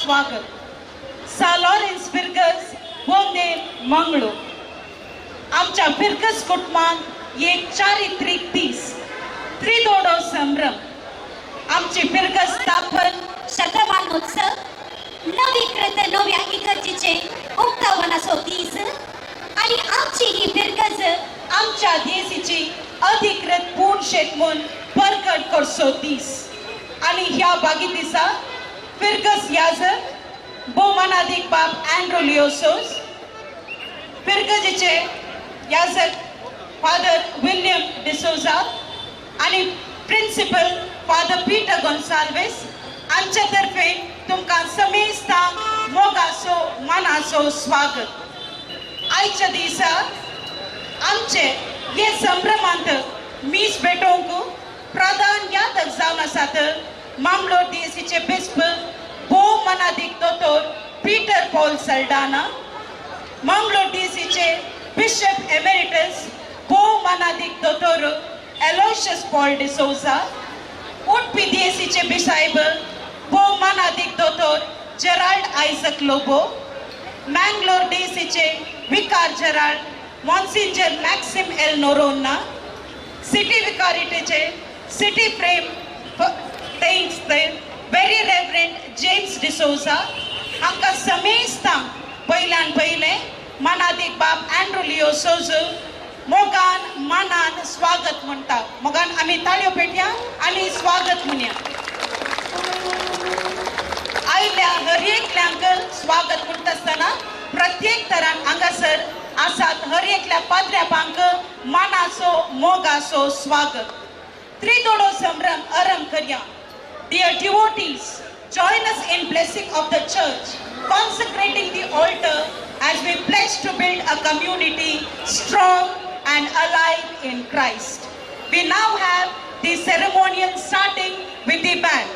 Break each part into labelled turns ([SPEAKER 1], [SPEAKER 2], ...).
[SPEAKER 1] स्वागत. सा लॉरेन्स फिर्गज बोंदेम मंगळूर. आमच्या फिर्गज कुटुंबांत एक चारित्रीक दीस, त्रिदोडो संभ्रम. आमची फिर्गज स्थापन
[SPEAKER 2] शतमानोत्सव, नवीकृत नव्या इगर्जीचे उक्तावणाचो दीस आणि आमची ही फिरगज
[SPEAKER 1] आमच्या देशीची अधिकृत पूर्ण शेत म्हूण परगट करचो दीस. आनी ह्या बागी दिसा फिर्गज याजक भोवमानादीक बाब अँड्रू लिओसोस, फिर्गजीचे याजक फादर विल्यम डिसोजा आनी प्रिन्सिपल फादर पीटर गोन्साल्वीस हांचे तर्फे तुमकां समेस्तांक मोगाचो मानाचो स्वागत. आयच्या दिसा आमचे हे संभ्रमांत मीस भेटोवंक प्रधान यादक जावन आसात मांगलोर डीएसीचे बिस्प भोव मनादीक दोतोर पीटर पॉल सल्डाना, मांगलोर डीएसीचे बिशप एमेरिटस भोव मानादीक दोतोर एलोशियस पॉल डिसोजा, उडपी डीएसीचे बिसायब भोव मानादीक दोतोर जेराल्ड आयझक लोबो, मँगलोर डीएसीचे vicar general Monsignor Maxim L Noronha, city विकारिटीचे city frame thanks very reverend James D'Souza हांकां समेस्तांक पयल्यान पयलें मानादीक बाब अँड्रू लिओ सोजो मोगान मानान स्वागत म्हणटा. मोगान आमी ताळयो पेटया आनी स्वागत म्हणया. आयल्या हर एकल्यांक स्वागत म्हणटा आसतना प्रत्येक तरान हांगासर आसात हर एकल्या पाद्र्यापांक मानाचो मोगाचो स्वागत. त्रिदोडो संभ्रम आरंभ करया. Dear devotees, join us in blessing of the church, consecrating the altar as we pledge to build a community strong and alive in Christ. We now have the ceremonial starting with the band.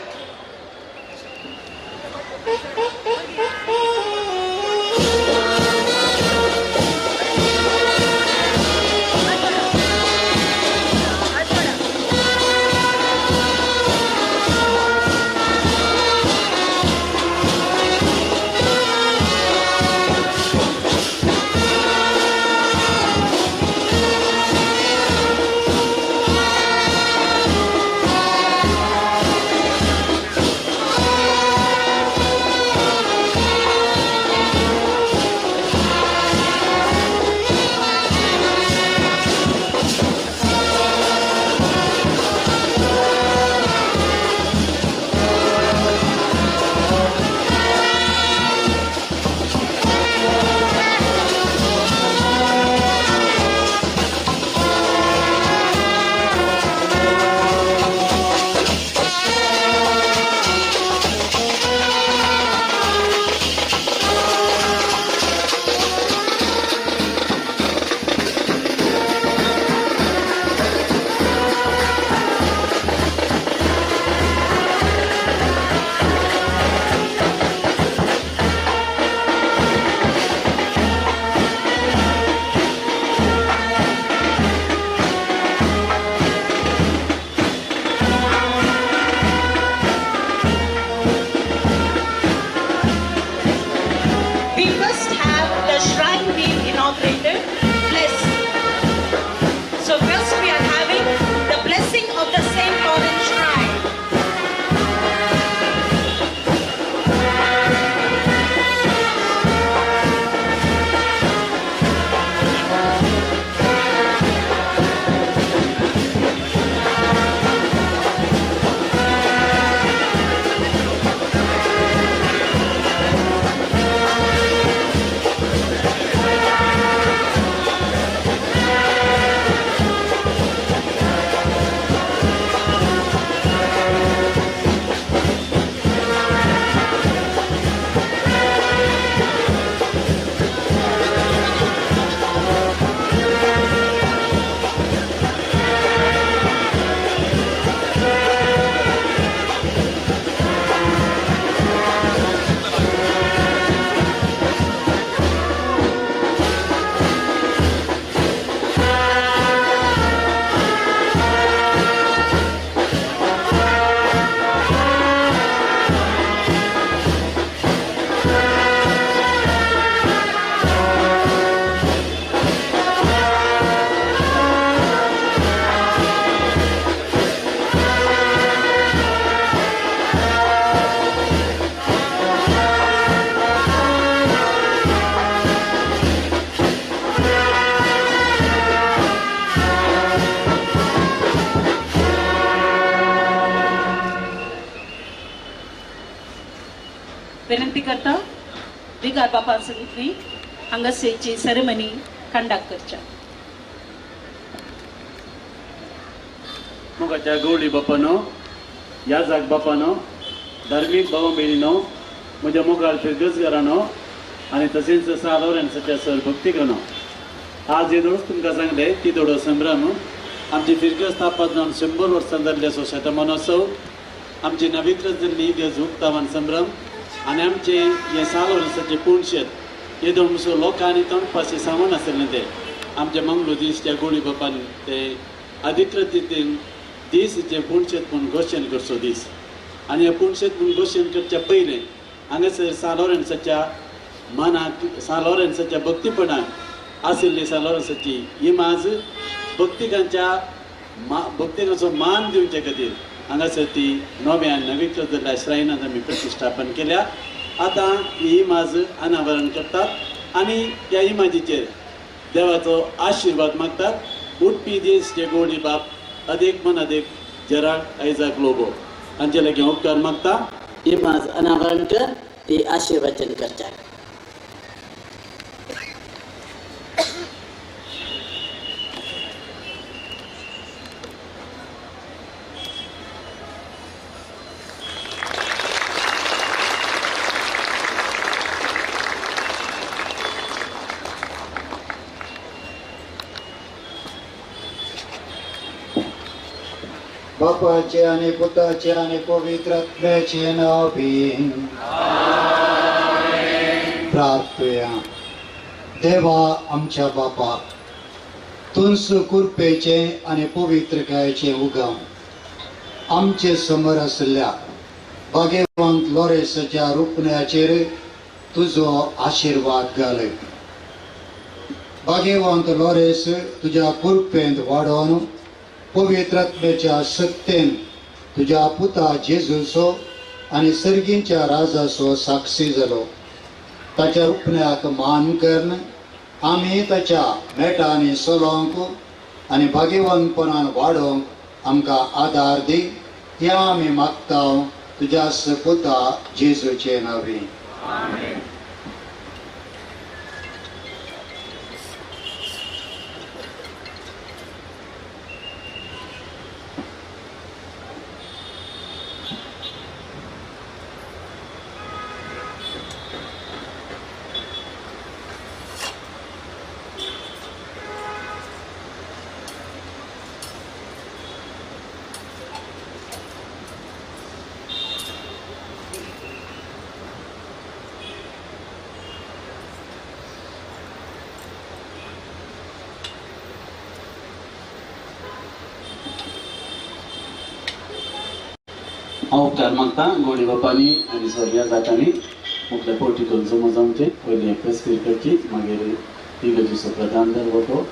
[SPEAKER 1] विनंती करता विगार बापा संगीतली हांगासरची ceremony conduct करच्या.
[SPEAKER 3] मोगाच्या गवळी बापानो, याजाक बापानो, धार्मीक भाव भयणीनो, म्हज्या मोगाळ फिरगजगारानो आनी तशेंच सान लॉरेन्साच्या सर भक्तिकानो, आज येदोळच तुमकां सांगलें ती दोडो संभ्रम आमची फिरगज स्थापन जावन 100 वर्सां जाल्ले शतमानोत्सव, आमची नवीकृत जाल्ली इगर्ज उक्तावन संभ्रम आनी आमचे हे सान लॉरेन्साचे पुणशेत येदोळ मुसो लोकांनी तोंडपाशी सामान आसलें ते आमच्या मंगलूर दीस त्या गोळी बापान ते अधिकृत रितीन दीस जे पुणशेत म्हूण घोशण करचो दीस आनी हे पुणशेत म्हूण घोशण करच्या पयलें हांगासर सान लॉरेन्साच्या मनाक, सान लॉरेन्साच्या भक्तीपणाक आशिल्ली सान लॉरेन्साची इमाज भक्तिकांच्या भक्तिकांचो मान दिवचे खातीर हांगासर ती नव्यान नवीकृत जाल्ल्या श्रायनांत आमी प्रतिश्ठापन केल्या. आतां ही इमाज अनावरण करतात आनी ह्या इमाजीचेर देवाचो आशिर्वाद मागतात. उठपी दीस जे गोडी बाप अदेक मन अदेक जेराल्ड आयजाक लोबो हांचे लागीं उपकार मागता.
[SPEAKER 4] इमाज अनावरण कर ती आशीर्वचन करता.
[SPEAKER 5] बापाचे आणि पुताचे आणि पवित्र आत्म्याचे नावे प्रार्थया. देवा आमच्या बापा, तुंस कृपेचे आणि पवित्रकायेचे उगम आमचे समोर आशिल्ल्या भाग्यवंत लॉरेन्साच्या रुपण्याचेर तुजो आशिर्वाद घाल. भाग्यवंत लॉरेन्स तुज्या कृपेंत वाडोवन पवित्र आत्म्याच्या सत्तेन तुज्या पुता जेजूचो आनी सर्गींच्या राजाचो साक्षी जालो. ताच्या उपन्याक मान करून आमी ताच्या मेटांनी चलोवंक आनी भाग्यवंतपणान वाडोवंक आमकां आदार दी, ह्या आमी मागता तुज्या पुता जेजूचे नांवे.
[SPEAKER 3] हांव उपकार मागता गोडी बापांनी आनी सगळ्या जातांनी मुखले पोर्टिकल जमो जावचें. पयलीं प्रेस्पीर करची, मागीर इगर्जेचो प्रधान दरवटो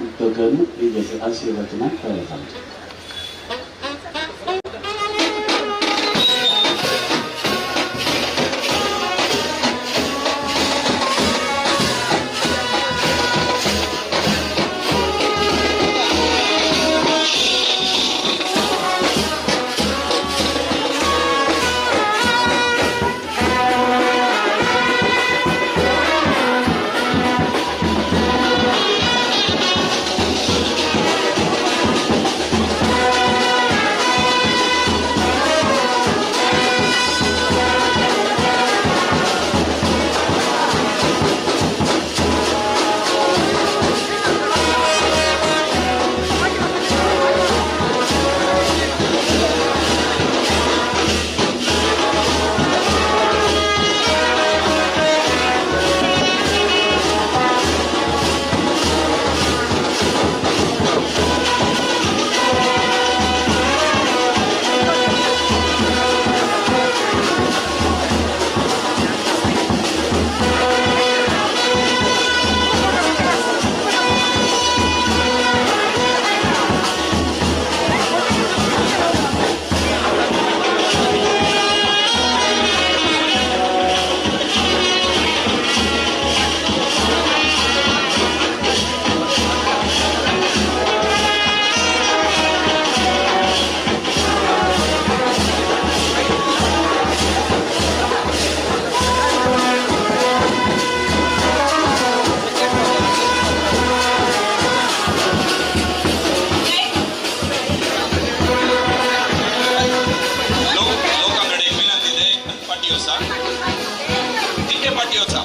[SPEAKER 3] उक्तो करून इगर्जे आशिर्वचनाक तयार जावचें.
[SPEAKER 6] वचा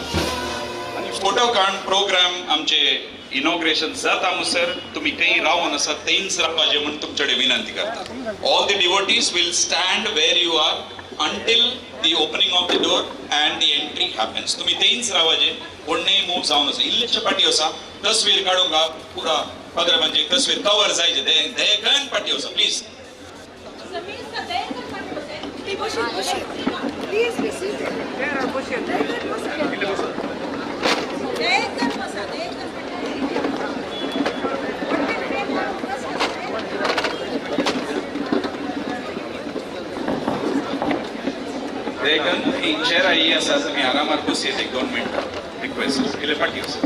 [SPEAKER 6] आनी फोटो काडून प्रोग्राम आमचे इनॉग्रेशन जाता म्हणसर तुमी खंय रावून आसा थंयच रावपाचें म्हूण तुमचे कडेन विनंती करता. All the devotees will stand where you are until the opening of the door and the entry happens. तुमी थंयच रावपाचें, कोणूय मूव जावन आसा. इल्लेशे पाटी वचा, तस्वीर काडूंक पुरा पाद्राबांची तस्वीर कवर जायचे दयेकन पाटी वचा प्लीज. देखन ही चेअर ही आसा, तुमी आरामार बसयत एक 2 मिनटां रिक्वेस्ट इल्ले फाटी वचा.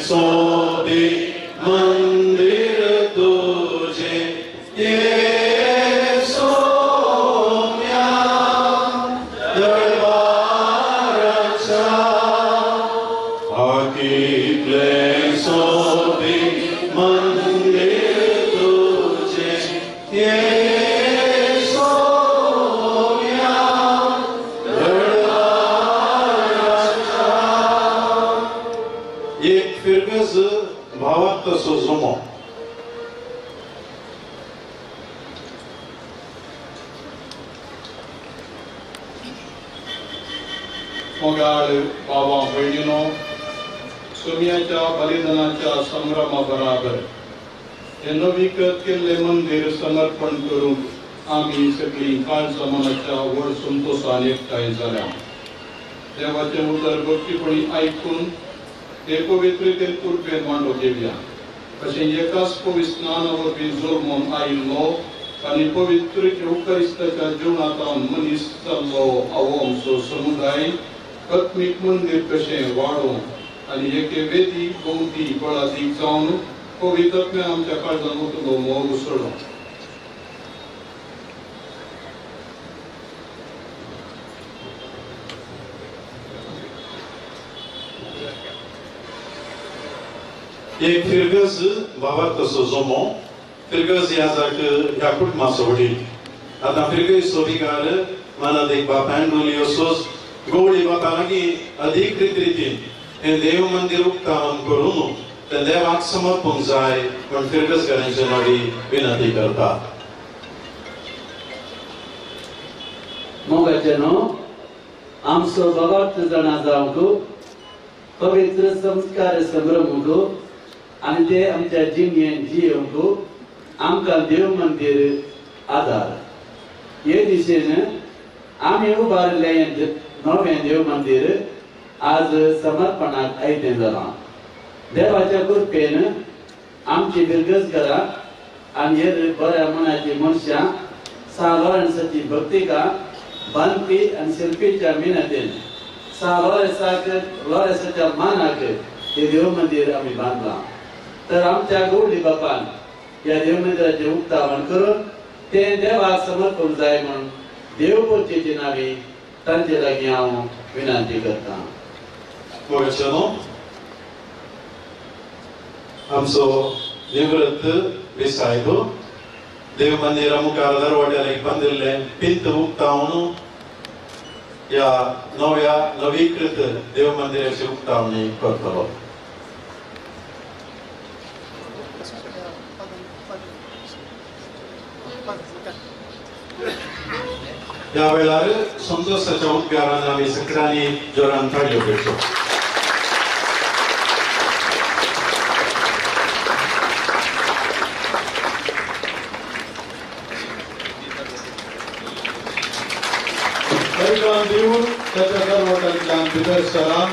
[SPEAKER 7] सोबी मंदिर तुझे ये सोम्या दरबाराच्या हाकीतले सोबी मंदिर तुझे ये सोम्या दरबाराच्या. एक फिरगज भावात तसो जमो.
[SPEAKER 8] मोगाळ बाबा भयणीनो, सोम्याच्या बलिदानाच्या संभ्रमा बराबर हे नवीकृत केल्ले मंदिर समर्पण करूंक आमी सगळीं काळजा मनाच्या व्हड संतोशान एकठांय जाल्या. देवाचें उतर भक्तीपणी आयकून ते पवित्रतेन उर्बेन मांडो घेवया. अशें एकाच पवित्र स्नाना वरवीं जल्मून आयिल्लो आनी पवित्र येवकरिस्ताच्या जिवनांतल्यान मनीस जाल्लो हो आमचो समुदाय आत्मीक मंदिर कशें वाडोवंक आनी एके वेदी भोंवती बळादीक जावन पवित्र आत्म्यान आमच्या काळजान उतरलो मोग उसळो.
[SPEAKER 7] एक फिरगज भावात तसो जमो. फिरगज ह्या जाक ह्या कुटुंबाचो वडील. आतां फिरगज सोबिकार मनात एक बाप अँडोलियो सोज गोवळी बापा लागीं अधिकृत रितीन हें देव मंदिर उक्तावन करून तें देवाक समर्पूंक जाय म्हण फिरगज घरांचे नवी विनंती करता.
[SPEAKER 3] मोगाचे न्हू आमचो बाबार्थ जाणा जावंक पवित्र संस्कार संभ्रमूंक आनी ते आमच्या जिणेन जियोवंक आमकां देव मंदिर आदार. हे दिशेन आमी उबारिल्लें नवें देव मंदिर आज समर्पणाक आयतें जालां. देवाच्या कृपेन आमची बिरगज घरां आनी हेर बऱ्या मनाची मनशां सा लॉरेन्साची भक्तिका बांदपी आनी शिल्पीच्या मिनतेन सा लॉरेन्साच्या मानाक हे देव मंदिर आमी बांदलां. तर आमच्या गवळी बापान ह्या देवमंदिराचें उक्तावण करून तें देवाक समर्पण जाय म्हणून देव पोचेचे नावे तांचे लागीं हांव विनंती करता.
[SPEAKER 7] मोगाच्यानो, आमचो निवृत्त विसायब देव मंदिरा मुखार दरवाड्यार एक बांदिल्लें पिंत उक्तावन ह्या नव्या नवीकृत देव मंदिराची उक्तावणी करतलो. ह्या वेळार संतोषाच्या उद्गारान आमी सगळ्यांनी जोरान ताळयो करच्यो.
[SPEAKER 8] बलिदान दिवन ताच्या दरवट्यांतल्यान भितर सरा,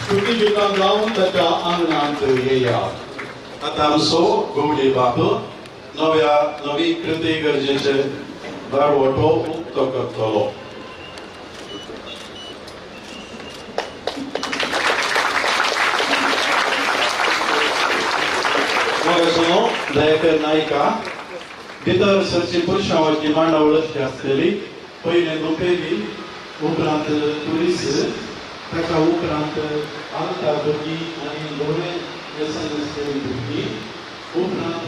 [SPEAKER 8] स्तुती गितां गावन ताच्या आंगणांत येया.
[SPEAKER 7] आतां आमचो गवळी बाप नव्या नवीकृत गरजेचे दारवटो उक्तो करतलो. मोगासनो दयाकर नायका भितर सरची पुरशांवाची मांडावळ अशी आसतली. पयलें दुपेरी, उपरांत तुरीस, ताका उपरांत आलता भुरगीं आनी धवे व्यसन आसलेली भुरगीं, उपरांत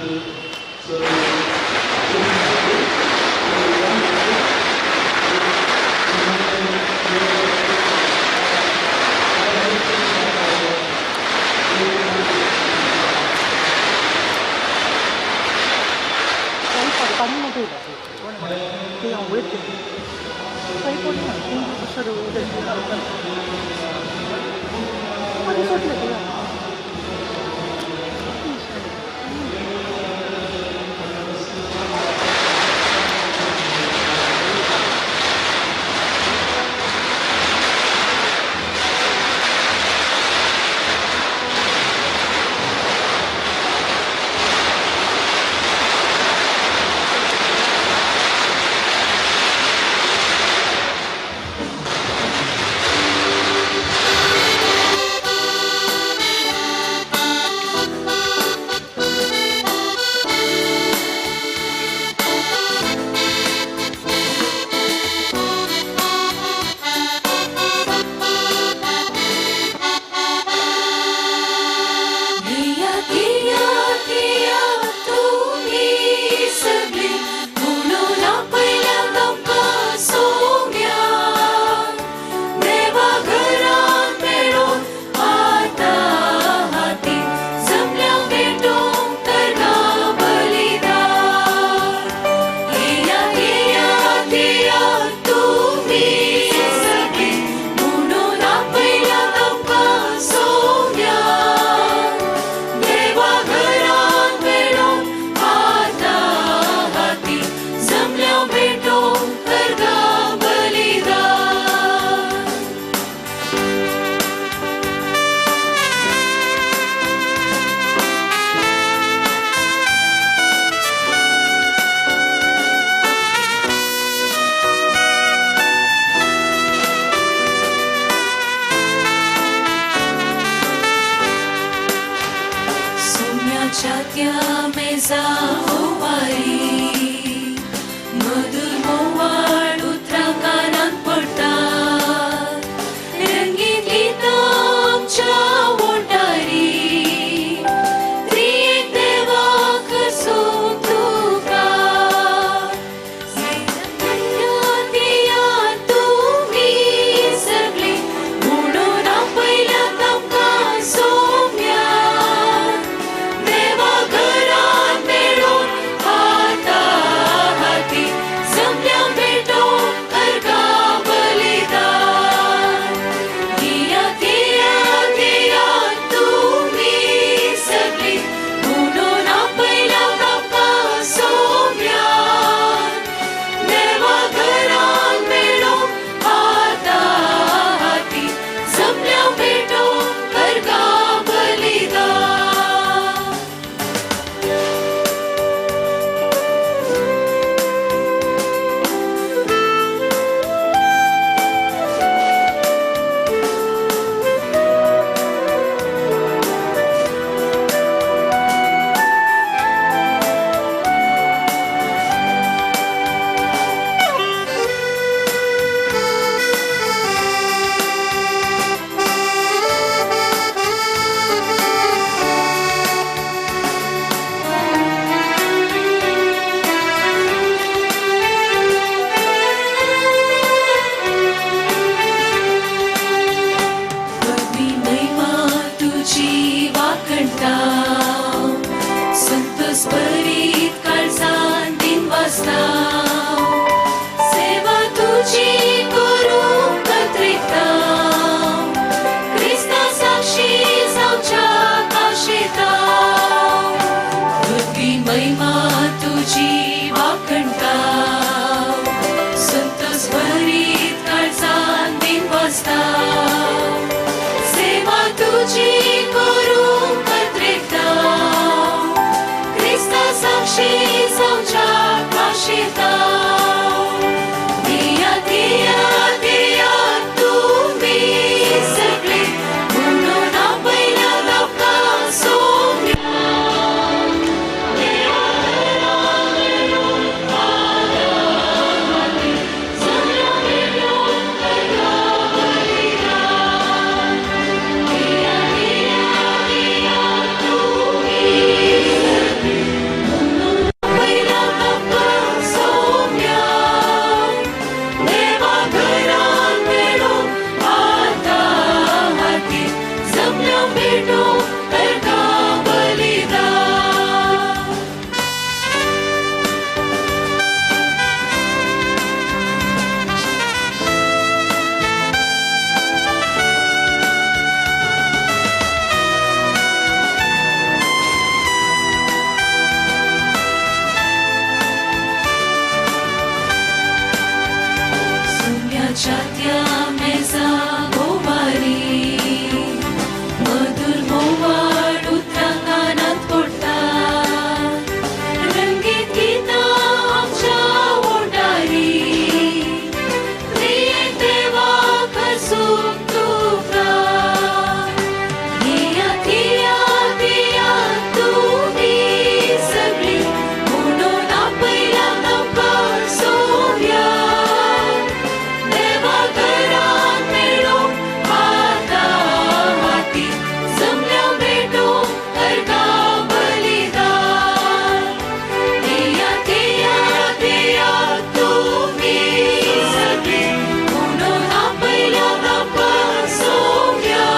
[SPEAKER 9] देवा घरात मेळून आता भरशिता. दिया दिया दिया तुमी सगळे म्हणून आपयला ताका सोम्या. पहिला ताका सोम्या. देवा घरान मेळूंक आतां हाती जमल्या भेटूंक ताका बलिदान. सुम्याच्या त्या मेजा गोवारी मधुर मोवाळ उतरां कानांत पडटा. रंगीत गितां आमच्या ओंठारी प्रिय देवा खसून तुका. दिया दिया दिया तुमी सगळी म्हणून आपयला ताका सोम्या. देवा घरान मेळूंक आतां हाती जमल्या भेटूंक अर्घा बलिदान. दिया दिया दिया तुमी सगळी म्हणून आपयला ताका सोम्या.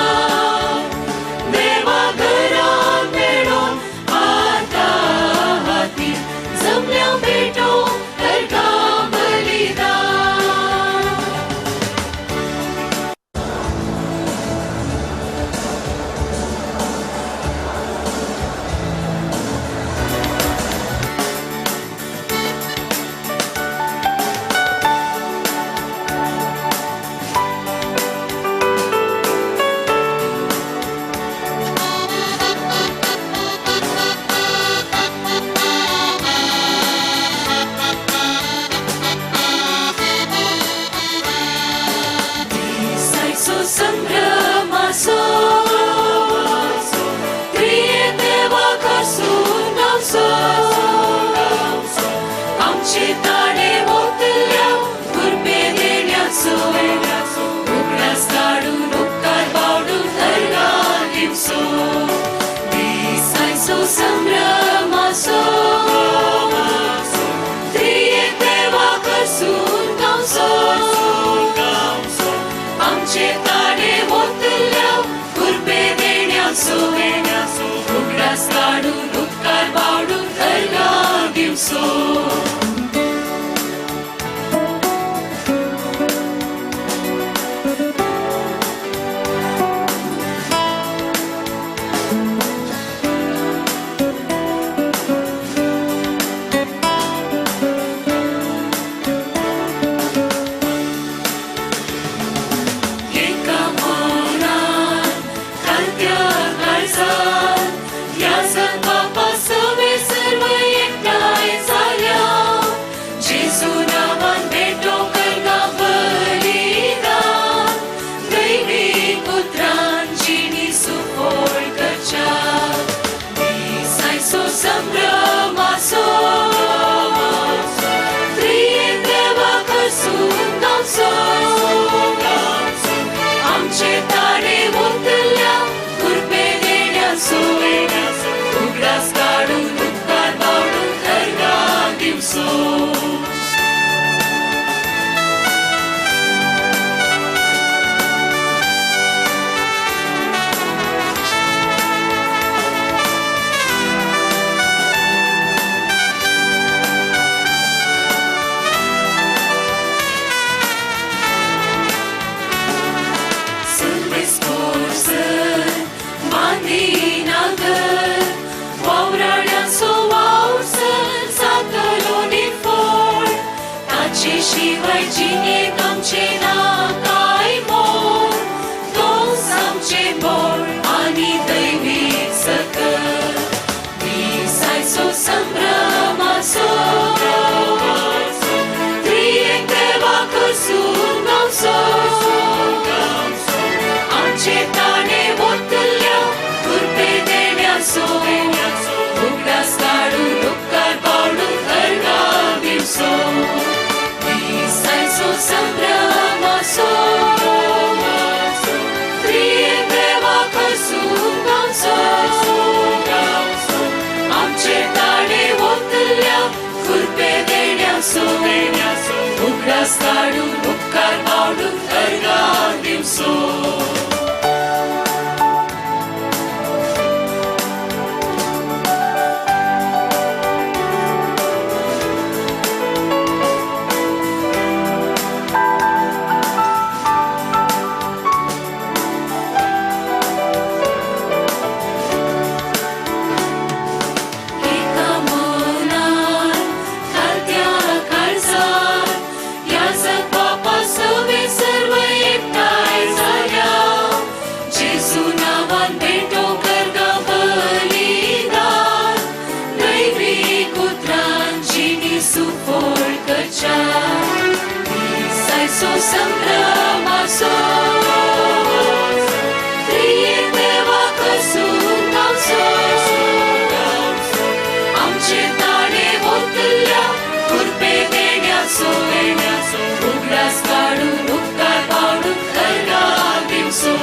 [SPEAKER 9] देवा घरान मेळूंक आतां हाती जमल्या भेटूंक अर्घा बलिदान. दिसायचो संभ्रमाचो प्रिय देवा खसून गावचो. आमचे ताणे ओतल्या कृपे देण्याचो उगडास काडून उपकार पावडून अर्घा दिवचो. दिसायचो संभ्रमाचो प्रिय देवा खसून गावचो. आमचे ताणे ओतल्या कृपे देण्याचो उगडास काडून उपकार पावडून अर्घा दिवचो. एका मनान खालत्या काळजान ह्या बापा सवे सर्व एकठांय जाल्या. जेजू नांवान भेटो करना बलिदान दैवी पुत्रान जिणी सुफळ करच्या. दिसायचो संभ्रमाचो प्रिय देवा खसून गावचो. आमचे ताणे ओतल्या कृपे देण्याचो उगडास काडून उपकार पावडून अर्घा दिवचो. सर्वेस कोर्सर मांदीनागर वावराड्यांचो वावसर जातलो निफळ. ताचे शिवाय जिणेंत आमचें ना काय मोल. तोच आमचें बळ आनी दैवीक सकल. दिसायचो संभ्रमाचो देण्याचो उगडास काडून उपकार पावडून अर्गां दिवचो दिसांचो संभ्रमाचो त्रियेक देवा खर्चून गावचो आमचे ताणे वतल्या खुरपे देण्याचो उगडास काडून उपकार पावडून अर्गां दिवचो. एका मनान खालत्या काळजान ह्या जगबापा सवे सर्व एकठांय जाल्या जेजू नांवान भेटो करगा बलिदान दैवीक उतरांची सुफळ करच्या दिसायचो संभ्रमाचो त्रियेक देवा खसून गावचो आमचे ताणे वतल्या खुरपे देण्याचो उगडास काडून उपकार पावडून अर्गां दिवचो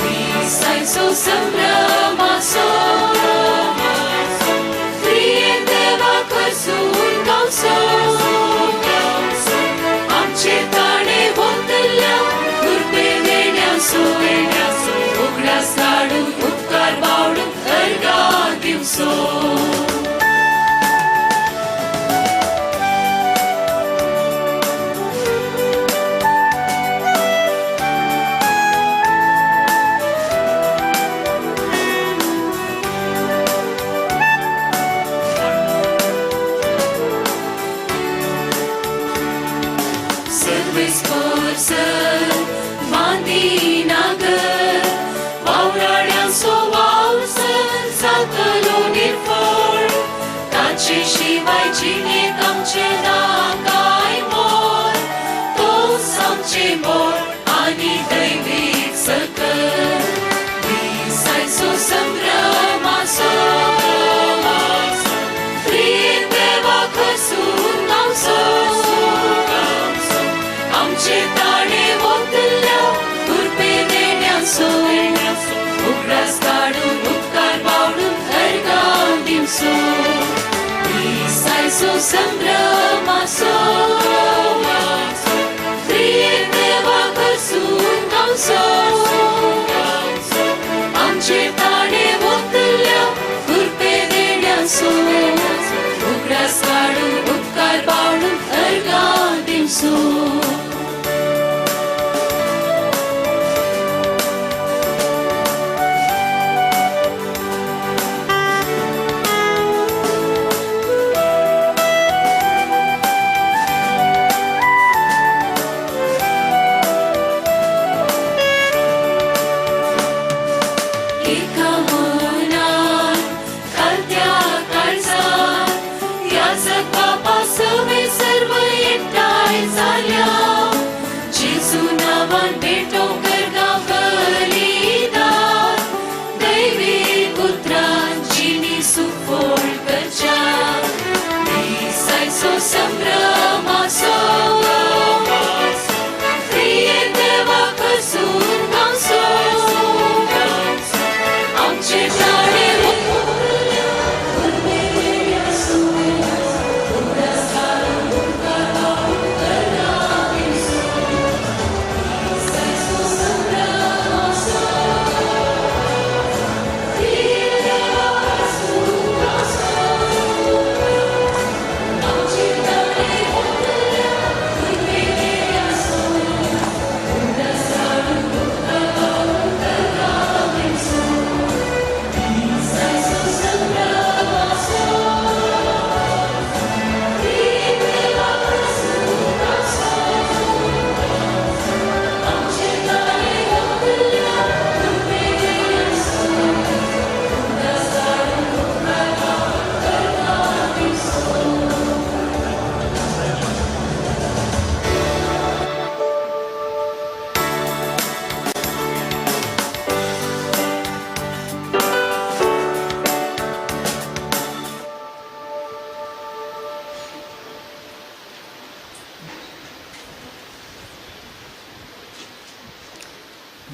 [SPEAKER 9] दिसांचो संभ्रमाचो त्रियेक देवा खसून गावचो आमचे ताणे वतल्या खुरपे देण्याचो उगडास काडून उपकार पावडून अर्गां दिवचो. सर्वेस्पर मांदी नागर वावराड्यांचो वावर जातलो निर्फळ ताचे शिवाय जिणेक आमचें ना कांय मोल तोच आमचें मोल आनी दैवीक सकल दिसांचो संभ्रमाचो त्रियेक देवा खसून गावचो आमचे ताणे वतल्या खुरपे देण्याचो उगडास काडून उपकार पावडून अर्गां दिवचो दिसांचो संभ्रमाचो त्रियेक देवा खसून गावचो आमचे ताणे वतल्या खुरपे देण्याचो उगडास काडून उपकार पावडून अर्गां दिवचो. एका मनान खालत्या काळजान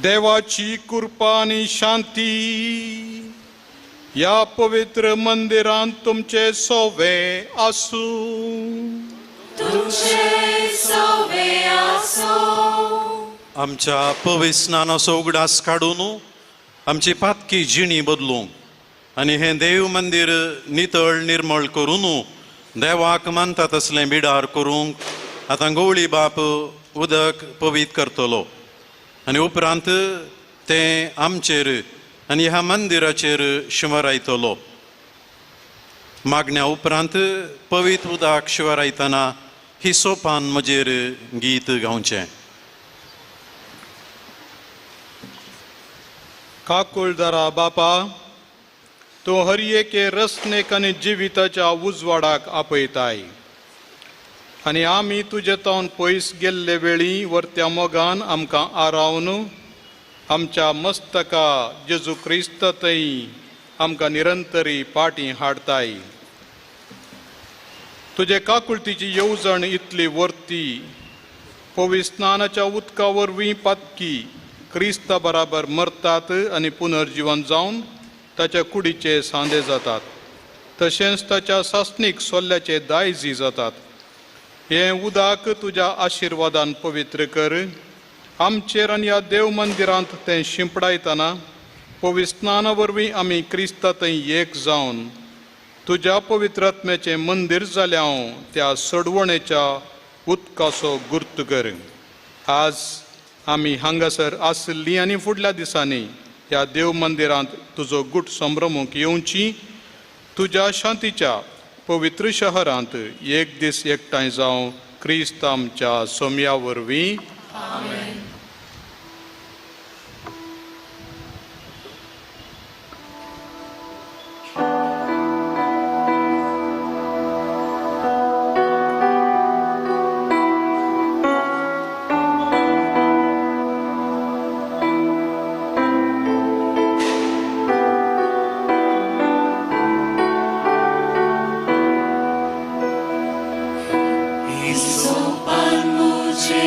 [SPEAKER 8] देवाची कृपा आनी शांती ह्या पवित्र मंदिरांत तुमचे सोवे आसूं.
[SPEAKER 9] तुमचे सोवे आसूं.
[SPEAKER 7] आमच्या पविस्नानाचो उगडास काडून आमची पातकी जिणी बदलूंक आनी हें देव मंदीर नितळ निर्मळ करून देवाक मानता तसलें बिडार करूंक आतां गवळी बाप उदक पवीत करतलो आनी उपरांत तें आमचेर आनी ह्या मंदिराचेर शिंवरायतलो. मागण्या उपरांत पवीत उदक शिंवरायतना ही सोपान म्हजेर गीत गावचें.
[SPEAKER 8] काकुळदारा बापा, तूं हर एके रसनेक आनी जिविताच्या उजवाडाक आपयताय आनी आमी तुजे तावन पयस गेल्ले वेळी वरत्या मोगान आमकां आरावन आमच्या मस्तका जेजू क्रिस्त थंय आमकां निरंतरी पाटी हाडताय. तुजे काकुळतीची येवजण इतली वर्ती पविस्नानाच्या उदका वरवीं पातकी क्रिस्ता बराबर मरतात आनी पुनर्जिवन जावन ताच्या कुडीचे सांदे जातात, तशेंच ताच्या सासणीक सोल्ल्याचे दायजी जातात. हें उदक तुज्या आशिर्वादान पवित्र कर. आमचेर आनी ह्या देव मंदिरांत तें शिंपडायतना पविस्नाना वरवीं आमी क्रिस्ता थंय एक जावन तुज्या पवित्र आत्म्याचें मंदीर जालें हांव त्या सडवणेच्या उदकाचो गुर्त कर. आज आमी हांगासर आशिल्लीं आनी फुडल्या दिसांनी ह्या देव मंदिरांत तुजो गुट संभ्रमूंक येवची तुज्या शांतीच्या पवित्र शहरांत एक दीस एकठांय जावं क्रिस्त आमच्या सोम्या वरवीं.
[SPEAKER 9] सोपान मुझे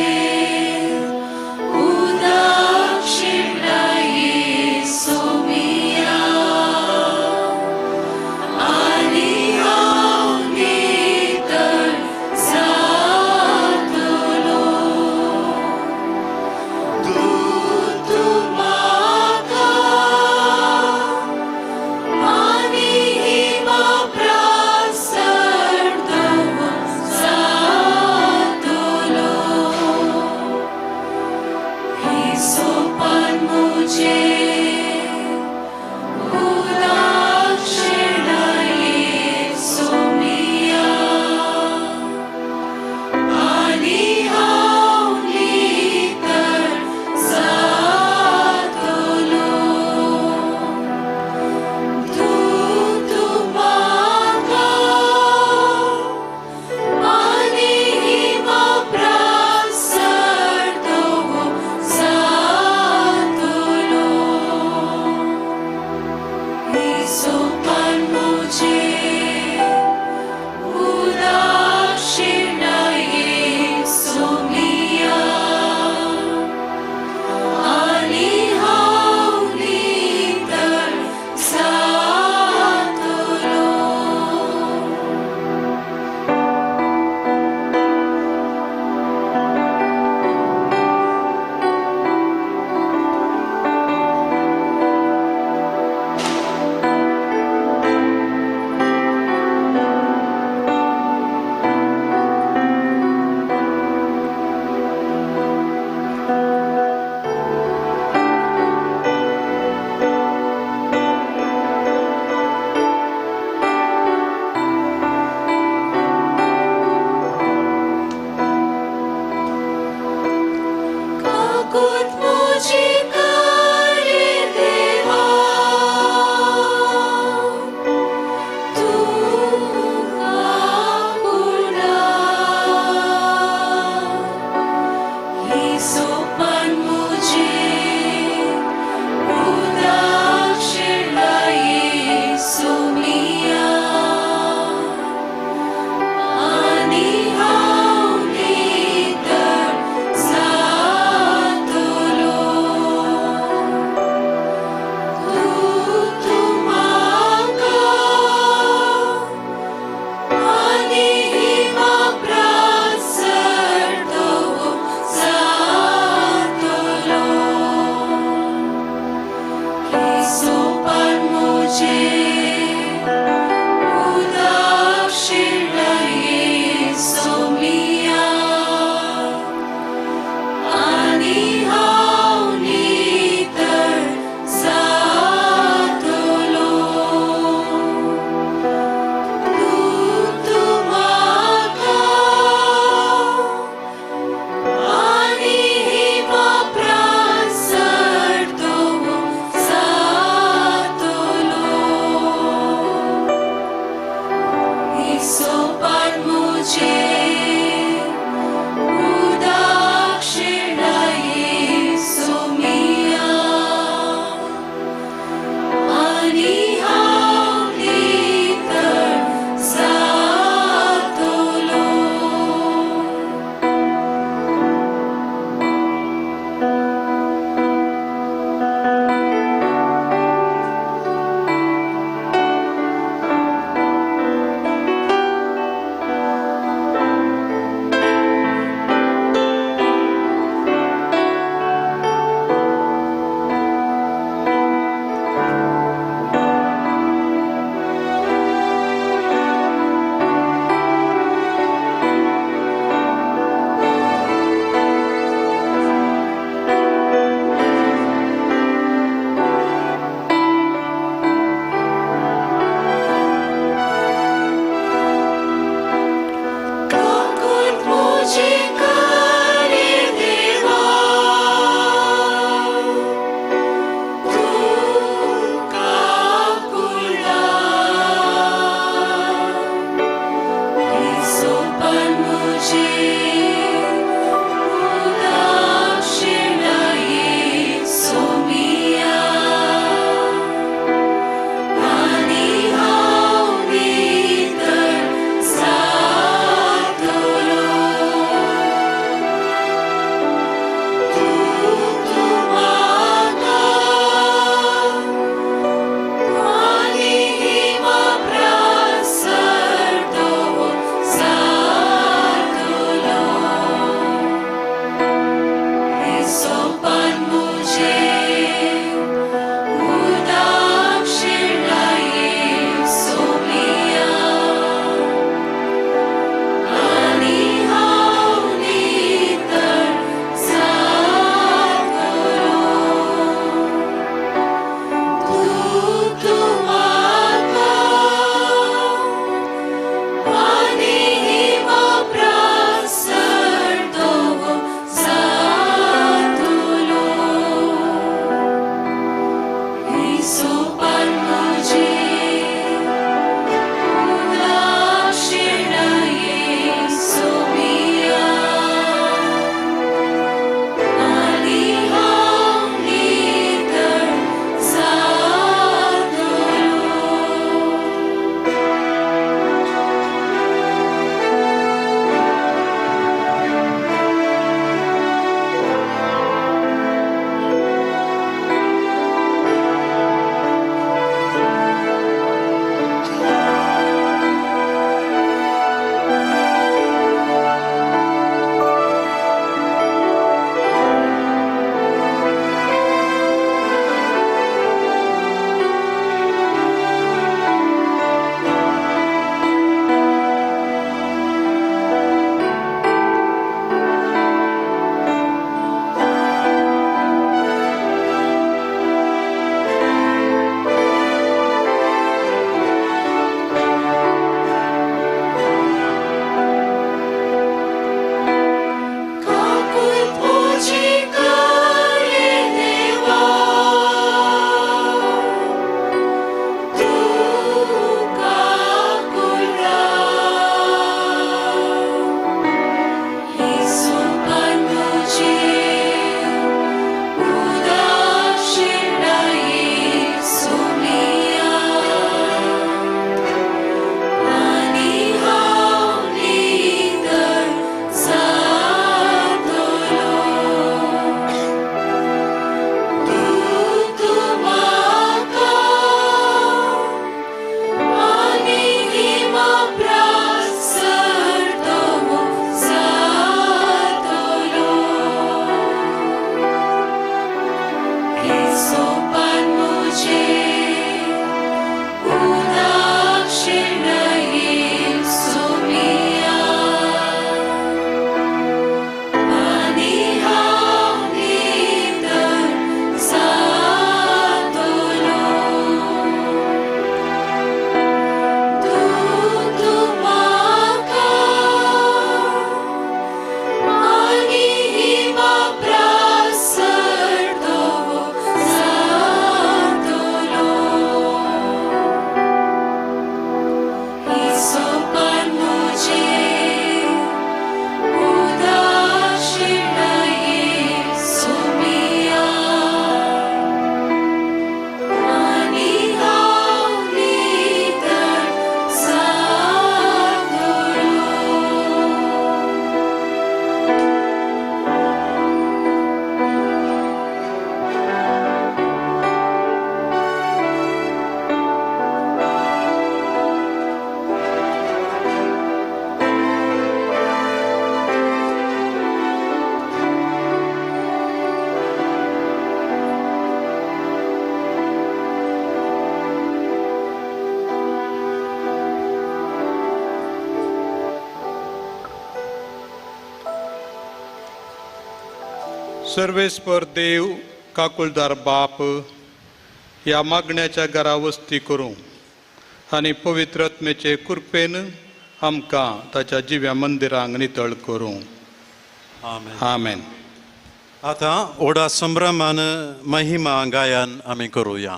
[SPEAKER 9] सोपान मुझे उदाक शिणाये सोमिया आनी हांव नितळ जातलो. काकूत मुझे करे देवा, तूं काकुळा. सोपान मुझे उदाक शिणाये सोमिया आनी हांव नितळ जातलो. तूं तूं म्हाका आनी हिमा प्रासर जातलो. सोपान मुझे उदाक शिणाये सोमिया आनी हांव नितळ जातलो. तूं तूं म्हाका आनी हिमा प्रासर जातलो. सोपान मुझे उदाक शिणाये सोमिया आनी हांव नितळ जातलो. काकूत मुझे करे देवा, तूं काकुळा. सोपान मुझे उदाक शिणाये सोमिया आनी हांव नितळ जातलो. तूं तूं म्हाका आनी हिमा प्रासर जातलो. सोपान मुझे उदाक शिणाये सोमिया आनी हांव नितळ जातलो. तूं तूं म्हाका आनी हिमा प्रासर जातलो. तुझे उदाशिणये सोमिया आनी हांव नितळ सादोरू.
[SPEAKER 8] सर्वेस्पर देव काकुलदार बाप ह्या मागण्याच्या घरा वस्ती करूं आनी पवित्र आत्म्याचे कृपेन आमकां ताच्या जिव्या मंदिरांक नितळ करूं. आमेन.
[SPEAKER 7] आतां व्हडा संभ्रमान महिमा गायन आमी करुया.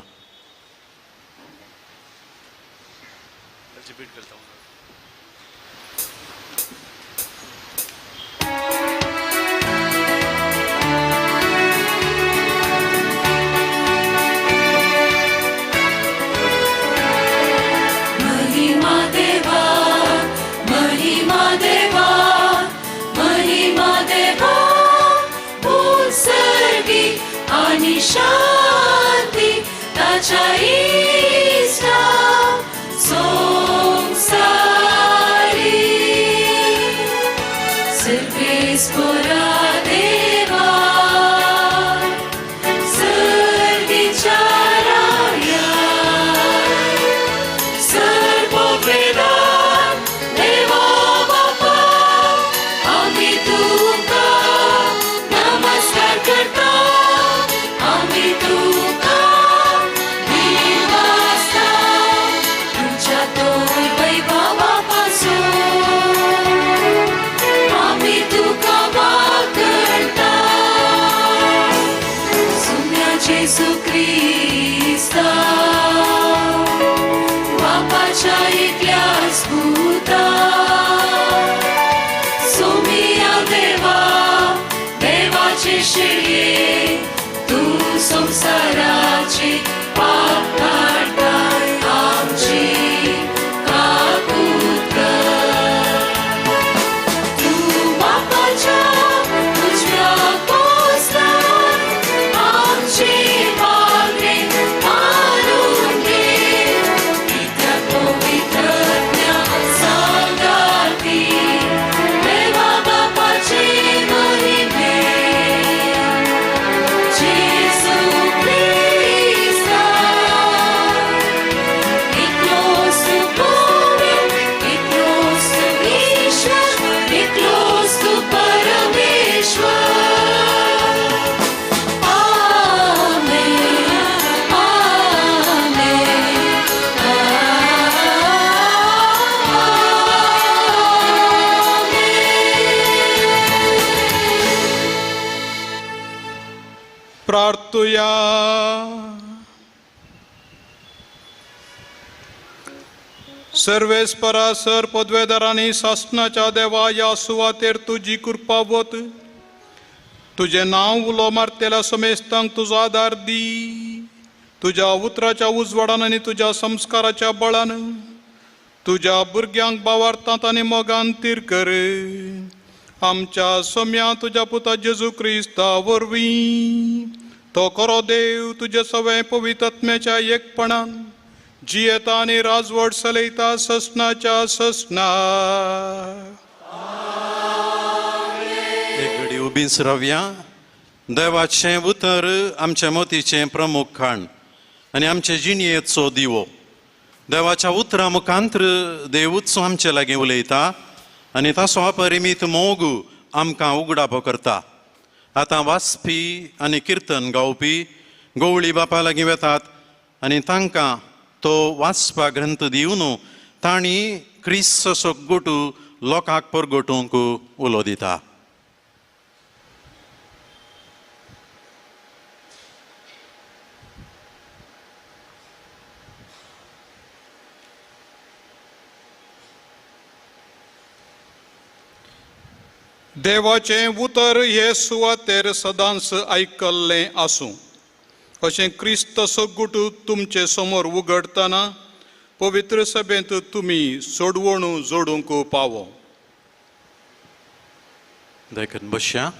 [SPEAKER 9] महिमा देवा, महिमा देवा, महिमा देवा, उत्सर्गी आणि शांती ताच्या इश्टा संसारी. सर्वेस्परा देवा, सर्गीच्या राया, सर्ववेदा देवा बापा, आम्ही तुका नमस्कार करता, आम्ही तुका दिवासता, तुझ्या तोय वैभवापासून आम्ही तुका वाकडता. सुम्या जेजू क्रिस्ता बापाच्या एकल्याच पुता, सोमिया देवा, देवाचे शिळये, तू संसाराचे पाप काडताय, आमची काकूत कर. तू बापाच्या उजव्या कोसलार आमचे मागणे मानून घे, कित्याक पवित्र आत्म्या सांगाती देवा बापाचे महिमे. जेजू क्रिस्ता एकलोच तू गोविंद, एकलोच तू ईश्वर, एकलोच तू परमेश्वर. आमेन, आमेन,
[SPEAKER 8] प्रार्थुया. सर्वेस्परा सर पदवेदारांनी सासणाच्या देवा ह्या सुवातेर तुजी कृपा वत, तुजें नांव उलो मारतेल्या समेस्तांक तुजो आदार दी. तुज्या उतराच्या उजवाडान आनी तुज्या संस्काराच्या बळान तुज्या भुरग्यांक बावार्थांत आनी मोगान तीर कर. आमच्या सोम्या तुज्या पुता जेजू क्रिस्ता वरवीं तो खरो देव तुजे सवें पवित्र आत्म्याच्या एकपणान जियेता आनी राजवट चलयता ससनाच्या ससना.
[SPEAKER 7] एक घडी उबीच रावया. देवाचें उतर आमच्या मोतीचें प्रमुख खाण आनी आमचे जिणयेचो दिवो. देवाच्या उतरा मुखांत्र देवूच आमचे लागीं उलयता आनी ताचो अपरिमीत मोग आमकां उगडापो करता. आतां वाचपी आनी किर्तन गावपी गवळी बापा लागीं वेतात आनी तांकां तो वाचपा ग्रंथ दिवन तांणी क्रिस्ताचो गोटू लोकांक परगटूंक उलो दिता.
[SPEAKER 8] देवाचें उतर हे सुवातेर सदांच आयकल्लें आसूं. अशें क्रिस्त सगूट तुमचे समोर उगडटना पवित्र सभेंत तुमी सोडवणू जोडूंक पावो.
[SPEAKER 7] देखून बसया.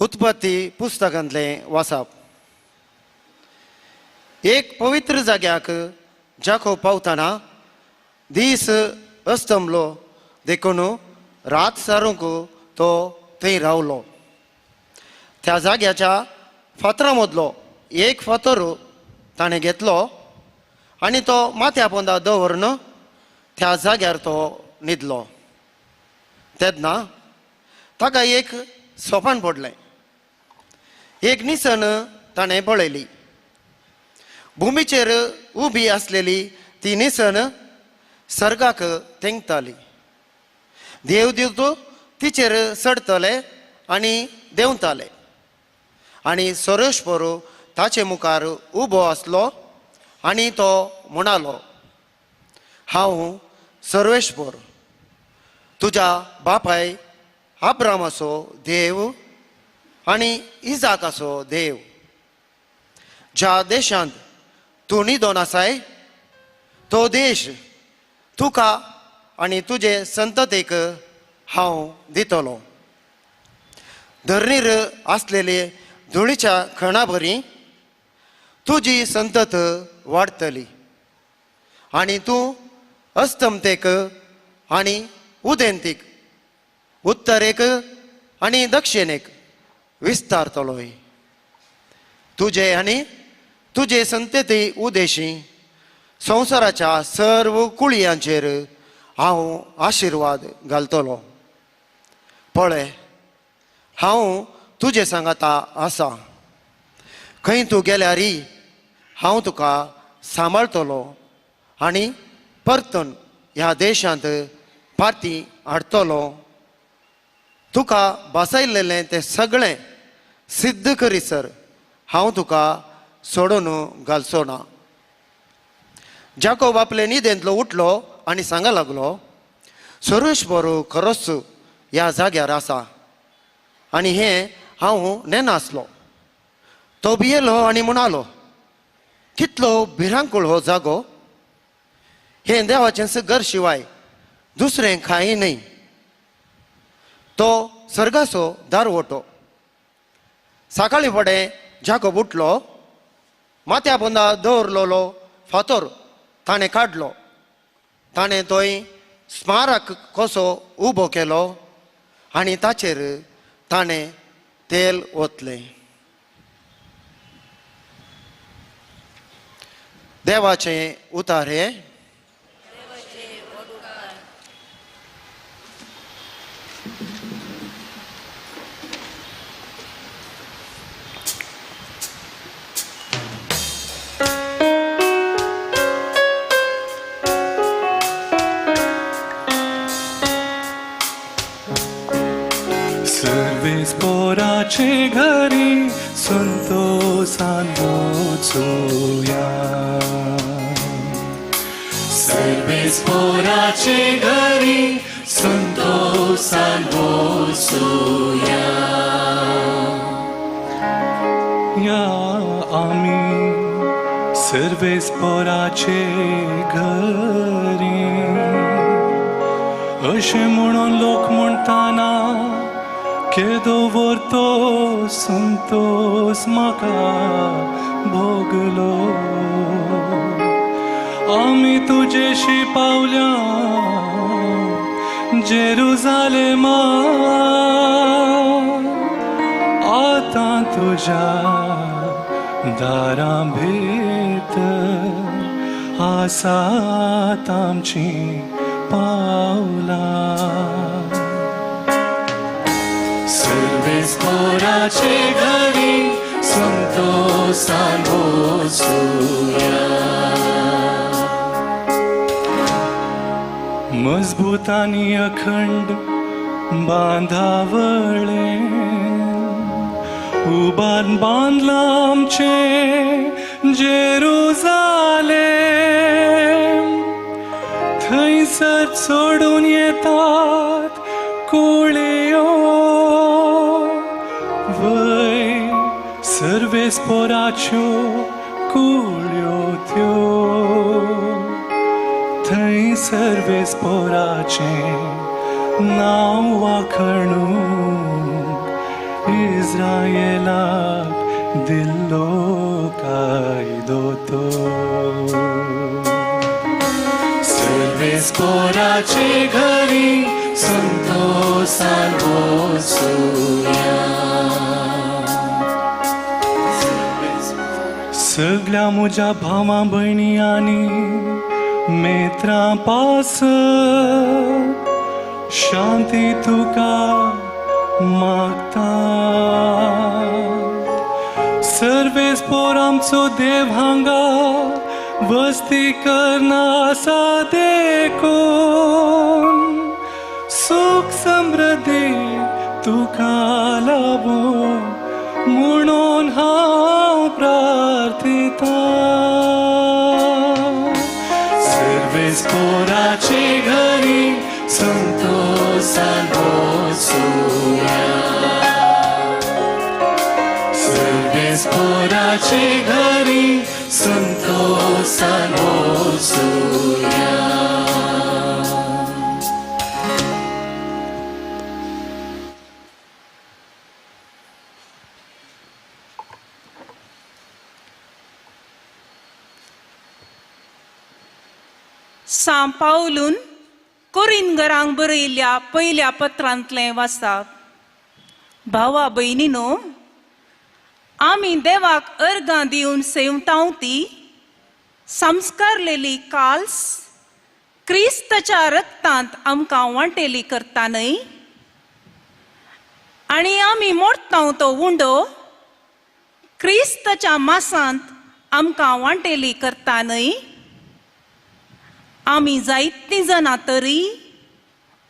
[SPEAKER 5] उत्पत्ती पुस्तकांतलें वाचप. एक पवित्र जाग्याक जाकोब पावतना दीस अस्तमलो देखून रात सारूंक तो थंय रावलो. त्या जाग्याच्या फातरा मदलो एक फातर ताणें घेतलो आनी तो माथ्या पोंदा दवरून त्या जाग्यार तो न्हिदलो. तेन्ना ताका एक सोपान पडलें. एक निसण ताणें पळयली. भुमीचेर उबी आसलेली ती निसण सर्गाक तेंकताली. देवदूत तिचेर चडतले आनी देंवताले आनी सोरेशपोर ताचे मुखार उबो आसलो आनी तो म्हणालो, हांव सर्वेशपोर, तुज्या बापाय आब्रामाचो देव आनी इजाकाचो देव. ज्या देशांत तूं न्हिदोन आसाय तो देश तुका आनी तुजे संततेक हांव दितलो. धरणीर आसलेले धुळीच्या खणा बरी तुजी संतत वाडटली आनी तूं अस्तमतेक आनी उदेंतीक, उत्तरेक आनी दक्षिणेक विस्तारतलोय. तुजे आनी तुजे संतती उदेशी संवसाराच्या सर्व कुळयांचेर हांव आशिर्वाद घालतलो. पळय, हांव तुजे सांगाता आसा. खंय तूं गेल्यारय हांव तुका सांबाळटलो आनी परतून ह्या देशांत पार्ती हाडटलो. तुका बसयलेलें तें सगळें सिद्ध करीसर हांव तुका सोडून घालचो ना. जाकोब आपले न्हिदेंतलो उठलो आनी सांगा लागलो, सर्वेस्पर खरोच ह्या जाग्यार आसा आनी हें हांव नेनासलो. तो भियेलो आनी म्हणालो, कितलो भिरांकूळ हो जागो. हें देवाचें घर शिवाय दुसरें कांय न्हय. तो सर्गाचो दारवटो. सकाळीं फुडें जाकोब उठलो, माथ्या पोंदा दवरलेलो फातर ताणें काडलो. ताणें थंय स्मारक कसो उबो केलो आनी ताचेर ताणें तेल ओतलें. देवाचें उतार हें.
[SPEAKER 10] सर्वेस्पोराचे घरी संतोषान वचुया. सर्वेस्पोराचे घरी संतोषान वचुया. या आमी सर्वेस्पोराचे घरी अशें म्हणून लोक म्हणटाना केदो व्हरतो संतोष म्हाका भोगलो. आमी तुजेशी पावल्या जेरुजालेमा, आतां तुज्या दारां भितर आसात आमचीं पावलां. सर्वेस्पोराचे घरी संतोषान वचुया. मजबूत आनी अखंड बांदावळें उबार बांदलां आमचें जेरुजालेम थंयसर चडून येतात कुळयो वय सर्वेस्पोराच्यो कुळयो त्यो थंय सर्वेस्पोराचें नांव वाखणूक इस्रायलाक दिल्लो कायदो तो सर्वेस्पोराचे घरी संतोसान वचुया सगळ्या म्हज्या भावा भयणी आनी मेत्रां पासत शांती तुका मागता सर्वेस्पोर आमचो देव हांगा वस्ती करना आसा देखून सुख समृद्धी तुका लाभूं म्हणून हांव प्रार्थिता सर्वेस्पोराचे घरी संतोसान वचुया सर्वेस्पोराचे घरी संतोसान वचुया.
[SPEAKER 1] सां पावलून कोरिनगरांक बरयल्ल्या पयल्या पत्रांतलें वाचप. भावा भयणीनो, आमी देवाक अर्गां दिवन सेवतांव ती संस्कारलेली काल्स क्रिस्ताच्या रक्तांत आमकां वांटेली करता न्हय, आनी आमी मोडतांव तो उंडो क्रिस्ताच्या मासांत आमकां वांटेली करता न्हय. आमी जायतीं जाणां तरी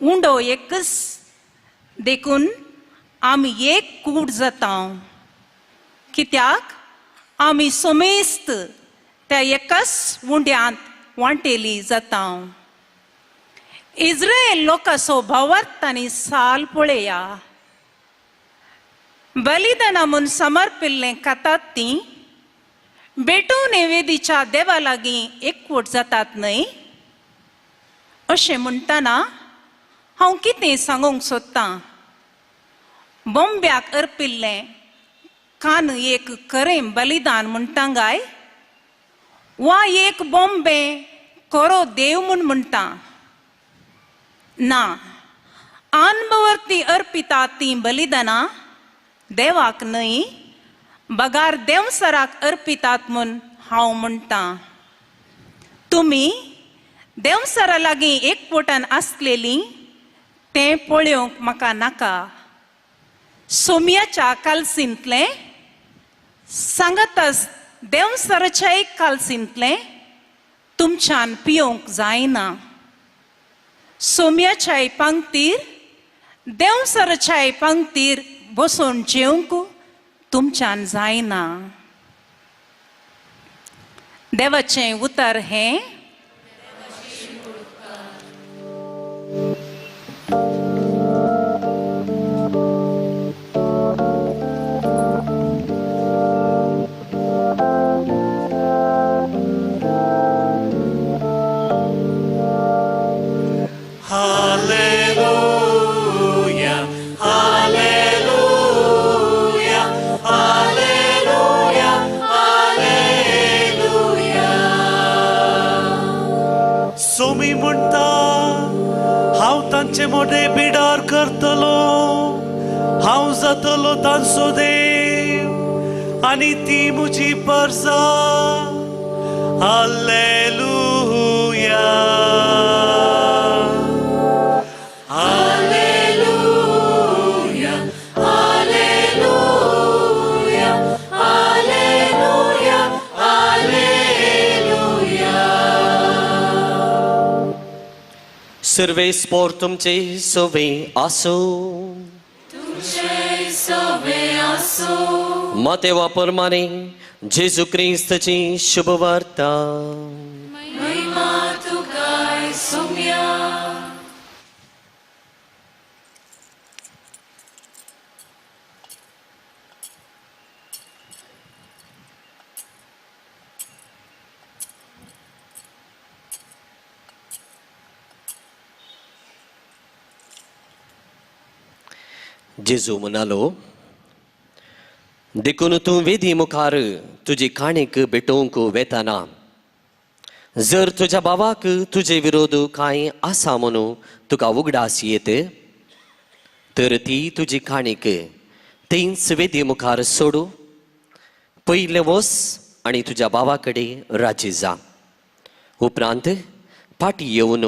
[SPEAKER 1] उंडो एकच देखून आमी एक कूड जाता, कित्याक आमी समेस्त त्या एकाच उंड्यांत वांटेली जाता. इस्रायल लोकांचो भावार्थ आनी साल पळया, बलिदाना म्हूण समर्पिल्लें खातात तीं भेटून वेदीच्या देवा लागीं एकवट जातात न्हय. अशें म्हणटना हांव कितें सांगूंक सोदतां, बोंब्याक अर्पिल्लें कान एक खरें बलिदान म्हणटा गाय वा एक बॉम्बे खरो देव म्हूण म्हणटा ना. आनबवर्ती अर्पिता तीं बलिदानां देवाक न्हय बगार देवसराक अर्पितात म्हूण हांव म्हणटा. तुमी देवसरा लागीं एकवटान आसलेलीं तें पळोवंक म्हाका नाका. सोम्याच्या कालसींतलें सांगताच देवसराच्याय कालसींतलें तुमच्यान पियोवंक जायना. सोम्याच्याय पांगतीर देवसराच्याय पांगतीर बसून जेवंक तुमच्यान जायना. देवाचें उतर हें.
[SPEAKER 11] सोमी म्हणटा हांव तांचे मोडे बिडार करतलो, हांव जातलो तांचो देव आनी ती म्हजी परजा. Hallelujah,
[SPEAKER 9] hallelujah, hallelujah, hallelujah, hallelujah.
[SPEAKER 12] सर्वेस्पोर तुमचे सोवे आसूं.
[SPEAKER 9] तुमचे सोवे आसूं.
[SPEAKER 12] मातेवा प्रमाणे जेजू क्रिस्ताची शुभवार्ता.
[SPEAKER 9] महिमा तुका सोम्या.
[SPEAKER 12] जेजू म्हणालो, देखून तूं वेदी मुखार तुजी काणीक भेटोवंक वेताना जर तुज्या बाबाक तुजे विरोध कांय आसा म्हणून तुका उगडास येत तर ती तुजी काणीक थंयच वेदी मुखार सोडू, पयलें वस आनी तुज्या बाबा कडेन राजी जा, उपरांत फाटीं येवन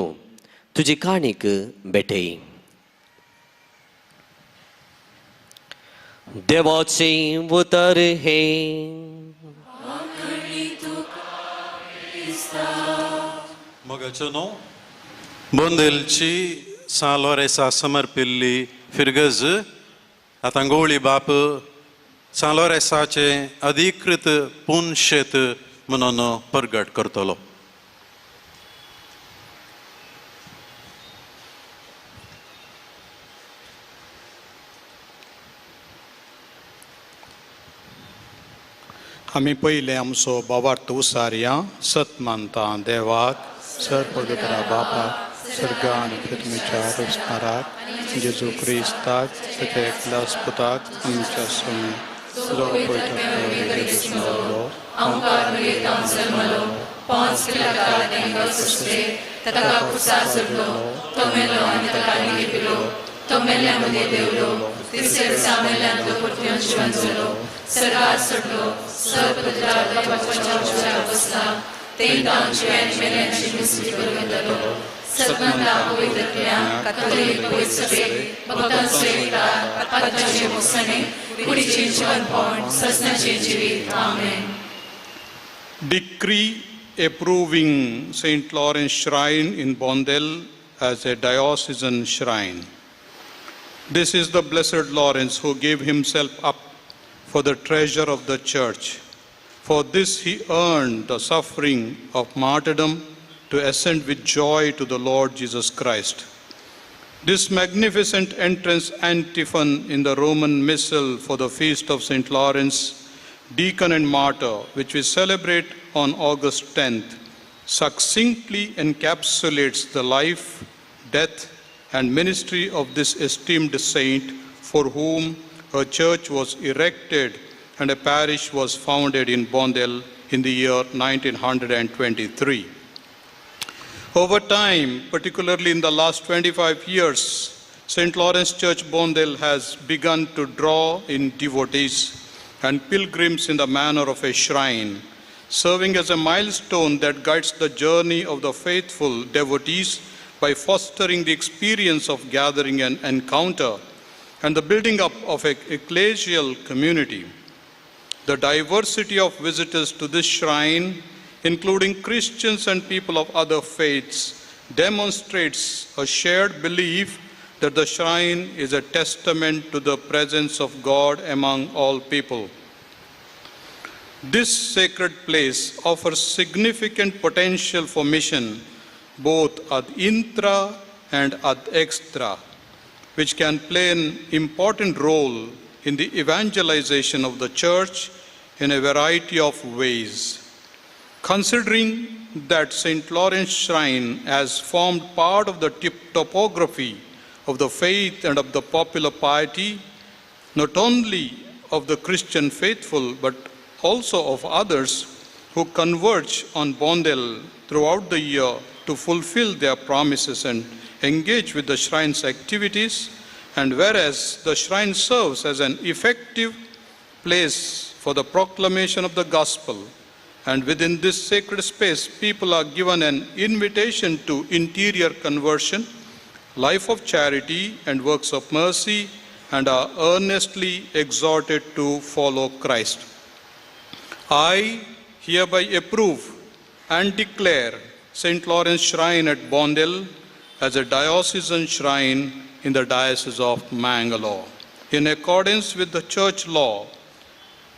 [SPEAKER 12] तुजी काणीक भेटय. देवाचें उतर हें.
[SPEAKER 7] मोगाचो न्हू बोंदेलची सां लोरेसा समर्पिल्ली फिरगज आतां गोवळी बाप सां लोरेसाचें अधिकृत पुनशेत म्हणून परगट करतलो.
[SPEAKER 8] आमी पयलें आमचो बाबार्थ उसारया. सत मानता देवाक सर पवित्र बापाक सर्ग आनी पृथ्वीच्या रचणाराक जेजू क्रिस्ताक ताच्या एकल्याच पुताक आमच्या स्वामी जो Decree approving St. Lawrence Shrine in Bondel as a diocesan shrine. This is the Blessed Lawrence who gave himself up for the treasure of the church. For this he earned the suffering of martyrdom to ascend with joy to the Lord Jesus Christ. This magnificent entrance antiphon in the Roman Missal for the feast of St. Lawrence, deacon and martyr, which we celebrate on August 10th, succinctly encapsulates the life, death, and ministry of this esteemed saint, for whom a church was erected and a parish was founded in Bondel in the year 1923. Over time, particularly in the last 25 years, St. Lawrence Church Bondel has begun to draw in devotees and pilgrims in the manner of a shrine, serving as a milestone that guides the journey of the faithful devotees by fostering the experience of gathering and encounter and the building up of an ecclesial community. The diversity of visitors to this shrine, including Christians and people of other faiths, demonstrates a shared belief that the shrine is a testament to the presence of God among all people. This sacred place offers significant potential for mission, both ad intra and ad extra, which can play an important role in the evangelization of the church in a variety of ways. Considering that St. Lawrence Shrine has formed part of the topography of the faith and of the popular piety, not only of the Christian faithful, but also of others who converge on Bondel throughout the year to fulfill their promises and engage with the shrine's activities, and whereas the shrine serves as an effective place for the proclamation of the gospel, and within this sacred space, people are given an invitation to interior conversion, life of charity and works of mercy, and are earnestly exhorted to follow Christ. I hereby approve and declare St. Lawrence Shrine at Bondel as a diocesan shrine in the Diocese of Mangalore. In accordance with the church law,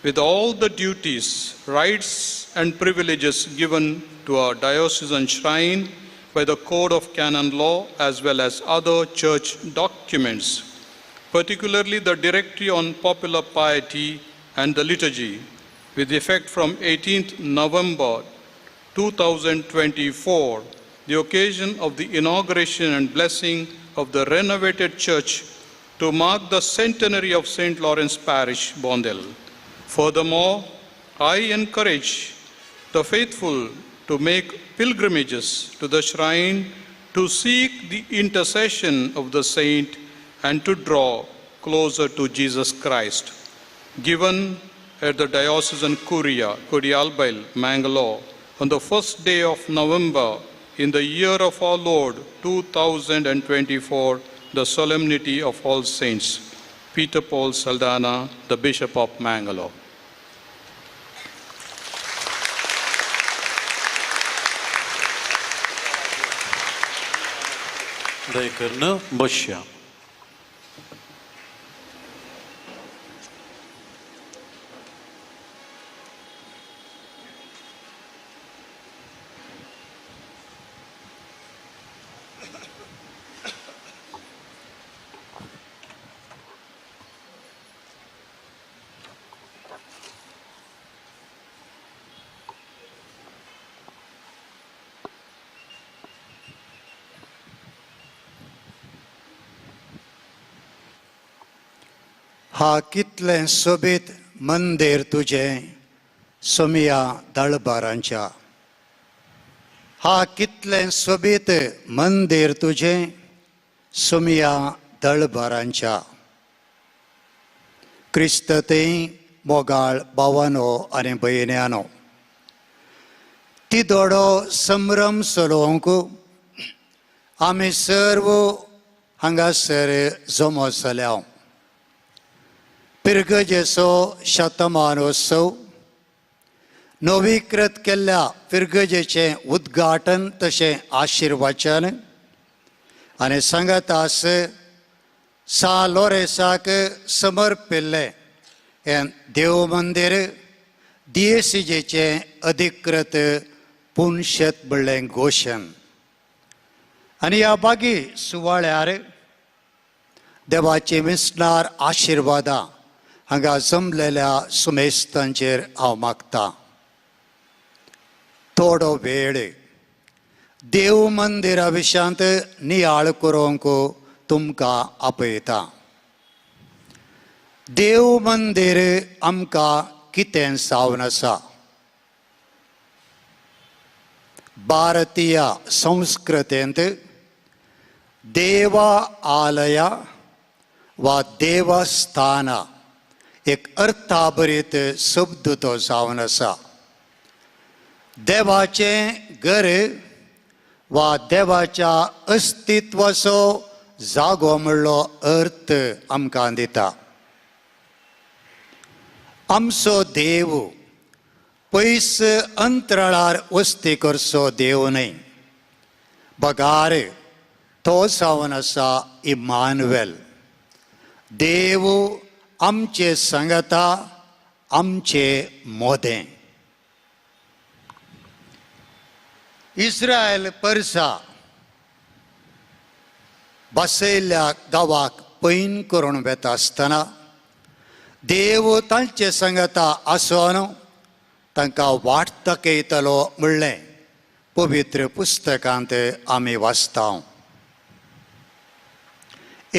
[SPEAKER 8] with all the duties, rights, and privileges given to our diocesan shrine by the Code of Canon Law as well as other church documents, particularly the Directory on Popular Piety and the Liturgy, with effect from 18th November 2024, the occasion of the inauguration and blessing of the renovated church to mark the centenary of St. Lawrence Parish, Bondel. Furthermore, I encourage the faithful to make pilgrimages to the shrine to seek the intercession of the saint and to draw closer to Jesus Christ. Given at the Diocesan Curia, Kodialbail, Mangalore, on the first day of November in the year of our Lord 2024, the Solemnity of All Saints. Peter Paul Saldana, the Bishop of Mangalore.
[SPEAKER 7] दयकरून बसया.
[SPEAKER 5] हा कितलें सोबीत मंदीर तुजें सोमया दळबारांच्या, हा कितलें सोबीत मंदीर तुजें सोमया दळबारांच्या. क्रिस्त थंय मोगाळ भावानो आनी भयण्यानो, तिदोडो संभ्रम चलोवंक आमी सर्व हांगासर जमो जाल्या. पिरगजेचो शतमानोत्सव नवीकृत केल्ल्या फिरगजेचें उद्घाटन तशें आशिर्वचन आनी सांगातास सा लोरेसाक समर्पिल्लें हें देव मंदीर दियेसीजेचें अधिकृत पुनशेत म्हणलें घोशण. आनी ह्या बागी सुवाळ्यार देवाची विसणार आशिर्वादां हांगा जमलेल्या सुमेस्तांचेर हांव मागतां. थोडो वेळ देव मंदिरा विशयांत नियाळ करूंक तुमकां आपयता. देव मंदीर आमकां कितें जावन आसा? भारतीय संस्कृतेंत देवा आलया वा देवस्थाना एक अर्थाभरीत शब्द तो जावन आसा. देवाचें घर वा देवाच्या अस्तित्वाचो जागो म्हणलो अर्थ आमकां दिता. आमचो देव पयस अंतराळार वस्ती करचो देव न्हय, बगार तो जावन आसा इमानुएल. देव आमचे सांगाता, आमचे मोदें. इस्रायल परसा बसयल्ल्या गांवाक पैन करून वेता आसतना देव तांचे सांगाता आसून तांकां वाट दाखयतलो म्हणलें पवित्र पुस्तकांत आमी वाचता.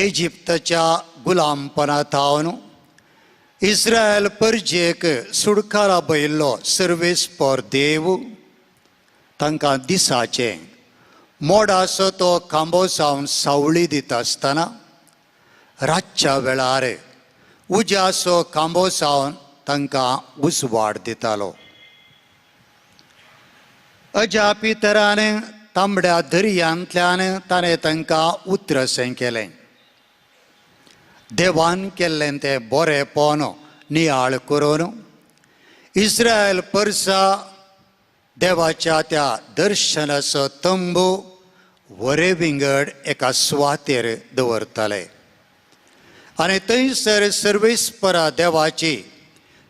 [SPEAKER 5] इजिप्ताच्या गुलामपणा थावन इस्रायल परजेक सुडकारा बयल्लो सर्वेस्पर देव तांकां दिसाचें मोडाचो तो खांबो जावन सावळी दिता आसतना रातच्या वेळार उज्याचो खांबो जावन तांकां उजवाड दितालो. अजापी तरान तांबड्या दर्यांतल्यान ताणें तांकां उतरसें केलें. देवान केल्लें तें बरेंपण नियाळ करून इस्रायल परसा देवाच्या त्या दर्शनाचो तंबू वरे विंगड एका सुवातेर दवरताले आनी थंयसर सर्वेस्परा देवाची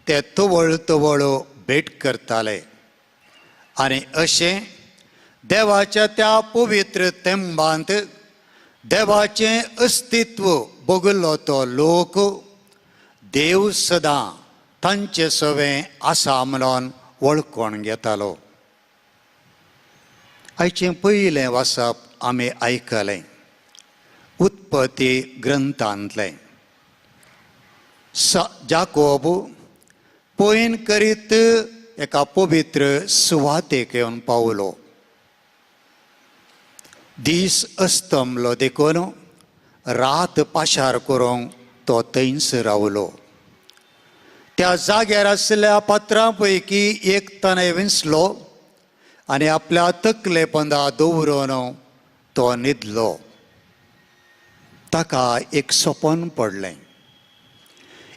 [SPEAKER 5] ते तवळ तवळ भेट करताले आनी अशें देवाच्या त्या पवित्र तेंबांत देवाचें अस्तित्व बगल्लो तो लोक देव सदां तांचे सवें आसा म्हणून वळखून घेतालो. आयचें पयलें वाचप आमी आयकलें उत्पत्ती ग्रंथांतलें. जाकोब पयन करीत एका पवित्र सुवातेक येवन पावलो. दीस अस्तमलो देखून रात पाशार करूंक तो थंयच रावलो. त्या जाग्यार आशिल्ल्या पात्रां पैकी एक ताणें विंचलो आनी आपल्या तकले पंदा दवरून तो न्हिदलो. ताका एक सपन पडलें.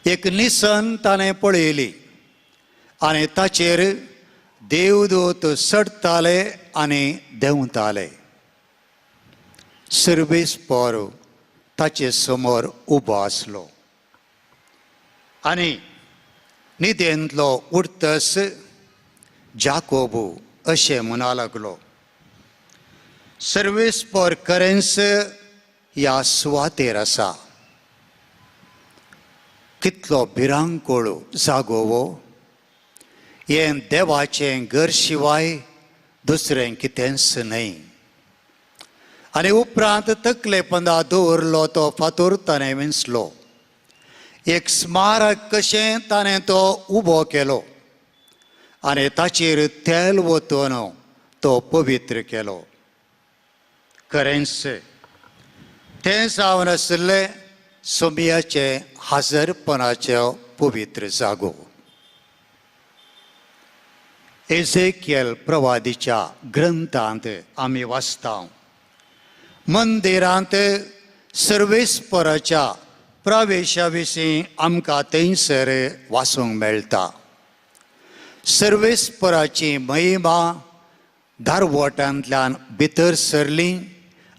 [SPEAKER 5] एक निसन ताणें पळयली आनी ताचेर देवदूत चडटाले आनी देंवताले. सर्वेस्पर ताचे समोर उबो आसलो आनी न्हिदेंतलो उठतस जाकोबू अशें म्हणा लागलो, सर्वेस्पर खरेंच ह्या सुवातेर आसा. कितलो भिरांकूळ जागो हो. हें देवाचें घर शिवाय दुसरें कितेंच न्हय. आनी उपरांत तकले पंदा दवरलो तो फातोर ताणें विंचलो. एक स्मारक कशें ताणें तो उबो केलो आनी ताचेर तेल वतून तो पवित्र केलो. खरेंच तें जावन आशिल्लें सोमियाचें हाजरपणाचें पवित्र जागो. एझेकियल प्रवादीच्या ग्रंथांत आमी वाचता, मंदिरांत सर्वेस्पराच्या प्रवेशा विशीं आमकां थंयसर वाचूंक मेळटा. सर्वेस्पराची महिमा दारवटांतल्यान भितर सरली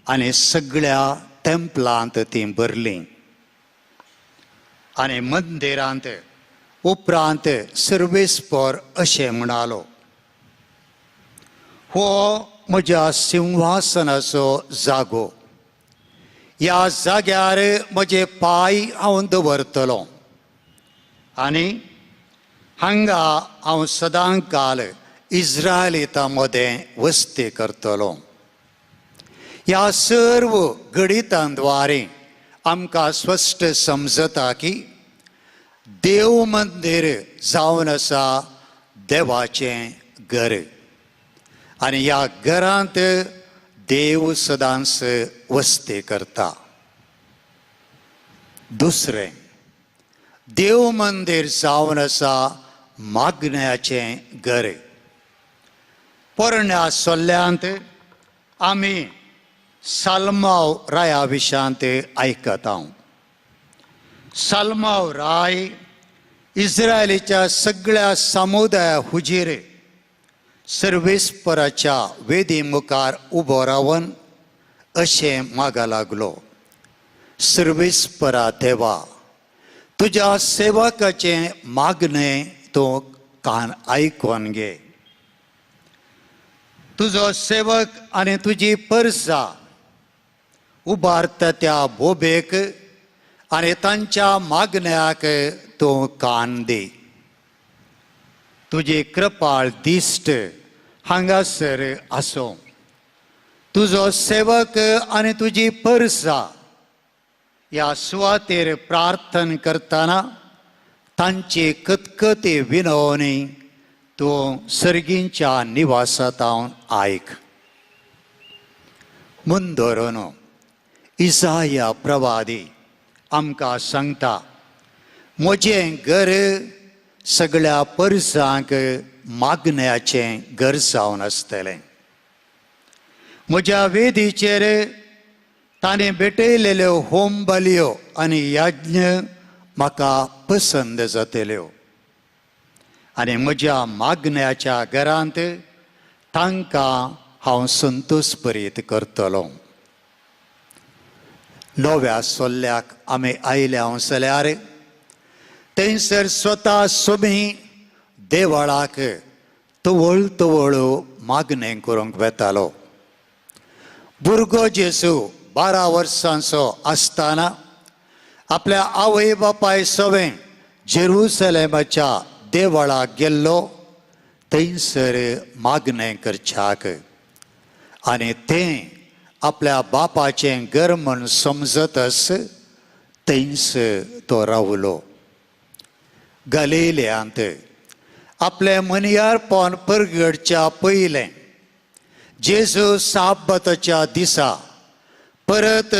[SPEAKER 5] आनी सगळ्या तेंपलांत ती भरली आनी मंदिरांत उपरांत सर्वेस्पर अशें म्हणालो, हो म्हज्या सिंहासनाचो जागो. ह्या जाग्यार म्हजे पांय हांव दवरतलो आनी हांगा हांव सदां काल इज्रायलितां मदें वस्ती करतलो. ह्या सर्व घडितांद्वारे आमकां स्पश्ट समजता की देव मंदीर जावन आसा देवाचें घर आनी ह्या घरांत देव सदांच वस्ती करता. दुसरें, देव मंदीर जावन आसा मागण्याचें घर. पोरण्या सोल्ल्यांत आमी साल्माव राया विशांत आयकता. साल्माव राय इस्रायलीच्या सगळ्या समुदाया हुजीर सर्वेस्पराच्या वेदी मुखार उबो रावन अशें मागा लागलो, सर्वेस्परा देवा, तुज्या सेवकाचें मागणें तूं कान आयकून घे. तुजो सेवक आनी तुजी परसा उबारता त्या बोबेक आनी तांच्या मागण्याक तूं कान दी. तुजी कृपाळ दिश्ट हांगासर आसूं. तुजो सेवक आनी तुजी परसा ह्या सुवातेर प्रार्थना करतना तांची कतकती विनवणी तूं सर्गींच्या निवासांत आयक. मुंदोरून इजाया प्रवादी आमकां सांगता, म्हजें घर सगळ्या परसांक मागण्याचें घर जावन आसतलें. म्हज्या वेदीचेर ताणें भेटयलेल्यो होम बलयो आनी यज्ञ म्हाका पसंद जातल्यो आनी म्हज्या मागण्याच्या घरांत तांकां हांव संतोश भरीत करतलो. नव्या सोल्ल्याक आमी आयल्या हांव जाल्यार थंयसर स्वता सोमी देवळाक तवळ तवळ मागणें करूंक वेतालो. भुरगो जेजू 12 वर्सांचो आसतना आपल्या आवय बापाय सवें जेरुसलेमाच्या देवळाक गेल्लो थंयसर मागणें करच्याक आनी तें आपल्या बापाचें घर म्हूण समजतच थंयच तो रावलो. गलिल्यांत आपलें मनयारपण परगडच्या पयलें जेजू साब्बाताच्या दिसा परत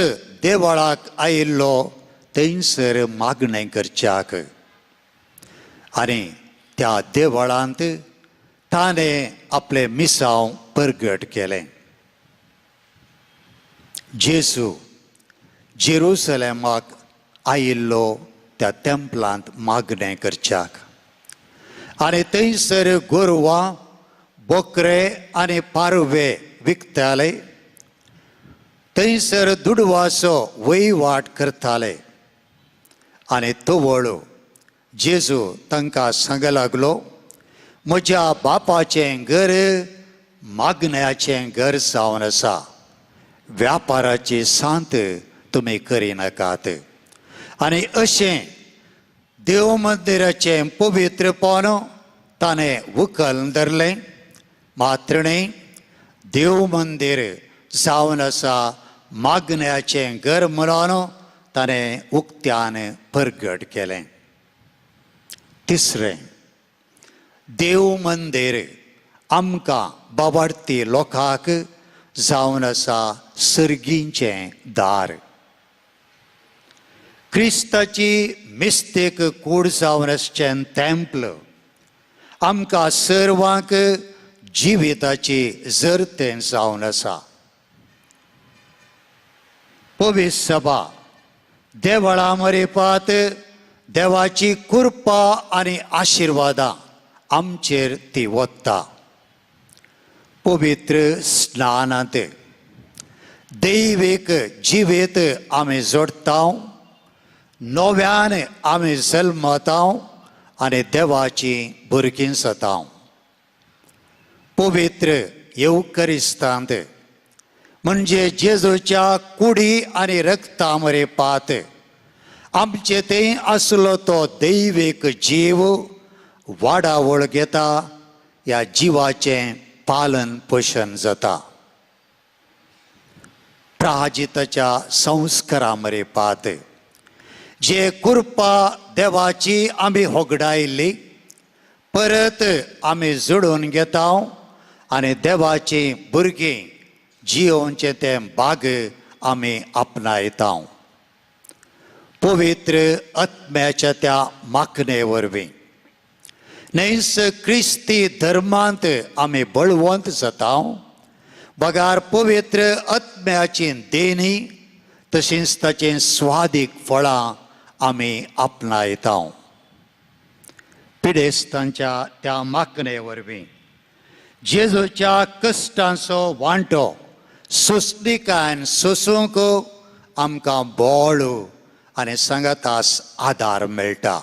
[SPEAKER 5] देवळाक आयिल्लो थंयसर मागणें करच्याक आनी त्या देवळांत ताणें आपलें मिसांव परगट केलें. जेजू जेरुसलेमाक आयिल्लो त्या तेंपलांत मागणें करच्याक आनी थंयसर गोरवां, बोकरे आनी पारवे विकताले. थंयसर दुडवाचो वयवाट करताले आनी तवळ जेजू तांकां सांग लागलो, म्हज्या बापाचें घर मागण्याचें घर जावन आसा, व्यापाराची सांत तुमी करिनाकात. आनी अशें देव मंदिराचें पवित्रपण ताणें उखल धरलें. मात्र न्ही, देव मंदीर जावन आसा मागण्याचें घर म्हणून ताणें उक्त्यान परगट केलें. तिसरें, देव मंदीर आमकां बाबार्ती लोकांक जावन आसा सर्गींचें दार. क्रिस्ताची मिस्तेक कूड जावन आसचें तेंपल आमकां सर्वांक जिविताची जरतें जावन आसा. पवित्र सभा देवळा मरेपात देवाची कृपा आनी आशिर्वादां आमचेर ती वता. पवित्र स्नानांत दैवीक जिवीत आमी जोडटा, नव्यान आमी जल्मता आनी देवाची भुरगीं जाता. पवित्र येवकरिस्तांत म्हणजे जेजूच्या कुडी आनी रक्ता मरेपात आमचे थंय आसलो तो दैवीक जीव वाडावळ घेता. ह्या जिवाचें पालन पोशण जाता. प्राजिताच्या संस्कारा मरेपात जे कृपा देवाची आमी होगडायल्ली परत आमी जोडून घेता आनी देवाची भुरगीं जियोवचें तें बाग आमी आपणायता. पवित्र आत्म्याच्या त्या मागणे वरवीं न्हयच क्रिस्ती धर्मांत आमी बळवंत जाता, बगार पवित्र आत्म्याची देणी तशींच ताचीं स्वादीक फळां आमी आपणायता. पिडेस्तांच्या त्या मागणे वरवीं जेजूच्या कश्टांचो वांटो सोंसणिकायेन सोसूंक आमकां बळ आनी सांगातास आदार मेळटा.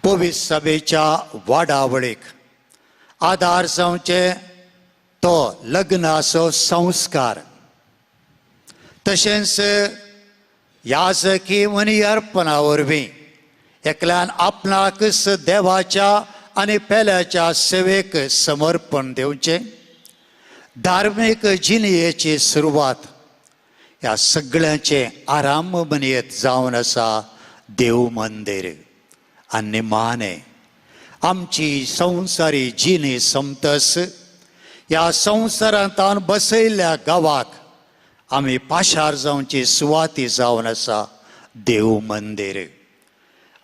[SPEAKER 5] पवित्र सभेच्या वाडावळीक आदार जावचे तो लग्नाचो संस्कार तशेंच याजकी मनी अर्पणा वरवीं एकल्यान आपणाकच देवाच्या आनी पेल्याच्या सेवेक समर्पण दिवचें. धार्मीक जिणेची सुरवात ह्या सगळ्यांचें आराम मनयत जावन आसा देव मंदीर. आनी निमाणें आमची संवसारी जिणी समतस ह्या संवसारांत बसयल्ल्या गांवाक आमी पाशार जावची सुवाती जावन आसा देव मंदीर.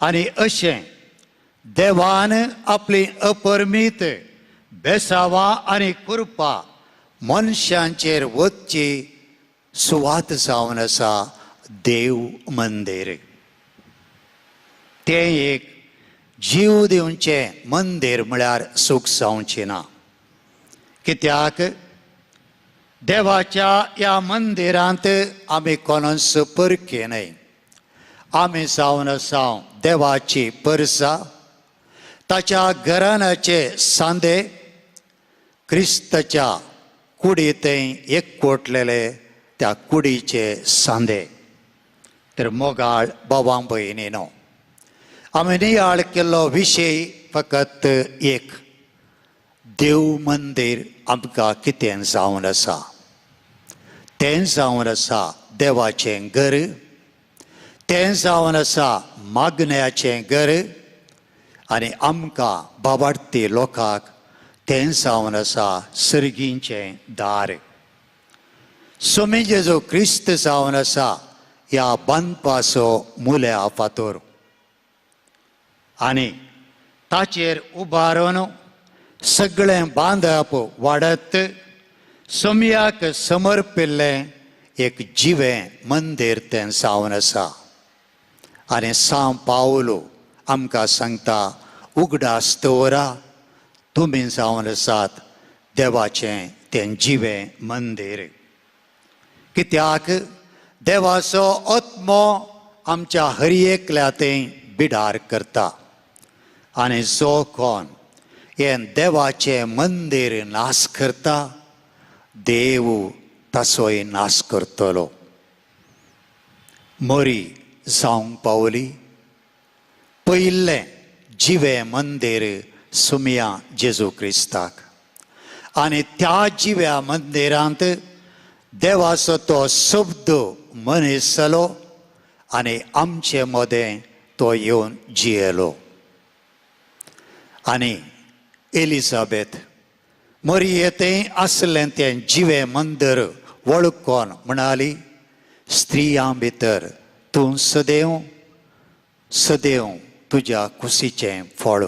[SPEAKER 5] आनी अशें देवान आपली अपरमीत बेसावा आनी कृपा मनशांचेर वचची सुवात जावन आसा देव मंदीर. तें एक जीव दिवचें मंदीर म्हळ्यार सूख जावचें ना, कित्याक देवाच्या ह्या मंदिरांत आमी कोणाच परके न्हय. आमी जावन आसा देवाची परसा, ताच्या घराण्याचे सांदे, क्रिस्ताच्या कुडींतय एकवटलेले त्या कुडीचे सांदे. तर मोगाळ बाबा भयणीनो, आमी नियाळ केल्लो विशय फकत एक, देव मंदीर आमकां कितें जावन आसा. तें जावन आसा देवाचें घर, तें जावन आसा मागण्याचें घर, आनी आमकां बाबार्ती लोकांक तें जावन आसा सर्गींचें दार. स्वामी जेजू क्रिस्त जावन आसा ह्या बांदपाचो मुल्या फातोर, आनी ताचेर उबारून सगळें बांदप वाडत सोमयाक समर्पिल्लें एक जिवें मंदीर तें जावन आसा. आनी सांव पावलो आमकां सांगता, उगडास दवरा तुमी जावन आसात देवाचें तें जिवें मंदीर. कित्याक देवाचो आत्मो आमच्या हर एकल्या तें बिडार करता, आनी जो कोण हें देवाचें मंदीर नाश करता देव ताचोय नाश करतलो. मरी जावंक पावली पयिल्लें जिवें मंदीर सुमया जेजू क्रिस्ताक, आनी त्या जिव्या मंदिरांत देवाचो तो शब्द मनीस जालो आनी आमचे मदें तो येवन जियेलो. आनी एलिझाबेथ मरियेंतय आसलें तें जिवें मंदीर वळखून म्हणाली, स्त्रियां भितर तूं सदैव सदैव तुज्या कुशीचें फळ.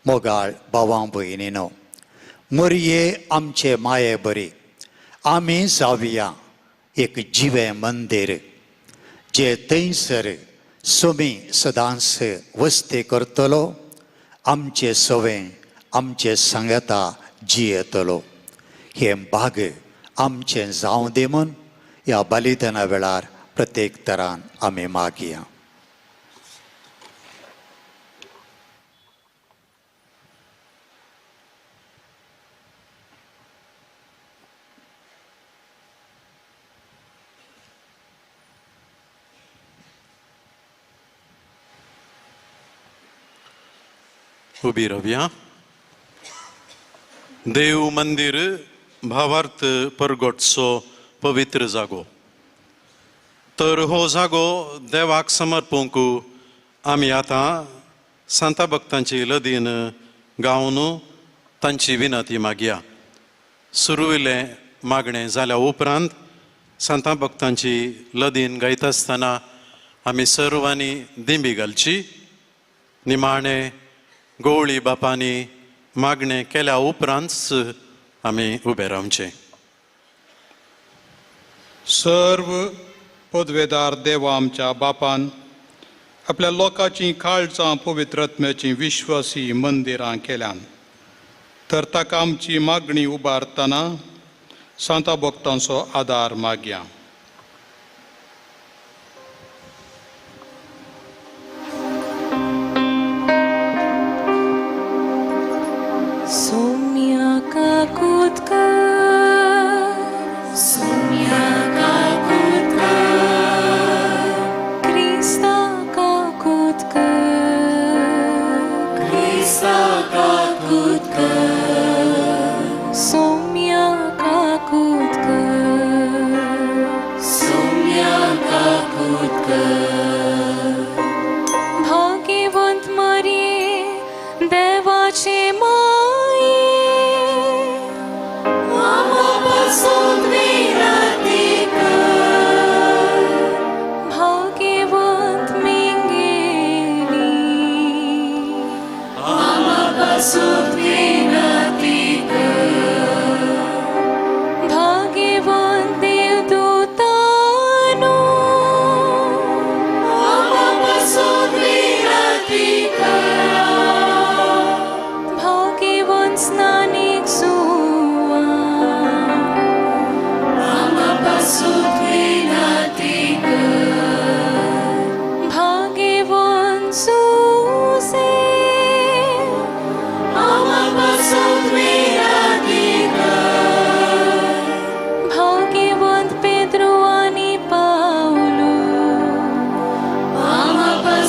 [SPEAKER 5] मोगाळ भावां भयणीनो, मरिये आमचे माये बरी आमी जावया एक जिवें मंदीर जे थंयसर सोमी सदांच वस्ती करतलो, आमचे सवें आमचे सांगाता जियेतलो. हें भाग आमचें जावं दी म्हूण ह्या बलिदाना वेळार प्रत्येक तरान आमी मागया.
[SPEAKER 7] उबी रावया. देव मंदीर भावार्थ परगटचो पवित्र जागो, तर हो जागो देवाक समर्पूंक आमी आतां सांता भक्तांची लदीन गावन तांची विनंती मागया. सुरवेलें मागणें जाल्या उपरांत सांता भक्तांची लदीन गायता आसतना आमी सर्वांनी दिंबी घालची. निमाणें गवळी बापांनी मागणें केल्या उपरांतच आमी उबे रावचें.
[SPEAKER 8] सर्व पदवेदार देवा आमच्या बापान आपल्या लोकांची काळजां पवित्रत्म्याचीं विश्वासी मंदिरां केल्यान, तर ताका आमची मागणी उबारतना सांता भक्तांचो आदार मागया.
[SPEAKER 9] Somya kakutka, Somya kakutka, Krista kakutka, Krista kakutka, Somya kakutka.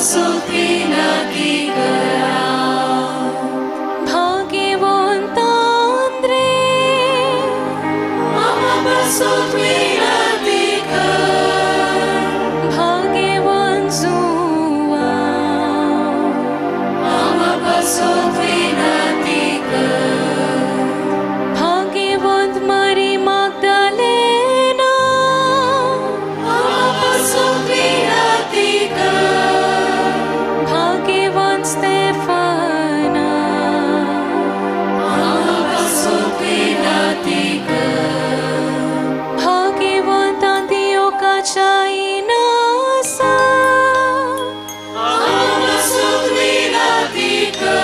[SPEAKER 9] पासून विनंती करात.
[SPEAKER 13] भाग्यवंत आंद्रे
[SPEAKER 9] आमा पासून विनंती कर.
[SPEAKER 13] भाग्यवंत जुवांव
[SPEAKER 9] आमा पासून विनंती कर.
[SPEAKER 13] भाग्यवंत मरी मागदालेना
[SPEAKER 9] आमा पासून विनंती कर.
[SPEAKER 13] भाग्यवंत स्तेफाना
[SPEAKER 9] आमा पासून विनंती कर.
[SPEAKER 13] भाग्यवंत आंतियोकाच्या इनासा
[SPEAKER 9] आमा पासून विनंती कर.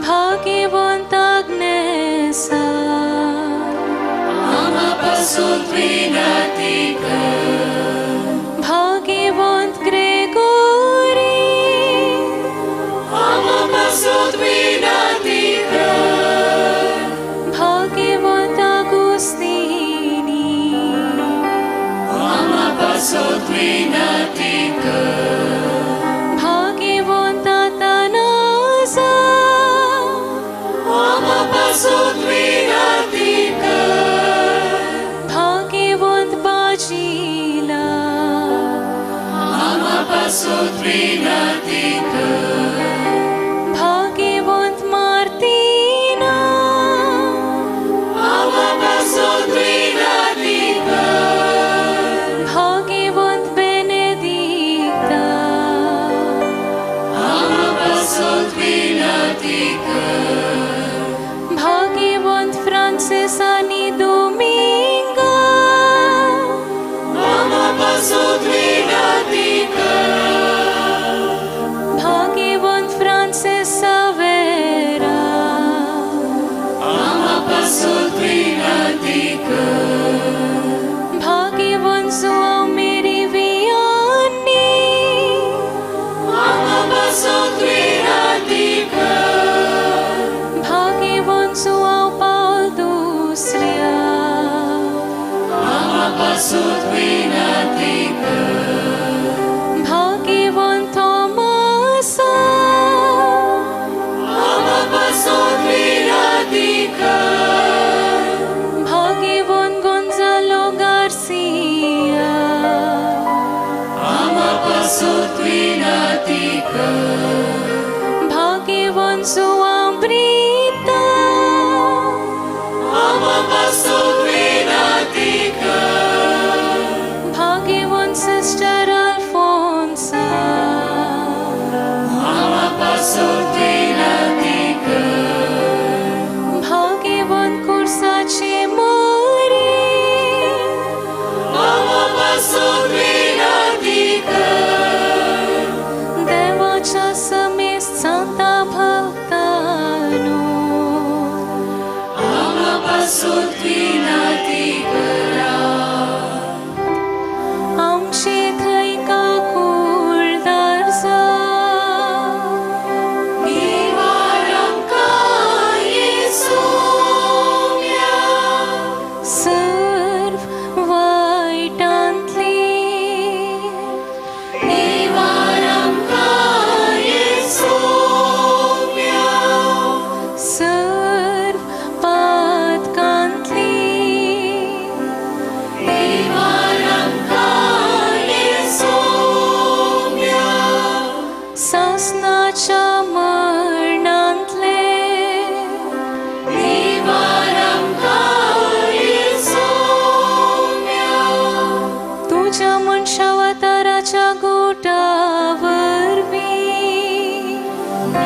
[SPEAKER 13] भाग्यवंत आग्नेसा
[SPEAKER 9] आमा पासून विनंती कर.
[SPEAKER 13] भाग्यवंत ग्रेगोरी
[SPEAKER 9] आमा पासून विनंती कर.
[SPEAKER 13] भाग्यवंत आगुस्तिनी
[SPEAKER 9] आमा पासून विनंती कर.
[SPEAKER 13] भाग्यवंत आतानासा
[SPEAKER 9] आमा पासून विनंती कर.
[SPEAKER 13] भाग्यवंत बाजिला
[SPEAKER 9] आमा पासून विनंती कर.
[SPEAKER 13] भाग्यवंत मार्तीना
[SPEAKER 9] आमा पासून विनंती कर.
[SPEAKER 13] भाग्यवंत बेनेदिक्ता
[SPEAKER 9] आमा पासून विनंती कर.
[SPEAKER 13] भाग्यवंत फ्रांसिस आनी दोमिंगा
[SPEAKER 9] आमा पासून विनंती कर.
[SPEAKER 13] भाग्यवंत फ्रांसिस सावेरा
[SPEAKER 9] आमा पासून विनंती कर.
[SPEAKER 13] भाग्यवंत जुआंव मेरी वियानी
[SPEAKER 9] आमा पासून विनंती कर.
[SPEAKER 13] भाग्यवंत जुआंव पावल दुसऱ्या
[SPEAKER 9] आमा पासून विनंती कर.
[SPEAKER 13] भाग्यवंत थॉमासा
[SPEAKER 9] आमा पासून विनंती कर.
[SPEAKER 13] भाग्यवंत गोंजालो गार्सिया
[SPEAKER 9] आमा पासून विनंती कर.
[SPEAKER 13] भाग्यवंत जुआंव ब्रिता
[SPEAKER 9] आमा पासून विनंती कर.
[SPEAKER 13] भाग्यवंत सिस्टर अल्फोन्सा
[SPEAKER 9] आमा पासून विनंती कर.
[SPEAKER 13] भाग्यवंत कुर्साची मरी
[SPEAKER 9] आमा पासून विनंती कर.
[SPEAKER 13] देवाच्या समेस्त सांता भक्तानो
[SPEAKER 9] आमा पासून विनंती करा.
[SPEAKER 13] आमचे थंय काकुळदार जा
[SPEAKER 9] निवार आमकां येसुम्या.
[SPEAKER 13] सर्व वायटांतली
[SPEAKER 9] निवार आमकां येसुम्या.
[SPEAKER 13] सर्व पातकांतली
[SPEAKER 9] निवार आमकां येसुम्या.
[SPEAKER 13] सासनाच्या मरणांतले
[SPEAKER 9] निवार आमकां येसुम्या.
[SPEAKER 13] तुझ्या मनशावताराच्या गोटा वरवीं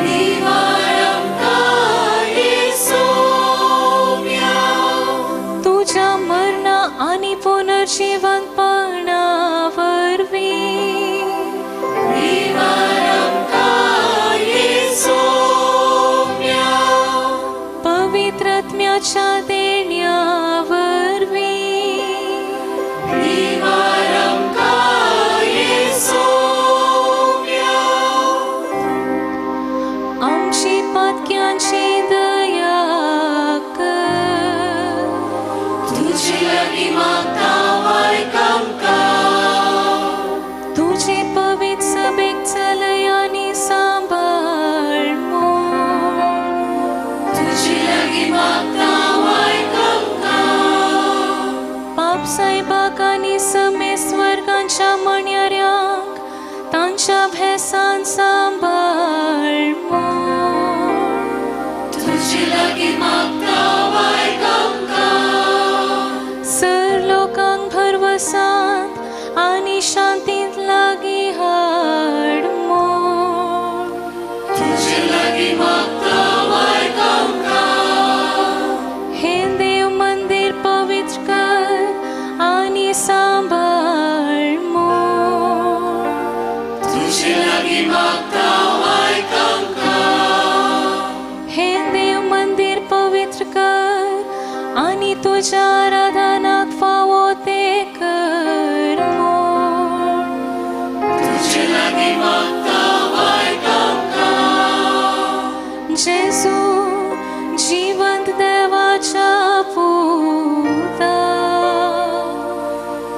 [SPEAKER 9] निवार आमकां येसुम्या.
[SPEAKER 13] तुझ्या मरणा आनी पुनर्जिवंतपणा वरवीं
[SPEAKER 9] निवार आमकां येसुम्या.
[SPEAKER 13] पवित्रत्म्याच्या देण्या वरवीं
[SPEAKER 9] निवार आमकां येसुम्या.
[SPEAKER 13] आमची पातक्यांची दया कर.
[SPEAKER 9] तुझे लागीं मागता आयक आमकां.
[SPEAKER 13] तुझे पवित्र सभे प्रसाद आनी शांतींत लागीं हाड म्हूण.
[SPEAKER 9] तुजे लागीं मागता आयक आमकां.
[SPEAKER 13] हें देव मंदीर पवित्र कर आनी सांबाळ म्हूण.
[SPEAKER 9] तुजे लागीं मागता आयक आमकां.
[SPEAKER 13] हें देव मंदीर पवित्र कर आनी तुज्या आराधनाक फावो तें कर म्हूण.
[SPEAKER 9] तुजे लागीं मागता आयक आमकां.
[SPEAKER 13] जेजू जिवंत देवाच्या पुता,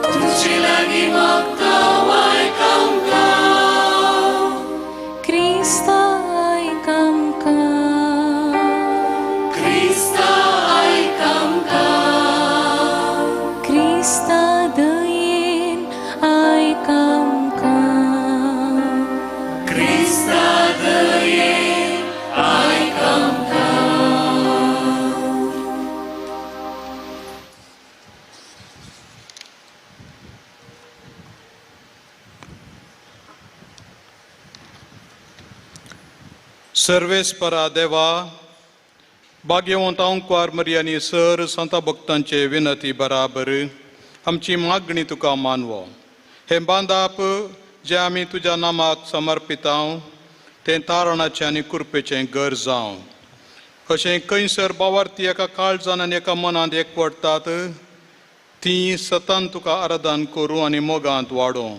[SPEAKER 9] तुजे लागीं मागता आयक आमकां.
[SPEAKER 13] क्रिस्ता आयक आमकां.
[SPEAKER 9] क्रिस्ता आयक आमकां.
[SPEAKER 13] क्रिस्ता दयेन आयक आमकां.
[SPEAKER 9] क्रिस्ता दयेन आयक आमकां.
[SPEAKER 8] सर्वेस्परा देवा, भाग्यवंत अंकवार मरियानी सर संता भक्तांचे विनती बराबर आमची मागणी तुका मानवो. हें बांदाप जें आमी तुज्या नामाक समर्पितांव तें तारणाचें आनी कृपेचें घर जावं. अशें खंयसर बावार्थी एका काळजान आनी एका मनांत एकवटतात तीं सतान तुका आराधन करूं आनी मोगांत वाडोवं.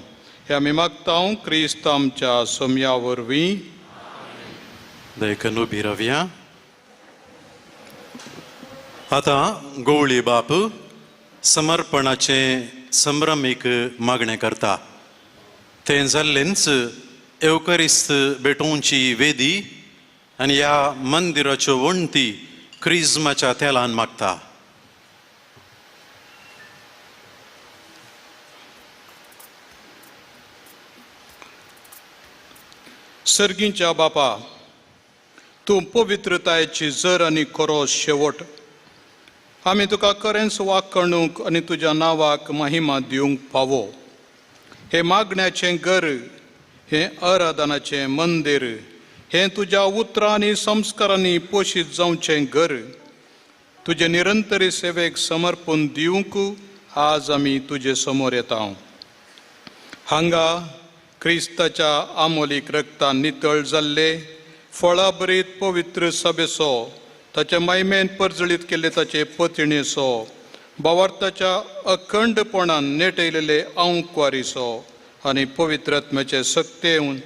[SPEAKER 8] हें आमी मागतांव क्रिस्त आमच्या सोमया वरवीं.
[SPEAKER 7] देखून उबी रावया. आतां गवळी बाप समर्पणाचें संभ्रमीक मागणें करता. तें जाल्लेंच एवकरिस्त भेटोवची वेदी आनी ह्या मंदिराच्यो वण्टी क्रिज्माच्या तेलान मागता.
[SPEAKER 8] सर्गींच्या बापा, तूं पवित्रतायेची जर आनी खरो शेवट. आमी तुका खरेंच वाकणूक आनी तुज्या नांवाक महिमा दिवंक फावो. हें मागण्याचें घर, हें आराधनाचें मंदीर, हें तुज्या उतरां आनी संस्कारांनी पोशीत जावचें घर. तुजे निरंतरी सेवेक समर्पण दिवंक आज आमी तुजे समोर येता. हांगा क्रिस्ताच्या आमोलीक रक्तान नितळ जाल्ले फळाभरीत पवित्र सभेचो, ताचे मायमेन परजळीत केल्ले ताचे पतिणेचो, भावार्थाच्या अखंडपणान नेटयलेले आंकवारीचो आनी पवित्र आत्म्याचे सक्तेवन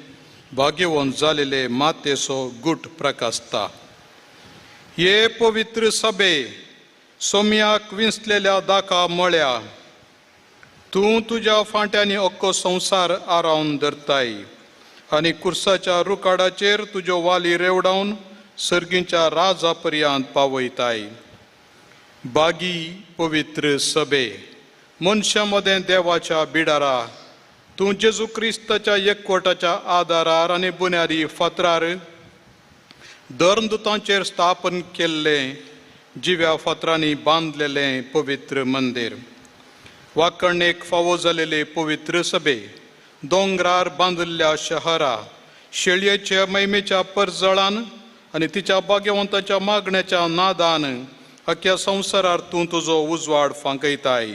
[SPEAKER 8] भाग्यवंत जालेले मातेचो गुट प्रकाशता. हे पवित्र सभे सोम्याक विंचलेल्या दाका मळ्या तूं तुज्या फांट्यांनी अख्खो संवसार आरावन धरताय आनी कुर्साच्या रुकाडाचेर तुज्यो वाली रेवडावन सर्गींच्या राजा पर्यंत पावयताय. बागी पवित्र सभे, मनशां मदें देवाच्या बिडारा, तूं जेजू क्रिस्ताच्या एकवटाच्या आदारार आनी बुन्यादी फातरार धर्मदुतांचेर स्थापन केल्लें जिव्या फातरांनी बांदलेलें पवित्र मंदीर, वाकणेक फावो जालेले पवित्र सभे, दोंगरार बांदिल्ल्या शहरा, शेळयेच्या मैमेच्या परजळान आनी तिच्या भाग्यवंताच्या मागण्याच्या नादान अख्ख्या संवसारार तूं तुजो उजवाड फांकयताय.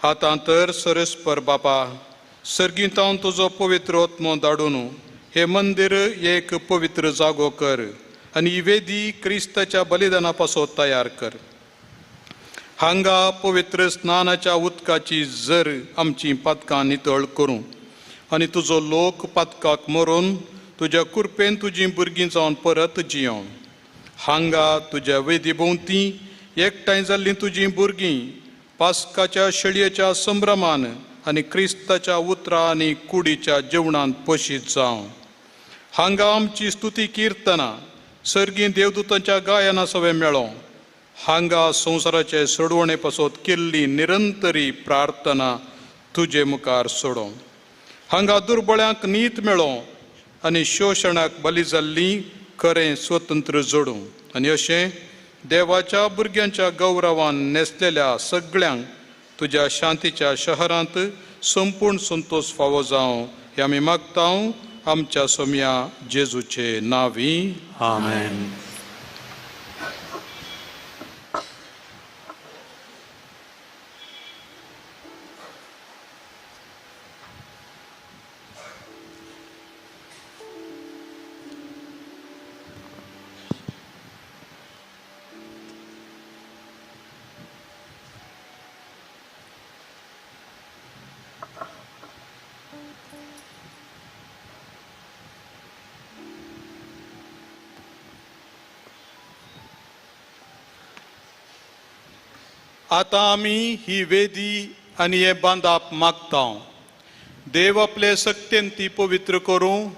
[SPEAKER 8] आतां तर सरस्पर बापा, सर्गींतावन तुजो पवित्र आत्मो धाडून हें मंदीर एक पवित्र जागो कर आनी ही वेदी क्रिस्ताच्या बलिदाना पासत तयार कर. हांगा पवित्र स्नानाच्या उदकाची जर आमची पातकां नितळ करूं आनी तुजो लोक पातकाक मरून तुज्या कृपेन तुजीं भुरगीं जावन परत जियों. हांगा तुज्या वेदी भोंवती एकठांय जाल्लीं तुजीं भुरगीं पास्काच्या शेळयेच्या संभ्रमान आनी क्रिस्ताच्या उतरां आनी कुडीच्या जेवणांत पोशीत जावं. हांगा आमची स्तुती किर्तनां सर्गीं देवदूतांच्या गायना सवें मेळों. हांगा संवसाराचे सोडवणे पासत केल्ली निरंतरी प्रार्थना तुजे मुखार सोडों. हांगा दुर्बळ्यांक नीत मेळों आनी शोशणाक बली जाल्ली खरें स्वतंत्र जोडूं आनी अशें देवाच्या भुरग्यांच्या गौरवान न्हेसलेल्या सगळ्यांक तुज्या शांतीच्या शहरांत संपूर्ण संतोश फावो जावं हें आमी मागता आमच्या सोम्या जेजूचे नांवी.
[SPEAKER 7] आमेन.
[SPEAKER 8] आतां आमी ही वेदी आनी हें बांदाप मागता. देव आपले सक्तेन ती पवित्र करूं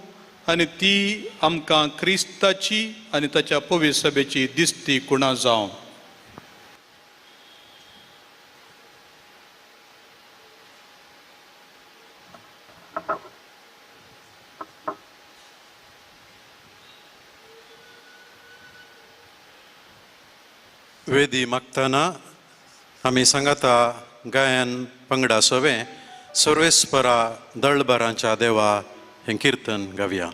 [SPEAKER 8] आनी ती आमकां क्रिस्ताची आनी ताच्या पवित्र सभेची दिसती कुणा जावं.
[SPEAKER 7] वेदी मागतना आमी सांगाता गायन पंगडा सोवे सर्वेस्परा दळबरांच्या देवा हें किर्तन गावया.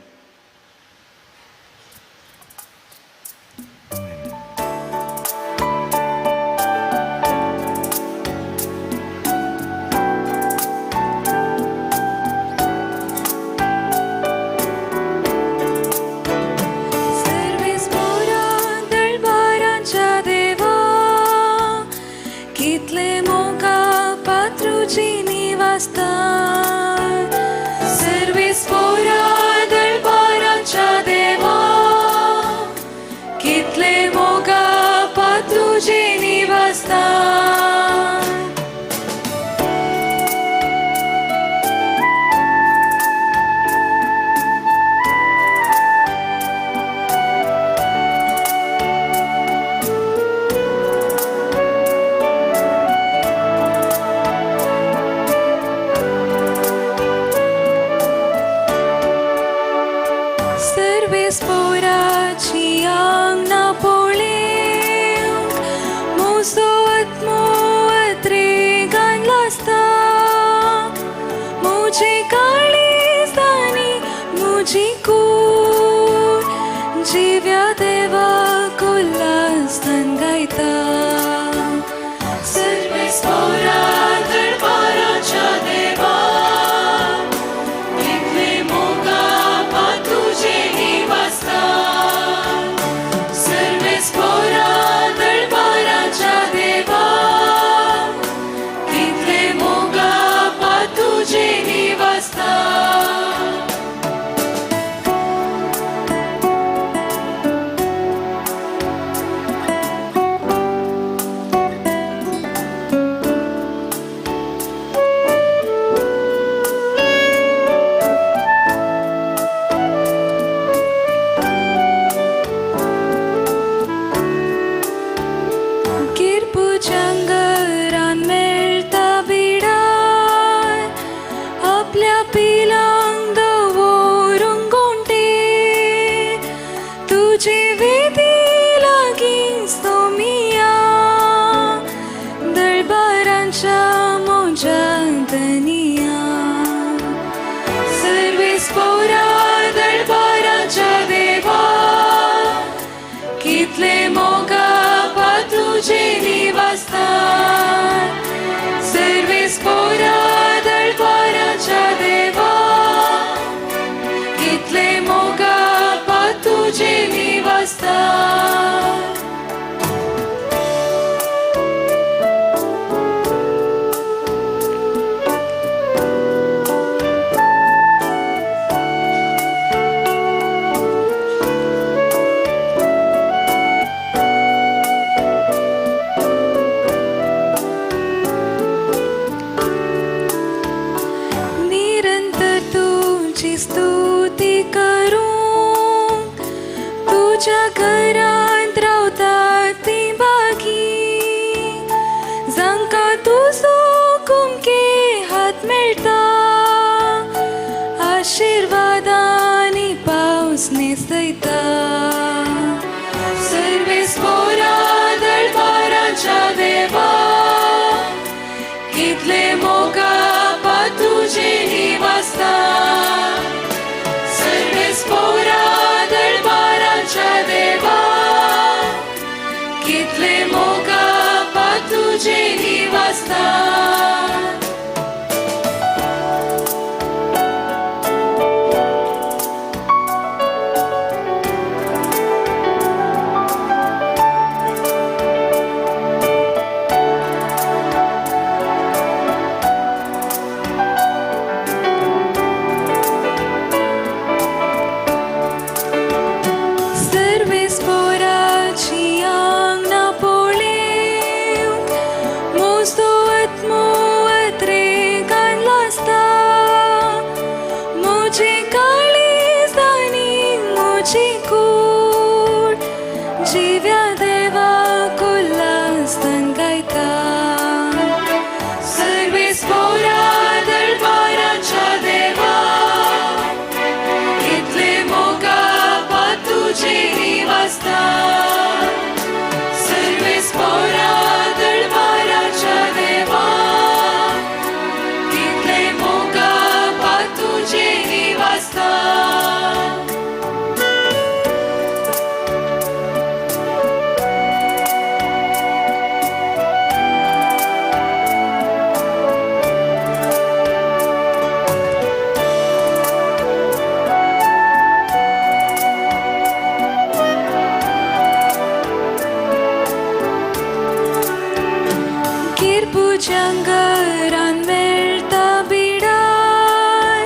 [SPEAKER 9] तुज्या घरान मेळटा बिडाय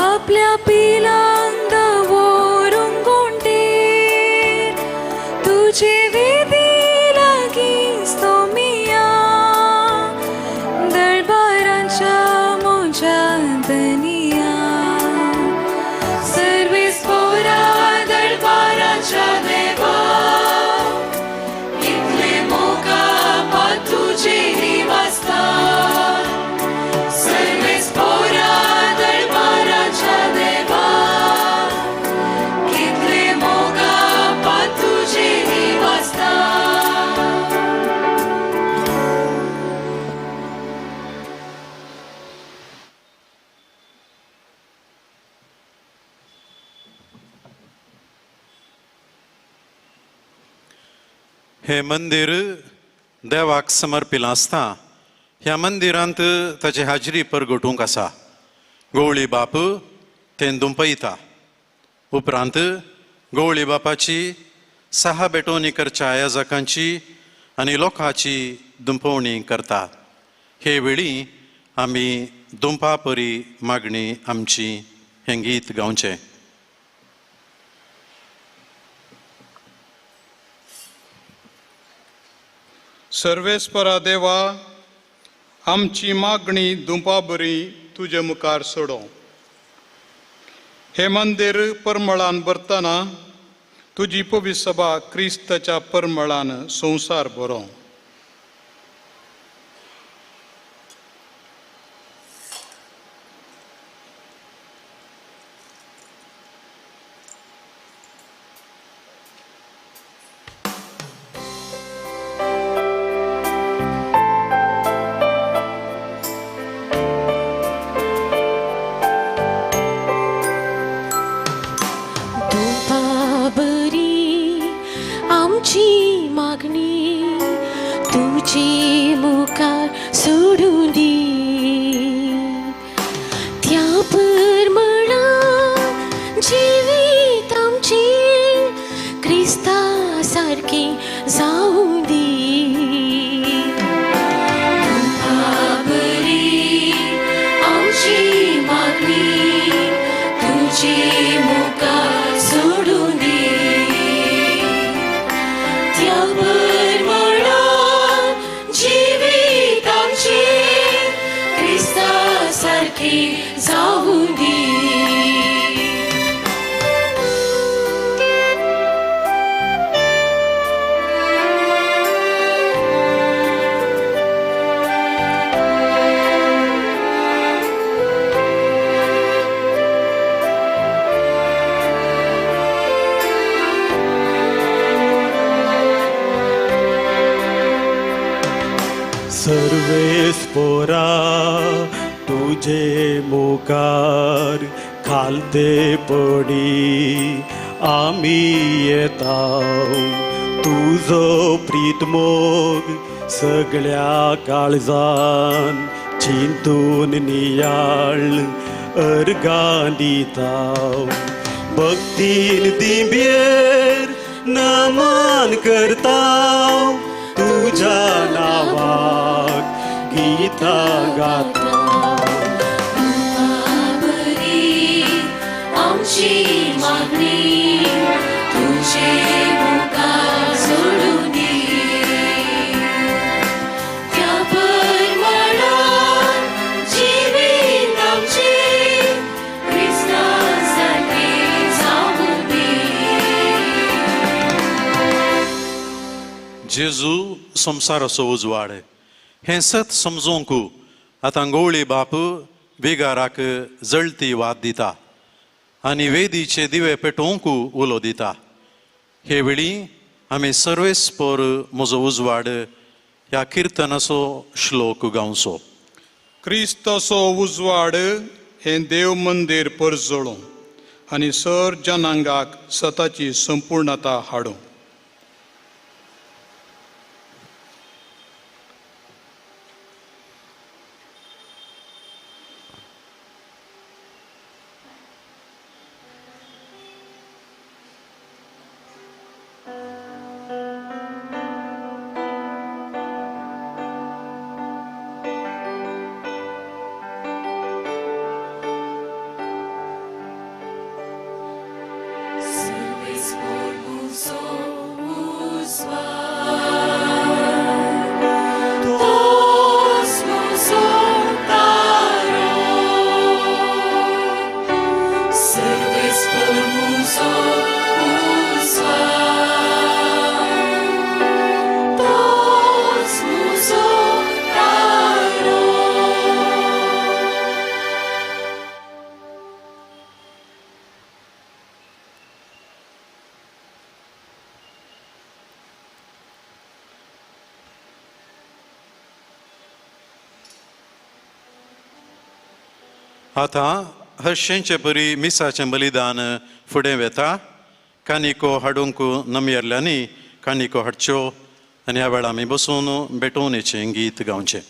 [SPEAKER 9] आपल्या पिलांक दवरूंक गोंटेर तुजे वेदी लागीं सोमिया दरबाराच्या म्हज्या धनिया सर्वेस पोरा दरबाराच्या देवा इतले मोगा तुझे निवासता सर्वेस पोरा दरबाराच्या देवा कितले मोगा तुझे निवासता.
[SPEAKER 7] हें मंदीर देवाक समर्पिलां आसता. ह्या मंदिरांत ताची हाजरी परगटूंक आसा. गवळी बाप तें दुंपयता. उपरांत गवळी बापाची सहा बेटोनी करच्या आयाजकांची आनी लोकांची दुंपवणी करतात. हे वेळी आमी दुंपा परी मागणी आमची हें गीत गावचें.
[SPEAKER 8] सर्वेस्परा देवा आमची मागणी दुंपा बरी तुजे मुखार सोडो. हे मंदीर परमळान भरतना तुजी पवित्र सभा क्रिस्ताच्या परमळान संवसार बरो.
[SPEAKER 9] बरी आमची मागणी तुझे मुखार सोडून दी त्या परमळा जिवीत आमचे क्रिस्ता सारखे जावं दी. बरी आमची मागणी तुझे मुखार सोडून दी त्या परमळा जिवीत आमचे क्रिस्ता सारखे जावं दी.
[SPEAKER 11] सर्वेस पोरा तुझे मुखार खालते पडी आमी येता. तुजो प्रीतमोग सगळ्या काळजान चिंतून नियाळ अर्गां दिता. भक्तीन दिंब्येर नमन करता तुझ्या नावाक गीतां गाता.
[SPEAKER 9] बरी आमची मागणी तुझे मुखार सोडून दी त्या परमळान जिवीत आमचे क्रिस्ता सारखे जावं दी.
[SPEAKER 7] जेजू संवसाराचो उजवाड हें सत समजूंक आतां गवळी बाप बेगाराक जळती वाद दिता आनी वेदीचे दिवे पेटोवंक उलो दिता. हे वेळी आमी सर्वेस्पर म्हजो उजवाड ह्या किर्तनाचो श्लोक गावचो.
[SPEAKER 8] क्रिस्ताचो उजवाड हें देव मंदीर परजळूं आनी सर जनांगाक सताची संपूर्णता हाडूं.
[SPEAKER 7] आतां हर्शेंचे परी मिसाचें बलिदान फुडें वेता. कानिको हाडूंक नमयेल्ल्यांनी कानिको हाडच्यो आनी ह्या वेळार आमी बसून भेटोवणेचें गीत गावचें.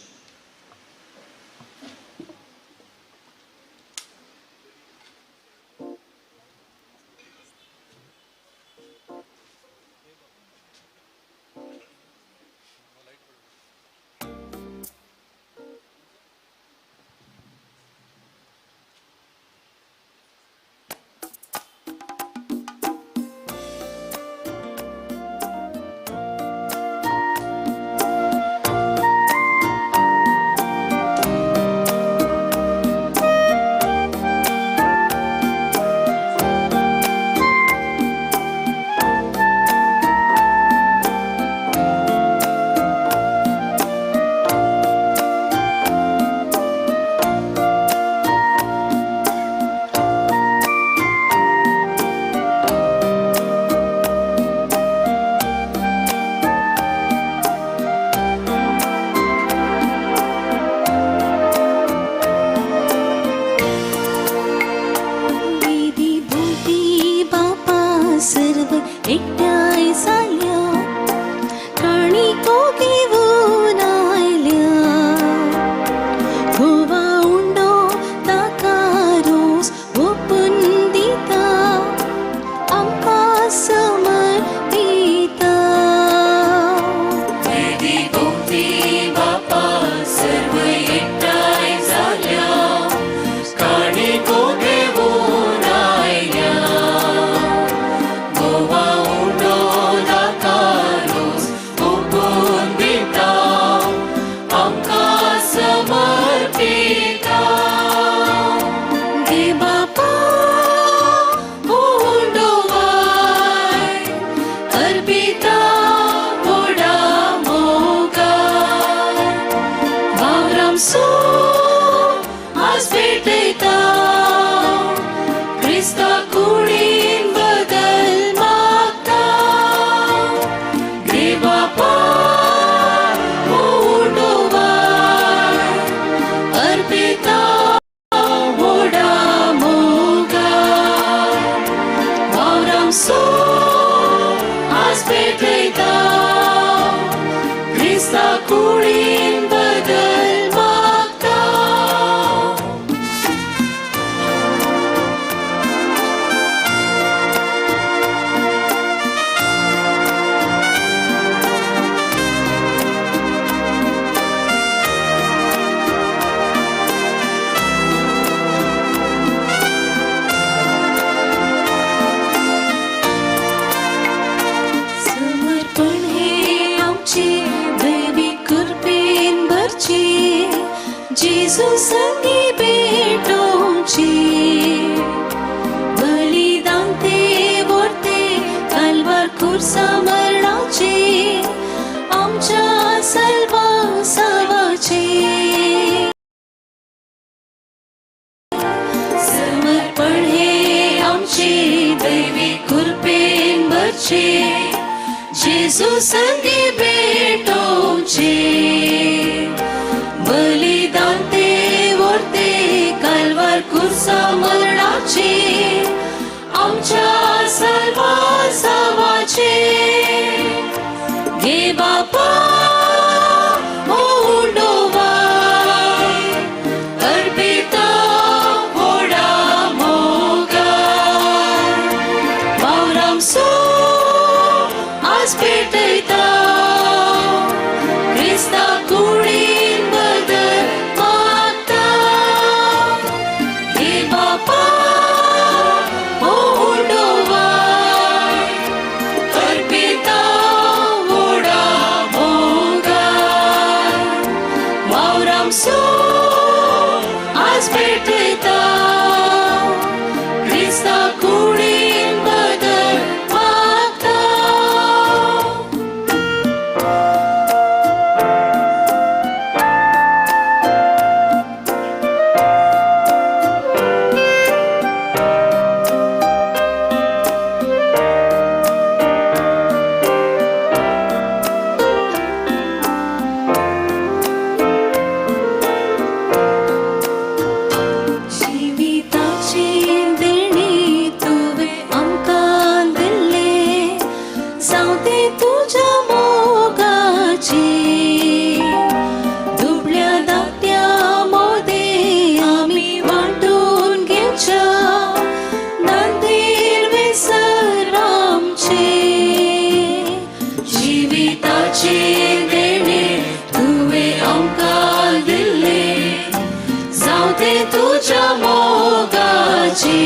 [SPEAKER 9] तुज्या मोगाची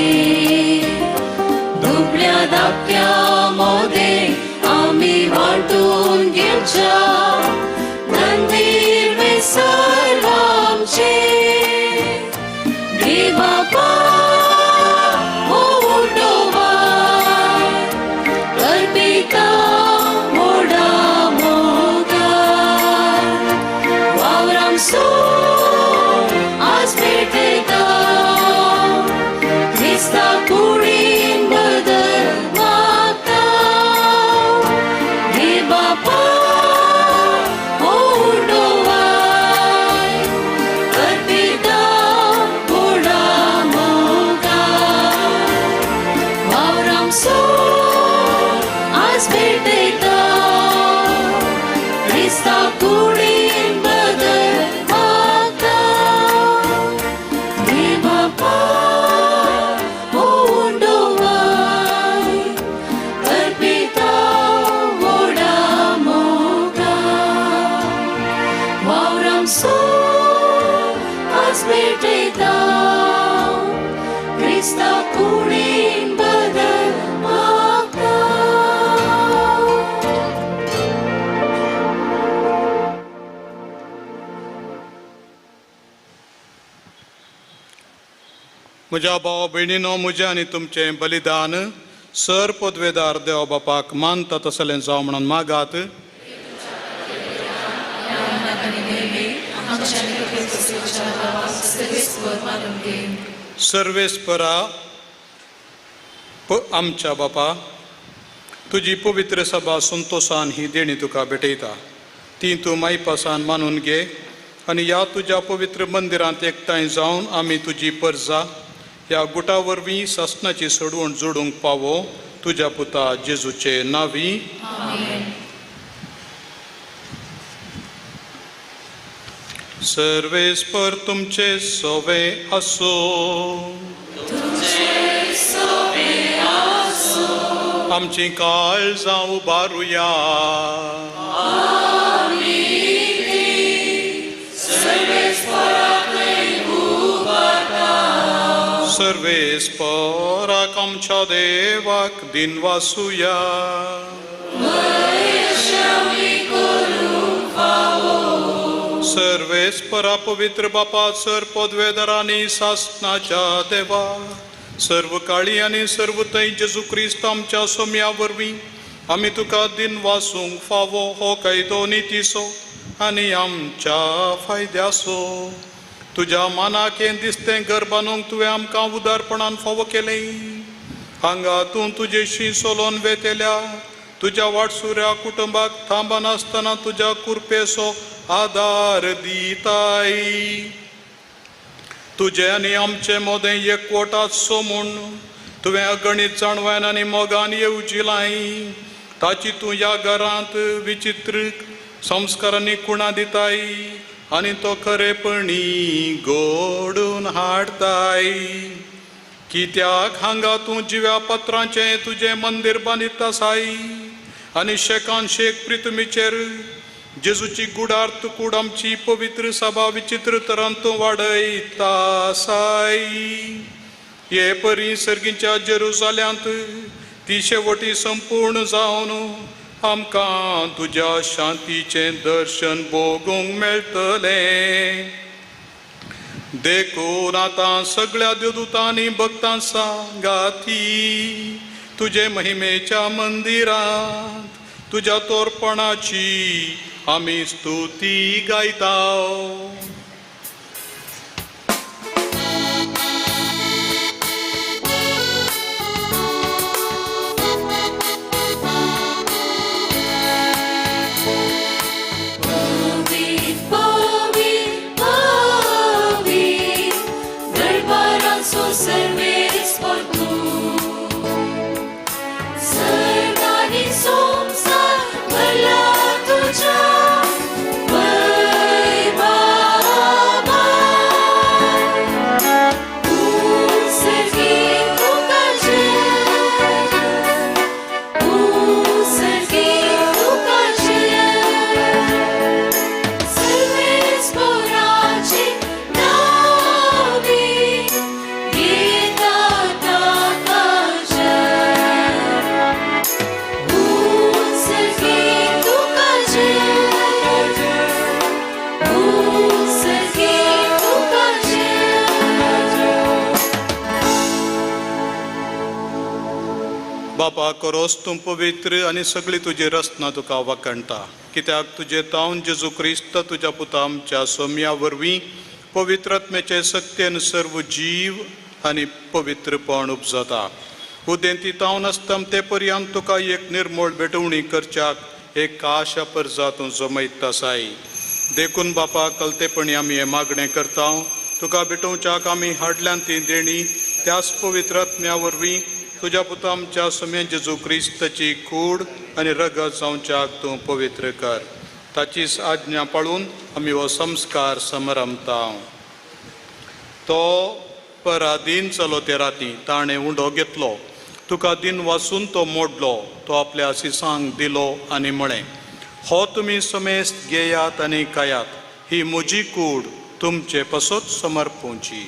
[SPEAKER 9] दुबळ्या धाकट्या मोदे आमी वांटून घेवच्या मंदीर सर्वांचे देवा
[SPEAKER 8] म्हज्या भाव भयणीनो म्हजें आनी तुमचें बलिदान सर पदवेदार देव बापाक मानता तसलें जावं म्हणून मागात. सर्वेस्परा आमच्या बापा तुजी पवित्र सभा संतोसान ही देणी तुका भेटयता ती तूं मायपासान मानून घे आनी ह्या तुज्या पवित्र मंदिरांत एकठांय जावन आमी तुजी परजा ह्या गुटा वरवीं सासणाची सोडवण जोडूंक पावो तुज्या पुता जेजूचे नांवी. सर्वेस्पर तुमचे सोवे आसो. आमची काळजां उबारुया. सर्वेस्पराक आमच्या देवाक दिनवासुया. सर्वेस्परा पवित्र बापा सर पदवेदारांनी सासनाच्या देवा सर्व काळी आनी सर्व थंय जेजू क्रिस्त आमच्या सोम्या वरवीं आमी तुका दिनवासूंक फावो हो कायदो नितीचो आनी आमच्या फायद्याचो. तुज्या मानाक हें दिसतें घर बांदूंक तुवें आमकां उदारपणान फावो केलें. हांगा तूं तुजेशी सोलोन वेतेल्या तुज्या वाटसुऱ्या कुटुंबाक थांबनासतना तुज्या कुरपेचो आदार दिताय. तुजें आनी आमचे मोदें एकवट आसचो म्हूण तुवें अगणीत जाणवायन आनी मोगान येवजिलाय. ताची तूं ह्या घरांत विचित्र संस्कारांनी कुणां दिताय आनी तो खरेपणी गोडून हाडताय. कित्याक हांगा तूं जिव्या पत्रांचें तुजें मंदीर बांदीत आसाय आनी शेकान शेक प्रितमीचेर जेजूची गुडार्थ कूड आमची पवित्र सभा विचित्र तरान तूं वाडयता आसाय. हे परी सर्गीच्या जेरुजाल्यांत ती शेवटी संपूर्ण जावन आमकां तुज्या शांतीचें दर्शन भोगूंक मेळटलें. देखून आतां सगळ्या देवदूतांनी भक्तां सांगाती तुजे महिमेच्या मंदिरांत तुज्या तोरपणाची आमी स्तुती गायता.
[SPEAKER 9] संसार भरला तुझ्या वैभवान.
[SPEAKER 8] बापा करोस तूं पवित्र आनी सगळी तुजी रचना तुका वाखणटा, कित्याक तुजे तावन जेजू क्रिस्त तुज्या पुता आमच्या सोम्या वरवीं पवित्रात्म्याचे सक्तेन सर्व जीव आनी पवित्रपण उपजता. उदेंती तावन आसता ते पर्यंत तुका एक निर्मळ भेटवणी करच्याक एक आशा परजा तूं जमयत आसाय. देखून बापा कलतेपणी आमी हें मागणें करता, तुका भेटोवच्याक आमी हाडल्यान ती देणी त्याच पवित्रात्म्या वरवीं तुज्या पुता आमच्या सोम्या जेजू क्रिस्ताची कूड आनी रगत जावच्याक तूं पवित्र कर. ताचीच आज्ञा पाळून आमी हो संस्कार समरमता. तो पराधीन चलो ते राती ताणें उंडो घेतलो, तुका दिन वासून तो मोडलो, तो आपल्या सिसांक दिलो आनी म्हळें, हो तुमी समेस्त घेयात आनी खायात, ही म्हजी कूड तुमचे पसत समर्पूंची.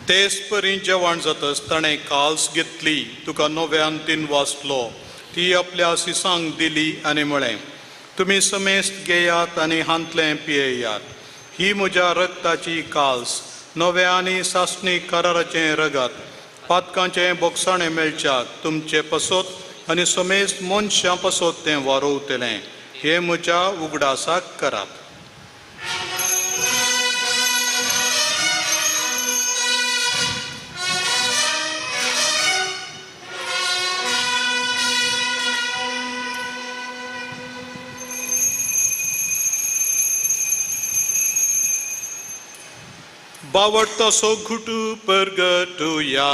[SPEAKER 8] तेच परी जेवण जातच ताणें काल्स घेतली, तुका नव्यान तीन वाचलो, ती आपल्या सिसांक दिली आनी म्हळें, तुमी समेस्त घेयात आनी हांतलें पियेयात, ही म्हज्या रक्ताची काल्स, नव्या आनी सासणी कराराचें रगत, पातकांचें बोगसाणें मेळच्याक तुमचे पसत आनी समेस्त मनशां पसत तें वारोवतलें, हें म्हज्या उगडासाक करात. बावडतो घुटू परगटुया.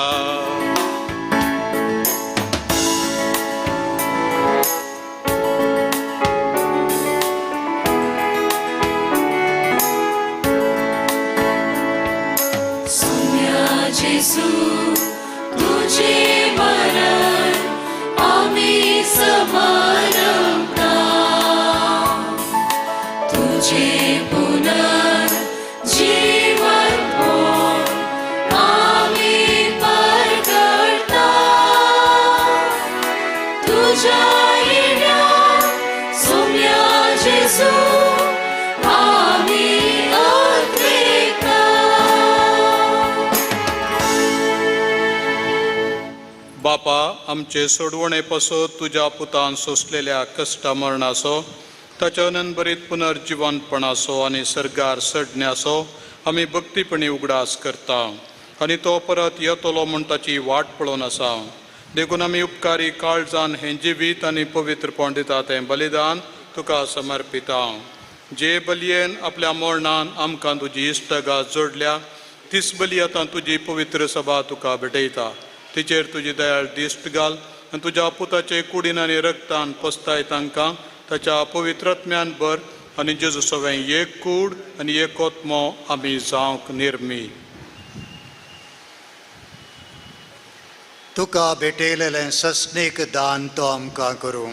[SPEAKER 9] सोम्या जेजू तुझे मरण आमी समारंभता, तुझे पुनर्जीवन आमी परगटता, तुझ्या येण्या सोम्या जेजू आमी अद्वैता.
[SPEAKER 8] बापा आमचे सोडवणे पासत तुज्या पुतान सोंसलेल्या कश्टा मरणाचो, ताच्या अनंतभरीत पुनर्जिवनपणाचो आनी सर्गार सडण्याचो आमी भक्तीपणी उगडास करता आनी तो परत येतलो म्हूण ताची वाट पळोवन आसा. देखून आमी उपकारी काळजान हें जिवीत आनी पवित्रपण दिता तें बलिदान तुका समर्पिता. जे बलयेन आपल्या मरणान आमकां तुजी इश्टगात जोडल्या तीच बली आतां तुजी पवित्र सभा तुका भेटयता. तिचेर तुजी दयाळ दिश्ट घाल आनी तुज्या पुताचे कुडीन आनी रक्तान पसताय तांकां ताच्या पवित्रात्म्यान भर आनी जेजू सवें एक कूड आनी एक आत्मो आमी जावंक निर्मी.
[SPEAKER 5] तुका भेटयलेलें सस्नीक दान तो आमकां करूं.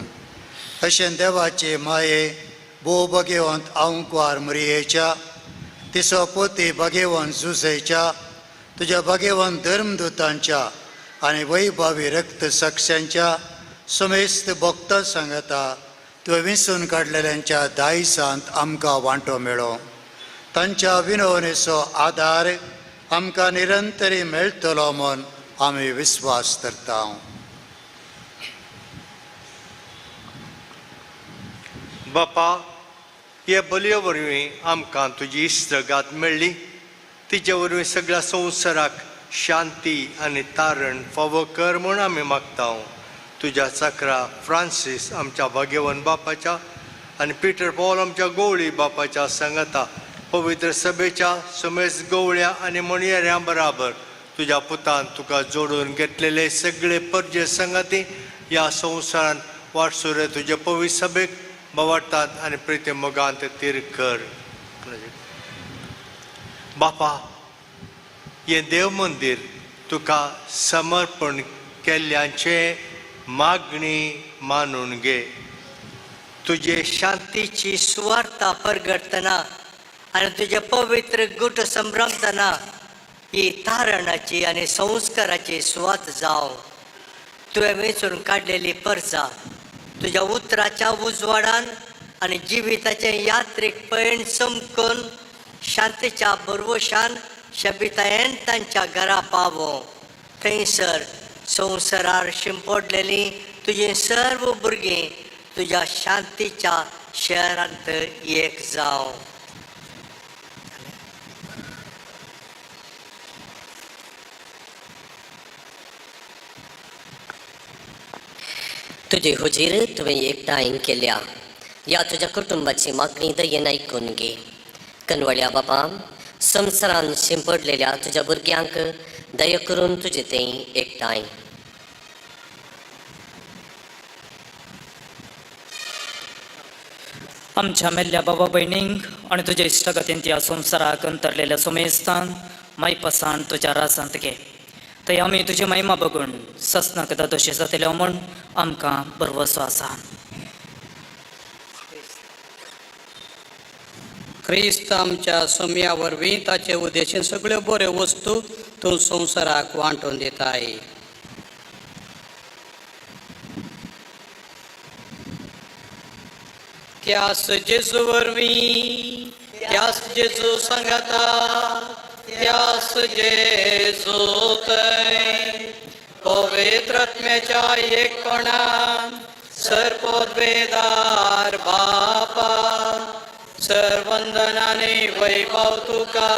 [SPEAKER 5] अशें देवाचे माये भोव भगेवंत आंकवार मरियेच्या, तिचो पोती भगेवंत जुसेच्या, तुज्या भगेवंत धर्मदूतांच्या आनी वैभावी रक्त साक्षांच्या समेस्त भक्ता सांगता तुवें विंचून काडलेल्यांच्या दायसांत आमकां वांटो मेळो. तांच्या विनवणेचो आदार आमकां निरंतरी मेळटलो म्हूण आमी विस्वास धरता.
[SPEAKER 14] बापा, हे बलये वरवीं आमकां तुजी इश्टगात मेळ्ळी, तिचे वरवीं सगळ्या संवसाराक शांती आनी तारण फावो कर म्हूण आमी मागता. तुज्या चाकरा फ्रांसीस आमच्या भाग्यवन बापाच्या आनी पिटर पॉल आमच्या गवळी बापाच्या सांगाता पवित्र सभेच्या समेस्त गवळ्या आनी म्हणयाऱ्यां बराबर तुज्या पुतान तुका जोडून घेतलेले सगळे परजे संगाती ह्या संवसारांत वाटसुरे तुजे पवित्र सभेक बावडटात आनी प्रिती मोगान ते तीर कर. बापा, हें देव मंदीर तुका समर्पण केल्ल्यांचें मागणी मानून घे.
[SPEAKER 15] तुजे शांतीची सुवार्ता परगटतना आनी तुजे पवित्र गुट संभ्रमतना ही तारणाची आनी संस्काराची सुवात जावं. तुवें वेंचून काडलेली परजा तुज्या उतराच्या उजवाडान आनी जिविताचें यात्रीक पयण चमकून शांतीच्या बरवशान शबितायेन तांच्या घरा पावो. थंयसर संवसारार शिंपडलेलीं तुजीं सर्व भुरगीं तुज्या शांतीच्या शहरांत एक जावं.
[SPEAKER 16] तुजी हुजीर तुवें एकठांय केल्या ह्या तुज्या कुटुंबाची मागणी दयेन आयकून घे. कनवळ्या बापा, संवसारान शिंपडलेल्या तुज्या भुरग्यांक दया करून तुजे तें एकठांय.
[SPEAKER 17] आमच्या मेल्ल्या बाबा भयणींक आनी तुज्या इश्टागतीन त्या संवसाराक अंतरलेल्या सोमेस्तान मायपासान तुज्या राजांत घे. थंय आमी तुजी महिमा बघून ससनाक दादोशी जातले म्हूण आमकां भरवसो आसा.
[SPEAKER 18] क्रिस्त आमच्या सोम्या वरवीं ताचे उद्देशीन सगळ्यो बऱ्यो वस्तू तूं संवसाराक वांटून दिताय. त्यास जेजू वरवीं, त्यास जेजू सांगाता, त्यास जेजू थंय पवित्र आत्म्याच्या एकपणान सर्वोद्वेदार बापा सर्वंदनाने वैभव तुका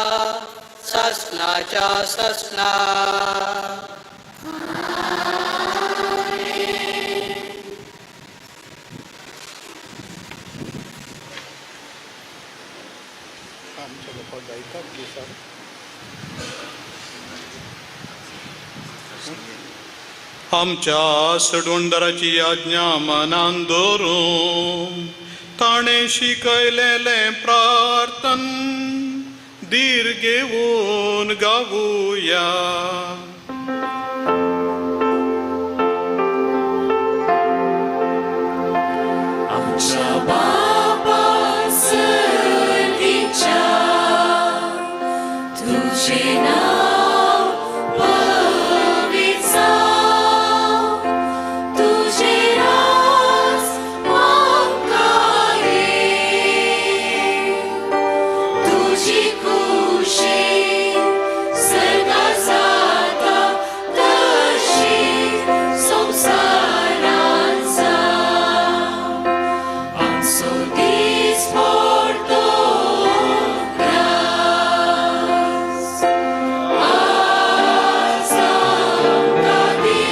[SPEAKER 18] ससनाच्या ससना.
[SPEAKER 8] आमच्या सडवणदाराची आज्ञा मनान दवरून ताणें शिकयलेलें प्रार्थन धीर घेवन गावुया.
[SPEAKER 9] आमच्या बापा सर्गीच्या तुझे नाव पवित्र जावं, तुझे राज आमकां ये, तुजी खुशी सर्गा जाता तशी संवसारांत जावं. आमचो दीस पडतो ग्रास आज आमकां दी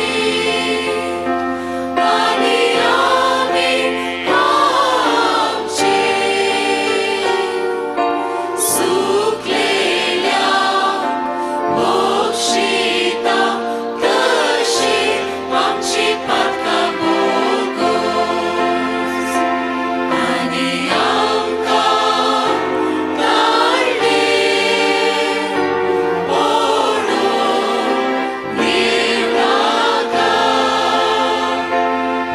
[SPEAKER 9] आनी आमी आमचे सुकलेल्या बक्षिता तशी आमची पातकां बोगोस आनी आमकां काडले पडून घेवनाका,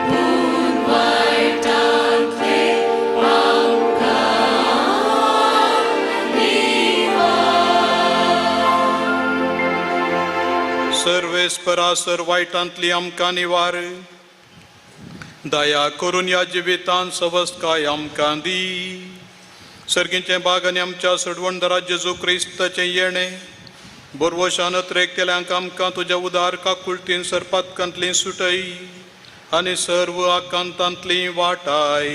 [SPEAKER 9] पूण वायटांतले आमकां निवार.
[SPEAKER 8] सर्वेस्परा सर वायटांतली आमकां निवार, दया करून ह्या जिवितान सवस्तकाय आमकां दी. सर्गीचें बाग आनी आमच्या सडवणदारा जेजू क्रिस्ताचें येणें बोरवशान अत्रेकतेल्यांक आमकां तुज्या उदार काकुळतीन सरपातकांतली सुटय आनी सर्व आकांतांतली वाटाय.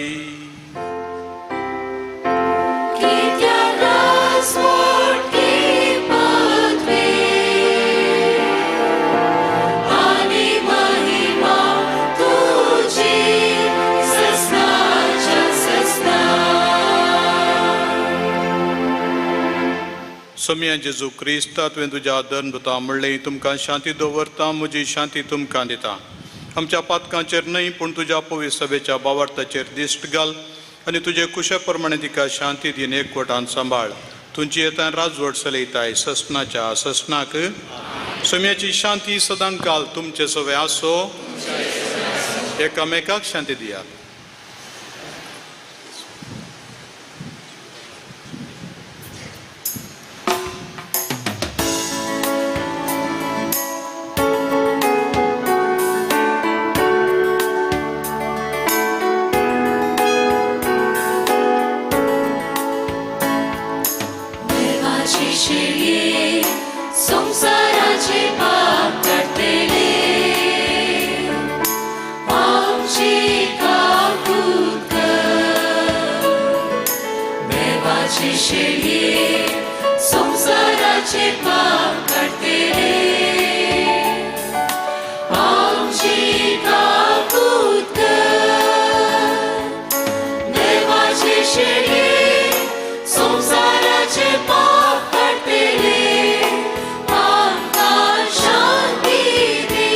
[SPEAKER 9] कित्याक राज मोठी पदवी आनी महिमा तुजी ससनाच्या ससना.
[SPEAKER 8] सोमया जेजू क्रिस्ता तुवें तुज्या धर्मदूता म्हणलें, तुमकां शांती दवरता, म्हजी शांती तुमकां दिता. आमच्या पातकांचेर न्हय पूण तुज्या पवित्र सभेच्या बावार्थाचेर दिश्ट घाल आनी तुजे कुशे प्रमाणे तिका शांती दीन एकवटान सांबाळ. तुमची येता राजवट चलयताय ससनाच्या ससनाक. सोम्याची शांती सदां काल तुमचे सवे आसो. एकामेकाक शांती दियात.
[SPEAKER 9] देवाची शेळये संवसाराचे पाप काडटले आमची काकूत कर देवाची शेळये संवसाराचे पाप काडटले आमची काकूत कर देवाची शेळये संवसाराचे पाप काडटले आमकां शांती दी.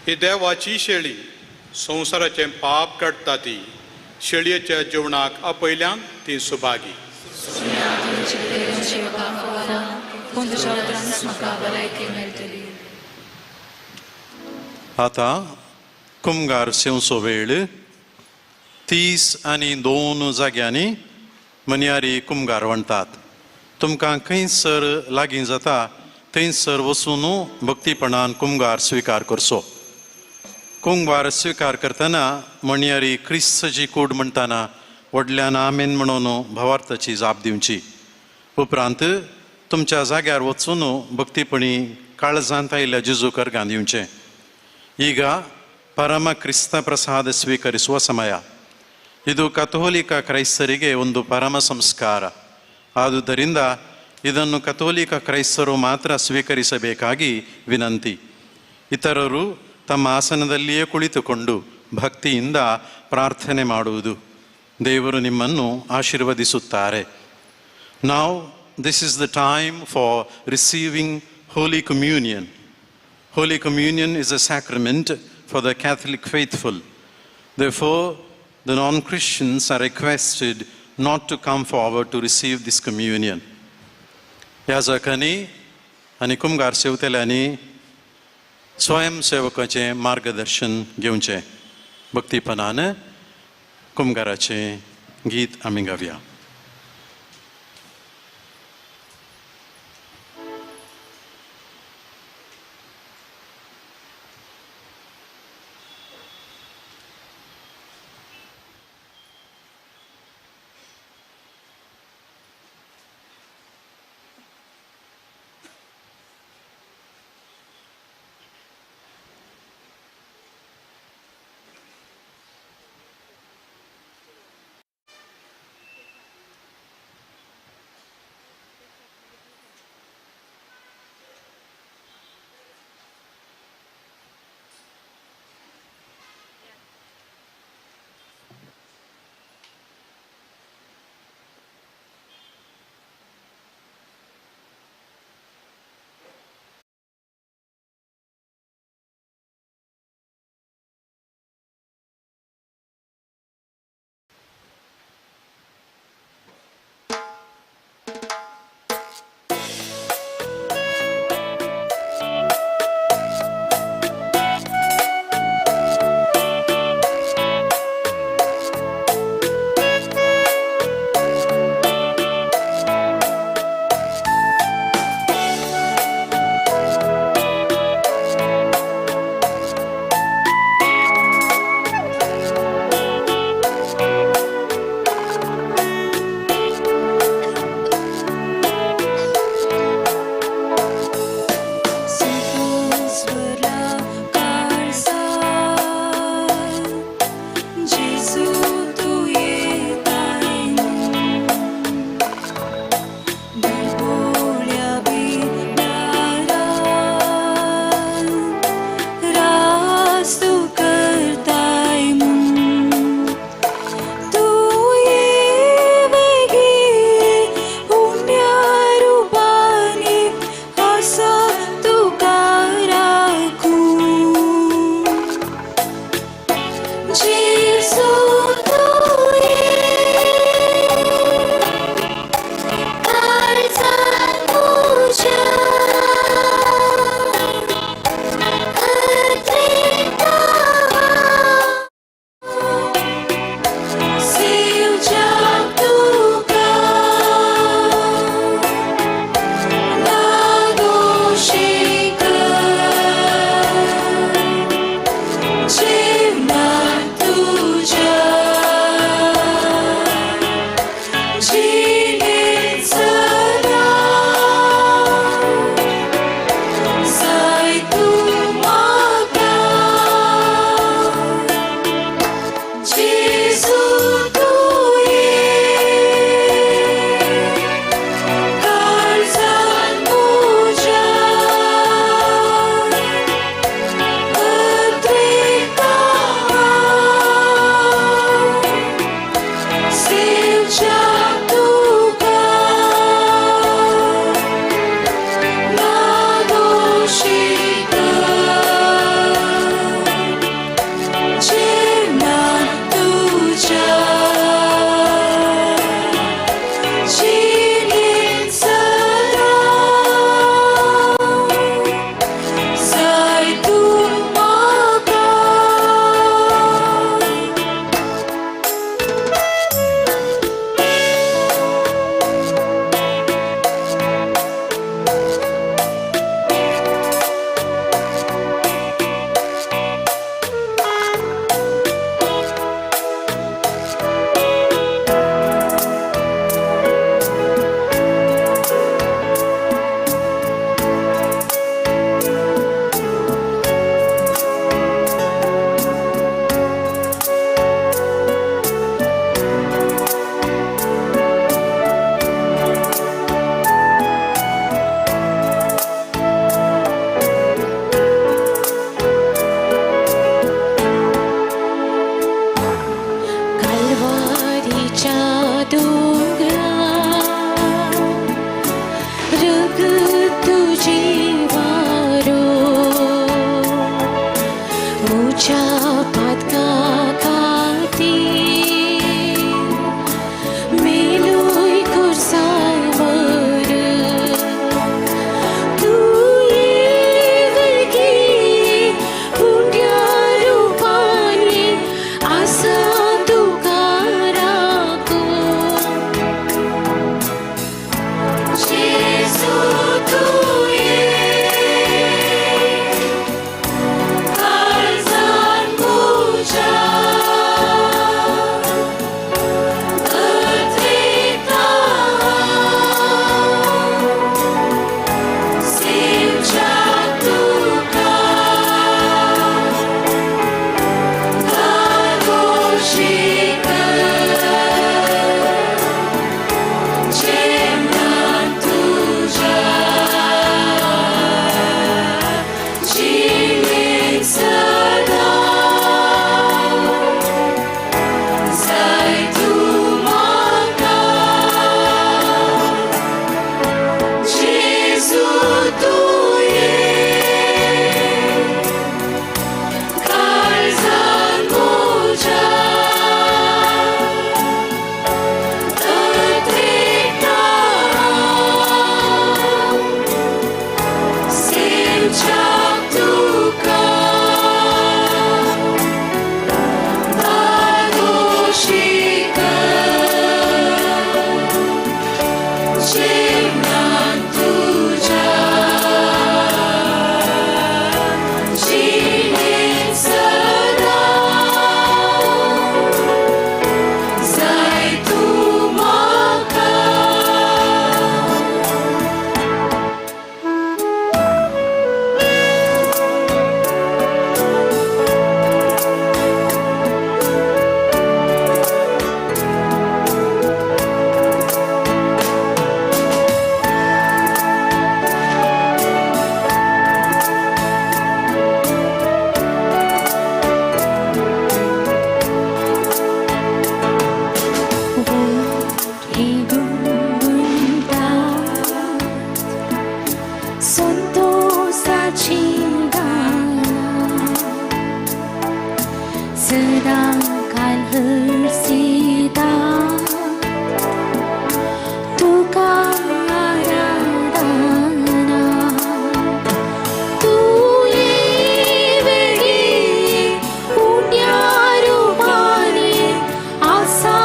[SPEAKER 8] ही देवाची शेळी संवसाराचें पाप काडटा ती शेळयेच्या जेवणाक आपयल्यान ती सुभागी.
[SPEAKER 7] आतां कुमगार सेवचो वेळ 32 जाग्यांनी मनियारी कुमगार म्हणटात. तुमकां खंयसर लागीं जाता थंयसर वचून भक्तीपणान कुमगार स्विकार करचो. कुमगार स्विकार करतना मणयारी क्रिस्तची कूड म्हणटाना व्हडल्यान आमेन म्हणून भावार्थाची जाप दिवची. उपरांत तुमच्या जाग्यार वचून भक्तीपणी काळजांत आयिल्ल्या जेजू कर्गान दिवचें. ಈಗ ಪರಮ ಕ್ರಿಸ್ತ ಪ್ರಸಾದ ಸ್ವೀಕರಿಸುವ ಸಮಯ. ಇದು ಕಥೋಲಿಕ ಕ್ರೈಸ್ತರಿಗೆ ಒಂದು ಪರಮ ಸಂಸ್ಕಾರ. ಆದುದರಿಂದ ಇದನ್ನು ಕಥೋಲಿಕ ಕ್ರೈಸ್ತರು ಮಾತ್ರ ಸ್ವೀಕರಿಸಬೇಕಾಗಿ ವಿನಂತಿ. ಇತರರು ತಮ್ಮ ಆಸನದಲ್ಲಿಯೇ ಕುಳಿತುಕೊಂಡು ಭಕ್ತಿಯಿಂದ ಪ್ರಾರ್ಥನೆ ಮಾಡುವುದು. ದೇವರು ನಿಮ್ಮನ್ನು ಆಶೀರ್ವದಿಸುತ್ತಾರೆ. Now this is the time for receiving Holy Communion. Holy Communion is a sacrament for the Catholic faithful. Therefore, the non-Christians are requested not to come forward to receive this communion. याजकांनी आनी कुमगार सेवतेल्यांनी स्वयंसेवकाचें मार्गदर्शन घेवचें. भक्तीपणान कुमगाराचें गीत आमी गावया.
[SPEAKER 13] संतोसाची गाना सदां काल हरसिता तुका आराधना तूं ये वेळी उण्या रुपाने आसा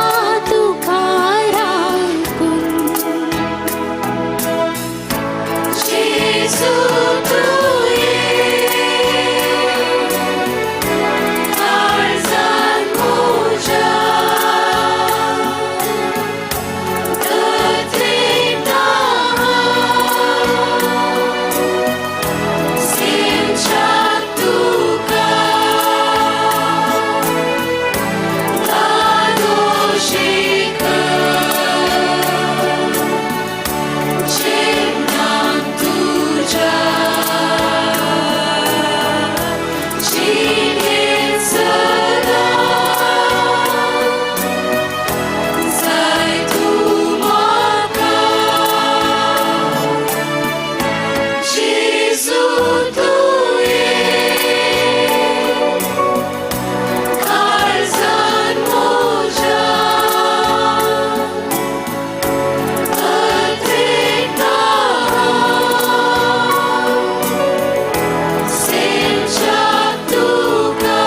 [SPEAKER 13] तुका राखून जेजू तूं ये काळजांत म्हज्या जाय तूं म्हाका जेजू तूं ये काळजांत म्हज्या अद्रिकता सेमच्या तुका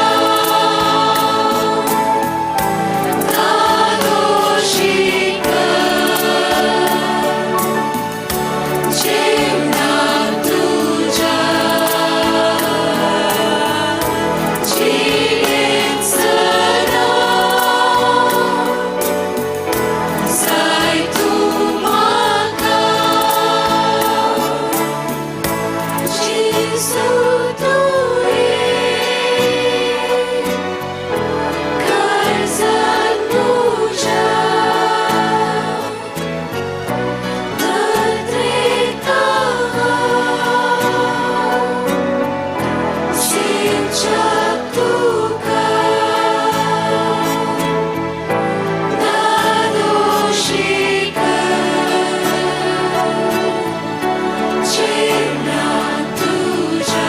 [SPEAKER 13] दादोशी कर जीवनात तुझ्या जिणेंत सदां जाय तूं म्हाका जेजू तूं ये काळजांत म्हज्या अद्रिकता सेमच्या तुका दादोशी कर जीवनात तुझ्या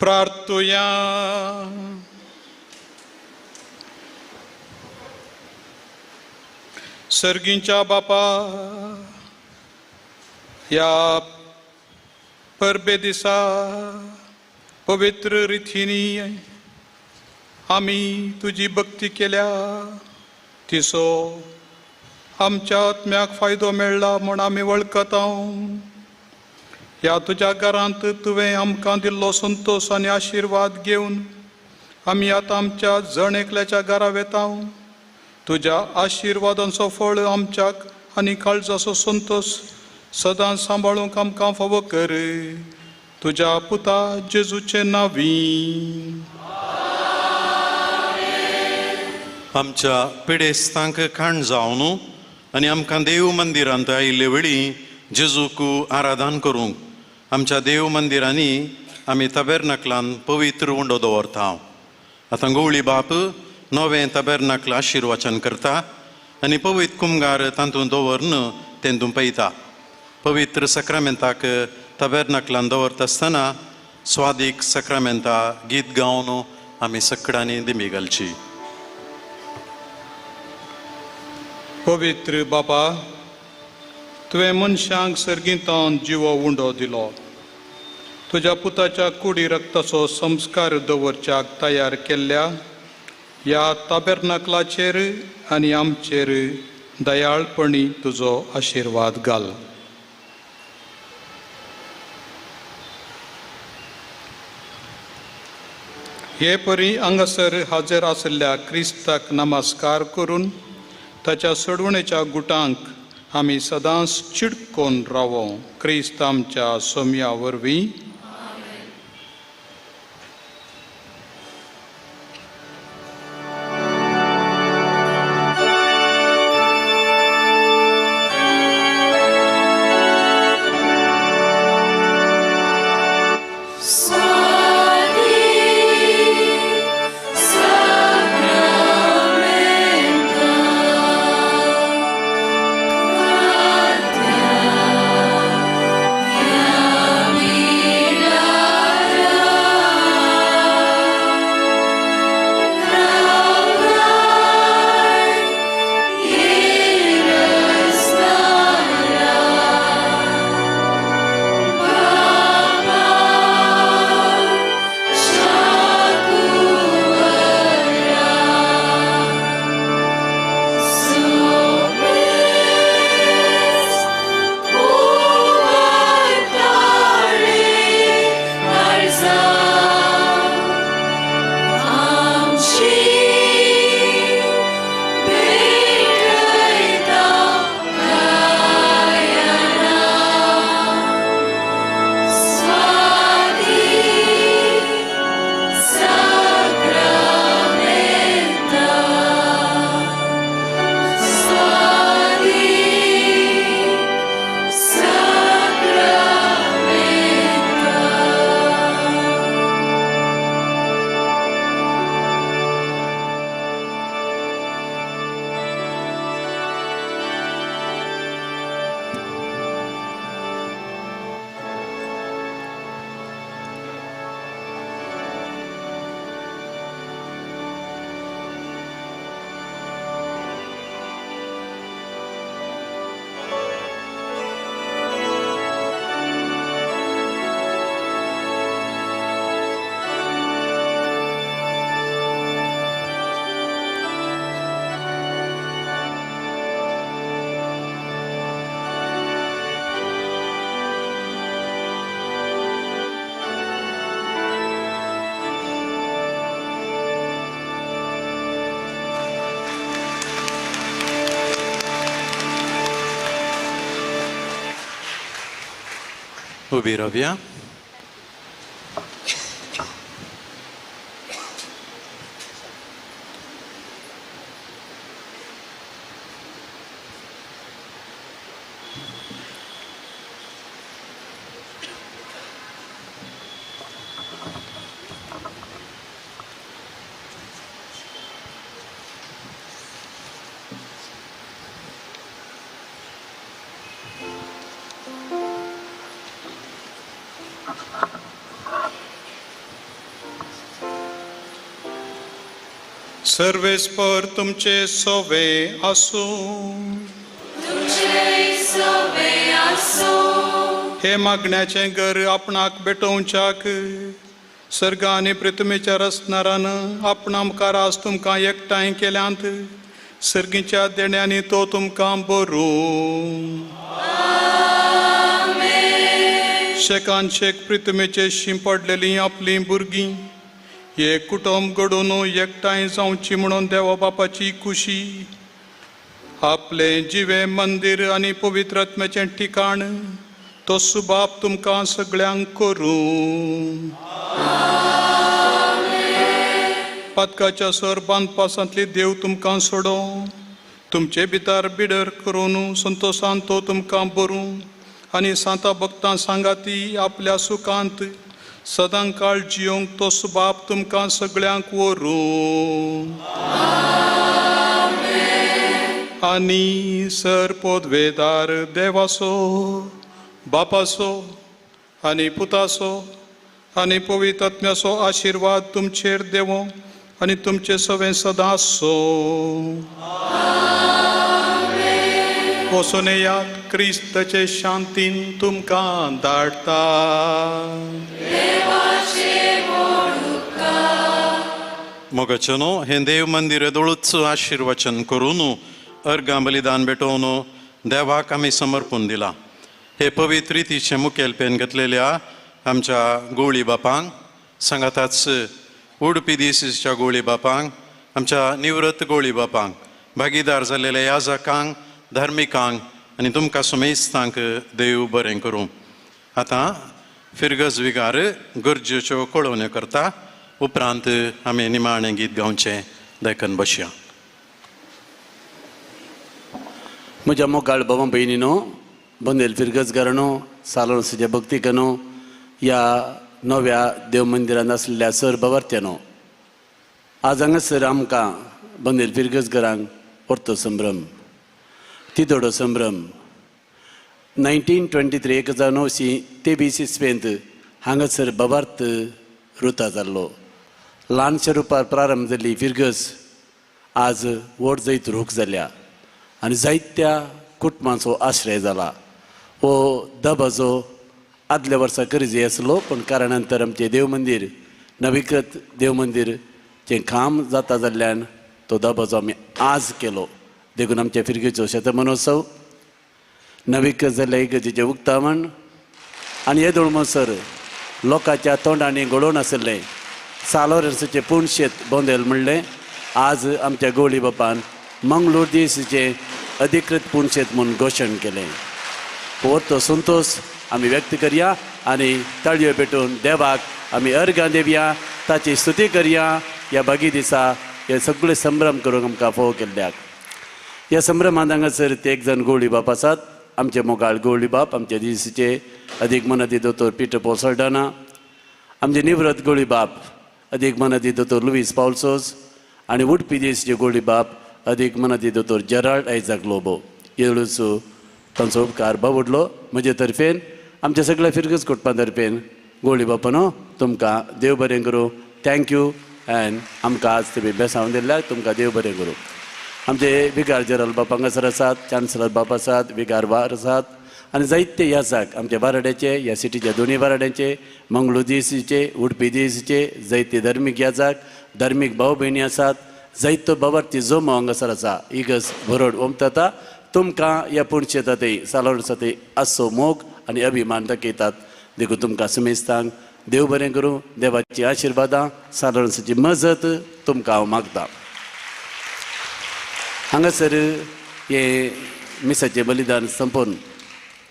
[SPEAKER 8] प्रार्थुया. सर्गींच्या बापा, ह्या परबे दिसा पवित्र रितींनी आमी तुजी भक्ती केल्या, तिचो आमच्या आत्म्याक फायदो मेळ्ळा म्हूण आमी वळखता. ह्या तुज्या घरांत तुवें आमकां दिल्लो संतोश आनी आशिर्वाद घेवन आमी आतां आमच्या जण एकल्याच्या घरा वेता. तुज्या आशिर्वादांचो फळ आमच्याक आनी काळजाचो संतोश सदां सांबाळूंक आमकां फावो कर, तुज्या पुता जेजूचे नांवी.
[SPEAKER 7] आमच्या पिडेस्तांक खाण जावन आनी आमकां देव मंदिरांत आयिल्ले वेळी जेजूक आराधन करूंक आमच्या देव मंदिरांनी आमी तबेरनाकलान पवित्र उंडो दवरता. आतां गवळी बाप नवें तबेरनाकल आशिर्वचन करता आनी पवित्र कुमगार तातूंत दवरून तें दुंपयता. पवित्र सक्रामेंताक तबेरनाकलान दवरता आसतना स्वादीक सक्रामेंता गीत गावन आमी सकडांनी दिमी घालची.
[SPEAKER 8] पवित्र बापा, तुवें मनशांक सर्गींतावन जिवो उंडो दिलो. तुज्या पुताच्या कुडी रक्ताचो संस्कार दवरच्याक तयार केल्ल्या ह्या ताबेरनाकलाचेर आनी आमचेर दयाळपणी तुजो आशिर्वाद घाल. हे परी हांगासर हाजीर आशिल्ल्या क्रिस्ताक नमस्कार करून ताच्या सोडवणेच्या गुटांक आमी सदांच चिडकोन रावो. क्रिस्त आमच्या सोम्या वरवीं.
[SPEAKER 7] उबी रावया.
[SPEAKER 8] सर्वेस्पर तुमचे सोवे आसूं. हे मागण्याचें घर आपणाक भेटोवच्याक सर्ग आनी पृथ्वीच्या रचणारान आपणा मुखार आज तुमकां एकठांय केल्यांत. सर्गीच्या देण्यांनी तो तुमकां बरूं. शेकान शेक पृथ्वीचे शिंपडलेलीं आपलीं भुरगीं हे कुटुंब घडोवन एकठांय जावची म्हणून देवा बापाची खुशी आपलें जिवें मंदीर आनी पवित्र आत्म्याचें ठिकाण तो सुबाप तुमकां सगळ्यांक करूं. पातकाच्या सर बांदपासांतली देव तुमकां सोडों, तुमचे भितर बिडर करून संतोशान तो तुमकां बरूं आनी सांता भक्तां सांगाती आपल्या सुखांत सदां काळ जियोंक तो सुबाप तुमकां सगळ्यांक व्हरूं. आनी सर पोदवेदार देवासो बापासो आनी पुतासो आनी पवित्र आत्म्याचो आशिर्वाद तुमचेर देवो आनी तुमचे सवें सदां आसो. वचून येयात, क्रिस्ताचे शांतीन तुमकां धाडटा.
[SPEAKER 7] मोगाचेनो हें देव मंदिर दोळूच आशिर्वचन करून अर्घां बलिदान भेटोवन देवाक आमी समर्पून दिलां. हे पवित्र रितीचें मुखेलपेन घेतलेल्या आमच्या गोवळी बापांक सांगाताच उडपी दिसीच्या गोवळी बापांक, आमच्या निवृत्त गोवळी बापांक, भागीदार जाल्लेल्या याजकांक, धार्मिकांक आनी तुमकां सुमेस्तांक देव बरें करूं. आतां फिरगज विगार गरजेच्यो कळोवण्यो करता. उपरांत आमी निमाणें गीत गावचें देखून बसया.
[SPEAKER 3] म्हज्या मोगाळ भावा भयणीनो, बंदेल फिरगजगारांनो, सालोन्साच्या भक्तिकांनो, ह्या नव्या देव मंदिरांत आसलेल्या सर भावार्थ्यानो, आज हांगासर आमकां बंदेल फिरगजगारांक परतो संभ्रम, तिदोडो संभ्रम. 1923 1923 इस्वेंत हांगासर भावार्थ रुता जाल्लो. ल्हानशा रुपार प्रारंभ जाल्ली फिरगज आज व्हड जैत रूख जाल्या आनी जायत्या कुटुंबांचो आश्रय जाला. हो दबाजो आदल्या वर्सा गरजे आसलो, पूण कारणांतर आमचें देव मंदीर नवीकृत देव मंदीरचें काम जाता जाल्ल्यान तो दबाजो आमी आज केलो. देखून आमच्या फिरगेचो शतमानोत्सव, नवीकृत जाल्ल्या इगर्जेचें उक्तावण आनी येदोळ म्हणसर लोकांच्या तोंडांनी घडोवन आशिल्लें सालोरेन्साचें पुणशेत बोंदेल म्हणलें आज आमच्या गोवळी बापान मंगळूर देशीचें अधिकृत पुणशेत म्हूण घोशण केलें. हो तो संतोश आमी व्यक्त करया आनी ताळयो पेटोवन देवाक आमी अर्घां दिवया, ताची स्तुती करया. ह्या बागी दिसा हे सगळे संभ्रम करूंक आमकां फोव केल्ल्याक. ह्या संभ्रमांत हांगासर ते एक जाण गोवळी बाप आसात, आमचे मोगाळ गोवळी बाप, आमच्या दिसीचे अधीक मनादी दोतोर पिटर पॉल सल्डाना, आमचे निवृत्त गोवळी बाप अधीक मनादी दोतोर लुईस पावलसोज आनी उडपी देशीचे गोवळी बाप अधीक मनादी दोतोर जेराल्ड आयझाक लोबो. येळूचो तांचो उपकार बावडलो. म्हजे तर्फेन, आमच्या सगळ्या फिरगज कुटुंबा तर्फेन गोवळी बापानो तुमकां देव बरें करूं. Thank you. And आमकां आज तुमी बेसावन दिल्ल्याक तुमकां देव बरें करूं. आमचे विगार जेराल बाप हांगासर आसात, चान्सलर बाप आसात, विगार वार आसात आनी जायते याजाक आमच्या बाराड्याचे, ह्या सिटीच्या दोनूय बाराड्यांचे, मंगळूर दिसीचे, उडपी दिसीचे जायते धार्मीक याजाक, धार्मीक भाव भयणी आसात. जायतो भावार्थी जमो हांगासर आसा. इगर्ज भरड ओमता तुमकां ह्या पुणशेतातय सालोरसातय आसो मोग आनी अभिमान दाखयतात. देखून तुमकां सुमेस्तांक देव बरें करूं. देवाची आशिर्वादां, सालोरसाची मजत तुमकां हांव मागतां. हांगासर हे मिसाचें बलिदान संपोवन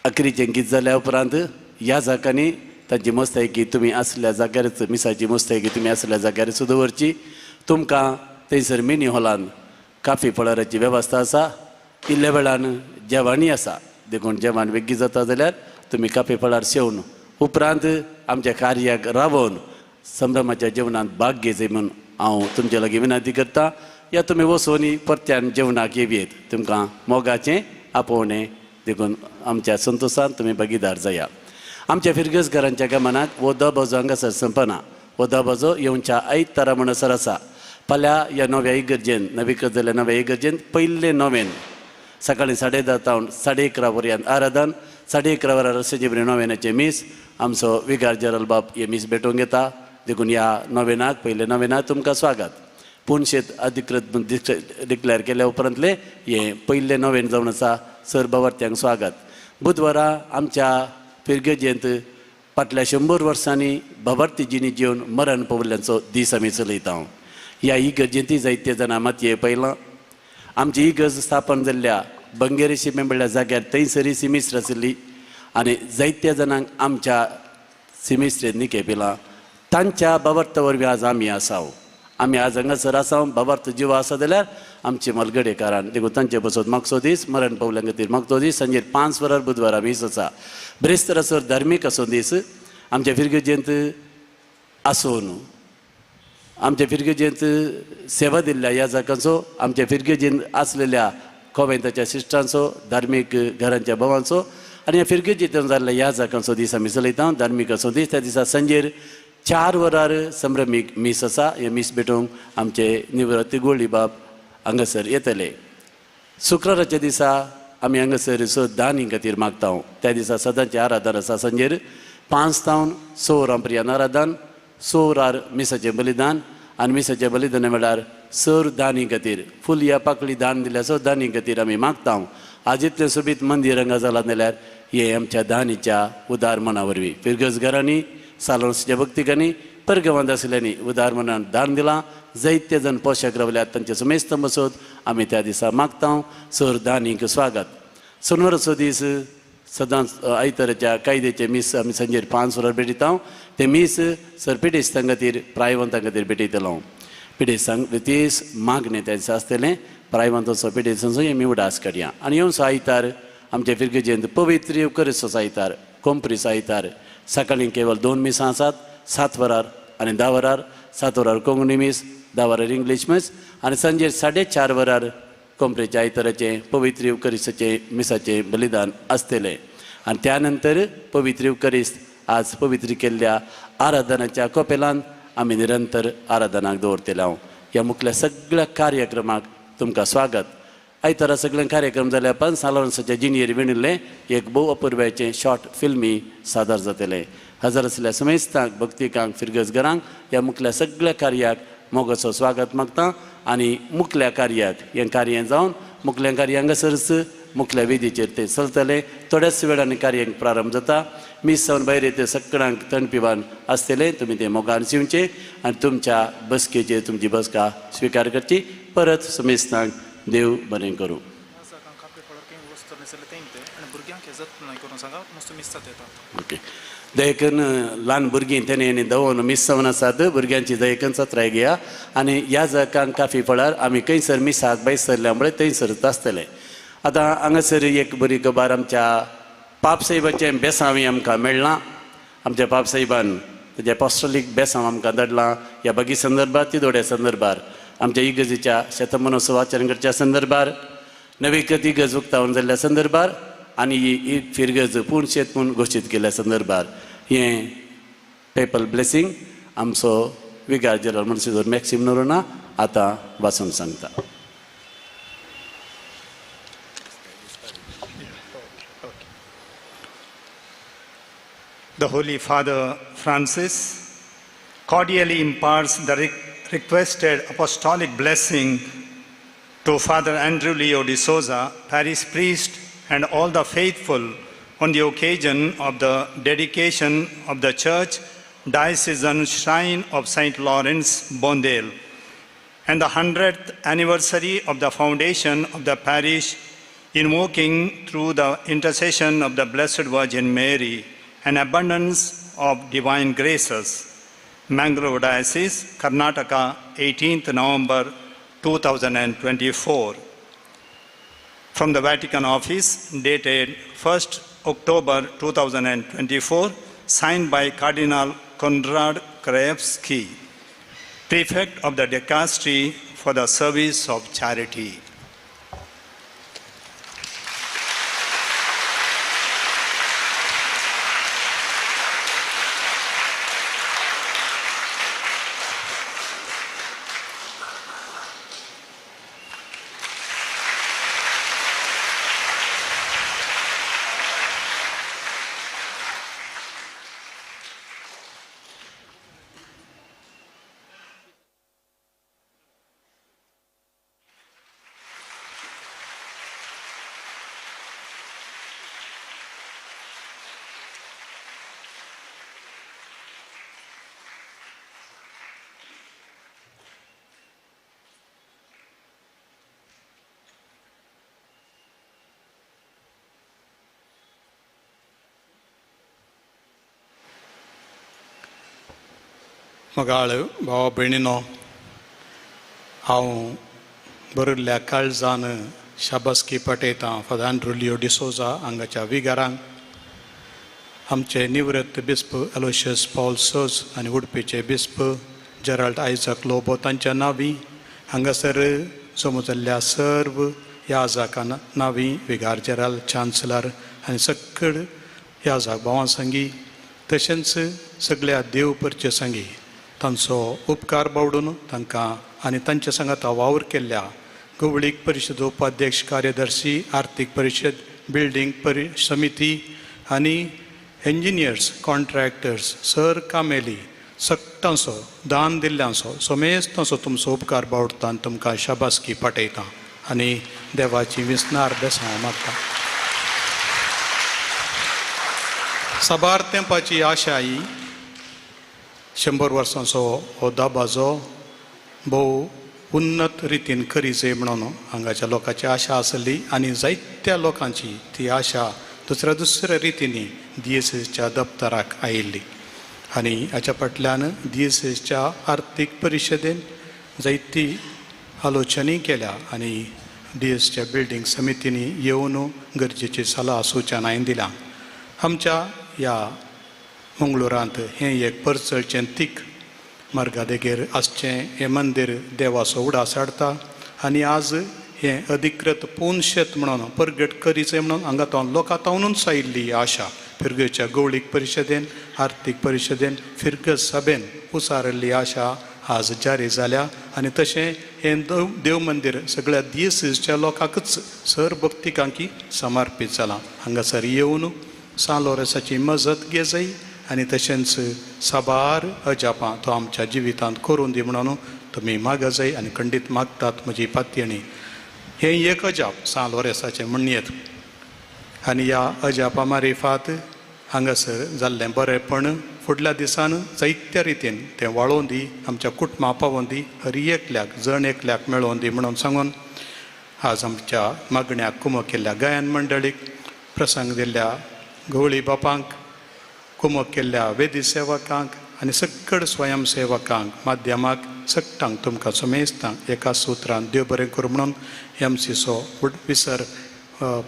[SPEAKER 3] अकरीचें गीत जाल्या उपरांत ह्या जाग्यांनी तांची मुस्तायकी तुमी आसल्या जाग्यारच, मिसाची मुस्तायकी तुमी आसल्या जाग्यारच दवरची. तुमकां थंयसर मिनी हॉलान काफी फळाराची वेवस्था आसा. इल्ल्या वेळान जेवणूय आसा, देखून जेवण बेगीन जाता जाल्यार तुमी काफी फळार शेवन उपरांत आमच्या कार्याक रावोवन संभ्रमाच्या जेवणांत भाग घेवचें म्हूण हांव तुमचे लागीं विनंती करता. या तुमी वचून परत्यान जेवणाक येवयेत. तुमकां मोगाचें आपोवणें, देखून आमच्या संतोशान तुमी भागीदार जाया. आमच्या फिरगजगारांच्या गमनाक हो दबाजो हांगासर संपना. हो दबाजो येवच्या आयतारा म्हणसर आसा. फाल्यां ह्या नव्या इगर्जेन नवीकृत जाल्ल्या नव्या इगर्जेन पयलें नोवेन सकाळीं 10:30 तावन 11:30 पर्यंत आराधन, 11:30 वरार सजिबरी नोवेनाचें मीस आमचो विगार जनरल बाब हे मीस भेटोवंक येता. देखून ह्या नोवेनाक पयले नोवेनाक तुमकां स्वागत. पुनशेत अधिकृत डिक्लेअर केल्या उपरांतलें हें पयलें नोवेन जावन आसा. सर बावर्त्यांक स्वागत. बुधवारा आमच्या फिरगजेंत फाटल्या 100 वर्सांनी बाबार्थी जिणी जेवन मरण पाविल्ल्यांचो दीस आमी चलयता. ह्या इगर्जेंतय जायते जाणां मातये पयलां. आमची इगर्ज स्थापन जाल्ल्या बंगेरी शिमे म्हणल्या जाग्यार थंयसरी सिमिस्त्र आशिल्ली आनी जायत्या जाणांक आमच्या सिमिस्त्रेंत निके पिलां. तांच्या बाबार्थ वरवीं आज आमी आसाव. आमी आज हांगासर आसा बाबार्थ जिवा आसा जाल्यार आमचे मलगडेकारान देखून तांचे बसत मागचो दीस मरण पावल्या खातीर मागचो दीस सांजेर 5 वरार बुधवारा मीस आसा. ब्रेस्तारासर धार्मीक असो दीस आमच्या फिरगजेंत आसून आमच्या फिरगजेंत सेवा दिल्ल्या ह्या जाकांचो, आमच्या फिरगजेंत आसलेल्या कोवेंताच्या सिस्टरांचो, धार्मीक घरांच्या भावांचो आनी ह्या फिरगजेंत जाल्ल्या ह्या जाकांचो दीस आमी चलयता. धार्मीक असो दीस. त्या दिसा सांजेर 4 वरार संभ्रमीक मीस आसा. हें मीस भेटोवंक आमचे निवृत्ती गोळी बाब हांगासर येतले. शुक्राराच्या दिसा आमी हांगासर स दानी खातीर मागता. त्या दिसा सदांचें आराधन आसा. सांजेर 5 तावन 6 वरां पर्यंत आराधन, 6 वरार मिसाचें बलिदान आनी मिसाचें बलिदान म्हळ्यार सर दानी खातीर फूल या पाकळी दान दिल्यार स दानी खातीर आमी मागता. आज इतलें सोबीत मंदीर हांगा जालां जाल्यार हें आमच्या दानीच्या उदार मना वरवीं फिरगज घरांनी सालोन्सच्या भक्तिकांनी परगवांत आशिल्ल्यांनी उदार मनान दान दिलां. जायते जण पोशक रावल्यात तांचे समेस्त बसत आमी त्या दिसा मागता. सर दानीक स्वागत. सोनवाराचो दीस सदांच आयताराच्या कायद्याचें मीस आमी सांजेर 5 वरार भेटयता. तें मीस सर पिडेस्तां खातीर प्रायवंतां खातीर भेटयतलो. पिडेस्तांक तीस मागणें त्या दिसा आसतलें. प्रायवंतांचो पिडेस्तांचो आमी उडास काडया. आनी येवचो आयतार आमच्या फिरगजेंत पवित्र येवकरेचो आयतार, कोंपरीचो आयतार. सकाळीं केवल 2 मिसां आसात, 7 वरार आनी 10 वरार. 7 वरार कोंकणी मीस, 10 वरार इंग्लीश मीस आनी सांजेर 4:30 वरार कोंपरेच्या आयताराचें पवित्र येवकरिस्ताचें मिसाचें बलिदान आसतलें. आनी त्या नंतर पवित्र येवकरिस्त आज पवित्र केल्ल्या आराधनाच्या कोपेलान आमी निरंतर आराधनाक दवरतले. हांव ह्या मुखल्या सगळ्या कार्यक्रमाक तुमकां स्वागत. आयतारा सगळे कार्यक्रम जाल्या पण सालोन्साच्या जिनियर विणिल्लें एक भोव अपुरबायेचें शॉर्ट फिल्मी सादर जातलें. हजर आसल्या समेस्तांक, भक्तिकांक, फिरगजगरांक ह्या मुखल्या सगळ्या कार्याक मोगाचो स्वागत मागता आनी मुखल्या कार्याक हें कार्य जावन मुखल्या कार्य हांगासरच मुखल्या वेदीचेर तें चलतलें. थोड्याच वेळान कार्यांक प्रारंभ जाता. मीस सावन भायर येते सगळ्यांक थंड पिवान आसतलें. तुमी तें मोगान शिंवचें आनी तुमच्या बसकेचेर तुमची बसका स्विकार करची. परत समेस्तांक देव बरें करूं. ओके. दयकन ल्हान भुरगीं तेणे दवोन मिस जावन आसात. भुरग्यांची दयकन सत्राय घेया आनी ह्या जाकांक काफी फळार आमी खंयसर मिसाक भायर सरल्या मुळे थंयसरच आसतलें. आतां हांगासर एक बरी खबर आमच्या पापसाहेबाचें बेसांव आमकां मेळ्ळां. आमच्या पापसाहेबान तेजें एपोस्टोलीक बेसांव आमकां धाडलां. ह्या बागी संदर्भार, तिदोड्या संदर्भार, आमच्या इगर्जेच्या शतमानोत्सव आचरण करच्या संदर्भार, नवीकृत इगर्ज उक्तावण जाल्ल्या संदर्भार आनी ही फिरगर्ज पूर्ण शेत म्हूण घोशीत केल्ल्या संदर्भार हें पेपल ब्लेसिंग आमचो विगार जनरल मनसिजोर मॅक्सिम नोरोना आतां वाचून सांगता.
[SPEAKER 19] The Holy Father Francis cordially imparts the requested apostolic blessing to Father Andrew Leo D'Souza, parish priest, and all the faithful on the occasion of the dedication of the church diocesan shrine of St. Lawrence, Bondel, and the 100th anniversary of the foundation of the parish, invoking through the intercession of the Blessed Virgin Mary an abundance of divine graces. Mangalore Diocese, Karnataka, 18th November 2024. From the Vatican office, dated 1st October 2024, signed by Cardinal Konrad Krajewski, Prefect of the Dicastery for the Service of Charity.
[SPEAKER 8] मोगाळ भावा भयणीनो, हांव बरयल्ल्या काळजान शाबासकी पटयतां father Andre लियो डिसोजा हांगाच्या विगारांक, आमचे निवृत्त बिस्प Aloysius Paul सोज आनी उडपीचे बिस्प Gerald आयजक Lobo तांच्या नांवी, हांगासर जमो जाल्ल्या सर्व याजाकां नांवी, विगार जेराल चान्सलर आनी सक्कड याजाक भावां संगी, तशेंच सगळ्या देव परचे संगी तांचो उपकार बावडून तांकां आनी तांच्या सांगाता वावर केल्ल्या गवळीक परिशद उपाध्यक्ष कार्यदर्शी, आर्थीक परिशद, बिल्डींग समिती आनी इंजिनियर्स, कॉन्ट्रॅक्टर्स, सर कामेली सगटांचो दान दिल्ल्यांचो समेस्तांचो तुमचो उपकार बावडटा आनी तुमकां शाबासकी पाटयता आनी देवाची विस्नार बेसांव मागता. साबार तेंपाची आशा ही 100 वर्सांचो हो दाबाजो भोव उन्नत रितीन करीचे म्हणून हांगाच्या लोकांची आशा आसली आनी जायत्या लोकांची ती आशा दुसऱ्या दुसऱ्या रितींनी दियेसेसच्या दप्तराक आयिल्ली आनी हाच्या फाटल्यान दियेसेसच्या आर्थीक परिशदेन जायती आलोचनी केल्या आनी दियेसच्या बिल्डींग समितींनी येवन गरजेची सलाह सुचनाय दिल्या. आमच्या ह्या मंगळुरांत हें एक परचळचें तीक मार्गादेगेर आसचें हें मंदीर देवाचो उडास हाडटा आनी आज हें अधिकृत पुनशेत म्हणून परगट करीचें म्हणून हांगा तो लोकां तावनूच आयिल्ली आशा फिरगेच्या गवळीक परिशदेन, आर्थीक परिशदेन, फिरगज सभेन उसारिल्ली आशा आज जारी जाल्या आनी तशें हें देव मंदीर सगळ्या दियेसीसच्या लोकांकच सर भक्तिकांकी समर्पीत जालां. हांगासर येवन सान लोरेसाची मजत घेजय आनी तशेंच साबार अजापां तो आमच्या जिवितांत करून दी म्हणून तुमी मागजय आनी खंडीत मागतात म्हजी पातयणी. हें एक अजाप सान लोरेसाचें म्हणयेत आनी ह्या अजापा मारिफात हांगासर जाल्लें बरेंपण फुडल्या दिसान जायत्या रितीन तें वाळोवन दी, आमच्या कुटुंबा पावोवन दी, हर एकल्याक जण एकल्याक मेळोवन दी म्हणून सांगून आज आमच्या मागण्याक कुमो केल्ल्या गायन मंडळीक, प्रसंग दिल्ल्या गवळी बापांक, कुमो केल्ल्या वेदी सेवकांक आनी सक्कड स्वयंसेवकांक, माध्यमाक सगटांक तुमकां समेस्तांक एका सुत्रान देव बरें करूं म्हणून एमसीचो विसर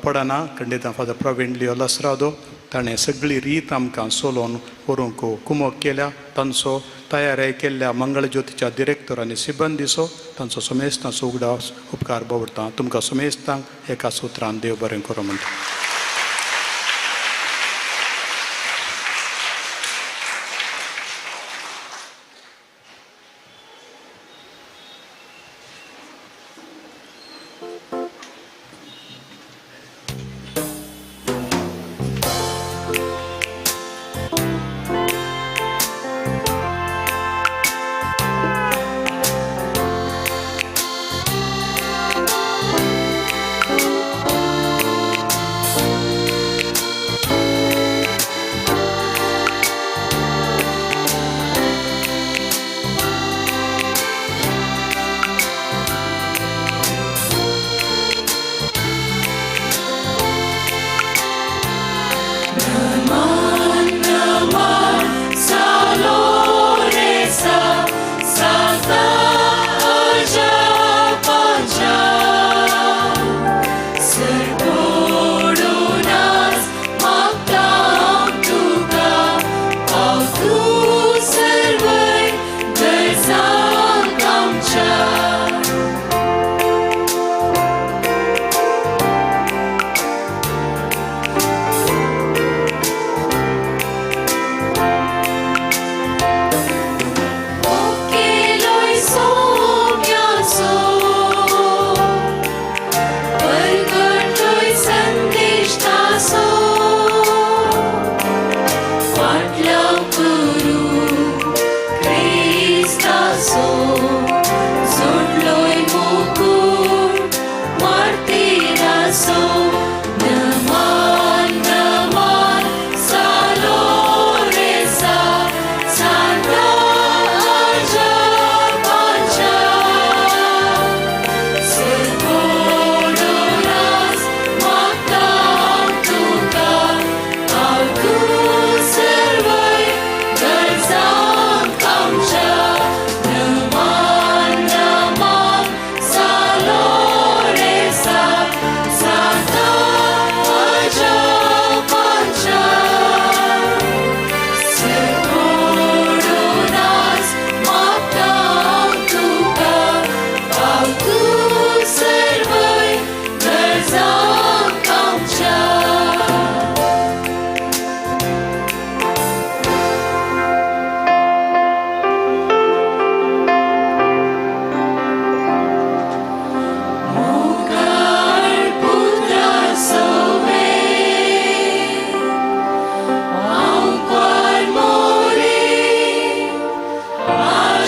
[SPEAKER 8] पडना. खंडितां फादर प्रवीण लियो लसरादो ताणें सगळी रीत आमकां सोलोवन व्हरूंक कुमोक केल्या. तांचो तयारी केल्ल्या मंगळज्योतीच्या डिरेक्टर आनी सिबंदीचो तांचो समेस्तांचो उगडास उपकार बावडटा. तुमकां समेस्तांक एका सुत्रान देव बरें करूं म्हणटा.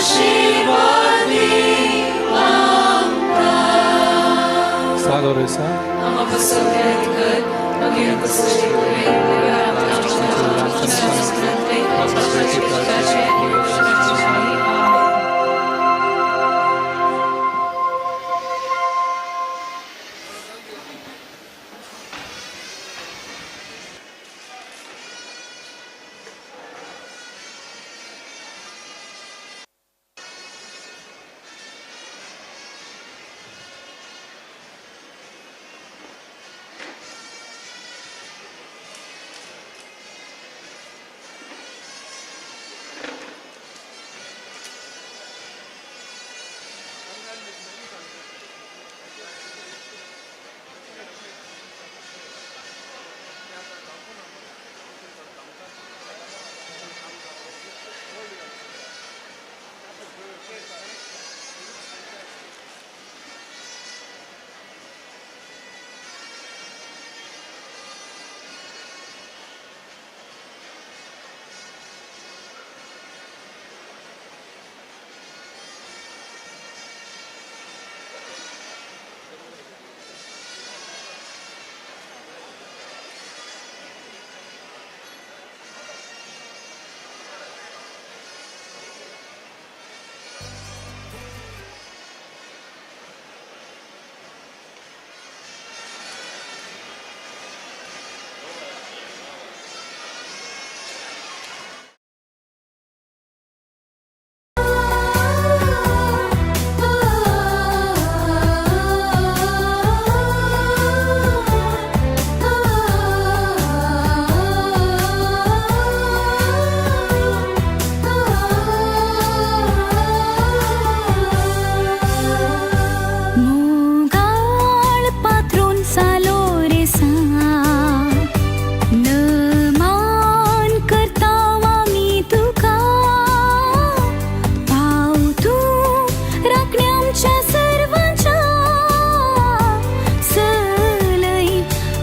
[SPEAKER 9] आशीर्वाद दी आमकां.
[SPEAKER 10] सालोरेसा
[SPEAKER 20] मोगाळ पात्रून सालोरेसा नमान करता आमी तुका पाव तूं राखणे आमच्या सर्वांच्या सलय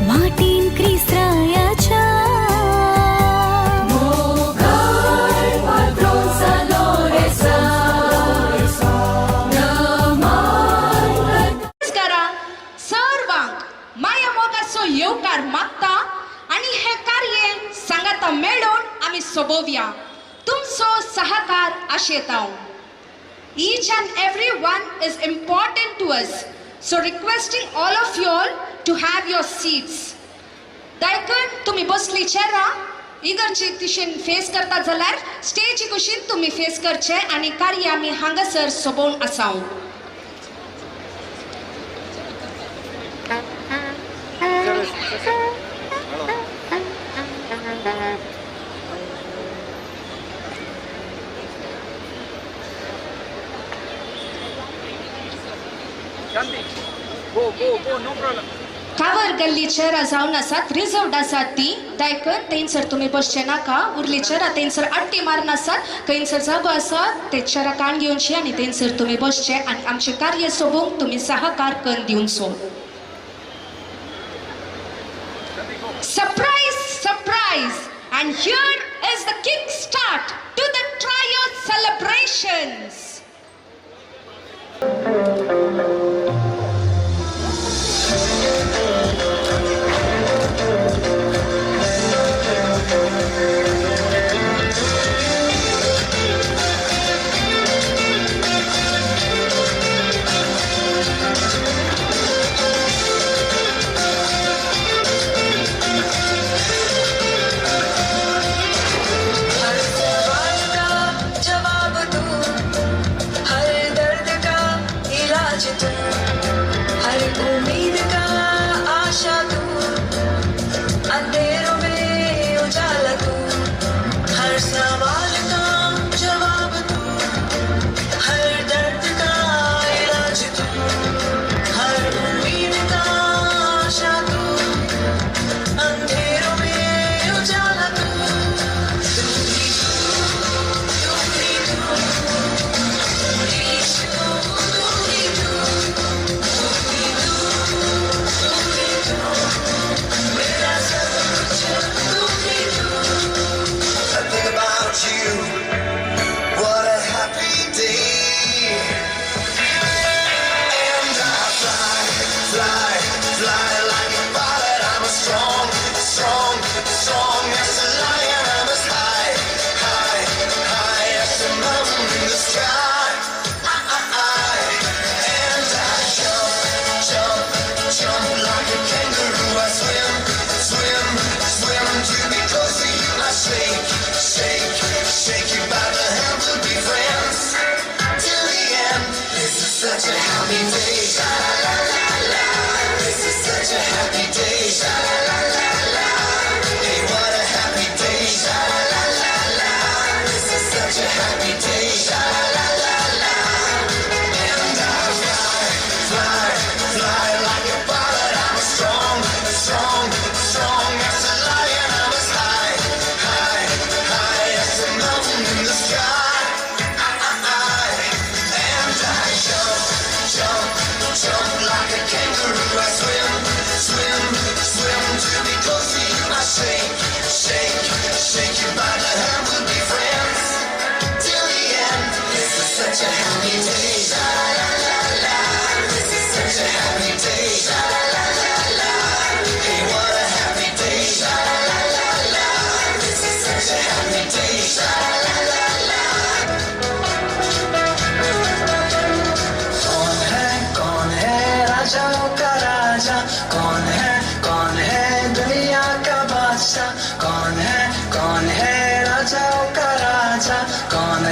[SPEAKER 20] वाटेन क्रिस्त्रायाच्या.
[SPEAKER 9] मोगाळ पात्रून सालोरेसा नमान
[SPEAKER 1] नमस्कारा सर्वांक माया मोगाचो येवकार मागता आनी हे कार्य सांगाता मेळोवन आमी सोबोवया. तुमचो सहकार आशेताव. Each and every one is important to us, so requesting all of you all to have your seats. दायकन तुमी बसली चेरा इगर्जी तिशेन फेस करता जाल्यार स्टेजी कुशीन तुमी फेस करचे आनी कार्य आमी हांगासर सोबोवन आसाव.
[SPEAKER 17] Go, go, go, no problem.
[SPEAKER 1] कावर गल्ली चेरा जावन आसात रिजर्वड आसात ती दायकन थंयसर तुमी बसचे नाका. उरली चेरा थंयसर आट्टी मारून आसात खंयसर जागो आसा ते चेरा काण घेवचे आनी थंयसर तुमी बसचे आनी आमचें कार्य सोबोवंक तुमी सहकार करून दिवचो. Surprise, surprise! And here is the kick start to the trio celebrations.
[SPEAKER 9] Hãy subscribe a happy day. Sha la la la. And I fly, fly, fly like a pilot. I'm strong, strong, strong as a lion. I'm as high, high, high as a mountain in the sky. And I jump, jump, jump like a kangaroo. I swim, swim, swim to be close to you. I shake, shake, shake you by the hand. We'll be friends till the end. This is such a happy day. Sha la la la. This is such a happy day. Sha la la la. Hey, what a happy day. Sha la la la. This is such a happy day. Sha la la la.
[SPEAKER 21] कौन है राजाओं का राजा, कौन है दुनिया का बादशाह, कौन है राजाओं का राजा, कौन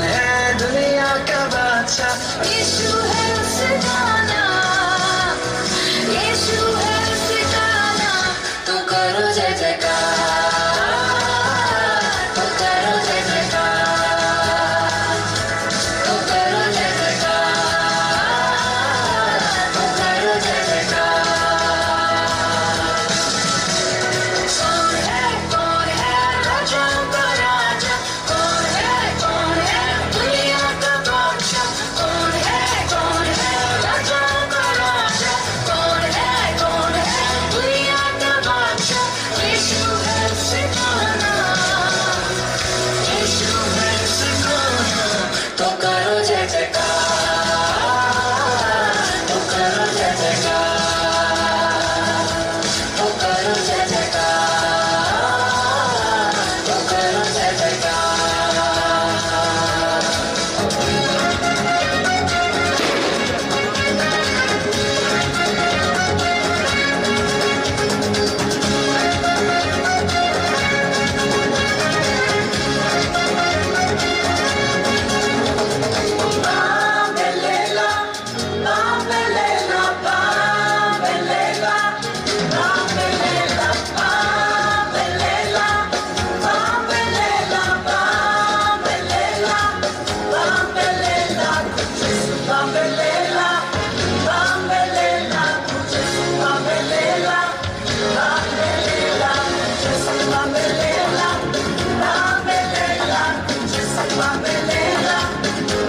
[SPEAKER 21] है दुनिया का बादशाह।
[SPEAKER 9] यीशु है उसका नाम, यीशु है उसका नाम, तू करो जय जयकार, तू करो जय जयकार, तू करो जय जयकार, तू करो जय जयकार। कौन है राजाओं का राजा, कौन है दुनिया का बादशाह, कौन है राजाओं का राजा, कौन है दुनिया का बादशाह। यीशु है उसका नाम, यीशु है उसका नाम, तो करो जय जयकार, तो करो जय जयकार, तो करो जय जयकार, तो करो जय जयकार। Bambelela, bambelela, bambelela, bambelela, bambelela, bambelela, bambelela, bambelela, Gesù bambelela, bambelela, Gesù bambelela, bambelela, Gesù bambelela, bambelela, Gesù bambelela,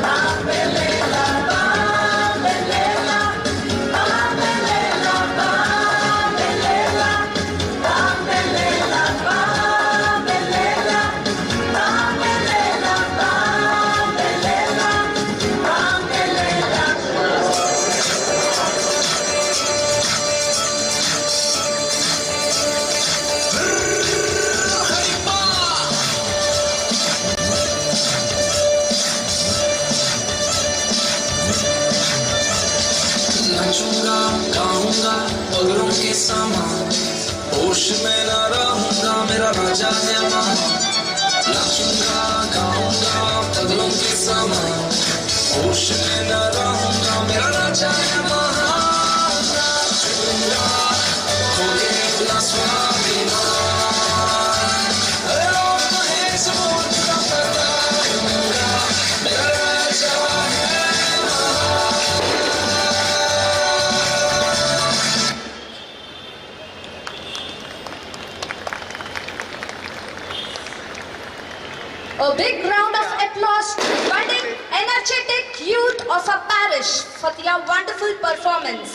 [SPEAKER 9] bambelela, bambelela, bambelela, bambelela, bambelela, bambelela, bambelela, bambelela, bambelela.
[SPEAKER 22] नाचूंगा गाऊंगा पगलों के समान, होश में न रहूंगा मेरा राजा है महान। नाचूंगा गाऊंगा पगलों के समान, होश में न रहूंगा मेरा राजा है महान। नाचूंगा खो के अपना स्वाभिमान, अरे लोग कहें इस मूर्ख का पता दूंगा, मेरा राजा है महान।
[SPEAKER 23] A big round of applause to the budding, energetic youth of our parish for their wonderful performance.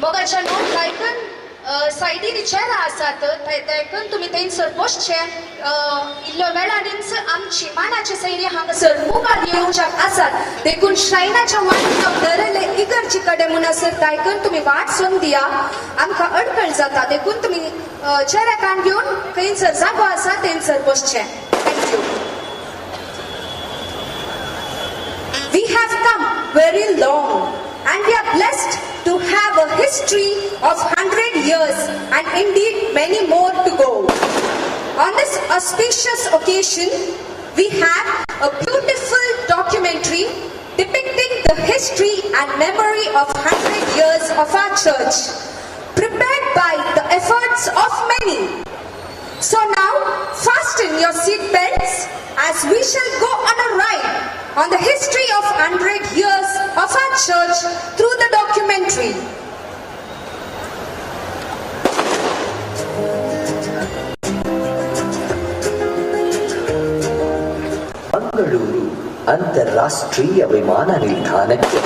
[SPEAKER 23] मोगाच्या नो गायकन सायडीन चेर आसात तायकन तुमी थंयसर बसचे इल्लो वेळानीच आमची मानाची सैरी हांगासर मुखार येवच्याक आसात देखून श्रायनाच्या वाटेक धरले इगर्जी कडेन म्हणसर तायकन तुमी वाट सोंदिया आमकां अडखळ जाता देखून तुमी चेऱ्या कान घेवन खंयसर जागो आसा थंयसर बसचे. Thank you. We have come very long and we are blessed to have a history of 100 years and indeed many more to go. On this auspicious occasion, we have a beautiful documentary depicting the history and memory of 100 years of our church, prepared by the efforts of many. So now, fasten your seat. as we shall go on a ride on the history of 100 years of our church through the documentary.
[SPEAKER 2] Mangaluru ಅಂತಾರಾಷ್ಟ್ರೀಯ ವಿಮಾನ ನಿಲ್ದಾಣಕ್ಕೆ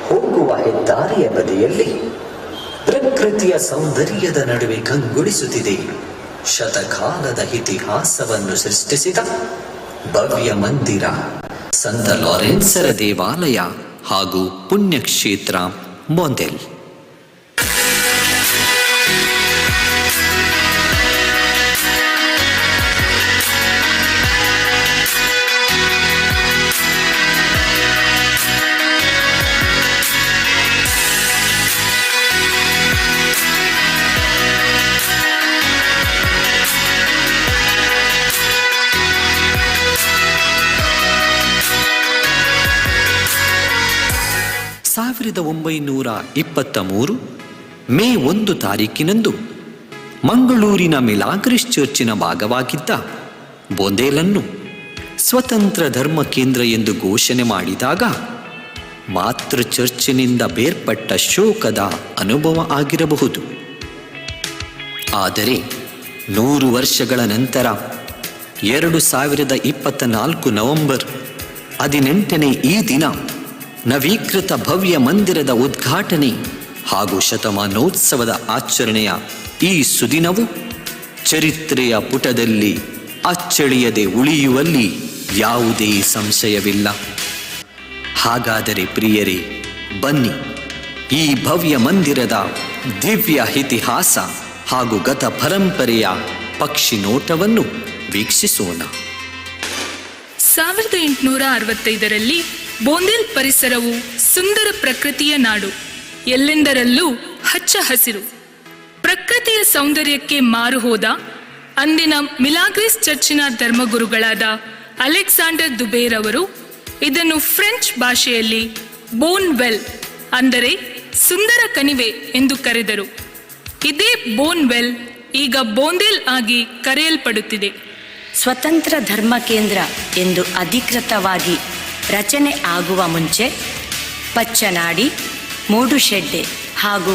[SPEAKER 2] ಹೋಗುವ ಹೆದ್ದಾರಿಯ ಬದಿಯಲ್ಲಿ ಪ್ರಕೃತಿಯ ಸೌಂದರ್ಯದ ನಡುವೆ ಕಂಗೊಳಿಸುತ್ತಿದೆ ಶತಕಾಲದ ಇತಿಹಾಸವನ್ನು ಸೃಷ್ಟಿಸಿದ ಭವ್ಯ ಮಂದಿರ ಸಂತ ಲಾರೆನ್ಸರ ದೇವಾಲಯ ಹಾಗೂ ಪುಣ್ಯಕ್ಷೇತ್ರ ಮೊಂದೆಲ್. 1923 ಮೇ 1 ತಾರೀಕಿನಂದು ಮಂಗಳೂರಿನ ಮಿಲಾಗ್ರಿಸ್ ಚರ್ಚಿನ ಭಾಗವಾಗಿದ್ದ ಬೊಂದೇಲನ್ನು ಸ್ವತಂತ್ರ ಧರ್ಮ ಕೇಂದ್ರ ಎಂದು ಘೋಷಣೆ ಮಾಡಿದಾಗ ಮಾತೃ ಚರ್ಚಿನಿಂದ ಬೇರ್ಪಟ್ಟ ಶೋಕದ ಅನುಭವ ಆಗಿರಬಹುದು. ಆದರೆ 100 ವರ್ಷಗಳ ನಂತರ 2024 ನವೆಂಬರ್ 18ನೇ ಈ ದಿನ ನವೀಕೃತ ಭವ್ಯ ಮಂದಿರದ ಉದ್ಘಾಟನೆ ಹಾಗೂ ಶತಮಾನೋತ್ಸವದ ಆಚರಣೆಯ ಈ ಸುದಿನವು ಚರಿತ್ರೆಯ ಪುಟದಲ್ಲಿ ಅಚ್ಚಳಿಯದೆ ಉಳಿಯುವಲ್ಲಿ ಯಾವುದೇ ಸಂಶಯವಿಲ್ಲ. ಹಾಗಾದರೆ ಪ್ರಿಯರೇ, ಬನ್ನಿ ಈ ಭವ್ಯ ಮಂದಿರದ ದಿವ್ಯ ಇತಿಹಾಸ ಹಾಗೂ ಗತ ಪರಂಪರೆಯ ಪಕ್ಷಿ ನೋಟವನ್ನು ವೀಕ್ಷಿಸೋಣ.
[SPEAKER 4] 1865ರಲ್ಲಿ ಬೋಂದೇಲ್ ಪರಿಸರವು ಸುಂದರ ಪ್ರಕೃತಿಯ ನಾಡು, ಎಲ್ಲೆಂದರಲ್ಲೂ ಹಚ್ಚ ಹಸಿರು. ಪ್ರಕೃತಿಯ ಸೌಂದರ್ಯಕ್ಕೆ ಮಾರುಹೋದ ಅಂದಿನ ಮಿಲಾಗ್ರಿಸ್ ಚರ್ಚಿನ ಧರ್ಮಗುರುಗಳಾದ ಅಲೆಕ್ಸಾಂಡರ್ ದುಬೇರ್ ಅವರು ಇದನ್ನು ಫ್ರೆಂಚ್ ಭಾಷೆಯಲ್ಲಿ ಬೋನ್ ವೆಲ್ ಅಂದರೆ ಸುಂದರ ಕಣಿವೆ ಎಂದು ಕರೆದರು. ಇದೇ ಬೋನ್ ವೆಲ್ ಈಗ ಬೋಂದೇಲ್ ಆಗಿ ಕರೆಯಲ್ಪಡುತ್ತಿದೆ.
[SPEAKER 6] ಸ್ವತಂತ್ರ ಧರ್ಮ ಕೇಂದ್ರ ಎಂದು ಅಧಿಕೃತವಾಗಿ ರಚನೆ ಆಗುವ ಮುಂಚೆ ಪಚ್ಚನಾಡಿ, ಮೂಡುಶೆಡ್ಡೆ ಹಾಗೂ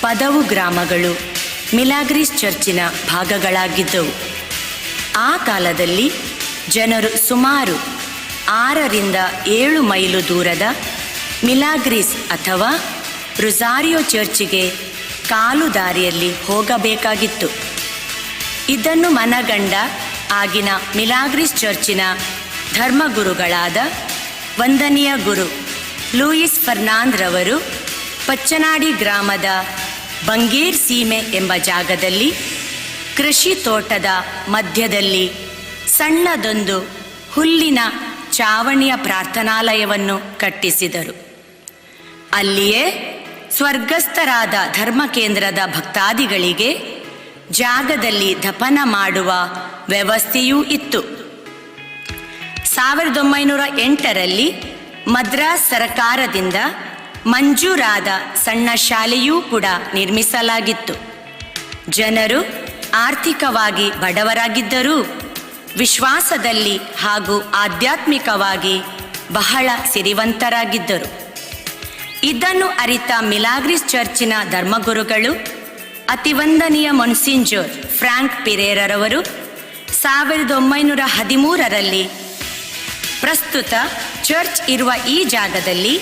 [SPEAKER 6] ಪದವು ಗ್ರಾಮಗಳು ಮಿಲಾಗ್ರಿಸ್ ಚರ್ಚಿನ ಭಾಗಗಳಾಗಿದ್ದವು. ಆ ಕಾಲದಲ್ಲಿ ಜನರು ಸುಮಾರು 6 ರಿಂದ 7 ಮೈಲು ದೂರದ ಮಿಲಾಗ್ರಿಸ್ ಅಥವಾ ರುಸಾರಿಯೋ ಚರ್ಚಿಗೆ ಕಾಲು ದಾರಿಯಲ್ಲಿ ಹೋಗಬೇಕಾಗಿತ್ತು. ಇದನ್ನು ಮನಗಂಡ ಆಗಿನ ಮಿಲಾಗ್ರಿಸ್ ಚರ್ಚಿನ ಧರ್ಮಗುರುಗಳಾದ ವಂದನೀಯ ಗುರು ಲೂಯಿಸ್ ಫರ್ನಾಂದ್ರವರು ಪಚ್ಚನಾಡಿ ಗ್ರಾಮದ ಬಂಗೇರ್ ಸೀಮೆ ಎಂಬ ಜಾಗದಲ್ಲಿ ಕೃಷಿ ತೋಟದ ಮಧ್ಯದಲ್ಲಿ ಸಣ್ಣದೊಂದು ಹುಲ್ಲಿನ ಚಾವಣಿಯ ಪ್ರಾರ್ಥನಾಲಯವನ್ನು ಕಟ್ಟಿಸಿದರು. ಅಲ್ಲಿಯೇ ಸ್ವರ್ಗಸ್ಥರಾದ ಧರ್ಮಕೇಂದ್ರದ ಭಕ್ತಾದಿಗಳಿಗೆ ಜಾಗದಲ್ಲಿ ದಫನ ಮಾಡುವ ವ್ಯವಸ್ಥೆಯೂ ಇತ್ತು. 1908ರಲ್ಲಿ ಮದ್ರಾಸ್ ಸರ್ಕಾರದಿಂದ ಮಂಜೂರಾದ ಸಣ್ಣ ಶಾಲೆಯೂ ಕೂಡ ನಿರ್ಮಿಸಲಾಗಿತ್ತು. ಜನರು ಆರ್ಥಿಕವಾಗಿ ಬಡವರಾಗಿದ್ದರೂ ವಿಶ್ವಾಸದಲ್ಲಿ ಹಾಗೂ ಆಧ್ಯಾತ್ಮಿಕವಾಗಿ ಬಹಳ ಸಿರಿವಂತರಾಗಿದ್ದರು. ಇದನ್ನು ಅರಿತ ಮಿಲಾಗ್ರಿಸ್ ಚರ್ಚಿನ ಧರ್ಮಗುರುಗಳು ಅತಿವಂದನೀಯ ಮೊನ್ಸಿಂಜೋರ್ ಫ್ರಾಂಕ್ ಪಿರೇರರವರು 1913ರಲ್ಲಿ ಪ್ರಸ್ತುತ ಚರ್ಚ್ ಇರುವ ಈ ಜಾಗದಲ್ಲಿ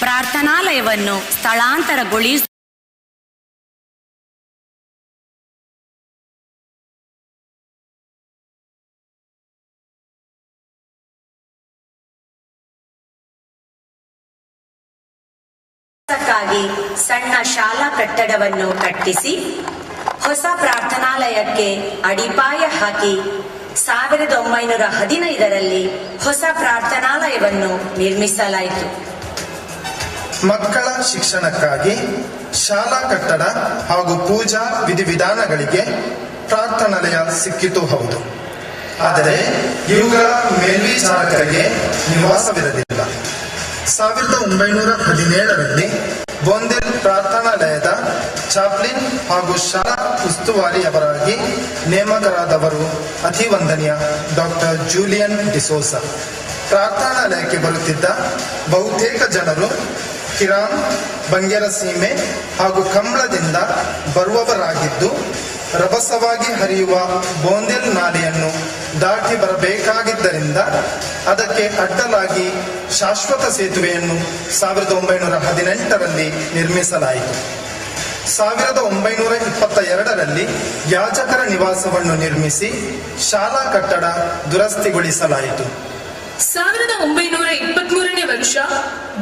[SPEAKER 6] ಪ್ರಾರ್ಥನಾಲಯವನ್ನು ಸ್ಥಳಾಂತರಗೊಳಿಸಿ ಸಣ್ಣ ಶಾಲಾ ಕಟ್ಟಡವನ್ನು ಕಟ್ಟಿಸಿ ಹೊಸ ಪ್ರಾರ್ಥನಾಲಯಕ್ಕೆ ಅಡಿಪಾಯ ಹಾಕಿ 1915ರಲ್ಲಿ ಹೊಸ ಪ್ರಾರ್ಥನಾಲಯವನ್ನು ನಿರ್ಮಿಸಲಾಯಿತು.
[SPEAKER 24] ಮಕ್ಕಳ ಶಿಕ್ಷಣಕ್ಕಾಗಿ ಶಾಲಾ ಕಟ್ಟಡ ಹಾಗೂ ಪೂಜಾ ವಿಧಿವಿಧಾನಗಳಿಗೆ ಪ್ರಾರ್ಥನಾಲಯ ಸಿಕ್ಕಿತು ಹೌದು, ಆದರೆ ಇವುಗಳ ಮೇಲ್ವಿಚಾರಕರಿಗೆ ನಿವಾಸವಿರಲಿಲ್ಲ. 1917ರಲ್ಲಿ ಬೊಂದೆಲ್ ಪ್ರಾರ್ಥನಾಲಯದ ಚಾಪ್ಲಿನ್ ಹಾಗೂ ಶಾಲಾ ಉಸ್ತುವಾರಿಯವರಾಗಿ ನೇಮಕರಾದವರು ಅತಿವಂದನೀಯ ಡಾಕ್ಟರ್ ಜೂಲಿಯನ್ ಡಿಸೋಸಾ. ಪ್ರಾರ್ಥನಾಲಯಕ್ಕೆ ಬರುತ್ತಿದ್ದ ಬಹುತೇಕ ಜನರು ಕಿರಾಮ್, ಬಂಗೇರ ಸೀಮೆ ಹಾಗೂ ಕಂಬ್ಳದಿಂದ ಬರುವವರಾಗಿದ್ದು, ರಭಸವಾಗಿ ಹರಿಯುವ ಬೋಂದೆಲ್ ನಾಲೆಯನ್ನು ದಾಟಿ ಬರಬೇಕಾಗಿದ್ದರಿಂದ ಅದಕ್ಕೆ ಅಡ್ಡಲಾಗಿ ಶಾಶ್ವತ ಸೇತುವೆಯನ್ನು 1918ರಲ್ಲಿ ನಿರ್ಮಿಸಲಾಯಿತು. 1922ರಲ್ಲಿ ಯಾಜಕರ ನಿವಾಸವನ್ನು ನಿರ್ಮಿಸಿ ಶಾಲಾ ಕಟ್ಟಡ ದುರಸ್ತಿಗೊಳಿಸಲಾಯಿತು.
[SPEAKER 4] 1923ನೇ ವರ್ಷ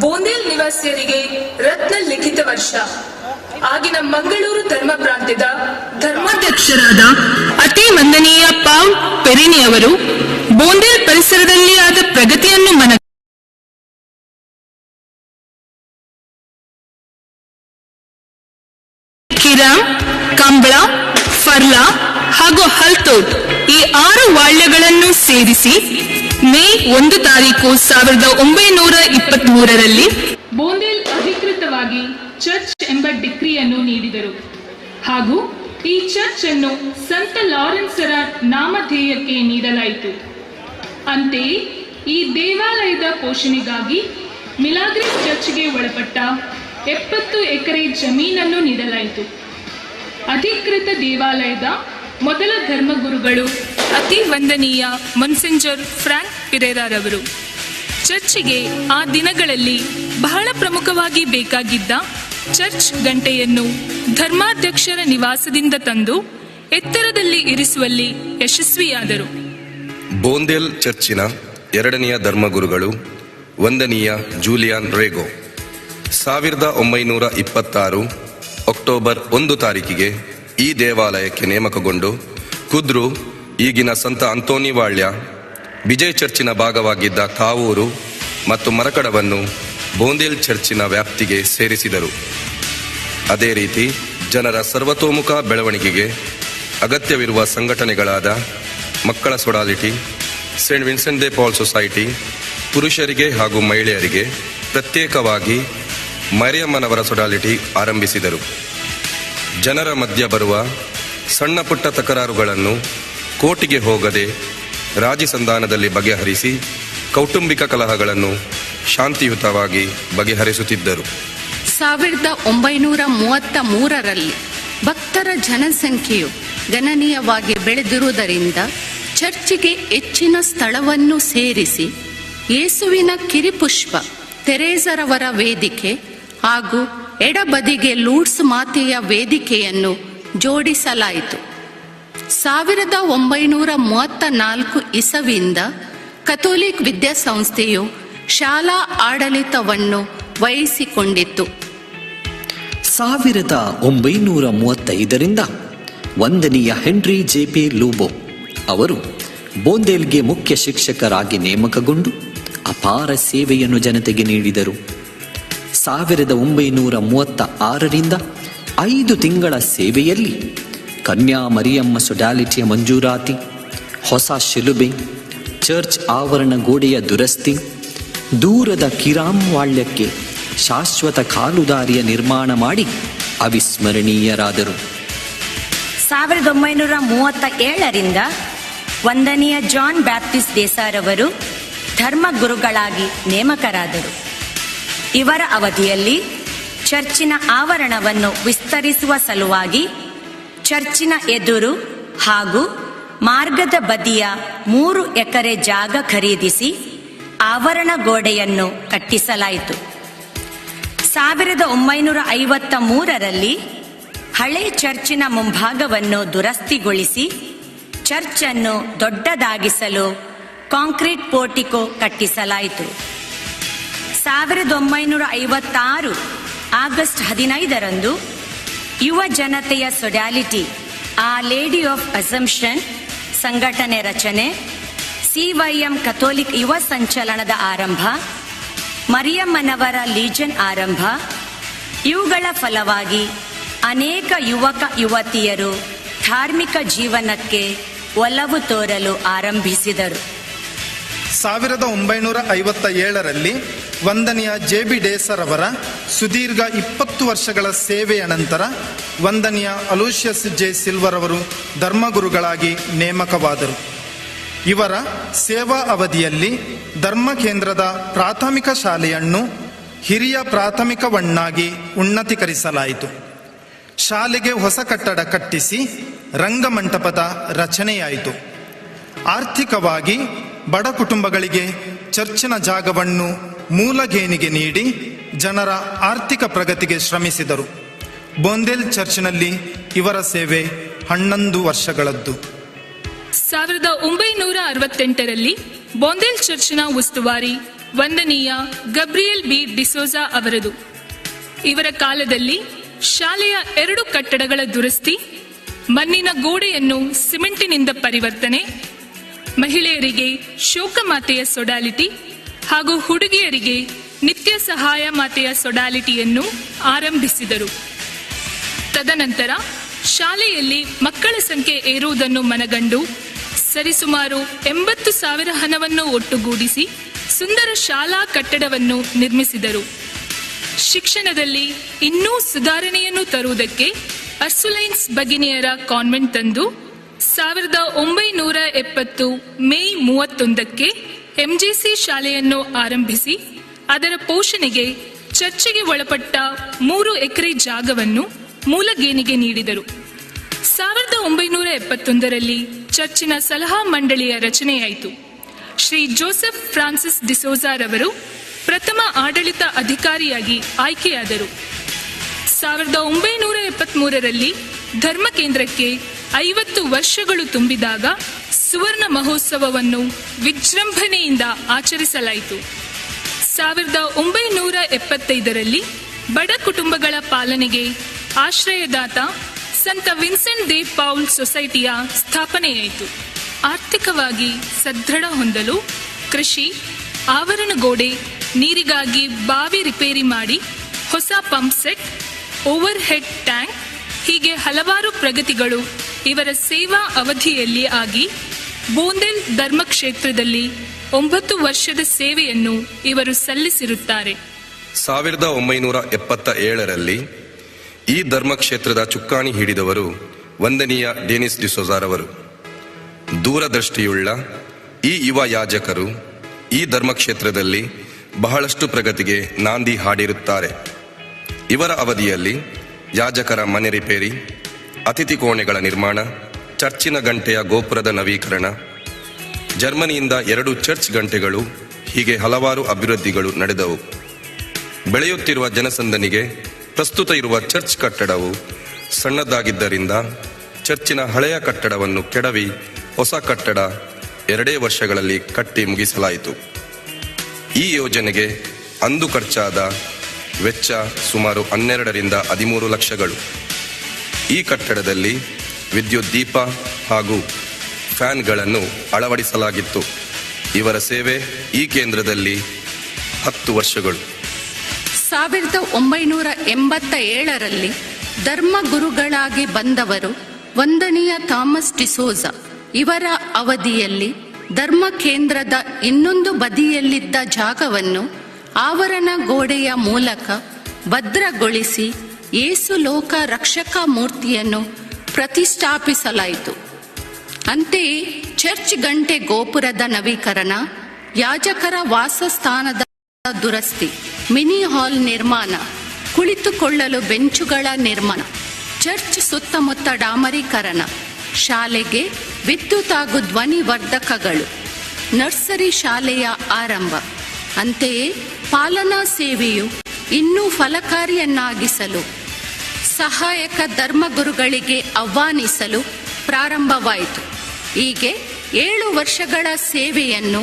[SPEAKER 4] ಬೋಂದೇಲ್ ನಿವಾಸಿಯರಿಗೆ ರತ್ನ ಲಿಖಿತ ವರ್ಷ. ಆಗಿನ ಮಂಗಳೂರು ಧರ್ಮ ಪ್ರಾಂತ್ಯದ ಧರ್ಮಾಧ್ಯಕ್ಷರಾದ ಅತಿ ವಂದನೀಯ ಪಾವ್ ಪೆರಿನಿಯವರು ಬೋಂದೇಲ್ ಪರಿಸರದಲ್ಲಿ ಆದ ಪ್ರಗತಿಯನ್ನು ಮನ ಕಿರಾಮ್, ಕಂಬಳ, ಫರ್ಲಾ ಹಾಗೂ ಹಲ್ತೋಟ್ ಈ 6 ವಾಳ್ಯಗಳನ್ನು ಸೇರಿಸಿ ಮೇ 1 ತಾರೀಕು 1923ರಲ್ಲಿ ಬೋಂದೇಲ್ ಅಧಿಕೃತವಾಗಿ ಚರ್ಚ್ ಎಂಬ ಡಿಕ್ರಿಯನ್ನು ನೀಡಿದರು ಹಾಗೂ ಈ ಚರ್ಚ್ ಅನ್ನು ಸಂತ ಲಾರೆನ್ಸರ ನಾಮಧೇಯಕ್ಕೆ ನೀಡಲಾಯಿತು. ಅಂತೆಯೇ ಈ ದೇವಾಲಯದ ಪೋಷಣೆಗಾಗಿ ಮಿಲಾಗ್ರಿಸ್ ಚರ್ಚ್ಗೆ ಒಳಪಟ್ಟ 70 ಎಕರೆ ಜಮೀನನ್ನು ನೀಡಲಾಯಿತು. ಅಧಿಕೃತ ದೇವಾಲಯದ ಮೊದಲ ಧರ್ಮಗುರುಗಳು ಅತಿ ವಂದನೀಯ ಮೊನ್ಸೆಂಜರ್ ಫ್ರಾಂಕ್ ಪಿರೇರಾರವರು. ಚರ್ಚಿಗೆ ಆ ದಿನಗಳಲ್ಲಿ ಬಹಳ ಪ್ರಮುಖವಾಗಿ ಬೇಕಾಗಿದ್ದ ಚರ್ಚ್ ಗಂಟೆಯನ್ನು ಧರ್ಮಾಧ್ಯಕ್ಷರ ನಿವಾಸದಿಂದ ತಂದು ಎತ್ತರದಲ್ಲಿ ಇರಿಸುವಲ್ಲಿ ಯಶಸ್ವಿಯಾದರು.
[SPEAKER 5] ಬೋಂದೇಲ್ ಚರ್ಚಿನ ಎರಡನೆಯ ಧರ್ಮಗುರುಗಳು ವಂದನೀಯ ಜೂಲಿಯಾನ್ ರೇಗೋ 1926 ಅಕ್ಟೋಬರ್ 1 ತಾರೀಕಿಗೆ ಈ ದೇವಾಲಯಕ್ಕೆ ನೇಮಕಗೊಂಡು ಕುದ್ರು, ಈಗಿನ ಸಂತ ಅಂತೋನಿ ವಾಳ್ಯ, ವಿಜಯ್ ಚರ್ಚಿನ ಭಾಗವಾಗಿದ್ದ ಕಾವೂರು ಮತ್ತು ಮರಕಡವನ್ನು ಬೋಂದೇಲ್ ಚರ್ಚಿನ ವ್ಯಾಪ್ತಿಗೆ ಸೇರಿಸಿದರು. ಅದೇ ರೀತಿ ಜನರ ಸರ್ವತೋಮುಖ ಬೆಳವಣಿಗೆಗೆ ಅಗತ್ಯವಿರುವ ಸಂಘಟನೆಗಳಾದ ಮಕ್ಕಳ sodality, Saint Vincent de Paul society, ಪುರುಷರಿಗೆ ಹಾಗೂ ಮಹಿಳೆಯರಿಗೆ ಪ್ರತ್ಯೇಕವಾಗಿ ಮರಿಯಮ್ಮನವರ ಸೊಡಾಲಿಟಿ ಆರಂಭಿಸಿದರು. ಜನರ ಮಧ್ಯ ಬರುವ ಸಣ್ಣ ಪುಟ್ಟ ತಕರಾರುಗಳನ್ನು ಕೋರ್ಟಿಗೆ ಹೋಗದೆ ರಾಜಿ ಸಂಧಾನದಲ್ಲಿ ಬಗೆಹರಿಸಿ ಕೌಟುಂಬಿಕ ಕಲಹಗಳನ್ನು ಶಾಂತಿಯುತವಾಗಿ ಬಗೆಹರಿಸುತ್ತಿದ್ದರು.
[SPEAKER 11] 1933ರಲ್ಲಿ ಭಕ್ತರ ಜನಸಂಖ್ಯೆಯು ಗಣನೀಯವಾಗಿ ಬೆಳೆದಿರುವುದರಿಂದ ಚರ್ಚಿಗೆ ಹೆಚ್ಚಿನ ಸ್ಥಳವನ್ನು ಸೇರಿಸಿ ಯೇಸುವಿನ ಕಿರಿಪುಷ್ಪ ತೆರೇಸರವರ ವೇದಿಕೆ ಹಾಗೂ ಎಡಬದಿಗೆ ಲೂಡ್ಸ್ ಮಾತೆಯ ವೇದಿಕೆಯನ್ನು ಜೋಡಿಸಲಾಯಿತು. 1934 ಇಸವಿಯಿಂದ ಕಥೋಲಿಕ್ ವಿದ್ಯಾಸಂಸ್ಥೆಯು ಶಾಲಾ ಆಡಳಿತವನ್ನು ವಹಿಸಿಕೊಂಡಿತ್ತು.
[SPEAKER 2] 1935ರಿಂದ ವಂದನೀಯ ಹೆನ್ರಿ ಜೆ ಪಿ ಲೂಬೋ ಅವರು ಬೋಂದೇಲ್ಗೆ ಮುಖ್ಯ ಶಿಕ್ಷಕರಾಗಿ ನೇಮಕಗೊಂಡು ಅಪಾರ ಸೇವೆಯನ್ನು ಜನತೆಗೆ ನೀಡಿದರು. 1936ರಿಂದ 5 ತಿಂಗಳ ಸೇವೆಯಲ್ಲಿ ಕನ್ಯಾ ಮರಿಯಮ್ಮ ಸೊಡಾಲಿಟಿಯ ಮಂಜೂರಾತಿ, ಹೊಸ ಶಿಲುಬೆ, ಚರ್ಚ್ ಆವರಣ ಗೋಡೆಯ ದುರಸ್ತಿ, ದೂರದ ಕಿರಾಮ್ ವಾಳ್ಯಕ್ಕೆ ಶಾಶ್ವತ ಕಾಲುದಾರಿಯ ನಿರ್ಮಾಣ ಮಾಡಿ ಅವಿಸ್ಮರಣೀಯರಾದರು.
[SPEAKER 6] 1937ರಿಂದ ವಂದನೀಯ ಜಾನ್ ಬ್ಯಾಪ್ಟಿಸ್ಟ್ ದೇಸಾರವರು ಧರ್ಮಗುರುಗಳಾಗಿ ನೇಮಕರಾದರು. ಇವರ ಅವಧಿಯಲ್ಲಿ ಚರ್ಚಿನ ಆವರಣವನ್ನು ವಿಸ್ತರಿಸುವ ಸಲುವಾಗಿ ಚರ್ಚಿನ ಎದುರು ಹಾಗೂ ಮಾರ್ಗದ ಬದಿಯ 3 ಎಕರೆ ಜಾಗ ಖರೀದಿಸಿ ಆವರಣ ಗೋಡೆಯನ್ನು ಕಟ್ಟಿಸಲಾಯಿತು. 1953ರಲ್ಲಿ ಹಳೆ ಚರ್ಚಿನ ಮುಂಭಾಗವನ್ನು ದುರಸ್ತಿಗೊಳಿಸಿ ಚರ್ಚನ್ನು ದೊಡ್ಡದಾಗಿಸಲು ಕಾಂಕ್ರೀಟ್ ಪೋರ್ಟಿಕೋ ಕಟ್ಟಿಸಲಾಯಿತು. 1956 ಆಗಸ್ಟ್ 15ರಂದು ಯುವ ಜನತೆಯ ಸೊಡ್ಯಾಲಿಟಿ ಆ ಲೇಡಿ ಆಫ್ ಅಸಂಪ್ಷನ್ ಸಂಘಟನೆ ರಚನೆ, ಸಿವೈಎಂ ಕಥೋಲಿಕ್ ಯುವ ಸಂಚಲನದ ಆರಂಭ, ಮರಿಯಮ್ಮನವರ ಲೀಜನ್ ಆರಂಭ, ಇವುಗಳ ಫಲವಾಗಿ ಅನೇಕ ಯುವಕ ಯುವತಿಯರು ಧಾರ್ಮಿಕ ಜೀವನಕ್ಕೆ ಒಲವು ತೋರಲು ಆರಂಭಿಸಿದರು.
[SPEAKER 24] 1957ರಲ್ಲಿ ವಂದನೀಯ ಜೆ ಬಿ ಡೇಸರ್ ಅವರ ಸುದೀರ್ಘ 20 ವರ್ಷಗಳ ಸೇವೆಯ ನಂತರ ವಂದನೀಯ ಅಲೂಷಿಯಸ್ ಜೆ ಸಿಲ್ವರ್ ಅವರು ಧರ್ಮಗುರುಗಳಾಗಿ ನೇಮಕವಾದರು. ಇವರ ಸೇವಾ ಅವಧಿಯಲ್ಲಿ ಧರ್ಮ ಕೇಂದ್ರದ ಪ್ರಾಥಮಿಕ ಶಾಲೆಯನ್ನು ಹಿರಿಯ ಪ್ರಾಥಮಿಕವನ್ನಾಗಿ ಉನ್ನತೀಕರಿಸಲಾಯಿತು. ಶಾಲೆಗೆ ಹೊಸ ಕಟ್ಟಡ ಕಟ್ಟಿಸಿ ರಂಗಮಂಟಪದ ರಚನೆಯಾಯಿತು. ಆರ್ಥಿಕವಾಗಿ ಬಡ ಕುಟುಂಬಗಳಿಗೆ ಚರ್ಚಿನ ಜಾಗವನ್ನು ಮೂಲಗೇಣಿಗೆ ನೀಡಿ ಜನರ ಆರ್ಥಿಕ ಪ್ರಗತಿಗೆ ಶ್ರಮಿಸಿದರು. ಬೋಂದೇಲ್ ಚರ್ಚಿನಲ್ಲಿ ಇವರ ಸೇವೆ 11 ವರ್ಷಗಳದ್ದು.
[SPEAKER 4] 1968ರಲ್ಲಿ ಬೋಂದೇಲ್ ಚರ್ಚಿನ ಉಸ್ತುವಾರಿ ವಂದನೀಯ ಗಬ್ರಿಯಲ್ ಬಿ ಡಿಸೋಜಾ ಅವರದು. ಇವರ ಕಾಲದಲ್ಲಿ ಶಾಲೆಯ 2 ಕಟ್ಟಡಗಳ ದುರಸ್ತಿ, ಮಣ್ಣಿನ ಗೋಡೆಯನ್ನು ಸಿಮೆಂಟಿನಿಂದ ಪರಿವರ್ತನೆ, ಮಹಿಳೆಯರಿಗೆ ಶೋಕಮಾತೆಯ ಸೊಡಾಲಿಟಿ ಹಾಗೂ ಹುಡುಗಿಯರಿಗೆ ನಿತ್ಯ ಸಹಾಯ ಮಾತೆಯ ಸೊಡಾಲಿಟಿಯನ್ನು ಆರಂಭಿಸಿದರು. ತದನಂತರ ಶಾಲೆಯಲ್ಲಿ ಮಕ್ಕಳ ಸಂಖ್ಯೆ ಏರುವುದನ್ನು ಮನಗಂಡು ಸರಿಸುಮಾರು 80,000 ಹಣವನ್ನು ಒಟ್ಟುಗೂಡಿಸಿ ಸುಂದರ ಶಾಲಾ ಕಟ್ಟಡವನ್ನು ನಿರ್ಮಿಸಿದರು. ಶಿಕ್ಷಣದಲ್ಲಿ ಇನ್ನೂ ಸುಧಾರಣೆಯನ್ನು ತರುವುದಕ್ಕೆ ಅರ್ಸುಲೈನ್ಸ್ ಭಗಿನಿಯರ ಕಾನ್ವೆಂಟ್ ತಂದು 1970 ಮೇ 31ಕ್ಕೆ ಎಂಜಿಸಿ ಶಾಲೆಯನ್ನು ಆರಂಭಿಸಿ ಅದರ ಪೋಷಣೆಗೆ ಚರ್ಚೆಗೆ ಒಳಪಟ್ಟ 3 ಎಕರೆ ಜಾಗವನ್ನು ಮೂಲಗೇಣಿಗೆ ನೀಡಿದರು. 1971ರಲ್ಲಿ ಚರ್ಚಿನ ಸಲಹಾ ಮಂಡಳಿಯ ರಚನೆಯಾಯಿತು. ಶ್ರೀ ಜೋಸೆಫ್ ಫ್ರಾನ್ಸಿಸ್ ಡಿಸೋಜಾರವರು ಪ್ರಥಮ ಆಡಳಿತ ಅಧಿಕಾರಿಯಾಗಿ ಆಯ್ಕೆಯಾದರು. 1973ರಲ್ಲಿ ಧರ್ಮ ಕೇಂದ್ರಕ್ಕೆ 50 ವರ್ಷಗಳು ತುಂಬಿದಾಗ ಸುವರ್ಣ ಮಹೋತ್ಸವವನ್ನು ವಿಜೃಂಭಣೆಯಿಂದ ಆಚರಿಸಲಾಯಿತು. 1975ರಲ್ಲಿ ಬಡ ಕುಟುಂಬಗಳ ಪಾಲನೆಗೆ ಆಶ್ರಯದಾತ ಸಂತ ವಿನ್ಸೆಂಟ್ they Paul ಸೊಸೈಟಿಯ ಸ್ಥಾಪನೆಯಾಯಿತು. ಆರ್ಥಿಕವಾಗಿ ಸದೃಢ ಹೊಂದಲು ಕೃಷಿ, ಆವರಣ ಗೋಡೆ, ನೀರಿಗಾಗಿ ಬಾವಿ ರಿಪೇರಿ ಮಾಡಿ ಹೊಸ pump set, overhead tank ಹೀಗೆ ಹಲವಾರು ಪ್ರಗತಿಗಳು ಇವರ ಸೇವಾ ಅವಧಿಯಲ್ಲಿ ಆಗಿ ಬೋಂದೆಲ್ ಧರ್ಮಕ್ಷೇತ್ರದಲ್ಲಿ 9 ವರ್ಷದ ಸೇವೆಯನ್ನು ಇವರು ಸಲ್ಲಿಸಿರುತ್ತಾರೆ.
[SPEAKER 5] 1977ರಲ್ಲಿ ಈ ಧರ್ಮಕ್ಷೇತ್ರದ ಚುಕ್ಕಾಣಿ ಹಿಡಿದವರು ವಂದನೀಯ ಡೆನಿಸ್ ಡಿಸೋಜಾರವರು. ದೂರದೃಷ್ಟಿಯುಳ್ಳ ಈ ಯುವ ಯಾಜಕರು ಈ ಧರ್ಮಕ್ಷೇತ್ರದಲ್ಲಿ ಬಹಳಷ್ಟು ಪ್ರಗತಿಗೆ ನಾಂದಿ ಹಾಡಿರುತ್ತಾರೆ. ಇವರ ಅವಧಿಯಲ್ಲಿ ಯಾಜಕರ ಮನೆ ರಿಪೇರಿ, ಅತಿಥಿ ಕೋಣೆಗಳ ನಿರ್ಮಾಣ, ಚರ್ಚಿನ ಗಂಟೆಯ ಗೋಪುರದ ನವೀಕರಣ, ಜರ್ಮನಿಯಿಂದ 2 ಚರ್ಚ್ ಗಂಟೆಗಳು, ಹೀಗೆ ಹಲವಾರು ಅಭಿವೃದ್ಧಿಗಳು ನಡೆದವು. ಬೆಳೆಯುತ್ತಿರುವ ಜನಸಂದಣಿಗೆ ಪ್ರಸ್ತುತ ಇರುವ ಚರ್ಚ್ ಕಟ್ಟಡವು ಸಣ್ಣದಾಗಿದ್ದರಿಂದ ಚರ್ಚಿನ ಹಳೆಯ ಕಟ್ಟಡವನ್ನು ಕೆಡವಿ ಹೊಸ ಕಟ್ಟಡ 2 ವರ್ಷಗಳಲ್ಲಿ ಕಟ್ಟಿ ಮುಗಿಸಲಾಯಿತು. ಈ ಯೋಜನೆಗೆ ಅಂದು ಖರ್ಚಾದ ವೆಚ್ಚ ಸುಮಾರು 12 ರಿಂದ 13 ಲಕ್ಷಗಳು. ಈ ಕಟ್ಟಡದಲ್ಲಿ ವಿದ್ಯುತ್ ದೀಪ ಹಾಗೂ ಫ್ಯಾನ್ಗಳನ್ನು ಅಳವಡಿಸಲಾಗಿತ್ತು. ಇವರ ಸೇವೆ ಈ ಕೇಂದ್ರದಲ್ಲಿ 10 ವರ್ಷಗಳು.
[SPEAKER 11] 1987ರಲ್ಲಿ ಧರ್ಮಗುರುಗಳಾಗಿ ಬಂದವರು ವಂದನೀಯ ಥಾಮಸ್ ಡಿಸೋಜಾ. ಇವರ ಅವಧಿಯಲ್ಲಿ ಧರ್ಮ ಕೇಂದ್ರದ ಇನ್ನೊಂದು ಬದಿಯಲ್ಲಿದ್ದ ಜಾಗವನ್ನು ಆವರಣ ಗೋಡೆಯ ಮೂಲಕ ಭದ್ರಗೊಳಿಸಿ ಯೇಸು ಲೋಕ ರಕ್ಷಕ ಮೂರ್ತಿಯನ್ನು ಪ್ರತಿಷ್ಠಾಪಿಸಲಾಯಿತು. ಅಂತೆಯೇ ಚರ್ಚ್ ಗಂಟೆ ಗೋಪುರದ ನವೀಕರಣ, ಯಾಜಕರ ವಾಸಸ್ಥಾನದ ದುರಸ್ತಿ, ಮಿನಿ ಹಾಲ್ ನಿರ್ಮಾಣ, ಕುಳಿತುಕೊಳ್ಳಲು ಬೆಂಚುಗಳ ನಿರ್ಮಾಣ, ಚರ್ಚ್ ಸುತ್ತಮುತ್ತ ಡಾಮರೀಕರಣ, ಶಾಲೆಗೆ ವಿದ್ಯುತ್ ಹಾಗೂ ಧ್ವನಿವರ್ಧಕಗಳು, ನರ್ಸರಿ ಶಾಲೆಯ ಆರಂಭ. ಅಂತೆಯೇ ಪಾಲನಾ ಸೇವೆಯು ಇನ್ನೂ ಫಲಕಾರಿಯನ್ನಾಗಿಸಲು ಸಹಾಯಕ ಧರ್ಮಗುರುಗಳಿಗೆ ಆಹ್ವಾನಿಸಲು ಪ್ರಾರಂಭವಾಯಿತು. ಹೀಗೆ 7 ವರ್ಷಗಳ ಸೇವೆಯನ್ನು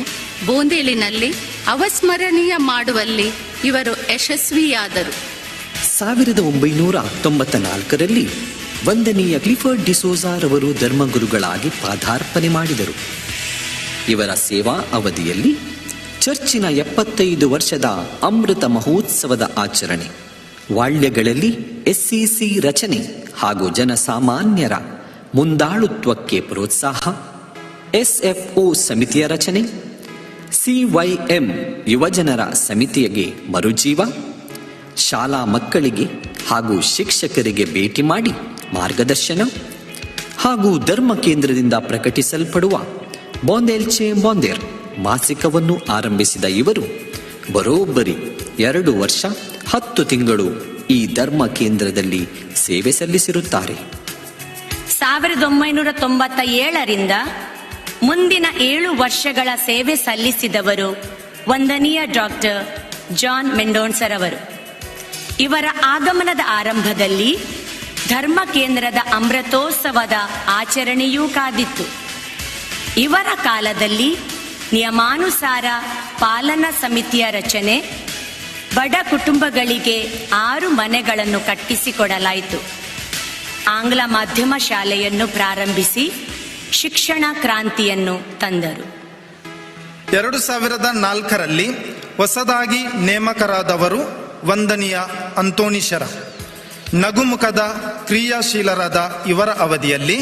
[SPEAKER 11] ಬೋಂದೇಲಿನಲ್ಲಿ ಅವಸ್ಮರಣೀಯ ಮಾಡುವಲ್ಲಿ ಇವರು ಯಶಸ್ವಿಯಾದರು.
[SPEAKER 2] 1994ರಲ್ಲಿ ವಂದನೀಯ ಕ್ಲಿಫರ್ಡ್ ಡಿಸೋಜಾರವರು ಧರ್ಮಗುರುಗಳಾಗಿ ಪಾದಾರ್ಪಣೆ ಮಾಡಿದರು. ಇವರ ಸೇವಾ ಅವಧಿಯಲ್ಲಿ ಚರ್ಚಿನ 75 ವರ್ಷದ ಅಮೃತ ಮಹೋತ್ಸವದ ಆಚರಣೆ, ವಾಳ್ಯಗಳಲ್ಲಿ ಎಸ್ಸಿಸಿ ರಚನೆ ಹಾಗೂ ಜನಸಾಮಾನ್ಯರ ಮುಂದಾಳುತ್ವಕ್ಕೆ ಪ್ರೋತ್ಸಾಹ, ಎಸ್ಎಫ್ಒ ಸಮಿತಿಯ ರಚನೆ, ಸಿವೈಎಂ ಯುವಜನರ ಸಮಿತಿಗೆ ಮರುಜೀವ, ಶಾಲಾ ಮಕ್ಕಳಿಗೆ ಹಾಗೂ ಶಿಕ್ಷಕರಿಗೆ ಭೇಟಿ ಮಾಡಿ ಮಾರ್ಗದರ್ಶನ ಹಾಗೂ ಧರ್ಮ ಕೇಂದ್ರದಿಂದ ಪ್ರಕಟಿಸಲ್ಪಡುವ ಬಾಂದೇಲ್ಚೆ ಬಾಂದೇರ್ ಮಾಸಿಕವನ್ನು ಆರಂಭಿಸಿದ ಇವರು ಬರೋಬ್ಬರಿ 2 ವರ್ಷ 10 ತಿಂಗಳು ಈ ಧರ್ಮ ಕೇಂದ್ರದಲ್ಲಿ ಸೇವೆ ಸಲ್ಲಿಸಿರುತ್ತಾರೆ.
[SPEAKER 6] 1997ರಿಂದ ಮುಂದಿನ 7 ವರ್ಷಗಳ ಸೇವೆ ಸಲ್ಲಿಸಿದವರು ವಂದನೀಯ ಡಾಕ್ಟರ್ ಜಾನ್ ಮೆಂಡೋನ್ಸರ್ ಅವರು. ಇವರ ಆಗಮನದ ಆರಂಭದಲ್ಲಿ ಧರ್ಮ ಕೇಂದ್ರದ ಅಮೃತೋತ್ಸವದ ಆಚರಣೆಯೂ ಕಾದಿತ್ತು. ಇವರ ಕಾಲದಲ್ಲಿ ನಿಯಮಾನುಸಾರ ಪಾಲನಾ ಸಮಿತಿಯ ರಚನೆ, ಬಡ ಕುಟುಂಬಗಳಿಗೆ 6 ಮನೆಗಳನ್ನು ಕಟ್ಟಿಸಿಕೊಡಲಾಯಿತು. ಆಂಗ್ಲ ಮಾಧ್ಯಮ ಶಾಲೆಯನ್ನು ಪ್ರಾರಂಭಿಸಿ ಶಿಕ್ಷಣ ಕ್ರಾಂತಿಯನ್ನು ತಂದರು.
[SPEAKER 24] 2004ರಲ್ಲಿ ಹೊಸದಾಗಿ ನೇಮಕರಾದವರು ವಂದನೀಯ ಅಂತೋನಿಶರ. ನಗುಮುಖದ ಕ್ರಿಯಾಶೀಲರಾದ ಇವರ ಅವಧಿಯಲ್ಲಿ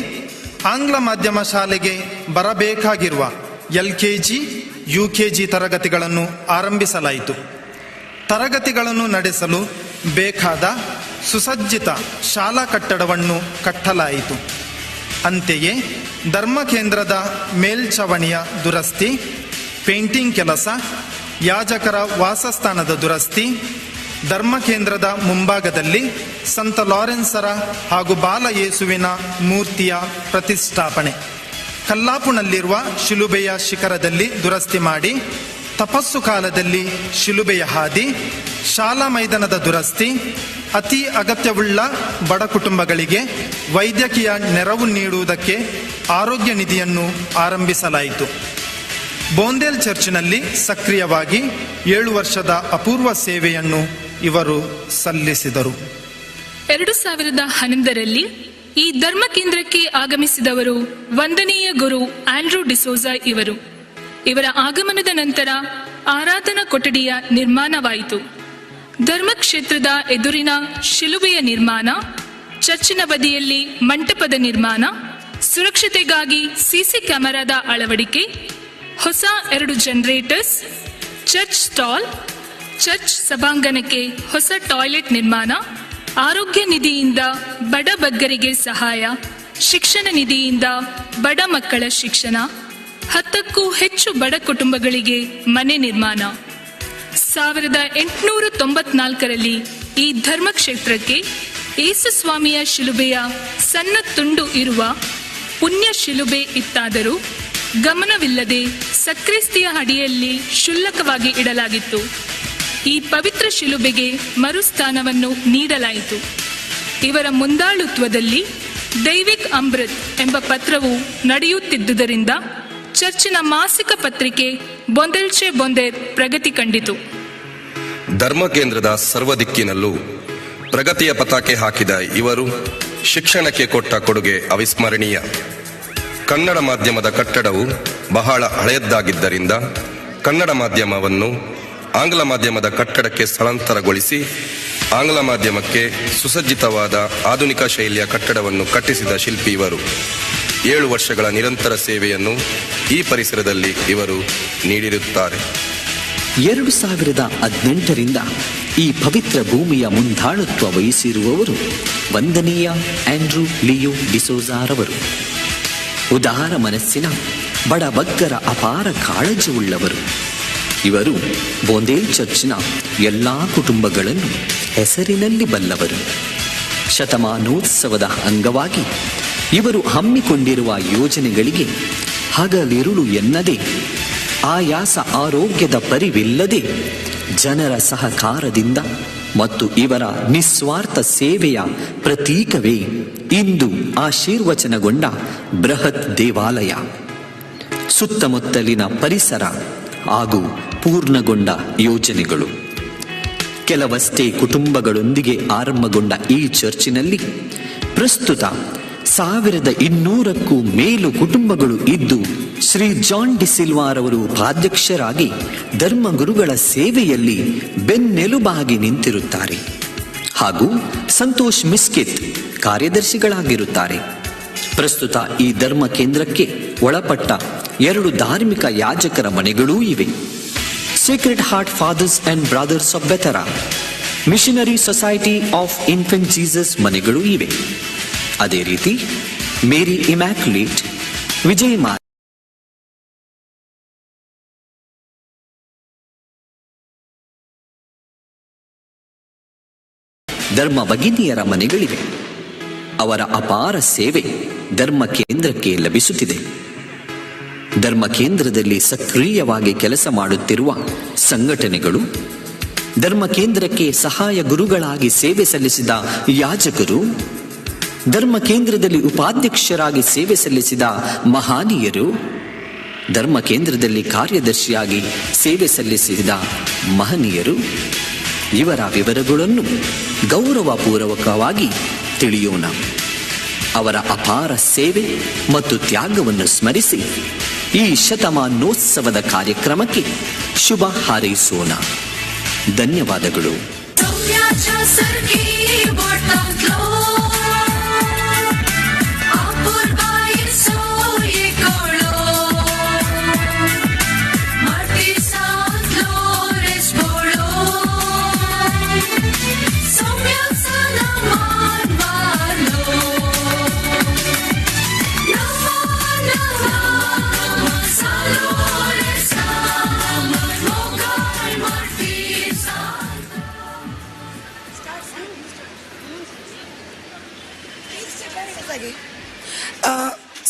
[SPEAKER 24] ಆಂಗ್ಲ ಮಾಧ್ಯಮ ಶಾಲೆಗೆ ಬರಬೇಕಾಗಿರುವ LKG, UKG ತರಗತಿಗಳನ್ನು ಆರಂಭಿಸಲಾಯಿತು. ತರಗತಿಗಳನ್ನು ನಡೆಸಲು ಬೇಕಾದ ಸುಸಜ್ಜಿತ ಶಾಲಾ ಕಟ್ಟಡವನ್ನು ಕಟ್ಟಲಾಯಿತು. ಅಂತೆಯೇ ಧರ್ಮ ಕೇಂದ್ರದ ಮೇಲ್ಛಾವಣಿಯ ದುರಸ್ತಿ, ಪೇಂಟಿಂಗ್ ಕೆಲಸ, ಯಾಜಕರ ವಾಸಸ್ಥಾನದ ದುರಸ್ತಿ, ಧರ್ಮ ಕೇಂದ್ರದ ಮುಂಭಾಗದಲ್ಲಿ ಸಂತ ಲಾರೆನ್ಸರ ಹಾಗೂ ಬಾಲಯೇಸುವಿನ ಮೂರ್ತಿಯ ಪ್ರತಿಷ್ಠಾಪನೆ, ಕಲ್ಲಾಪುನಲ್ಲಿರುವ ಶಿಲುಬೆಯ ಶಿಖರದಲ್ಲಿ ದುರಸ್ತಿ ಮಾಡಿ ತಪಸ್ಸು ಕಾಲದಲ್ಲಿ ಶಿಲುಬೆಯ ಹಾದಿ, ಶಾಲಾ ಮೈದಾನದ ದುರಸ್ತಿ, ಅತಿ ಅಗತ್ಯವುಳ್ಳ ಬಡ ಕುಟುಂಬಗಳಿಗೆ ವೈದ್ಯಕೀಯ ನೆರವು ನೀಡುವುದಕ್ಕೆ ಆರೋಗ್ಯ ನಿಧಿಯನ್ನು ಆರಂಭಿಸಲಾಯಿತು. ಬೋಂದೇಲ್ ಚರ್ಚಿನಲ್ಲಿ ಸಕ್ರಿಯವಾಗಿ 7 ವರ್ಷದ ಅಪೂರ್ವ ಸೇವೆಯನ್ನು ಇವರು ಸಲ್ಲಿಸಿದರು.
[SPEAKER 4] 2011ರಲ್ಲಿ ಈ ಧರ್ಮ ಕೇಂದ್ರಕ್ಕೆ ಆಗಮಿಸಿದವರು ವಂದನೀಯ ಗುರು ಆಂಡ್ರೂ ಡಿಸೋಜಾ ಇವರು. ಇವರ ಆಗಮನದ ನಂತರ ಆರಾಧನಾ ಕೊಠಡಿಯ ನಿರ್ಮಾಣವಾಯಿತು. ಧರ್ಮಕ್ಷೇತ್ರದ ಎದುರಿನ ಶಿಲುಬೆಯ ನಿರ್ಮಾಣ, ಚರ್ಚಿನ ಬದಿಯಲ್ಲಿ ಮಂಟಪದ ನಿರ್ಮಾಣ, ಸುರಕ್ಷತೆಗಾಗಿ ಸಿಸಿ ಕ್ಯಾಮೆರಾದ ಅಳವಡಿಕೆ, ಹೊಸ 2 ಜನರೇಟರ್ಸ್, ಚರ್ಚ್ ಸ್ಟಾಲ್, ಚರ್ಚ್ ಸಭಾಂಗಣಕ್ಕೆ ಹೊಸ ಟಾಯ್ಲೆಟ್ ನಿರ್ಮಾಣ, ಆರೋಗ್ಯ ನಿಧಿಯಿಂದ ಬಡ ಬಗ್ಗರಿಗೆ ಸಹಾಯ, ಶಿಕ್ಷಣ ನಿಧಿಯಿಂದ ಬಡ ಮಕ್ಕಳ ಶಿಕ್ಷಣ, 10ಕ್ಕೂ ಹೆಚ್ಚು ಬಡ ಕುಟುಂಬಗಳಿಗೆ ಮನೆ ನಿರ್ಮಾಣ. 1894ರಲ್ಲಿ ಈ ಧರ್ಮಕ್ಷೇತ್ರಕ್ಕೆ ಯೇಸುಸ್ವಾಮಿಯ ಶಿಲುಬೆಯ ಸಣ್ಣ ತುಂಡು ಇರುವ ಪುಣ್ಯ ಶಿಲುಬೆ ಇತ್ತಾದರೂ ಗಮನವಿಲ್ಲದೆ ಸಕ್ರಿಸ್ತಿಯ ಅಡಿಯಲ್ಲಿ ಶುಲ್ಲಕವಾಗಿ ಇಡಲಾಗಿತ್ತು. ಈ ಪವಿತ್ರ ಶಿಲುಬೆಗೆ ಮರುಸ್ಥಾನವನ್ನು ನೀಡಲಾಯಿತು. ಇವರ ಮುಂದಾಳುತ್ವದಲ್ಲಿ ದೈವಿಕ್ ಅಮೃತ್ ಎಂಬ ಪತ್ರವು ನಡೆಯುತ್ತಿದ್ದುದರಿಂದ ಚರ್ಚಿನ ಮಾಸಿಕ ಪತ್ರಿಕೆ ಬೊಂದೆಲ್ಚೆ ಬೊಂದೆರ್ ಪ್ರಗತಿ ಕಂಡಿತು.
[SPEAKER 5] ಧರ್ಮ ಕೇಂದ್ರದ ಸರ್ವ ದಿಕ್ಕಿನಲ್ಲೂ ಪ್ರಗತಿಯ ಪತಾಕೆ ಹಾಕಿದ ಇವರು ಶಿಕ್ಷಣಕ್ಕೆ ಕೊಟ್ಟ ಕೊಡುಗೆ ಅವಿಸ್ಮರಣೀಯ. ಕನ್ನಡ ಮಾಧ್ಯಮದ ಕಟ್ಟಡವು ಬಹಳ ಹಳೆಯದ್ದಾಗಿದ್ದರಿಂದ ಕನ್ನಡ ಮಾಧ್ಯಮವನ್ನು ಆಂಗ್ಲ ಮಾಧ್ಯಮದ ಕಟ್ಟಡಕ್ಕೆ ಸ್ಥಳಾಂತರಗೊಳಿಸಿ ಆಂಗ್ಲ ಮಾಧ್ಯಮಕ್ಕೆ ಸುಸಜ್ಜಿತವಾದ ಆಧುನಿಕ ಶೈಲಿಯ ಕಟ್ಟಡವನ್ನು ಕಟ್ಟಿಸಿದ ಶಿಲ್ಪಿ ಇವರು. 7 ವರ್ಷಗಳ ನಿರಂತರ ಸೇವೆಯನ್ನು ಈ ಪರಿಸರದಲ್ಲಿ ಇವರು ನೀಡಿರುತ್ತಾರೆ.
[SPEAKER 2] 2018ರಿಂದ ಈ ಪವಿತ್ರ ಭೂಮಿಯ ಮುಂದಾಳುತ್ವ ವಹಿಸಿರುವವರು ವಂದನೀಯ ಆಂಡ್ರೂ ಲಿಯೋ ಡಿಸೋಜಾರವರು. ಉದಾರ ಮನಸ್ಸಿನ ಬಡಬಗ್ಗರ ಅಪಾರ ಕಾಳಜಿ ಉಳ್ಳವರು ಇವರು. ಬೋಂದೇಲ್ ಚರ್ಚ್ನ ಎಲ್ಲ ಕುಟುಂಬಗಳನ್ನು ಹೆಸರಿನಲ್ಲಿ ಬಲ್ಲವರು. ಶತಮಾನೋತ್ಸವದ ಅಂಗವಾಗಿ ಇವರು ಹಮ್ಮಿಕೊಂಡಿರುವ ಯೋಜನೆಗಳಿಗೆ ಹಗಲಿರುಳು ಎನ್ನದೆ, ಆಯಾಸ ಆರೋಗ್ಯದ ಪರಿವಿಲ್ಲದೆ ಜನರ ಸಹಕಾರದಿಂದ ಮತ್ತು ಇವರ ನಿಸ್ವಾರ್ಥ ಸೇವೆಯ ಪ್ರತೀಕವೇ ಇಂದು ಆಶೀರ್ವಚನಗೊಂಡ ಬೃಹತ್ ದೇವಾಲಯ, ಸುತ್ತಮುತ್ತಲಿನ ಪರಿಸರ ಹಾಗೂ ಪೂರ್ಣಗೊಂಡ ಯೋಜನೆಗಳು. ಕೆಲವಷ್ಟೇ ಕುಟುಂಬಗಳೊಂದಿಗೆ ಆರಂಭಗೊಂಡ ಈ ಚರ್ಚಿನಲ್ಲಿ ಪ್ರಸ್ತುತ 1200ಕ್ಕೂ ಮೇಲು ಕುಟುಂಬಗಳು ಇದ್ದು, ಶ್ರೀ ಜಾನ್ ಡಿಸಿಲ್ವಾರವರು ಉಪಾಧ್ಯಕ್ಷರಾಗಿ ಧರ್ಮಗುರುಗಳ ಸೇವೆಯಲ್ಲಿ ಬೆನ್ನೆಲುಬಾಗಿ ನಿಂತಿರುತ್ತಾರೆ ಹಾಗೂ ಸಂತೋಷ್ ಮಿಸ್ಕಿತ್ ಕಾರ್ಯದರ್ಶಿಗಳಾಗಿರುತ್ತಾರೆ. ಪ್ರಸ್ತುತ ಈ ಧರ್ಮ ಕೇಂದ್ರಕ್ಕೆ ಒಳಪಟ್ಟ 2 ಧಾರ್ಮಿಕ ಯಾಜಕರ ಮನೆಗಳೂ ಇವೆ. Sacred Heart Fathers and Brothers of Bethara Missionary Society of Infant Jesus ಮನೆಗಳು ಇವೆ. ಅದೇ ರೀತಿ ಮೇರಿ ಇಮ್ಯಾಕ್ಯುಲೇಟ್, ವಿಜಯ್ ಧರ್ಮ ಭಗಿನಿಯರ ಮನೆಗಳಿವೆ. ಅವರ ಅಪಾರ ಸೇವೆ ಧರ್ಮ ಕೇಂದ್ರಕ್ಕೆ ಲಭಿಸುತ್ತಿದೆ. ಧರ್ಮ ಕೇಂದ್ರದಲ್ಲಿ ಸಕ್ರಿಯವಾಗಿ ಕೆಲಸ ಮಾಡುತ್ತಿರುವ ಸಂಘಟನೆಗಳು, ಧರ್ಮ ಕೇಂದ್ರಕ್ಕೆ ಸಹಾಯ ಗುರುಗಳಾಗಿ ಸೇವೆ ಸಲ್ಲಿಸಿದ ಯಾಜಕರು, ಧರ್ಮ ಕೇಂದ್ರದಲ್ಲಿ ಉಪಾಧ್ಯಕ್ಷರಾಗಿ ಸೇವೆ ಸಲ್ಲಿಸಿದ ಮಹಾನೀಯರು, ಧರ್ಮ ಕೇಂದ್ರದಲ್ಲಿ ಕಾರ್ಯದರ್ಶಿಯಾಗಿ ಸೇವೆ ಸಲ್ಲಿಸಿದ ಮಹನೀಯರು, ಇವರ ವಿವರಗಳನ್ನು ಗೌರವಪೂರ್ವಕವಾಗಿ ತಿಳಿಯೋಣ. ಅವರ ಅಪಾರ ಸೇವೆ ಮತ್ತು ತ್ಯಾಗವನ್ನು ಸ್ಮರಿಸಿ ಈ ಶತಮಾನೋತ್ಸವದ ಕಾರ್ಯಕ್ರಮಕ್ಕೆ ಶುಭ ಹಾರೈಸೋಣ. ಧನ್ಯವಾದಗಳು.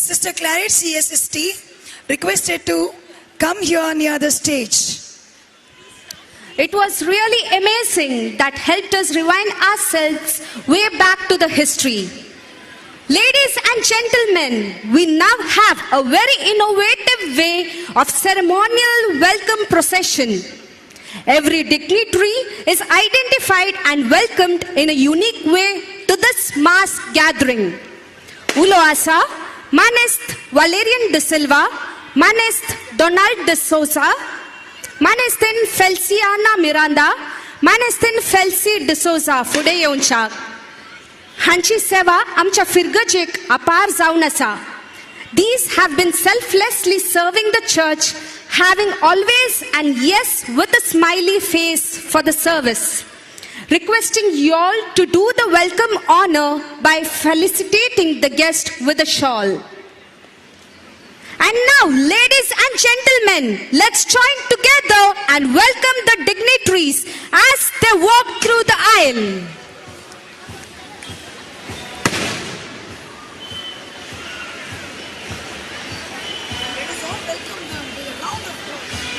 [SPEAKER 12] Sister Claret CSST requested to come here near the stage.
[SPEAKER 23] It was really amazing that helped us rewind ourselves way back to the history. Ladies and gentlemen, we now have a very innovative way of ceremonial welcome procession. Every dignitary is identified and welcomed in a unique way to this mass gathering. Ulo asa, Manest Valerian De Silva, Manest Donald De Souza, Manestin Felciana Miranda, Manestin Felsi De Souza फुडें येवच्याक. हांची सेवा आमच्या फिरगजेक अपार जावन आसा. These have been selflessly serving the church, having always and yes with a smiley face for the service. Requesting you all to do the welcome honor by felicitating the guest with a shawl. And now, ladies and gentlemen, let's join together and welcome the dignitaries as they walk through the aisle.
[SPEAKER 12] Let us all welcome them with a round of applause.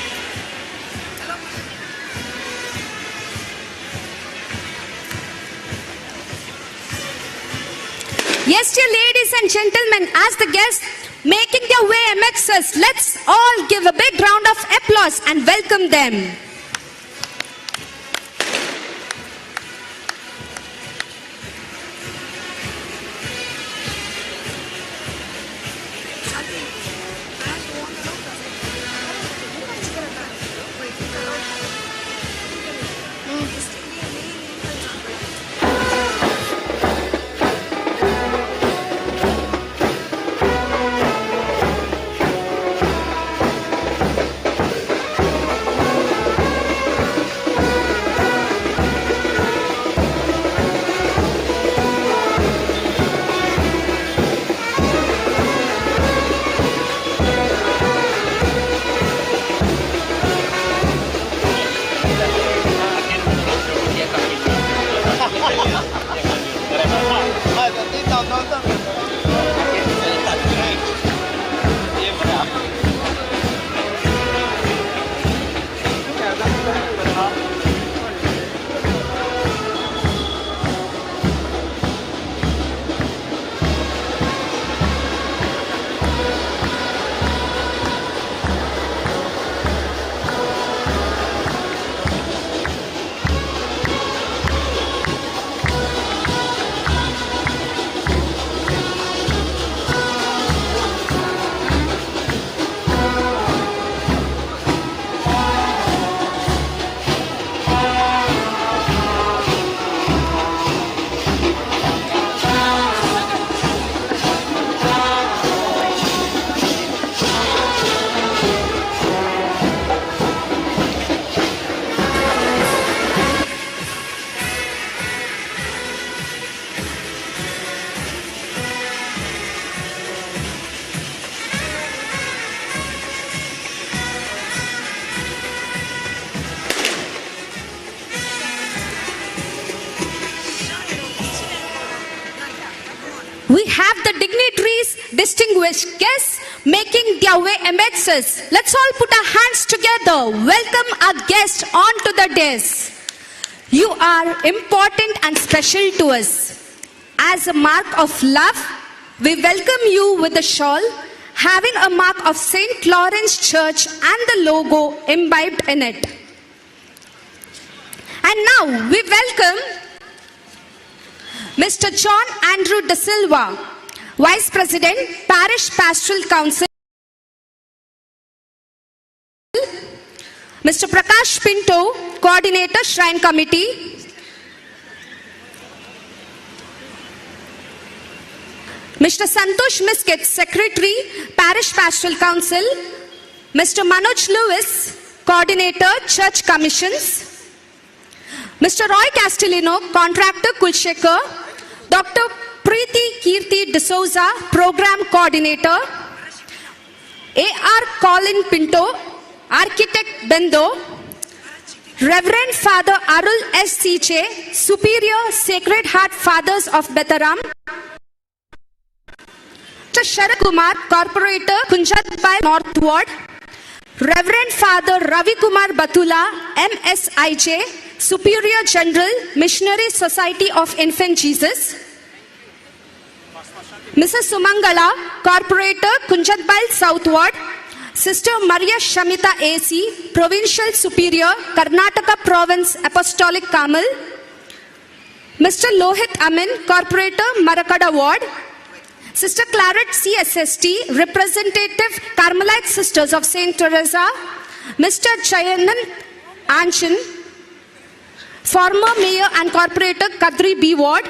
[SPEAKER 23] Yes, dear ladies and gentlemen, as the guests making their way amidst us, let's all give a big round of applause and welcome them.
[SPEAKER 11] Distinguished guests making their way amidst us. Let's all put our hands together. Welcome our guests onto the dais. You are important and special to us. As a mark of love, we welcome you with a shawl having a mark of St. Lawrence Church and the logo imbibed in it. And now we welcome Mr. John Andrew De Silva, Vice President, Parish Pastoral Council, Mr. Prakash Pinto, Coordinator, Shrine Committee, Mr. Santosh Miskit, Secretary, Parish Pastoral Council, Mr. Manoj Lewis, Coordinator, Church Commissions, Mr. Roy Castellino, Contractor, Kulshekar, Dr. Preeti Kirti D'Souza, Program Coordinator, A.R. Colin Pinto, Architect Bendo, Reverend Father Arul S. C.J., Superior Sacred Heart Fathers of Betharam, Mr. Sharad Kumar, Corporator, Kunjatbai North Ward, Reverend Father Ravi Kumar Batula, MSIJ, Superior General, Missionary Society of Infant Jesus, Mrs. Sumangala, Corporator, Kunjatbai South Ward, Sister Maria Shamita AC, Provincial Superior, Karnataka Province Apostolic Carmel, Mr. Lohit Amin, Corporator, Marakada Ward, Sister Claret CSST, Representative Carmelite Sisters of St. Teresa, Mr. Jayanand Anshan, former Mayor and Corporator, Kadri B. Ward,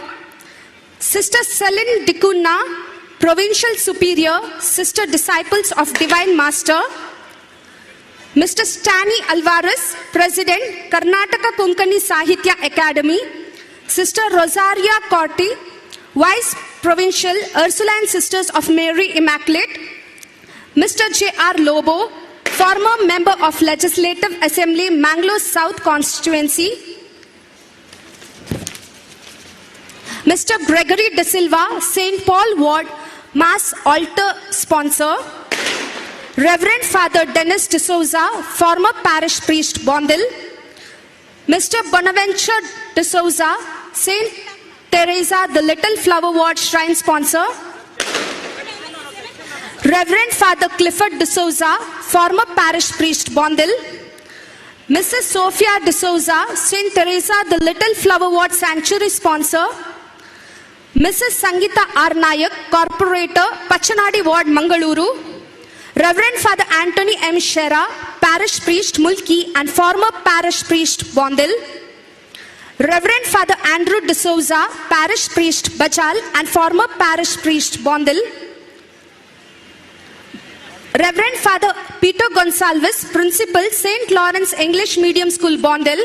[SPEAKER 11] Sister Celine Dicunha, Provincial Superior, Sister Disciples of Divine Master, Mr. Stani Alvarez, President, Karnataka Konkani Sahitya Academy, Sister Rosaria Corti, Vice Provincial Ursuline Sisters of Mary Immaculate, Mr. J.R. Lobo, former Member of Legislative Assembly, Mangalore South Constituency, Mr. Gregory De Silva, St. Paul Ward, Mass Altar Sponsor, Reverend Father Dennis D'Souza, former Parish Priest, Bondil, Mr. Bonaventure D'Souza, St. Teresa, the Little Flower Ward Shrine Sponsor, Reverend Father Clifford D'Souza, former Parish Priest, Bondil, Mrs. Sophia D'Souza, St. Teresa, the Little Flower Ward Sanctuary Sponsor, Mrs. Sangeeta R. Nayak, Corporator, Pachanadi Ward, Mangaluru, Reverend Father Anthony M. Shera, Parish Priest, Mulki, and former Parish Priest, Bondil, Reverend Father Andrew D'Souza, Parish Priest, Bajal, and former Parish Priest, Bondil, Reverend Father Peter Gonsalves, Principal, St. Lawrence English Medium School, Bondil,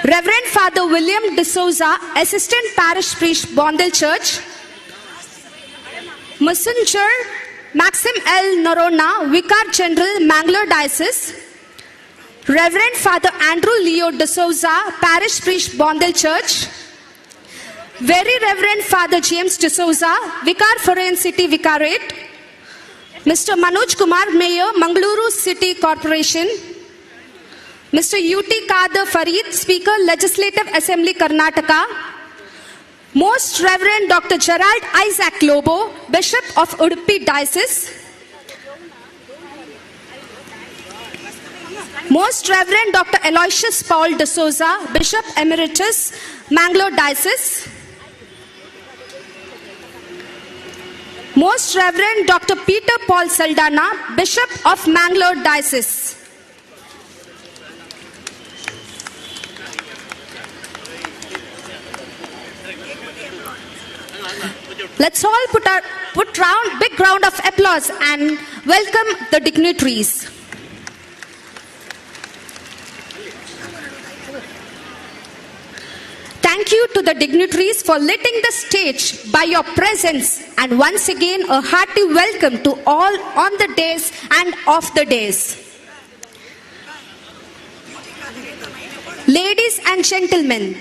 [SPEAKER 11] Reverend Father William D'Souza, Assistant Parish Priest, Bondil Church, Messenger Maxim L. Norona, Vicar General, Mangalore Diocese, Reverend Father Andrew Leo D'Souza, Parish Priest, Bondil Church, Very Reverend Father James D'Souza, Vicar Foreign City Vicariate, Mr. Manoj Kumar, Mayor, Mangaluru City Corporation, Mr. U.T. Kader Farid, Speaker, Legislative Assembly, Karnataka, Most Reverend Dr. Gerald Isaac Lobo, Bishop of Udupi Diocese, Most Reverend Dr. Aloysius Paul D'Souza, Bishop Emeritus, Mangalore Diocese, Most Reverend Dr. Peter Paul Saldana, Bishop of Mangalore Diocese. Let's all put our big round of applause and welcome the dignitaries. Thank you to the dignitaries for lighting the stage by your presence, and once again a hearty welcome to all on the dais and off the dais. Ladies and gentlemen,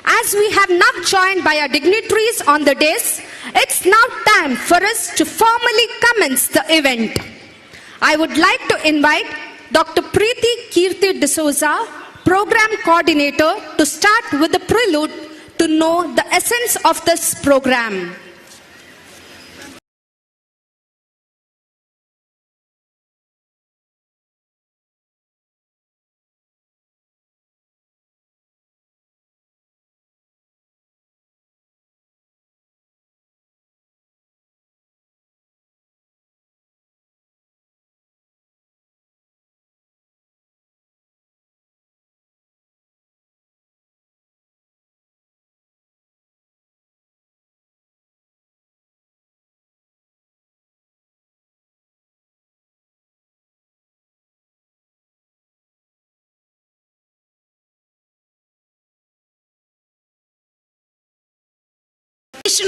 [SPEAKER 11] as we have now joined by our dignitaries on the dais, It's now time for us to formally commence the event. I would like to invite Dr. Preeti Keerti D'Souza, Program Coordinator, to start with the prelude to know the essence of this program.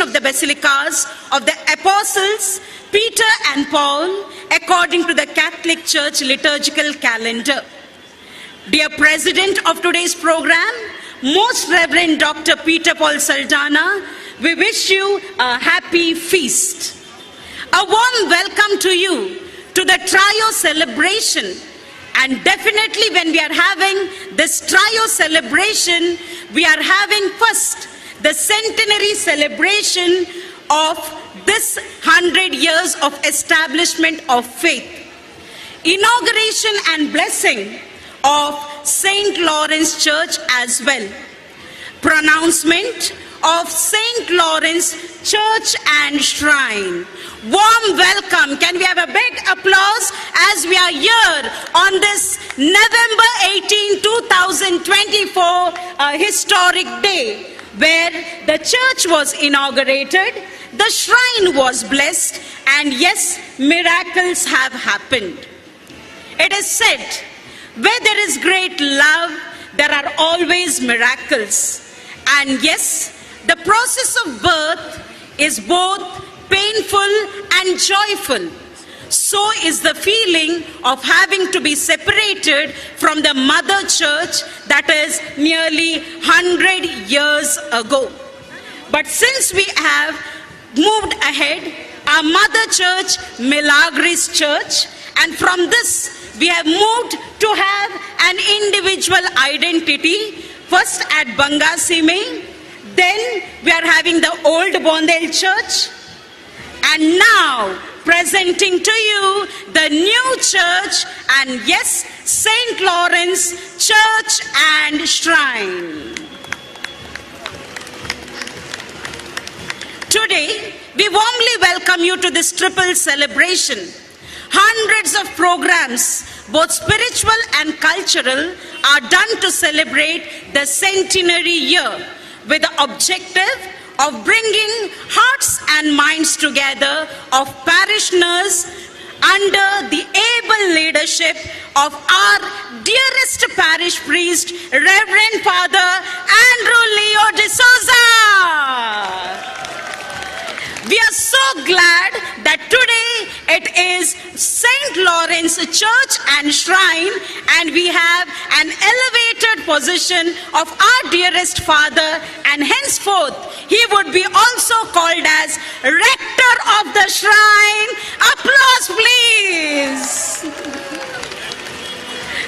[SPEAKER 1] Of the basilicas of the Apostles Peter and Paul according to the Catholic Church liturgical calendar. Dear President of today's program, Most Reverend Dr. Peter Paul Saldanha, we wish you a happy feast. A warm welcome to you to the trio celebration. And definitely when we are having this trio celebration, we are having first the centenary celebration of this 100 years of establishment of faith. Inauguration and blessing of St. Lawrence Church as well. Pronouncement of St. Lawrence Church and Shrine. Warm welcome. Can we have a big applause as we are here on this November 18, 2024 historic day, where the church was inaugurated, the shrine was blessed, and yes, miracles have happened. It is said, where there is great love, there are always miracles. And yes, the process of birth is both painful and joyful. So is the feeling of having to be separated from the mother church, that is nearly 100 years ago. But since we have moved ahead, our mother church, Milagres Church, and from this we have moved to have an individual identity, first at Bangasime, then we are having the old Bondel Church, and now presenting to you the new church, and yes, St. Lawrence Church and Shrine. Today, we warmly welcome you to this triple celebration. Hundreds of programs, both spiritual and cultural, are done to celebrate the centenary year with the objective of bringing hearts and minds together of parishioners under the able leadership of our dearest parish priest, Reverend Father Andrew Leo D'Souza. We are so glad that today it is St. Lawrence Church and Shrine, and we have an elevated position of our dearest father, and henceforth he would be also called as Rector of the Shrine. Applause, please.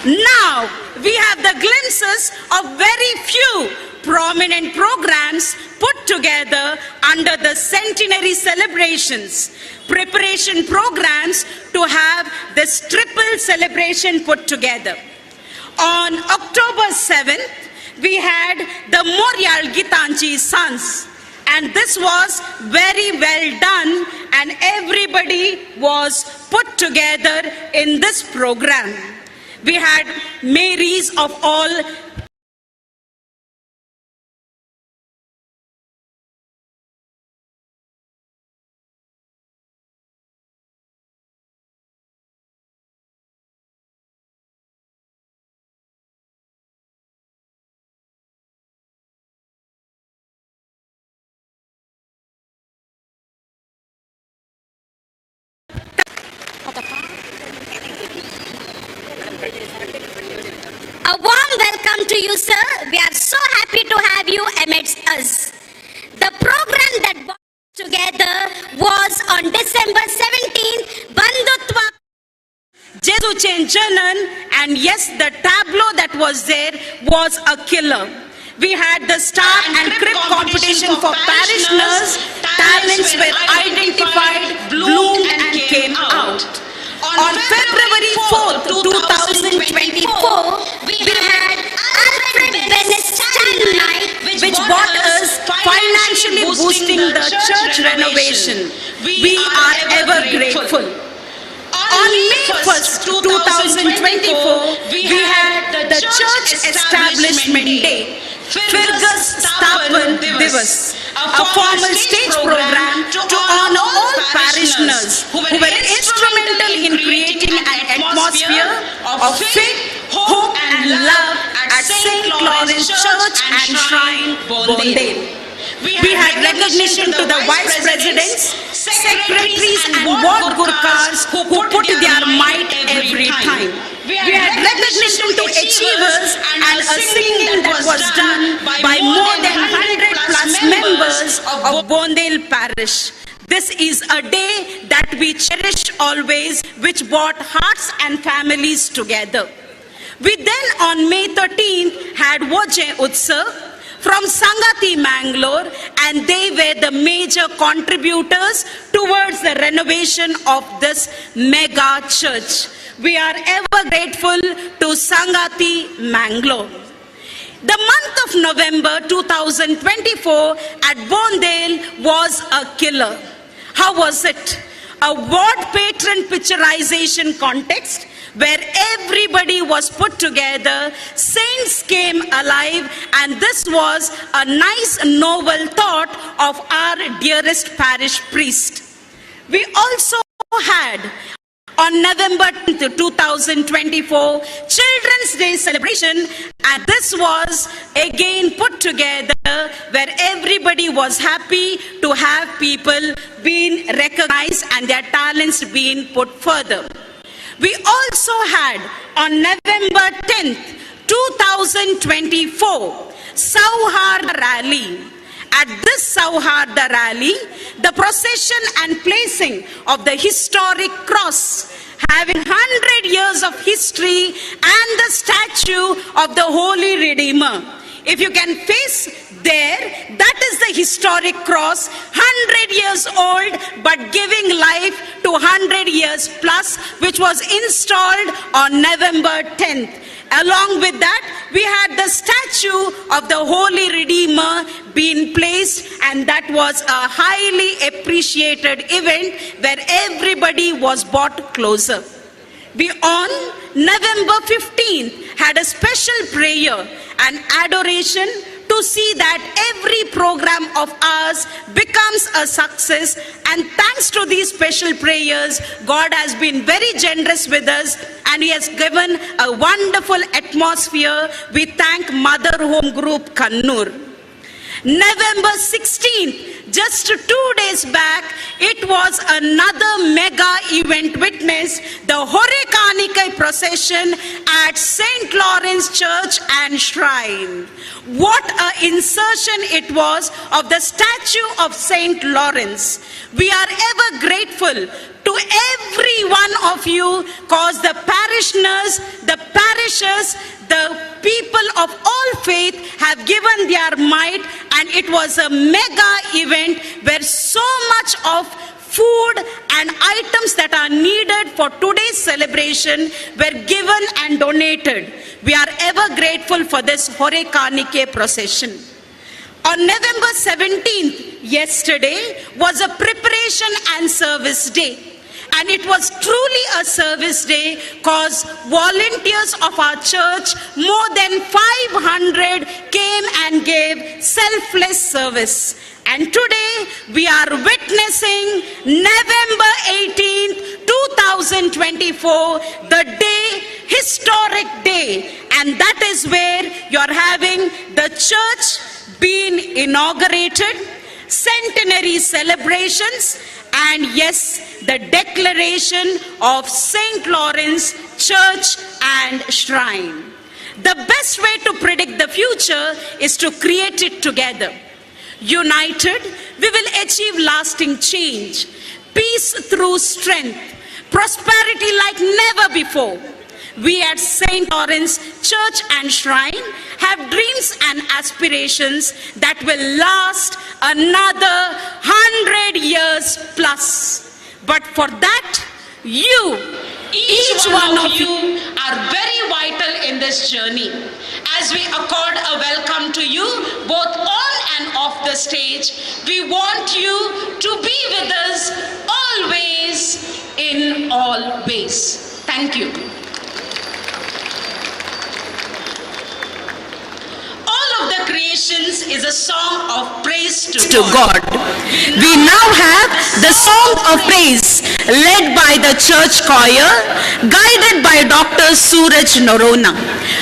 [SPEAKER 1] Now we have the glimpses of very few prominent programs put together under the centenary celebrations, preparation programs to have this triple celebration put together. On October 7th, we had the Morial Gitanji Sons, and this was very well done, and everybody was put together in this program. We had Marys of all
[SPEAKER 6] A warm welcome to you, sir. We are so happy to have you amidst us. The program that brought together together was on December 17th, Bandhutva
[SPEAKER 1] जेजूचें जनन, and yes, the tableau that was there was a killer. We had the star and crib competition for parishioners. Talents were identified, bloomed and came out. On February 4th, 2024,
[SPEAKER 6] we had Alfred Bennett Stanley Night,
[SPEAKER 1] which brought us financially boosting the church renovation. We are ever grateful. On May 1st, 2024, we had the Church Establishment Day, Firgas Sthapan Divas, a formal stage program to honor all parishioners who were instrumental in creating an atmosphere of faith, hope and love at St. Lawrence Church and Shrine, Bondel. We had recognition to the vice presidents, secretaries and ward Gurkhas who put their might every time. We had recognition to achievers and a singing that was done by more than 100 plus members of Bondel Parish. This is a day that we cherish always, which brought hearts and families together. We then on May 13th had Voje Utsav from Sangati Mangalore, and they were the major contributors towards the renovation of this mega church. We are ever grateful to Sangati Mangalore. The month of November 2024 at Bondale was a killer. How was it? A ward patron picturization context where everybody was put together, saints came alive, and this was a nice novel thought of our dearest parish priest. We also had on November 10th, 2024, Children's Day celebration, and this was again put together where everybody was happy to have people being recognized and their talents being put further. We also had on November 10th, 2024, Sauhard Rally. At this Sauharda rally, the procession and placing of the historic cross, having 100 years of history, and the statue of the Holy Redeemer. If you can face there, that is the historic cross, 100 years old, but giving life to 100 years plus, which was installed on November 10th. Along with that, we had the statue of the Holy Redeemer being placed, and that was a highly appreciated event where everybody was brought closer. We on November 15th had a special prayer and adoration to see that every program of ours becomes a success, and thanks to these special prayers, God has been very generous with us and He has given a wonderful atmosphere. We thank Mother Home Group Kannur. November 16th, just 2 days back, it was another mega event witnessed, the Horekanikai procession at St. Lawrence Church and Shrine. What an insertion it was of the statue of St. Lawrence. We are ever grateful to every one of you, cause the parishioners, the parishes, the people of all faith have given their might, and it was a mega event where so much of food and items that are needed for today's celebration were given and donated. We are ever grateful for this Horekanike procession. On November 17th, yesterday, was a preparation and service day. And it was truly a service day because volunteers of our church, more than 500, came and gave selfless service. And today we are witnessing November 18th, 2024, the day, historic day. And that is where you're having the church being inaugurated, centenary celebrations, and yes, the declaration of St. Lawrence Church and Shrine. The best way to predict the future is to create it together. United, we will achieve lasting change, peace through strength, prosperity like never before. We at St. Lawrence Church and Shrine have dreams and aspirations that will last another 100 years plus. But for that, you, each one of you, are very vital in this journey. As we accord a welcome to you, both on and off the stage, we want you to be with us always, in all ways. Thank you. All of the creations is a song of praise to God. We now have the song of praise led by the church choir, guided by Dr. Suraj Norona.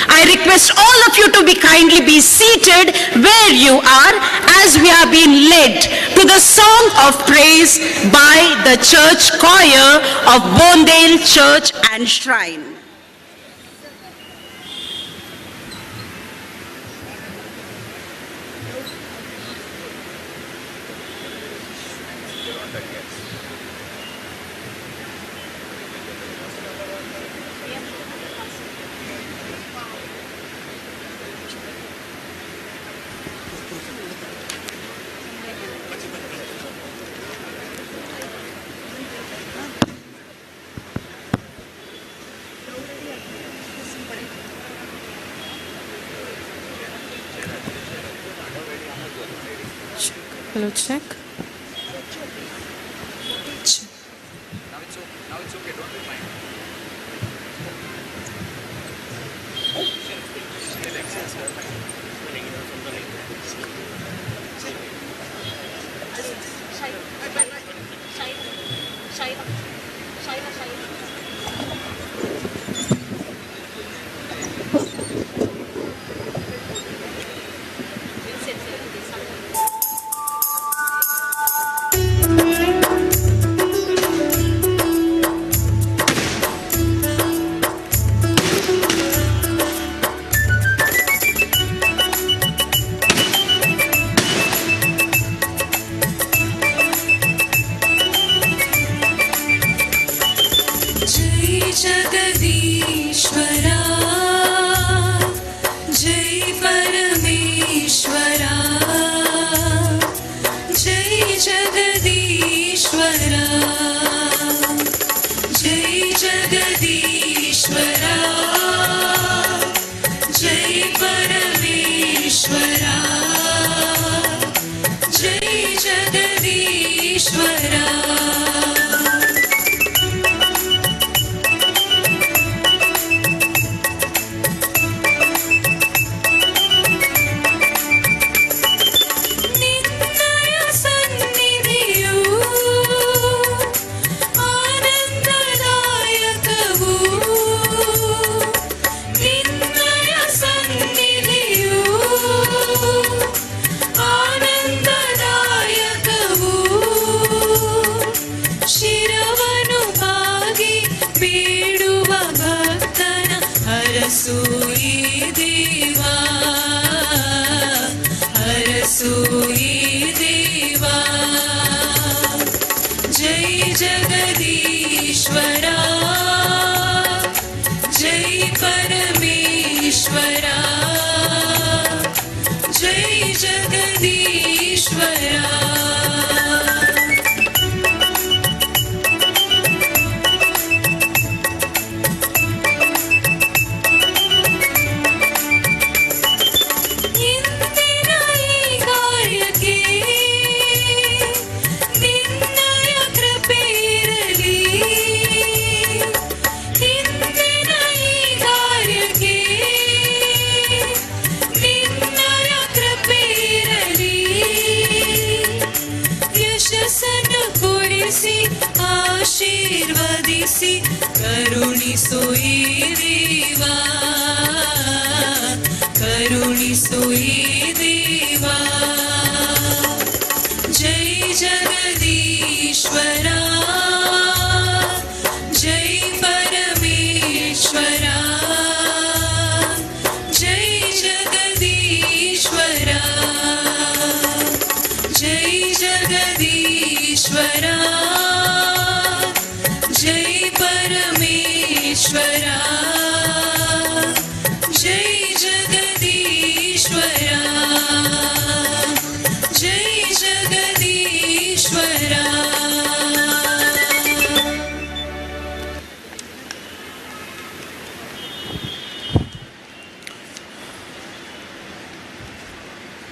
[SPEAKER 1] I request all of you to be kindly be seated where you are as we are being led to the song of praise by the church choir of Bondel Church and Shrine.
[SPEAKER 4] Hello, check.
[SPEAKER 14] Now it's okay, don't remind.
[SPEAKER 13] Jai Jagadishwara, Jai Parameshwara, Jai Jagadishwara, Jai Jagadishwara, Jai Parameshwara, Jai Jagadishwara. ನಿನ್ನಯ ಸನ್ನಿಧಿಯು ಆನಂದದಾಯಕವು, ನಿನ್ನಯ ಸನ್ನಿಧಿಯು ಆನಂದದಾಯಕವು, ಶಿರವನು ಬಾಗಿ ಬೇಡುವ ಭಕ್ತನ ಹರಸು ಈ ದೇವಾ, ಹರಸು ಈ ದೇವಾ. ಜೈ ಜಗದೀಶ್ವರ, ಜೈ ಪರಮೇಶ್ವರ, ಜೈ ಜಗದೀಶ್ವರ. ಇಂದಿನ ಈ ಕಾರ್ಯಕ್ಕೆ ನಿನ್ನಯ ಕೃಪೆ ಇರಲಿ, ಇಂದಿನ ಈ ಕಾರ್ಯಕ್ಕೆ ನಿನ್ನಯ ಕೃಪೆ ಇರಲಿ, ಯಶಸ್ಸನ್ನು ಕೊಡಿಸಿ ಆಶೀರ್ವದಿಸಿ ಕರುಣಿಸು ಈ ದೇವಾ, ಕರುಣಿಸು ಈ ದೇವಾ. ಜೈ ಜಗದೀಶ್ವರ, ಜೈ ಪರಮೇಶ್ವರ, ಜೈ ಜಗದೀಶ್ವರ, ಜೈ ಜಗದೀಶ್ವರ. जय जगदीश्वरा, जय Jagadishwara.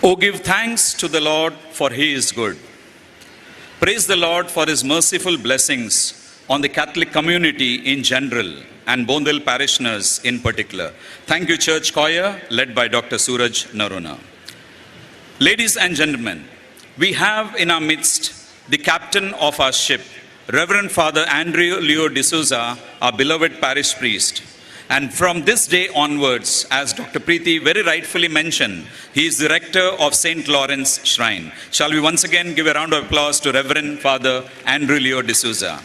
[SPEAKER 14] Oh, give thanks to the Lord, for he is good. Praise the Lord for his merciful blessings on the Catholic community in general and Bondel parishioners in particular. Thank you, Church Choir, led by Dr. Suraj Narona. Ladies and gentlemen, we have in our midst the captain of our ship, Reverend Father Andrew Leo D'Souza, our beloved parish priest. And from this day onwards, as Dr. Preeti very rightfully mentioned, he is the rector of St. Lawrence Shrine. Shall we once again give a round of applause to Reverend Father Andrew Leo D'Souza.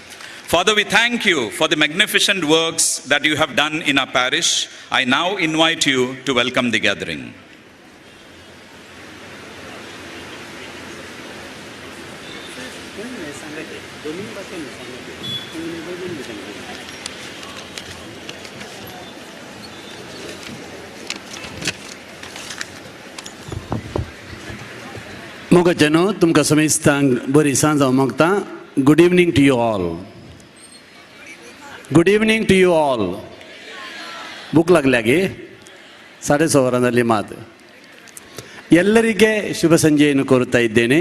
[SPEAKER 14] Father, we thank you for the magnificent works that you have done in our parish. I now invite you to welcome the gathering.
[SPEAKER 3] मोगाच्यानो तुमकां समेस्तांक बरी सांज हांव मागता. Good evening to you all. Good evening to you all. भूक लागल्या गे? 6:30 ವರಾं जाली ಮಾತು. ಎಲ್ಲರಿಗೆ ಶುಭ ಸಂಜೆಯನ್ನು ಕೋರುತ್ತಾ ಇದ್ದೇನೆ.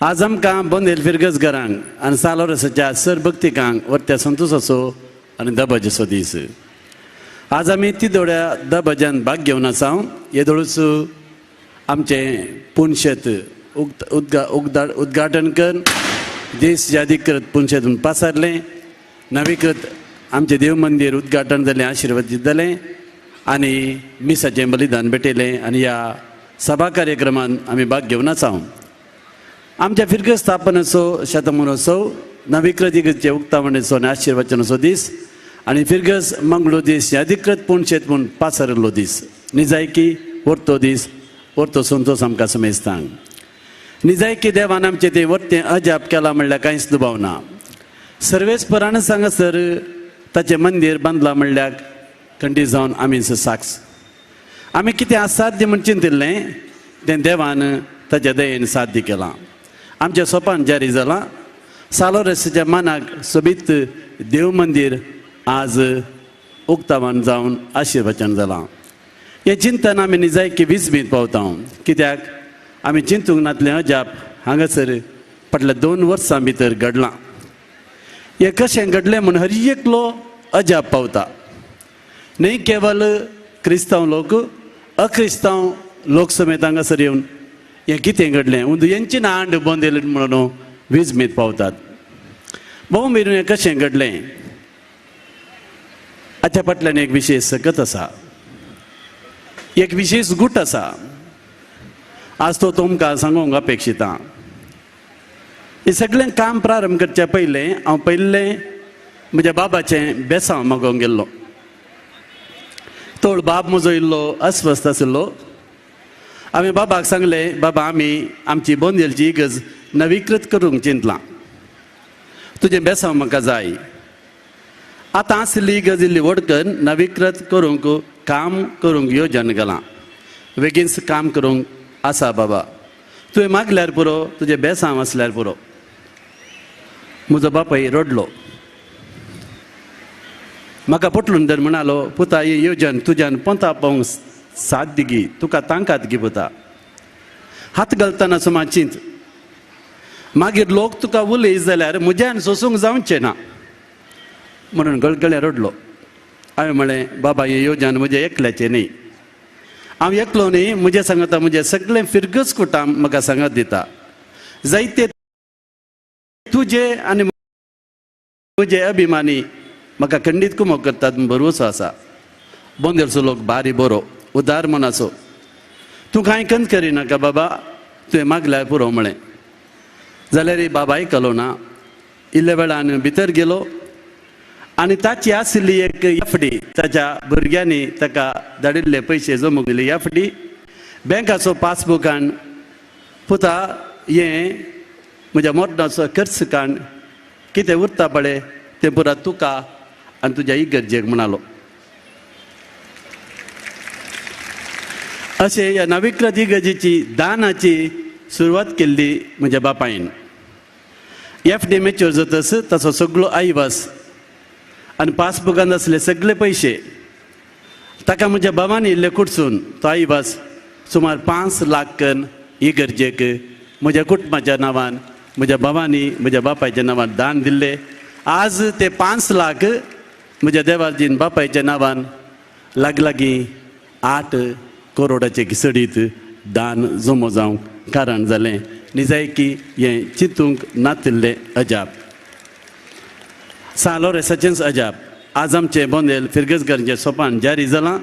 [SPEAKER 3] आज आमकां बोंदेल फिरगजघरांक आनी सालोरसाच्या सर भक्तिकांक वर्त्या संतोसाचो आनी दबाज्याचो दीस. आज आमी तिदोड्या दबाज्यान भाग घेवन आसा. येदोळूच आमचें पुनशेत उद्घाटन कर देश यादीकृत पुनशेत म्हूण पासारलें. नवीकृत आमचें देव मंदीर उद्घाटन जालें, आशिर्वाद जालें आनी मिसाचें बलिदान भेटयलें आनी ह्या सभा कार्यक्रमान आमी भाग घेवन आसा. आमच्या फिरगज स्थापनेचो शतमहोत्सव, नवीकृत इगर्जेचे उक्तावणेचो आनी आशिर्वचनाचो दीस आनी फिरगज मंगळूर दीस अधिकृत पुनशेत म्हूण पासारिल्लो दीस. निजायकी वर्तो दीस, वर्तो संतोष आमकां समेस्तांक. निजायकी देवान आमचें तें वर्तें अजाप केलां म्हणल्यार कांयच दुबाव ना. सर्वेस्परान हांगासर ताचें मंदीर बांदलां म्हणल्यार खंडीत जावन आमी साक्ष. आमी कितें असाध्य म्हूण चिंतिल्लें तें देवान ताच्या दयेन साध्य केलां. आमचें सोपान जारी जालां. सालोरसाच्या मानाक सोबीत देव मंदीर आज उक्तावण जावन आशिर्वचन जालां. हें चिंतन आमी निजायकी विजमीत पावता. कित्याक आमी चिंतूंक नातलें अजाप हांगासर फाटल्या 2 वर्सां भितर घडलां. हें कशें घडलें म्हूण हर एकलो अजाप पावता. न्हय केवल क्रिस्तांव लोक, अक्रिस्तांव लोक समेत हांगासर येवन हें कितें घडलें अंदू हेंची ना आंड बोंदेल म्हणून विजमीत पावतात. भोव मेरेन हें कशें घडलें हाच्या फाटल्यान एक विशेश सकत आसा, एक विशेश गूट आसा. आज तो तुमकां सांगूंक अपेक्षिता. हें सगळें काम प्रारंभ करच्या पयलें हांव पयलें म्हज्या बाबाचें बेसांव मागोवंक गेल्लो. तोळ बाब म्हजो इल्लो अस्वस्थ आशिल्लो. हांवें बाबाक सांगलें, बाबा आमी आमची बोंदेलची इगर्ज नवीकृत करूंक चिंतलां, तुजें बेसांव म्हाका जाय. आतां आशिल्ली इगर्ज इल्ली व्हड कर नवीकृत करूंक काम करूंक योजन घालां, बेगीनच काम करूंक आसा बाबा, तुवें मागल्यार पुरो, तुजें बेसांव आसल्यार पुरो. म्हजो बापाय रडलो. म्हाका पोटलून धर म्हणालो, पुता ही योजन तुज्यान पोंता पावंक साध्य गी, तुका तांकात गी पुता. हात घालतना सुमार चिंत, मागीर लोक तुका उलय जाल्यार म्हज्यान सोसूंक जावचें ना म्हणून गळगळे रडलो. हांवें म्हळें, बाबा हें योजन म्हजें एकल्याचें न्ही, हांव एकलो न्ही, म्हजें सांगता म्हजें सगळें फिरगज कुटाम म्हाका सांगत दिता. जायते तुजे आनी म्हजे अभिमानी म्हाका खंडीत कुमक करतात भरवसो आसा. बोंदेरचो लोक बारी बरो, उदार मनाचो, तूं कांय कंत करिनाका बाबा, तुवें मागल्यार पुरो म्हळें. जाल्यार बाबा आयकलो ना. इल्ल्या वेळान भितर गेलो आनी ताची आशिल्ली एक एफडी, ताच्या भुरग्यांनी ताका धाडिल्ले पयशे जमूंक दिल्ली एफडी, बँकाचो पासबूक हाण, पुता हें म्हज्या मोरणाचो खर्च काण, कितें उरता पळय तें पुरा तुका आनी तुज्या इगर्जेक म्हणालो. अशें ह्या नवीकृत इगर्जेची दानाची सुरवात केल्ली म्हज्या बापायन. एफ डी मॅच्योर जातच ताचो सगळो आयवास आनी पासबुकांत आसले सगळे पयशे ताका म्हज्या बाबांनी इल्ले कुडसून तो आयवास सुमार 5 लाख इगर्जेक म्हज्या कुटुंबाच्या नांवान म्हज्या बाबांनी म्हज्या बापायच्या नांवान दान दिल्ले. आज ते 5 लाख म्हज्या देवार्जीन बापायच्या नांवान लागलागीं 8 करोडाचे खिचडीत दान जमो जावंक कारण जालें. निजायकी हें चिंतूंक नातिल्लें अजाप, सान लोरेंसाचेंच अजाप. आज आमचें बोंदेल फिरगजगारांचें सोपान जारी जालां,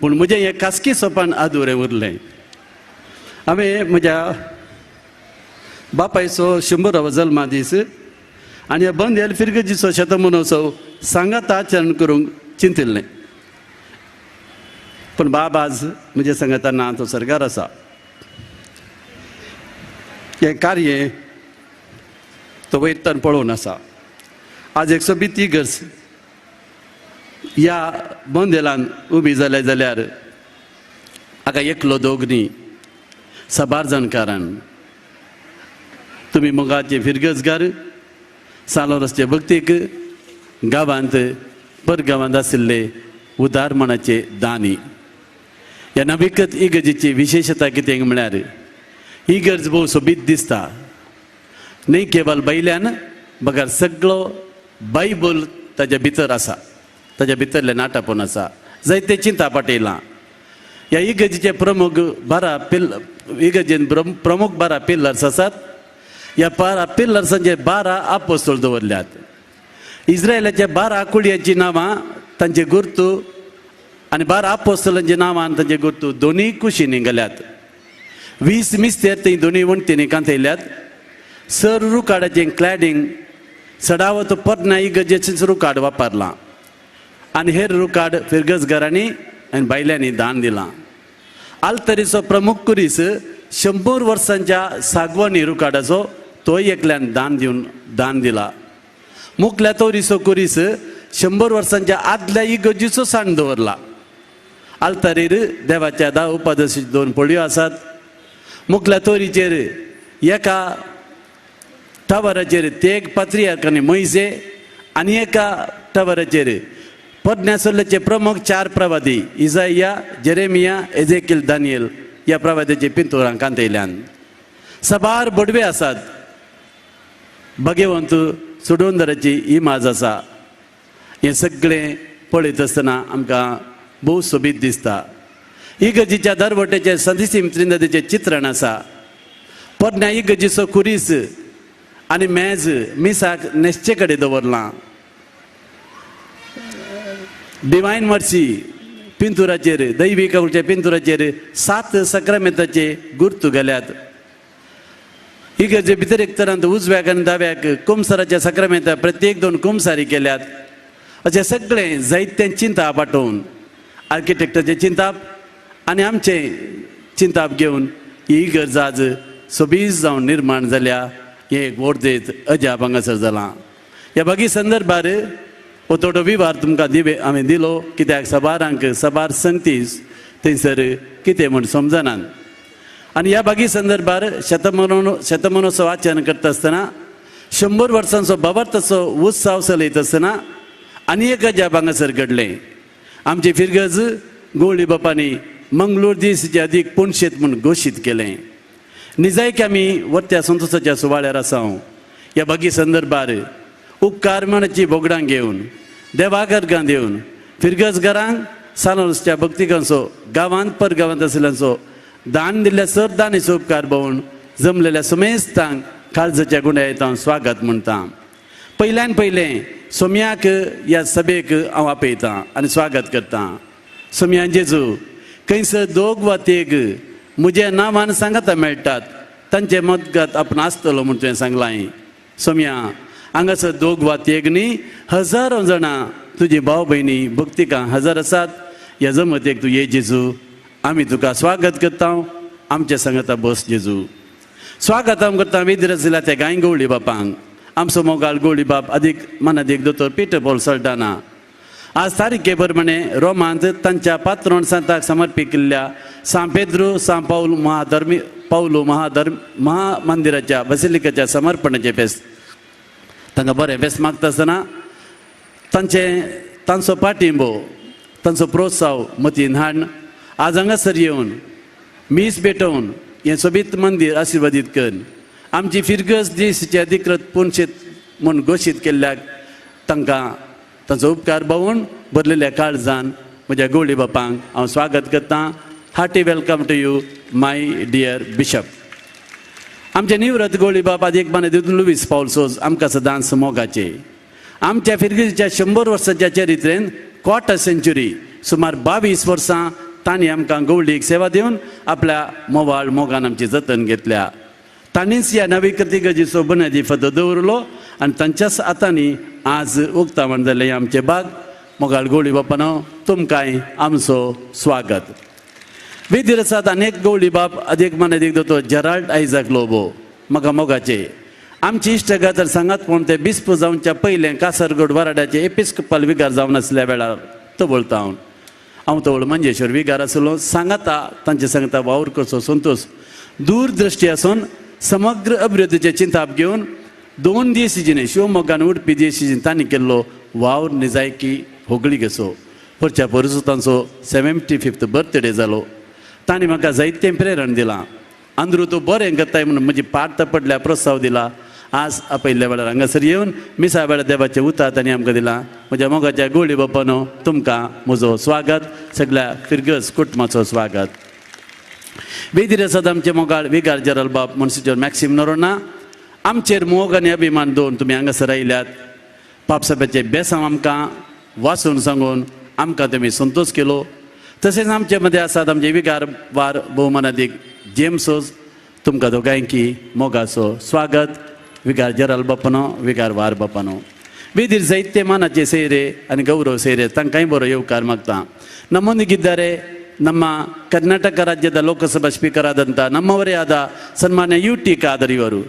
[SPEAKER 3] पूण म्हजें हें खासगी सोपान आदुरें उरलें. हांवें म्हज्या बापायचो 100वो जल्मा दीस आनी ह्या बोंदेल फिरगजीचो शतमहोत्सव सांगात आचरण करूंक चिंतिल्लें, पूण बाब आज म्हज्या सांगाता ना, तो सरकार आसा. हें कार्य तो वयतान पळोवन आसा. आज 120 इगर्ज ह्या बोंदेलान उबी जाल्या जाल्यार हाका एकलो दोग न्ही, साबार जाणकारान. तुमी मोगाचे फिरगजगार, सालोरसचे भक्तीक गांवांत परगांवांत आशिल्ले उदार मनाचे दानी. ह्या नवीकृत इगर्जेची विशेशता कितें म्हळ्यार इगर्ज भोव सोबीत दिसता, न्ही केवल बैल्यान बगर सगळो बायबल ताज्या भितर आसा, ताज्या भितरलें नाटापण आसा, जायते चिंता पाटयलां. ह्या इगर्जेचे प्रमुख 12 इगर्जेन प्रमुख 12 पिल्लर्स आसात. ह्या 12 पिल्लर्सांचे 12 आपोस्तोल दवरल्यात. इस्रायलाच्या 12 कुळयांचीं नांवां तांचे गुर्तू आनी 12 आपोस्तोलांची नांवां आनी तांचे गुर्तू दोनूय कुशींनी घाल्यात. 20 मिस्तेर थंय दोनूय वण्टींनी कांतयल्यात. सर रुकाडाचें क्लॅडींग सडावत पोरण्या इगर्जेचेंच रुकाड वापरलां आनी हेर रुकाड फिरगजगारांनी आनी बायल्यांनी दान दिलां. आल्तरीचो प्रमुख कुरीस 100 वर्सांच्या सागवानी रुकाडाचो तोय एकल्यान दान दिला. मुखल्या तोरीचो कुरीस 100 वर्सांच्या आदल्या इगर्जेचो सांड दवरला. आल्तारीर देवाच्या 10 उपादशी 2 पोळयो आसात. मुखल्या तोरीचेर एका टावराचेर तेग पात्रियार्क आनी मोयजे आनी एका टावराचेर पोरण्या सोल्ल्याचे प्रमुख 4 प्रवादी इजाया, जेरेमिया, एजेकील, दानियल ह्या प्रवाद्याचे पिंतुरां कांतयल्यान. साबार बडवे आसात. भगेवंत सुडोंदराची इमाज आसा. हें सगळें पळयत आसतना आमकां भोव सोबीत दिसता. इगर्जेच्या दरवट्याचेर संतिसीम त्रिंदादीचें चित्रण आसा. पोरण्या इगर्जेचो कुरीस आनी मेज मिसाक न्हेसचे कडेन दवरलां. डिवायन मर्सी पिंतुराचेर, दैवीक आवडच्या पिंतुराचेर 7 सक्रामेंताचे गुर्तू घाल्यात. इगर्जे भितर एक तरांत उजव्याक आनी दाव्याक कुमसाराच्या सक्रामेंता प्रत्येक 2 कुमसारी केल्यात. अशें सगळें जायतें चिंता पाटोवन आर्किटेक्टाचें चिंताप आनी आमचें चिंताप घेवन ही इगर्ज आज सोबीत जावन निर्माण जाल्या. हें एक व्हड अजाप हांगासर जालां. ह्या बागी संदर्भार हो थोडो विवार तुमकां दिवे हांवें दिलो, कित्याक साबारांक साबार संगतीस थंयसर कितें म्हूण समजनात. आनी ह्या बागी संदर्भार शतमनोत्सव आचरण करता आसतना 100 वर्सांचो बाबार्थाचो उत्सव चलयत आसतना आनी एक अजाप हांगासर घडलें. आमची फिरगज गोवळी बापांनी मंगळूर दीस अदीक पुणशेत म्हूण घोशीत केलें. निजायक आमी वरत्या संतोशाच्या सुवाळ्यार आसा. ह्या बागी संदर्भार उपकार मनाची बोगडां घेवन देवागर्गां दिवन फिरगजगारांक सालोरसच्या भक्तिकांचो गांवांत परगांवांत आशिल्ल्यांचो दान दिल्ल्या सर दानीचो उपकार भोवन जमलेल्या समेस्तांक काळजाच्या गुण्या हांव स्वागत म्हणटा. पयल्यान पयलें सोम्याक ह्या सभेक हांव आपयतां आनी स्वागत करतां. सोम्या जेजू खंयसर दोग वा तेग म्हज्या नांवान सांगाता मेळटात तांचे मदगत आपूण आसतलो म्हूण तुवें सांगलां. सोम्या हांगासर दोग वा तेग न्ही हजारो जाणां तुजी भाव भयणी भक्तिकां हजर आसात. ह्या जमतेक तूं ये जेजू, आमी तुका स्वागत करता, आमच्या सांगाता बस जेजू. स्वागत हांव करता वेदीर आशिल्ल्या त्या गांय गवळी बापांक, आमचो मोगाळ गवळी बाप अदीक मनादीक दोतोर पिटर पॉल सल्टाना, आज तारखे प्रमाणे रोमांत तांच्या पात्रोण सांताक समर्पित केल्ल्या सांत पेद्रू सांत पावल महाधर्मी पावलो महाधर्म महामंदिराच्या बसिलिकाच्या समर्पणाचे फेस्त तांकां बरें फेस्त मागता आसतना तांचे तांचो पाठिंबो तांचो प्रोत्साव मतीन हाडून आज हांगासर येवन मीस भेटोवन हें सोबीत मंदीर आशिर्वादीत करून आमची फिरगज देशाचे अधिकृत पुनशेत म्हूण घोशीत केल्ल्याक तांकां तांचो उपकार भावून भरलेल्या काळजान म्हज्या गवळी बापांक हांव स्वागत करतां. Hearty welcome to you my dear bishop. आमचे निवृत्त गवळी बाप आदीक माने लुवीस पावल सोज आमकां सदांच मोगाचे. आमच्या फिरगजेच्या 100 वर्साच्या चरित्रेन क्वॉर्टर सेंच्युरी सुमार 22 वर्सां तांणी आमकां गवळीक सेवा दिवन आपल्या मोवाळ मोगान आमची जतन घेतल्या. तांणीच ह्या नवीकृती गरजेचो बुन्यादी फतो दवरलो आनी तांच्याच हातांनी आज उक्तावण जाल्लें आमचें बाग. मोगाळ गवळी बापानो तुमकांय आमचो स्वागत. वेदीर आसात अनेक गवळी बाप अदीक मानादीक दोतोर जेराल्ड आयझाक लोबो म्हाका मोगाचे. आमची इश्टगात सांगात पूण ते बिस्प जावच्या पयलें कासरगोड वाराड्याचे एपिस्कोपल विगार जावन आसल्या वेळार तवळता हांव हांव तवळ मंजेश्वर विगार आसलो. सांगाता तांचे सांगता वावर करचो संतोश दूरदृश्टी आसून समग्र अभिवृद्धीचें चिंताप घेवन 2 देशीजीने शिवमोग्गा आनी उडपी देशीजीन तांणी केल्लो वावर निजायकी होगळी घेसो. परच्या परसो तांचो 75th birthday जालो. तांणी म्हाका जायतें प्रेरण दिलां. आंद्रू तूं बरें करताय म्हणून म्हजी पार्त पडल्या प्रोत्साव दिला. आज आपयल्ल्या वेळार हांगासर येवन मिसा वेळार देवाचें उतर तांणी आमकां दिलां. म्हज्या मोगाच्या गोळी बापानो तुमकां म्हजो स्वागत, सगळ्या फिरगज कुटुंबाचो स्वागत. वेदीर आसात आमचे मोगाळ विगार जेराल बाब मोन्सिजोर मॅक्सिम नोरोना. आमचेर मोग आनी अभिमान दवरून तुमी हांगासर आयल्यात. पापसाब्याचें बेसांव आमकां वाचून सांगून आमकां तुमी संतोश केलो. तशेंच आमचे मदें आसात आमचे विगार वार भोवमानादीक जेम्स सोज तुमकां दोगांयकी मोगाचो स्वागत. विगार जेराल बापानो विगार वार बापानो वेदीर जायते मानाचे सैरे आनी गौरव सैरे तांकांय बरो येवकार मागता. ನಮ್ಮೊಂದಿಗಿದ್ದಾರೆ ನಮ್ಮ ಕರ್ನಾಟಕ ರಾಜ್ಯದ ಲೋಕಸಭಾ ಸ್ಪೀಕರ್ ಆದಂಥ ನಮ್ಮವರೇ ಆದ ಸನ್ಮಾನ್ಯ ಯು ಟಿ ಖಾದರ್ ಇವರು.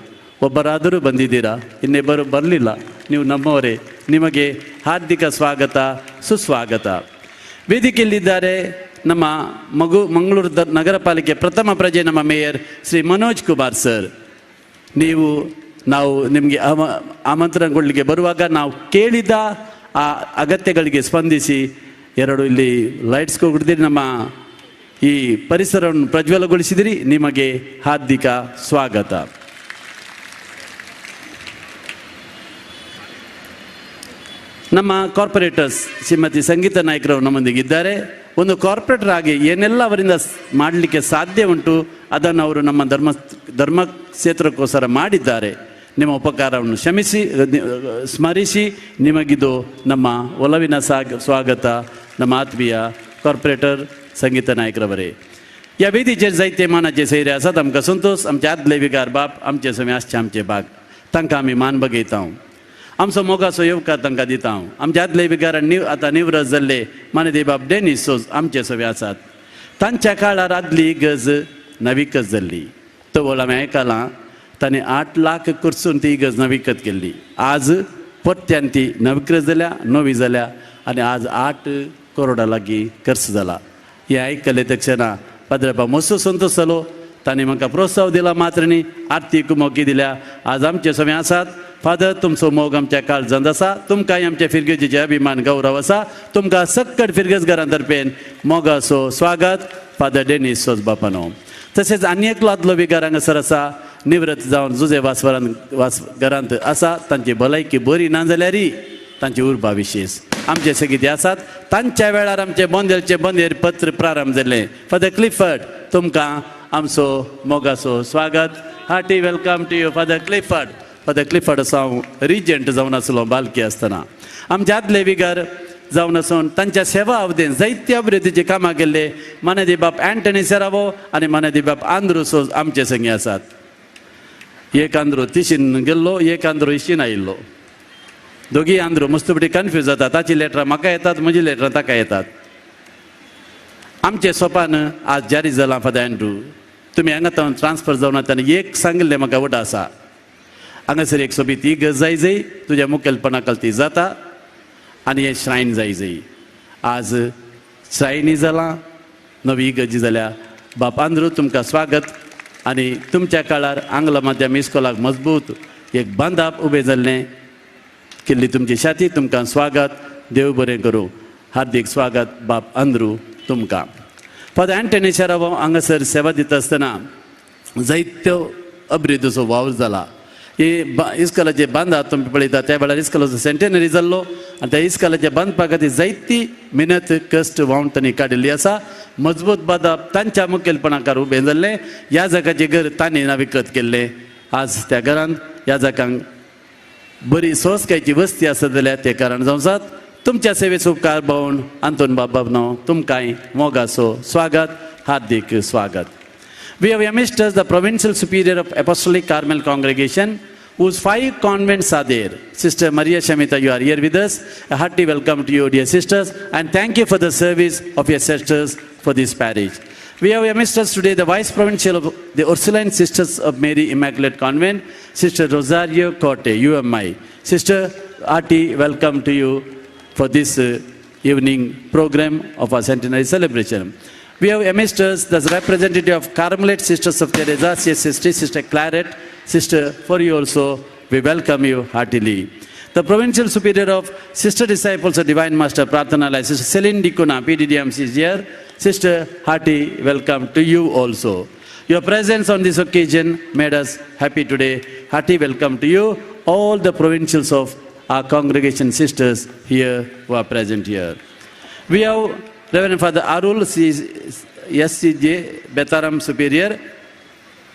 [SPEAKER 3] ಒಬ್ಬರಾದರೂ ಬಂದಿದ್ದೀರಾ, ಇನ್ನಿಬ್ಬರು ಬರಲಿಲ್ಲ. ನೀವು ನಮ್ಮವರೇ, ನಿಮಗೆ ಹಾರ್ದಿಕ ಸ್ವಾಗತ ಸುಸ್ವಾಗತ. ವೇದಿಕೆಯಲ್ಲಿದ್ದಾರೆ ನಮ್ಮ ಮಂಗಳೂರು ನಗರ ಪಾಲಿಕೆ ಪ್ರಥಮ ಪ್ರಜೆ ನಮ್ಮ ಮೇಯರ್ ಶ್ರೀ ಮನೋಜ್ ಕುಮಾರ್ ಸರ್. ನಾವು ನಿಮಗೆ ಆಮಂತ್ರಣಗೊಳ್ಳಲಿಕ್ಕೆ ಬರುವಾಗ ನಾವು ಕೇಳಿದ ಆ ಅಗತ್ಯಗಳಿಗೆ ಸ್ಪಂದಿಸಿ 2 ಇಲ್ಲಿ ಲೈಟ್ಸ್ ಕೊಡ್ತೀರಿ, ನಮ್ಮ ಈ ಪರಿಸರವನ್ನು ಪ್ರಜ್ವಲಗೊಳಿಸಿದಿರಿ. ನಿಮಗೆ ಹಾರ್ದಿಕ ಸ್ವಾಗತ. ನಮ್ಮ ಕಾರ್ಪೊರೇಟರ್ಸ್ ಶ್ರೀಮತಿ ಸಂಗೀತ ನಾಯ್ಕರವರು ನಮ್ಮೊಂದಿಗಿದ್ದಾರೆ. ಒಂದು ಕಾರ್ಪೊರೇಟರ್ ಆಗಿ ಏನೆಲ್ಲ ಅವರಿಂದ ಮಾಡಲಿಕ್ಕೆ ಸಾಧ್ಯ ಉಂಟು ಅದನ್ನು ಅವರು ನಮ್ಮ ಧರ್ಮ ಕ್ಷೇತ್ರಕ್ಕೋಸ್ಕರ ಮಾಡಿದ್ದಾರೆ. ನಿಮ್ಮ ಉಪಕಾರವನ್ನು ಕ್ಷಮಿಸಿ ಸ್ಮರಿಸಿ ನಿಮಗಿದು ನಮ್ಮ ಒಲವಿನ ಸ್ವಾಗತ ನಮ್ಮ ಆತ್ಮೀಯ ಕಾರ್ಪೊರೇಟರ್ संगीता नायकरवरे. ह्या वेदीचेर जायते मानाचे सैरे आसात. आमकां संतोष आमचे आदले विगार बाप आमचे समें आसचे आमचे बाग तांकां आमी मान बगयता. आमचो मोगाचो येवकार तांकां दिता. आमचे आदले विगार आतां निवृत्त जाल्ले मानेदी बाब डेनीस सोज आमचे सवे आसात. तांच्या काळार आदली इगर्ज नविकत जाल्ली. तवळ आमी आयकलां तांणी 8 लाख खर्चून ती इगर्ज नविकत केल्ली. आज परत्यान ती नविकृत जाल्या, नवी जाल्या आनी आज 8 करोडा लागीं खर्च जाला. हें आयकलें तक्षणा पाद्रेपा मस्तो संतोश जालो. तांणी म्हाका प्रोत्साव दिला मात्र न्ही आर्थीक मोगी दिल्या. आज आमचे समें आसात. फादर तुमचो मोग आमच्या काळजांत आसा. तुमकांय आमच्या फिरगजेचे अभिमान गौरव आसा. तुमकां सक्कड फिरगजगारां तर्फेन मोगाचो स्वागत फादर डेनीस सोज बापानो. तशेंच आनी एकलो आदलो विगार हांगासर आसा, निवृत्त जावन जुजे वासवरान वास घरांत आसा. तांची भलायकी बरी ना जाल्यारय तांची उर्बा विशेष आमचे सगळे आसात. तांच्या वेळार आमचे बोंदेलचे बोंदेर पत्र प्रारंभ जालें. फादर क्लिफर्ड तुमकां आमचो मोगाचो स्वागत. Hearty welcome to you father Clifford. Father Clifford असो हांव रिजंट जावन आसलो बालकी आसतना. आमचे आदले विगार जावन आसून तांच्या सेवा अवधेन जायत्या अभिवृद्धीची कामां केल्ले मानेदी बाप अँटनी सेरावो आनी मानेदी बाप आंद्रू सोज आमचे संगी आसात. एक आंद्रो तिशीन गेल्लो, एक आंद्रो इशीन आयिल्लो. दोगी आंद्रो मस्तपटी कन्फ्यूज जाता. ताची लेटरां म्हाका येतात, म्हजी लेटरां ताका येतात. आमचें सोपान आज जारी जालां. फादर अँड्रू तुमी हांगा तावन ट्रान्सफर जावन ताणें एक सांगिल्लें म्हाका वट आसा, हांगासर एक सोबीत इगर्ज जाय जय तुज्या मुखेलपणा खाला ती जाता आनी हें श्रायन जाय जय. आज चायनी जालां, नवी इगर्जी जाल्या. बाप आंद्रू तुमकां स्वागत आनी तुमच्या काळार आंग्ल माध्यम इस्कोलाक मजबूत एक बांदाप उबें जाल्लें केल्ली तुमची शाती तुमकां स्वागत. देव बरें करूं. हार्दीक स्वागत बाप आंद्रू तुमकां. फादर एंटनी शेराव हांगासर सेवा दिता आसतना जायत्यो अभिवृद्धीचो वावर जाला. ही इस्कोलाचे बांदाप तुमी पळयता त्या वेळार इस्कोलाचो सेंटेनरी जाल्लो आनी त्या इस्कोलाच्या बांदपा खातीर जायती मेहनत कश्ट व्हांवन तांणी काडिल्ली आसा. मजबूत बांदप तांच्या मुखेलपणाकार उबें जाल्लें. ह्या जाग्याचें घर तांणी ना विकत केल्लें. आज त्या घरांत ह्या जाग्यांक बरी सोंसकायची वस्ती आसा जाल्यार तें कारण जावन आसात. तुमच्या सेवेचो उपकार भावन आंतोन बाबानो तुमकांय मोगाचो स्वागत, हार्दीक स्वागत. We have amidst us the Provincial Superior of Apostolic Carmel Congregation, whose 5 convents are there. Sister Maria Shamita, you are here with us. A hearty welcome to you, dear sisters, and thank you for the service of your sisters for this parish. We have amidst us today the Vice Provincial of the Ursuline Sisters of Mary Immaculate Convent, Sister Rosario Corte, UMI. Sister, hearty welcome to you for this evening program of our centenary celebration. We have amidst us the representative of Carmelite Sisters of Teresa, CSST, Sister Claret. Sister, for you also, we welcome you heartily. The Provincial Superior of Sister Disciples of Divine Master Prarthanalaya, Sister Celine Dicuna, PDDMC is here. Sister, hearty welcome to you also. Your presence on this occasion made us happy today. Hearty welcome to you, all the provincials of our congregation sisters here who are present here. We have Reverend Father Arul SCJ Betaram Superior.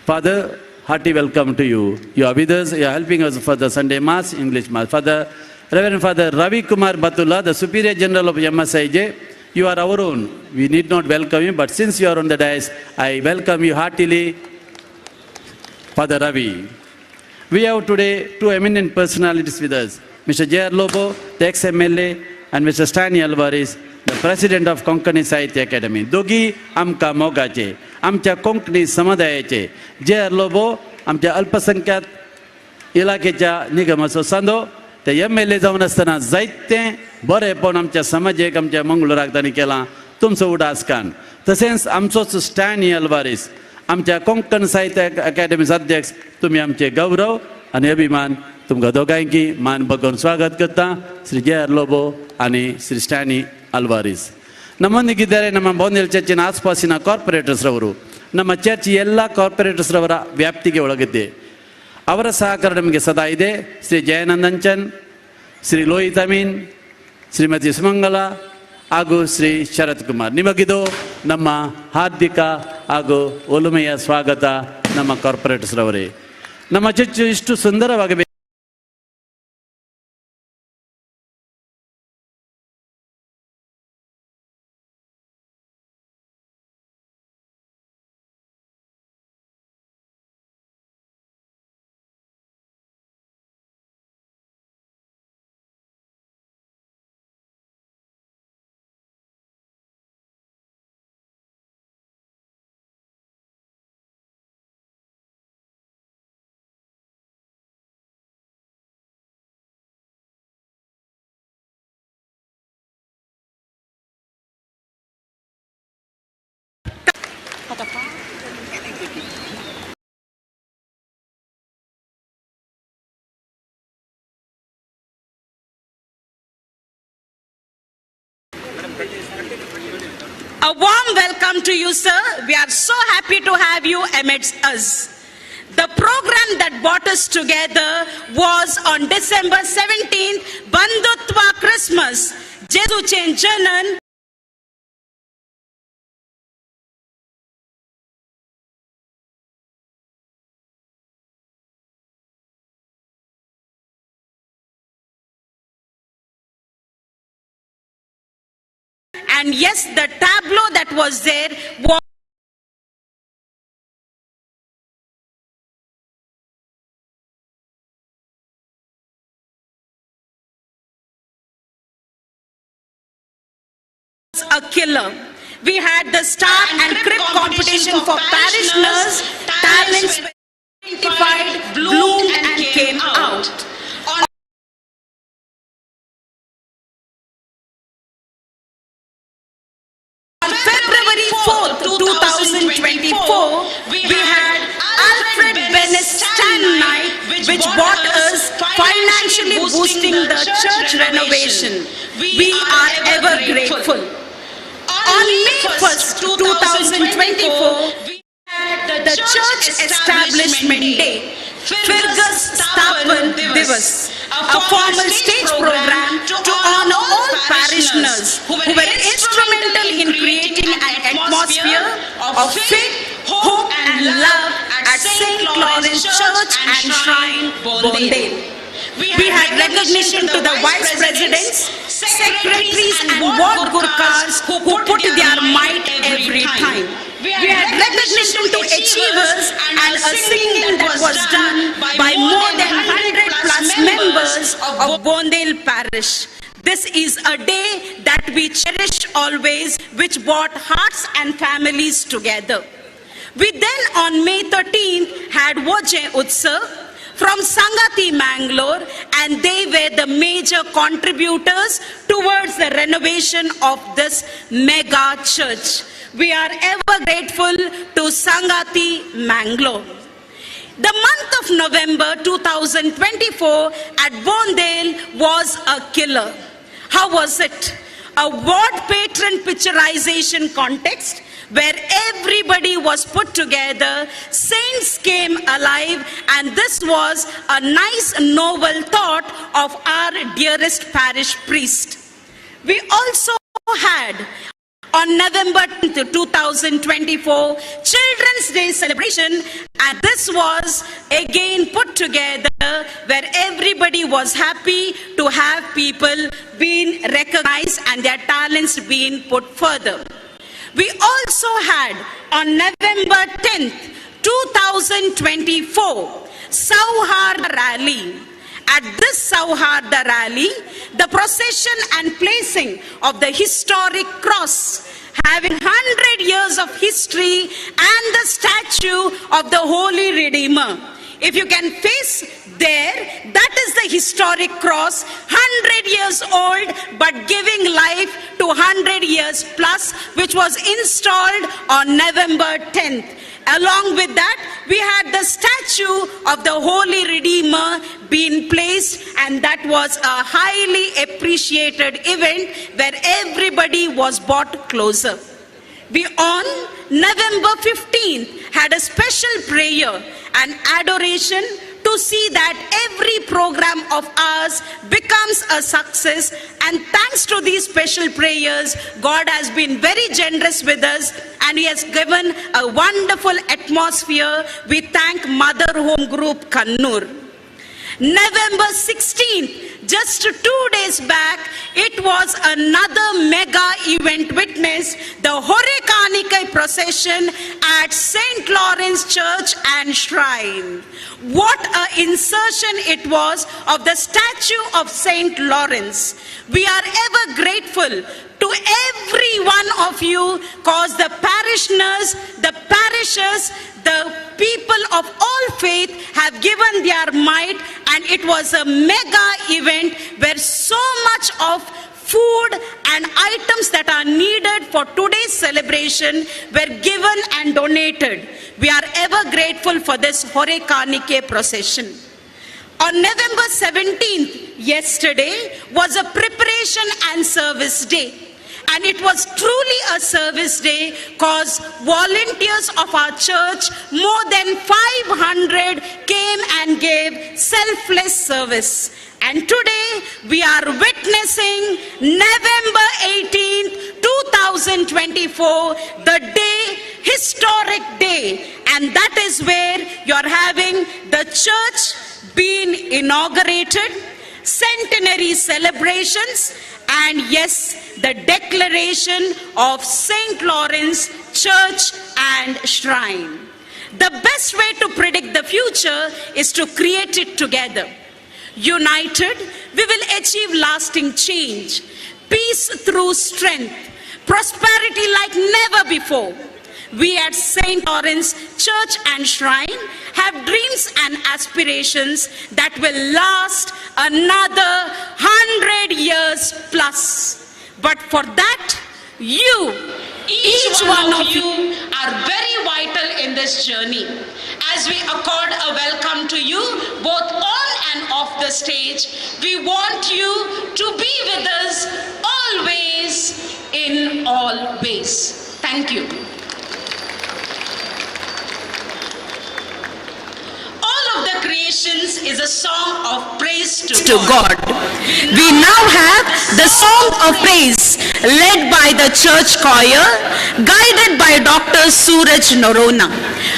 [SPEAKER 3] Father, hearty welcome to you. You are with us, you are helping us for the Sunday Mass, English Mass. Father, Reverend Father Ravi Kumar Batula, the Superior General of MSIJ, you are our own. We need not welcome you, but since you are on the dais, I welcome you heartily, Father Ravi. We have today 2 eminent personalities with us, Mr. J.R. Lobo, the ex-MLA, and Mr. Stanley Alvarez, the President of Konkani Sahitya Academy. दोगी आमकां मोगाचे, आमच्या कोंकणी समुदायाचे. जे R Lobo आमच्या अल्पसंख्याक इलाखेच्या निगमाचो सांदो, ते MLA जावन आसतना जायतें बरेंपण आमच्या समाजेक, आमच्या मंगळूराक तांणी केलां. तुमचो उडास कान. तशेंच आमचोच स्टॅनी अल्वारीस, आमच्या कोंकण साहित्य अकादमीचो अध्यक्ष, तुमी आमचे गौरव आनी अभिमान. तुमकां दोगांयकी मान बगोवन स्वागत करता, श्री जे आर लोबो आनी ಶ್ರೀ ಸ್ಟ್ಯಾನಿ ಅಲ್ವಾರಿಸ್. ನಮ್ಮೊಂದಿಗಿದ್ದಾರೆ ನಮ್ಮ ಬೋಂದೇಲ್ ಚರ್ಚಿನ ಆಸ್ಪಾಸಿನ ಕಾರ್ಪೊರೇಟರ್ಸ್ರವರು. ನಮ್ಮ ಚರ್ಚ್ ಎಲ್ಲ ಕಾರ್ಪೊರೇಟರ್ಸ್ರವರ ವ್ಯಾಪ್ತಿಗೆ ಒಳಗಿದೆ. ಅವರ ಸಹಕಾರ ನಮಗೆ ಸದಾ ಇದೆ. ಶ್ರೀ ಜಯಾನಂದಂಚನ್, ಶ್ರೀ ಲೋಹಿತ್ ಅಮೀನ್, ಶ್ರೀಮತಿ ಸುಮಂಗಲ ಹಾಗೂ ಶ್ರೀ ಶರತ್ ಕುಮಾರ್. ನಿಮಗಿದು ನಮ್ಮ ಹಾರ್ದಿಕ ಹಾಗೂ ಒಲುಮೆಯ ಸ್ವಾಗತ ನಮ್ಮ ಕಾರ್ಪೊರೇಟರ್ಸ್ರವರೇ. ನಮ್ಮ ಚರ್ಚು ಇಷ್ಟು ಸುಂದರವಾಗಬೇಕು.
[SPEAKER 1] A warm welcome to you, sir. We are so happy to have you amidst us. The program that brought us together was on December 17th, Bandhutva Christmas. Jesu Janan. And yes, the tableau that was there was a killer. We had the star and crib competition for parishioners. Talents identified, bloomed and came out. February 4th, 2024, we had Alfred Bennett Stan Night, which bought us financially boosting the church renovation. We are ever grateful. On May 1st, 2024, we had the Church Establishment Day, Firgas Sthapan Divas, a formal stage program to honor all parishioners who were instrumental in creating an atmosphere of faith, hope and love at St. Lawrence Church and Shrine, Bondel. We had recognition to the vice presidents, secretaries and ward Gurkhas who put their might every time. We had recognition to achievers and a singing that was done by more than 100 plus members of Bondel Parish. This is a day that we cherish always, which brought hearts and families together. We then on May 13th had Voje Utsav from Sangati Mangalore, and they were the major contributors towards the renovation of this mega church. We are ever grateful to Sangati Mangalore. The month of November 2024 at Bondel was a killer. How was it? A ward patron picturization context where everybody was put together, saints came alive, and this was a nice novel thought of our dearest parish priest. We also had on November 10th, 2024, Children's Day celebration, and this was again put together where everybody was happy to have people being recognized and their talents being put further. We also had on November 10th, 2024, Sauhard Rally. At this Sauharda rally, the procession and placing of the historic cross, having 100 years of history, and the statue of the Holy Redeemer. If you can face there, that is the historic cross, 100 years old, but giving life to 100 years plus, which was installed on November 10th. Along with that, we had the statue of the Holy Redeemer being placed, and that was a highly appreciated event where everybody was brought closer. We on November 15th had a special prayer and adoration to see that every program of ours becomes a success, and thanks to these special prayers, God has been very generous with us and He has given a wonderful atmosphere. We thank Mother Home Group Kannur. November 16th, just 2 days back, it was another mega event witnessed, the Horekanikai procession at St. Lawrence Church and Shrine. What an insertion it was of the statue of St. Lawrence. We are ever grateful to every one of you, cause the parishioners, the parishes, the people of all faith have given their might, and it was a mega event where so much of food and items that are needed for today's celebration were given and donated. We are ever grateful for this Horekanike procession. On November 17th, yesterday, was a preparation and service day. And it was truly a service day because volunteers of our church, more than 500, came and gave selfless service. And today we are witnessing November 18th, 2024, the day, historic day. And that is where you're having the church being inaugurated, centenary celebrations, and yes, the declaration of St. Lawrence Church and Shrine. The best way to predict the future is to create it together. United, we will achieve lasting change, peace through strength, prosperity like never before. We at St. Lawrence Church and Shrine have dreams and aspirations that will last another 100 years plus. But for that, you, Each one of you are very vital in this journey. As we accord a welcome to you, both on and off the stage, we want you to be with us always, in all ways. Thank you. All of the creations is a song of praise to God.
[SPEAKER 7] We now have the Song of Praise led by the church choir, guided by Dr. Suraj Norona.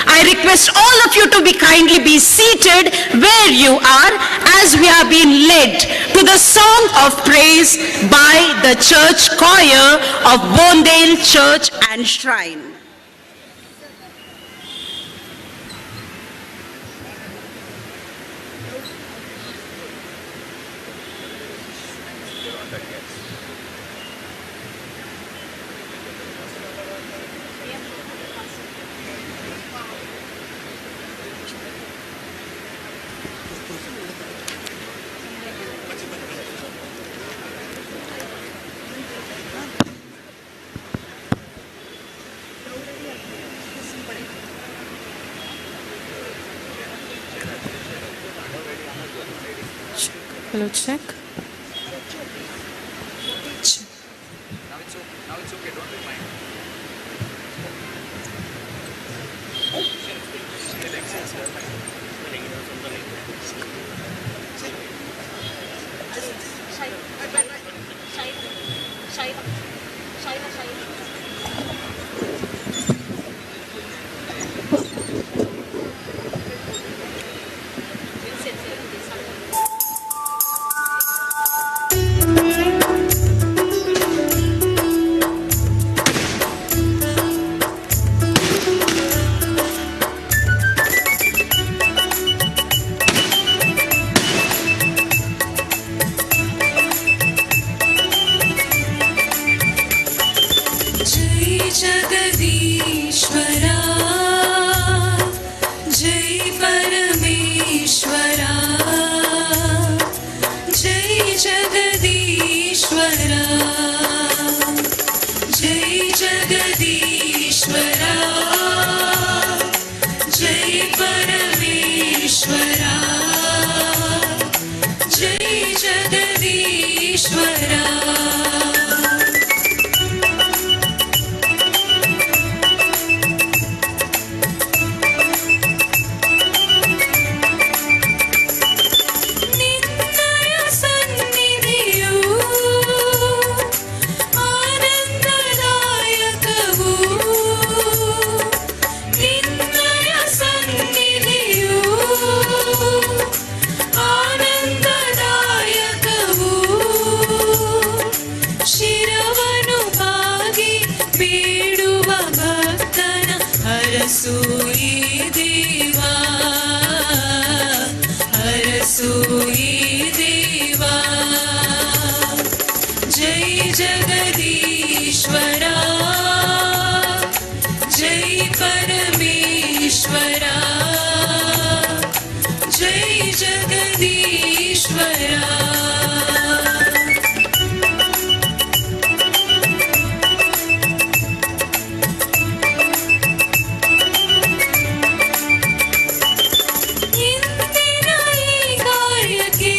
[SPEAKER 7] I request all of you to be kindly be seated where you are as we are being led to the Song of Praise by the church choir of Bondel Church and Shrine.
[SPEAKER 4] Hello, check.
[SPEAKER 15] Now it's okay, don't remind.
[SPEAKER 13] Jai Jagadishwara, Jai Parameshwara, Jai Jagadishwara, Jai Jagadishwara, Jai Parameshwara, Jai Jagadishwara. ನಿನ್ನಯ ಸನ್ನಿಧಿಯು ಆನಂದದಾಯಕವು, ನಿನ್ನಯ ಸನ್ನಿಧಿಯು ಆನಂದದಾಯಕವು, ಶಿರವನು ಬಾಗಿ ಬೇಡುವ ಭಕ್ತನ ಹರಸು ಈ ದೇವಾ, ಹರಸು ಈ ದೇವಾ. ಜೈ ಜಗದೀಶ್ವರ, ಜೈ ಪರಮೇಶ್ವರ, ಜೈ ಜಗದೀಶ್ವರ. ಇಂದಿನ ಈ ಕಾರ್ಯಕ್ಕೆ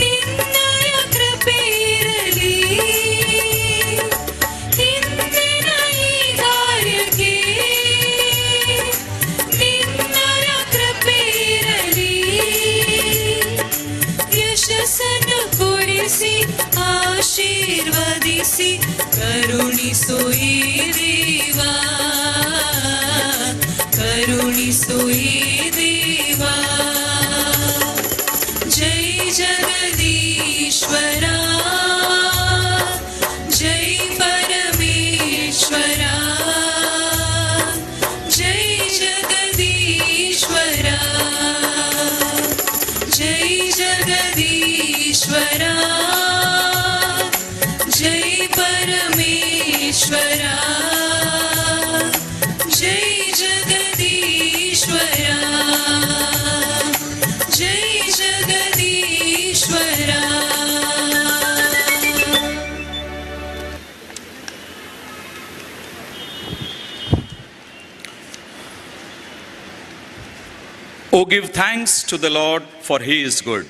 [SPEAKER 13] ನಿನ್ನಯ ಕೃಪೆ ಇರಲಿ, ಇಂದಿನ ಈ ಕಾರ್ಯಕ್ಕೆ ನಿನ್ನಯ ಕೃಪೆ ಇರಲಿ, ಯಶಸ್ಸನ್ನು ಕೊಡಿಸಿ ಆಶೀರ್ವದಿಸಿ ಕರುಣಿಸು ಈ ದೇವಾ, ಕರುಣಿಸು ಈ ದೇವಾ. ಜೈ ಜಗದೀಶ್ವರ, ಜೈ ಪರಮೇಶ್ವರ, ಜೈ ಜಗದೀಶ್ವರ, ಜೈ ಜಗದೀಶ್ವರ, ಜೈ ಪರಮೇಶ್ವರ, ಜೈ ಜಗದೀಶ್ವರ, ಜೈ ಜಗದೀಶ್ವರ.
[SPEAKER 14] Oh, give thanks to the Lord, for he is good.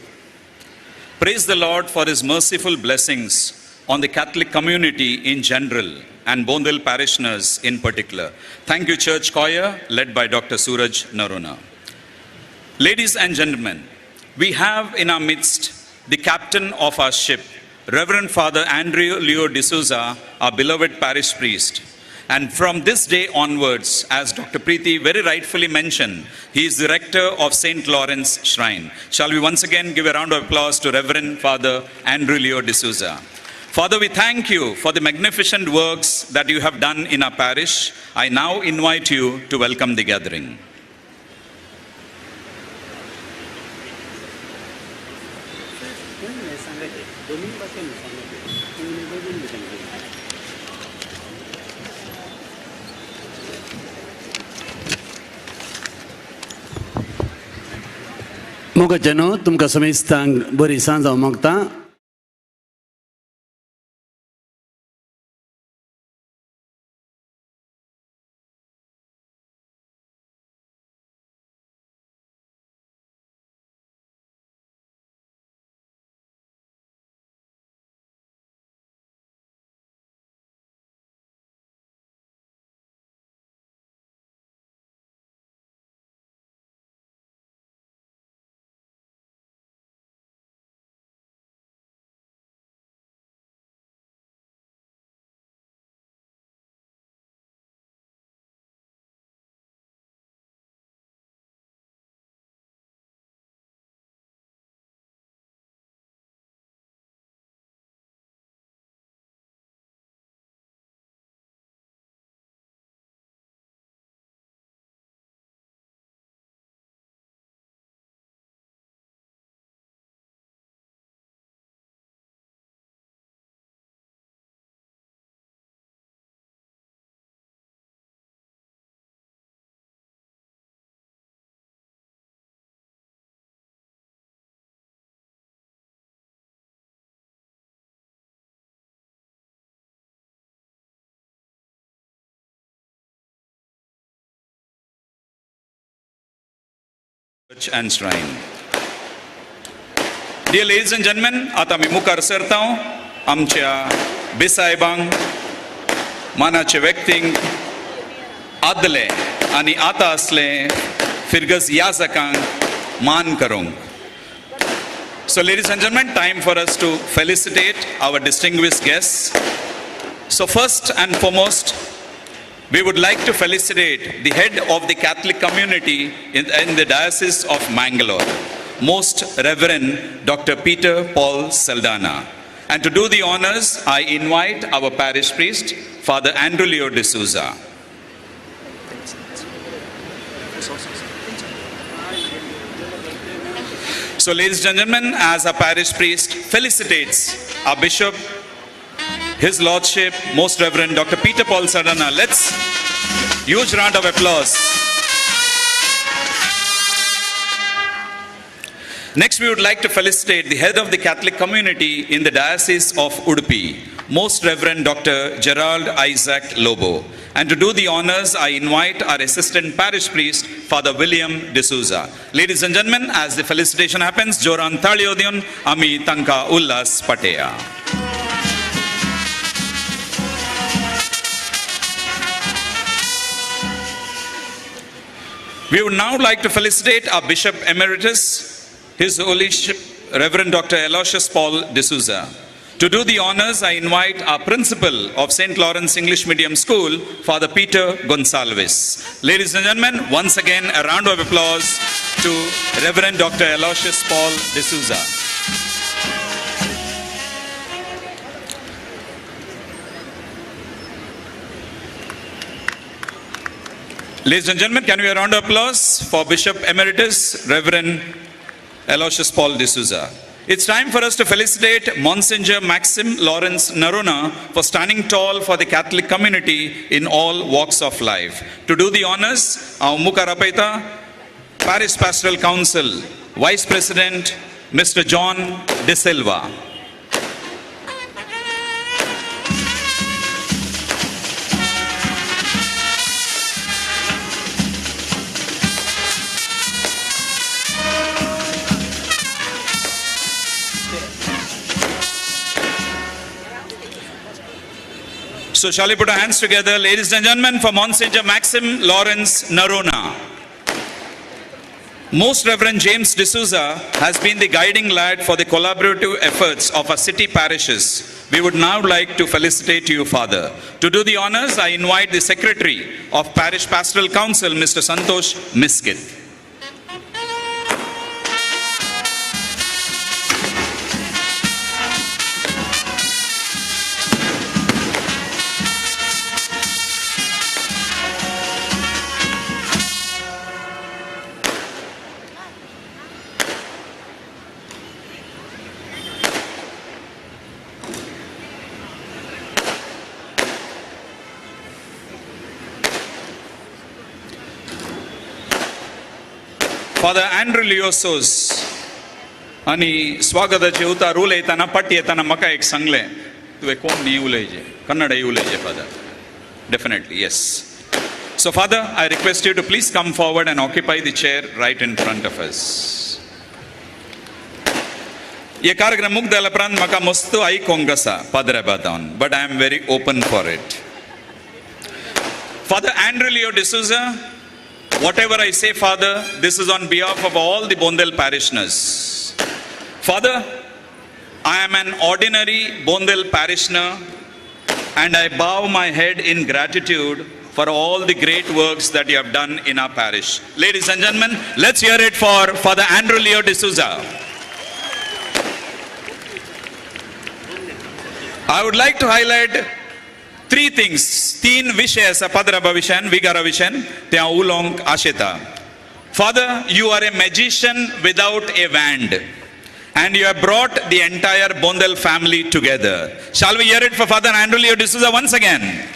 [SPEAKER 14] Praise the Lord for his merciful blessings on the Catholic community in general and Bondel parishioners in particular. Thank you, Church Choir, led by Dr. Suraj Narona. Ladies and gentlemen, we have in our midst the captain of our ship, Reverend Father Andrew Leo D'Souza, our beloved parish priest. And from this day onwards, as Dr. Preeti very rightfully mentioned, he is the rector of St. Lawrence Shrine. Shall we once again give a round of applause to Reverend Father Andrew Leo D'Souza. Father, we thank you for the magnificent works that you have done in our parish. I now invite you to welcome the gathering.
[SPEAKER 3] मोगाच्यानो तुमकां समेस्तांक बरी सांज हांव मागता.
[SPEAKER 14] Church and shrine. Dear ladies and gentlemen, आता मी मुखार सरता आमच्या बेसाहेबांक, मानाचे व्यक्तींक, आदले आनी आतां असले फिरगज याजकांक मान करूंक. So ladies and gentlemen, time for us to felicitate our distinguished guests. So first and foremost, we would like to felicitate the head of the Catholic community in the Diocese of Mangalore, Most Reverend Dr. Peter Paul Saldana. And to do the honors, I invite our parish priest, Father Andrew Leo D'Souza. So ladies and gentlemen, as our parish priest felicitates our bishop, His Lordship, Most Reverend Dr. Peter Paul Saldana, let's huge round of applause. Next, we would like to felicitate the head of the Catholic community in the Diocese of Udupi, Most Reverend Dr. Gerald Isaac Lobo. And to do the honors, I invite our assistant parish priest, Father William D'Souza. Ladies and gentlemen, as the felicitation happens, Joran Taliodion, Ami Tanka Ullas Patea. We would now like to felicitate our Bishop Emeritus, His Holy Reverend Dr. Aloysius Paul D'Souza. To do the honors, I invite our principal of St. Lawrence English Medium School, Father Peter Gonsalves. Ladies and gentlemen, once again, a round of applause to Reverend Dr. Aloysius Paul D'Souza. Ladies and gentlemen, can we have a round of applause for Bishop Emeritus, Reverend Aloysius Paul D'Souza. It's time for us to felicitate Monsignor Maxim Lawrence Narona for standing tall for the Catholic community in all walks of life. To do the honors, our Mukarapaita, Parish Pastoral Council, Vice President, Mr. John De Silva. So shall we put our hands together, ladies and gentlemen, for Monsignor Maxim Lawrence Noronha. Most Reverend James D'Souza has been the guiding light for the collaborative efforts of our city parishes. We would now like to felicitate you, Father. To do the honors, I invite the Secretary of Parish Pastoral Council, Mr. Santosh Miskit. Father Andrew Leo Soz आनी स्वागताचे उतार उलयतना पाटी येतना म्हाका एक सांगलें, तुवें Konkani उलयचे, कन्नडय उलयचे father. Definitely yes. So father, I request you to please come forward and occupy the chair right in front of us. हे कार्यक्रम मुक्त जाल्या उपरांत म्हाका मस्त आयकोंक आसा पाद्र्या बादान, but I am very open for it. Father Andrew Leo D'Souza, whatever I say, Father, this is on behalf of all the Bondel parishioners. Father, I am an ordinary Bondel parishioner and I bow my head in gratitude for all the great works that you have done in our parish. Ladies and gentlemen, let's hear it for Father Andrew Leo D'Souza. I would like to highlight three things, तीन विशय आसा पाद्रा विशयान, विगारा विशयान ते हांव उलोवंक आशेता. Father, you are a magician without a wand and you have brought the entire Bondel family together. Shall we hear it for Father Andrew Leo D'Souza once again?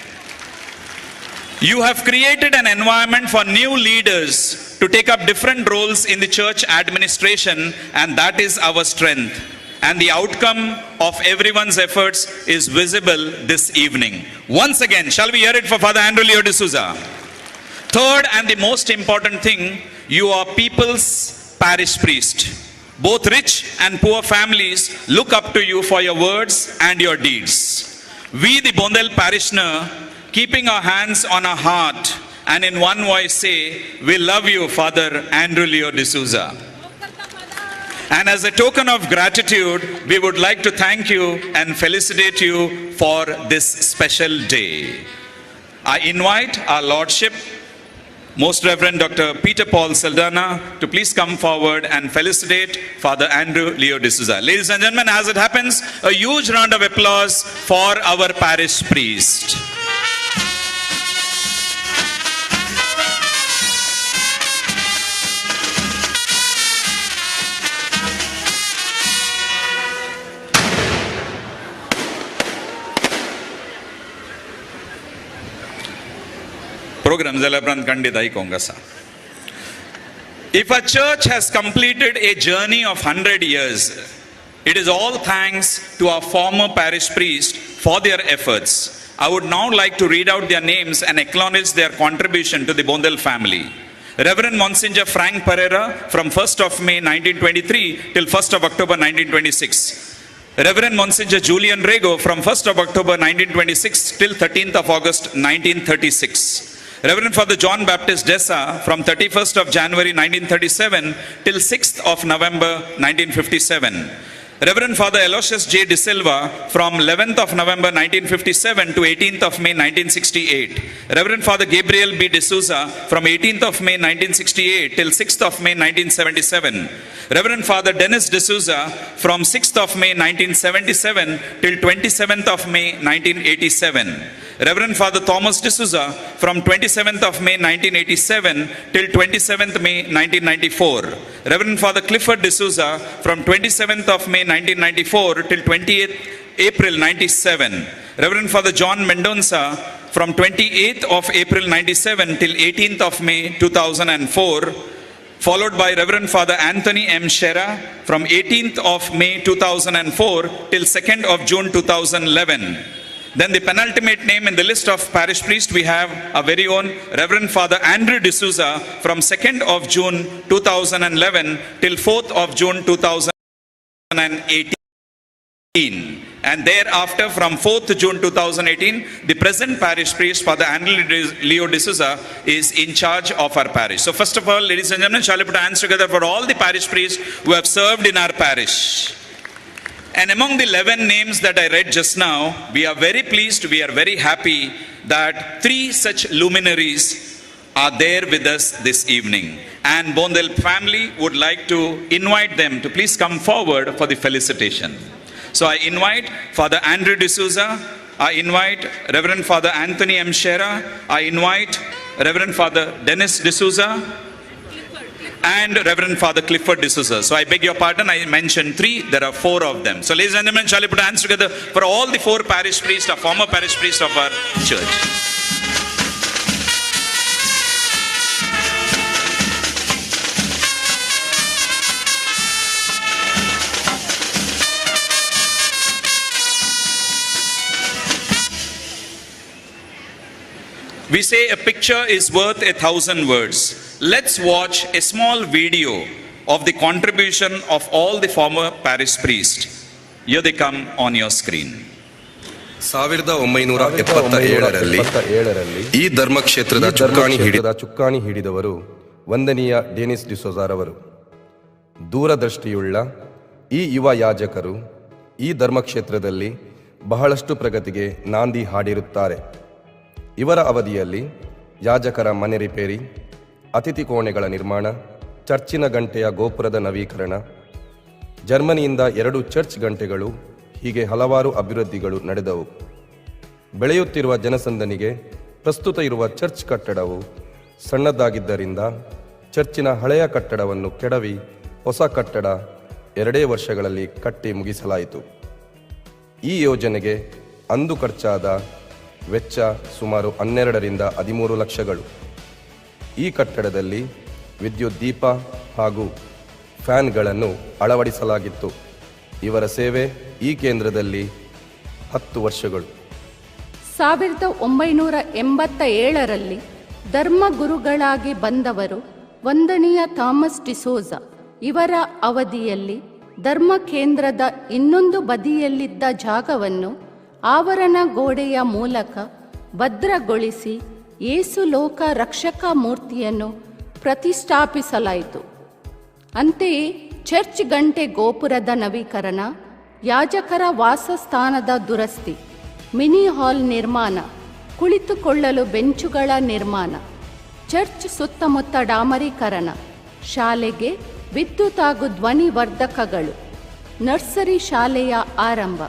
[SPEAKER 14] You have created an environment for new leaders to take up different roles in the church administration, and that is our strength. And the outcome of everyone's efforts is visible this evening. Once again, shall we hear it for Father Andrew Leo D'Souza? Third, and the most important thing, you are people's parish priest. Both rich and poor families look up to you for your words and your deeds. We, the Bondel parishioner, keeping our hands on our heart and in one voice say, we love you, Father Andrew Leo D'Souza. And as a token of gratitude, we would like to thank you and felicitate you for this special day. I invite our Lordship, Most Reverend Dr. Peter Paul Saldana, to please come forward and felicitate Father Andrew Leo D'Souza. Ladies and gentlemen, as it happens, a huge round of applause for our parish priest. Program जाल्या उपरांत खंडीत आयकोंक आसा. If a church has completed a journey of 100 years, it is all thanks to our former parish priest for their efforts. I would now like to read out their names and acknowledge their contribution to the Bondel family. Reverend Monsignor Frank Pereira from 1st of May 1923 till 1st of October 1926. Reverend Monsignor Julian Rego from 1st of October 1926 till 13th of August 1936. Reverend Father John Baptist Dessa from 31st of January 1937 till 6th of November 1957. Reverend Father Aloysius J. De Silva from 11th of November 1957 to 18th of May 1968. Reverend Father Gabriel B. D'Souza from 18th of May 1968 till 6th of May 1977. Reverend Father Dennis D'Souza from 6th of May 1977 till 27th of May 1987. Reverend Father Thomas D'Souza from 27th of May 1987 till 27th May 1994. Reverend Father Clifford D'Souza from 27th of May 1994 till 28th April 97. Reverend Father John Mendonça from 28th of April 97 till 18th of May 2004, followed by Reverend Father Anthony M. Shera from 18th of May 2004 till 2nd of June 2011. Then the penultimate name in the list of parish priests, we have our very own Reverend Father Andrew D'Souza from 2nd of June 2011 till 4th of June 2018. And thereafter, from 4th June 2018, the present parish priest, Father Andrew Leo D'Souza, is in charge of our parish. So first of all, ladies and gentlemen, shall we put our hands together for all the parish priests who have served in our parish. And among the 11 names that I read just now, we are very pleased, we are very happy that 3 such luminaries are there with us this evening. And Bondel family would like to invite them to please come forward for the felicitation. So I invite Father Andrew D'Souza, I invite Reverend Father Anthony M. Shera, I invite Reverend Father Dennis D'Souza, and Reverend Father Clifford D'Souza. So I beg your pardon, I mentioned 3, there are 4 of them. So ladies and gentlemen, shall we put our hands together for all the 4 parish priests, or former parish priests of our church. We say a picture is worth 1,000 words. Let's watch a small video of the contribution of all the former parish priests. Here they come on your screen.
[SPEAKER 5] 1977ರಲ್ಲಿ ಈ ಧರ್ಮಕ್ಷೇತ್ರದ ಚುಕ್ಕಾಣಿ ಹಿಡಿದವರು ವಂದನೀಯ Denis ಡಿಸೋಜಾರವರು. ದೂರದೃಷ್ಟಿಯುಳ್ಳ ಈ ಯುವ ಯಾಜಕರು ಈ ಧರ್ಮಕ್ಷೇತ್ರದಲ್ಲಿ ಬಹಳಷ್ಟು ಪ್ರಗತಿಗೆ ನಾಂದಿ ಹಾಡಿರುತ್ತಾರೆ. ಇವರ ಅವಧಿಯಲ್ಲಿ ಯಾಜಕರ ಮನೆ ರಿಪೇರಿ, ಅತಿಥಿ ಕೋಣೆಗಳ ನಿರ್ಮಾಣ, ಚರ್ಚಿನ ಗಂಟೆಯ ಗೋಪುರದ ನವೀಕರಣ, ಜರ್ಮನಿಯಿಂದ 2 ಚರ್ಚ್ ಗಂಟೆಗಳು, ಹೀಗೆ ಹಲವಾರು ಅಭಿವೃದ್ಧಿಗಳು ನಡೆದವು. ಬೆಳೆಯುತ್ತಿರುವ ಜನಸಂದಣಿಗೆ ಪ್ರಸ್ತುತ ಇರುವ ಚರ್ಚ್ ಕಟ್ಟಡವು ಸಣ್ಣದಾಗಿದ್ದರಿಂದ ಚರ್ಚಿನ ಹಳೆಯ ಕಟ್ಟಡವನ್ನು ಕೆಡವಿ ಹೊಸ ಕಟ್ಟಡ 2 ವರ್ಷಗಳಲ್ಲಿ ಕಟ್ಟಿ ಮುಗಿಸಲಾಯಿತು. ಈ ಯೋಜನೆಗೆ ಅಂದು ಖರ್ಚಾದ ವೆಚ್ಚ ಸುಮಾರು 12 ರಿಂದ 13 ಲಕ್ಷಗಳು. ಈ ಕಟ್ಟಡದಲ್ಲಿ ವಿದ್ಯುತ್ ದೀಪ ಹಾಗೂ ಫ್ಯಾನ್ಗಳನ್ನು ಅಳವಡಿಸಲಾಗಿತ್ತು. ಇವರ ಸೇವೆ ಈ ಕೇಂದ್ರದಲ್ಲಿ 10 ವರ್ಷಗಳು.
[SPEAKER 15] 1987ರಲ್ಲಿ ಧರ್ಮಗುರುಗಳಾಗಿ ಬಂದವರು ವಂದನೀಯ ಥಾಮಸ್ ಡಿಸೋಜಾ. ಇವರ ಅವಧಿಯಲ್ಲಿ ಧರ್ಮ ಕೇಂದ್ರದ ಇನ್ನೊಂದು ಬದಿಯಲ್ಲಿದ್ದ ಜಾಗವನ್ನು ಆವರಣ ಗೋಡೆಯ ಮೂಲಕ ಭದ್ರಗೊಳಿಸಿ ಯೇಸು ಲೋಕ ರಕ್ಷಕ ಮೂರ್ತಿಯನ್ನು ಪ್ರತಿಷ್ಠಾಪಿಸಲಾಯಿತು. ಅಂತೆಯೇ ಚರ್ಚ್ ಗಂಟೆ ಗೋಪುರದ ನವೀಕರಣ, ಯಾಜಕರ ವಾಸಸ್ಥಾನದ ದುರಸ್ತಿ, ಮಿನಿ ಹಾಲ್ ನಿರ್ಮಾಣ, ಕುಳಿತುಕೊಳ್ಳಲು ಬೆಂಚುಗಳ ನಿರ್ಮಾಣ, ಚರ್ಚ್ ಸುತ್ತಮುತ್ತ ಡಾಮರೀಕರಣ, ಶಾಲೆಗೆ ವಿದ್ಯುತ್ ಹಾಗೂ ಧ್ವನಿವರ್ಧಕಗಳು, ನರ್ಸರಿ ಶಾಲೆಯ ಆರಂಭ.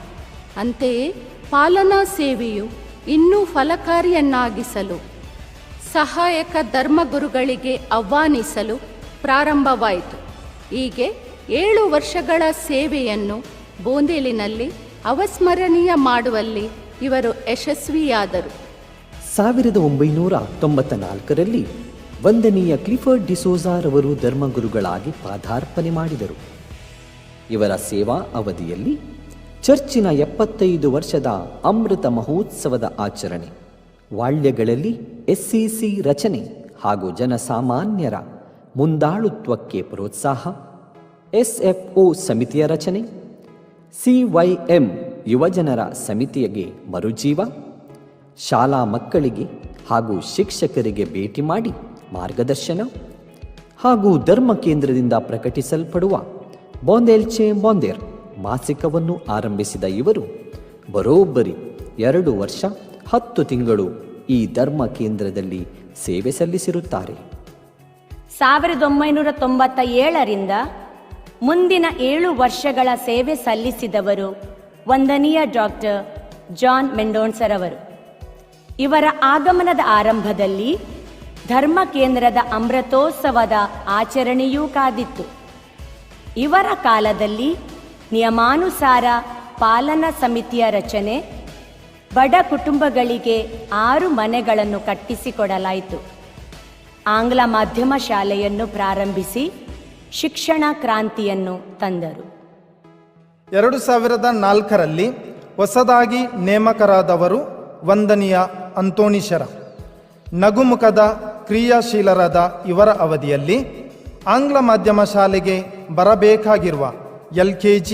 [SPEAKER 15] ಅಂತೆಯೇ ಪಾಲನಾ ಸೇವೆಯು ಇನ್ನೂ ಫಲಕಾರಿಯನ್ನಾಗಿಸಲು ಸಹಾಯಕ ಧರ್ಮಗುರುಗಳಿಗೆ ಆಹ್ವಾನಿಸಲು ಪ್ರಾರಂಭವಾಯಿತು. ಹೀಗೆ 7 ವರ್ಷಗಳ ಸೇವೆಯನ್ನು ಬೋಂದೇಲಿನಲ್ಲಿ ಅವಸ್ಮರಣೀಯ ಮಾಡುವಲ್ಲಿ ಇವರು ಯಶಸ್ವಿಯಾದರು.
[SPEAKER 2] 1994ರಲ್ಲಿ ವಂದನೀಯ ಕ್ಲಿಫರ್ಡ್ ಡಿಸೋಜಾರವರು ಧರ್ಮಗುರುಗಳಾಗಿ ಪಾದಾರ್ಪಣೆ ಮಾಡಿದರು. ಇವರ ಸೇವಾ ಅವಧಿಯಲ್ಲಿ ಚರ್ಚಿನ 75 ವರ್ಷದ ಅಮೃತ ಮಹೋತ್ಸವದ ಆಚರಣೆ, ವಾಳ್ಯಗಳಲ್ಲಿ ಎಸ್ಸಿಸಿ ರಚನೆ ಹಾಗೂ ಜನಸಾಮಾನ್ಯರ ಮುಂದಾಳುತ್ವಕ್ಕೆ ಪ್ರೋತ್ಸಾಹ, ಎಸ್ಎಫ್ಒ ಸಮಿತಿಯ ರಚನೆ, ಸಿವೈಎಂ ಯುವಜನರ ಸಮಿತಿಗೆ ಮರುಜೀವ, ಶಾಲಾ ಮಕ್ಕಳಿಗೆ ಹಾಗೂ ಶಿಕ್ಷಕರಿಗೆ ಭೇಟಿ ಮಾಡಿ ಮಾರ್ಗದರ್ಶನ ಹಾಗೂ ಧರ್ಮ ಕೇಂದ್ರದಿಂದ ಪ್ರಕಟಿಸಲ್ಪಡುವ ಬಾಂದೇಲ್ಚೆ ಬಾಂದೇರ್ ಮಾಸಿಕವನ್ನು ಆರಂಭಿಸಿದ ಇವರು ಬರೋಬ್ಬರಿ 2 ವರ್ಷ 10 ತಿಂಗಳು ಈ ಧರ್ಮ ಕೇಂದ್ರದಲ್ಲಿ ಸೇವೆ ಸಲ್ಲಿಸಿರುತ್ತಾರೆ.
[SPEAKER 16] 1997ರಿಂದ ಮುಂದಿನ 7 ವರ್ಷಗಳ ಸೇವೆ ಸಲ್ಲಿಸಿದವರು ವಂದನೀಯ ಡಾಕ್ಟರ್ ಜಾನ್ ಮೆಂಡೋನ್ಸರವರು. ಇವರ ಆಗಮನದ ಆರಂಭದಲ್ಲಿ ಧರ್ಮ ಕೇಂದ್ರದ ಅಮೃತೋತ್ಸವದ ಆಚರಣೆಯೂ ಕಾದಿತ್ತು. ಇವರ ಕಾಲದಲ್ಲಿ ನಿಯಮಾನುಸಾರ ಪಾಲನಾ ಸಮಿತಿಯ ರಚನೆ, ಬಡ ಕುಟುಂಬಗಳಿಗೆ 6 ಮನೆಗಳನ್ನು ಕಟ್ಟಿಸಿಕೊಡಲಾಯಿತು. ಆಂಗ್ಲ ಮಾಧ್ಯಮ ಶಾಲೆಯನ್ನು ಪ್ರಾರಂಭಿಸಿ ಶಿಕ್ಷಣ ಕ್ರಾಂತಿಯನ್ನು ತಂದರು.
[SPEAKER 24] 2004ರಲ್ಲಿ ಹೊಸದಾಗಿ ನೇಮಕರಾದವರು ವಂದನೀಯ ಅಂತೋಣಿಶರ. ನಗುಮುಖದ ಕ್ರಿಯಾಶೀಲರಾದ ಇವರ ಅವಧಿಯಲ್ಲಿ ಆಂಗ್ಲ ಮಾಧ್ಯಮ ಶಾಲೆಗೆ ಬರಬೇಕಾಗಿರುವ LKG,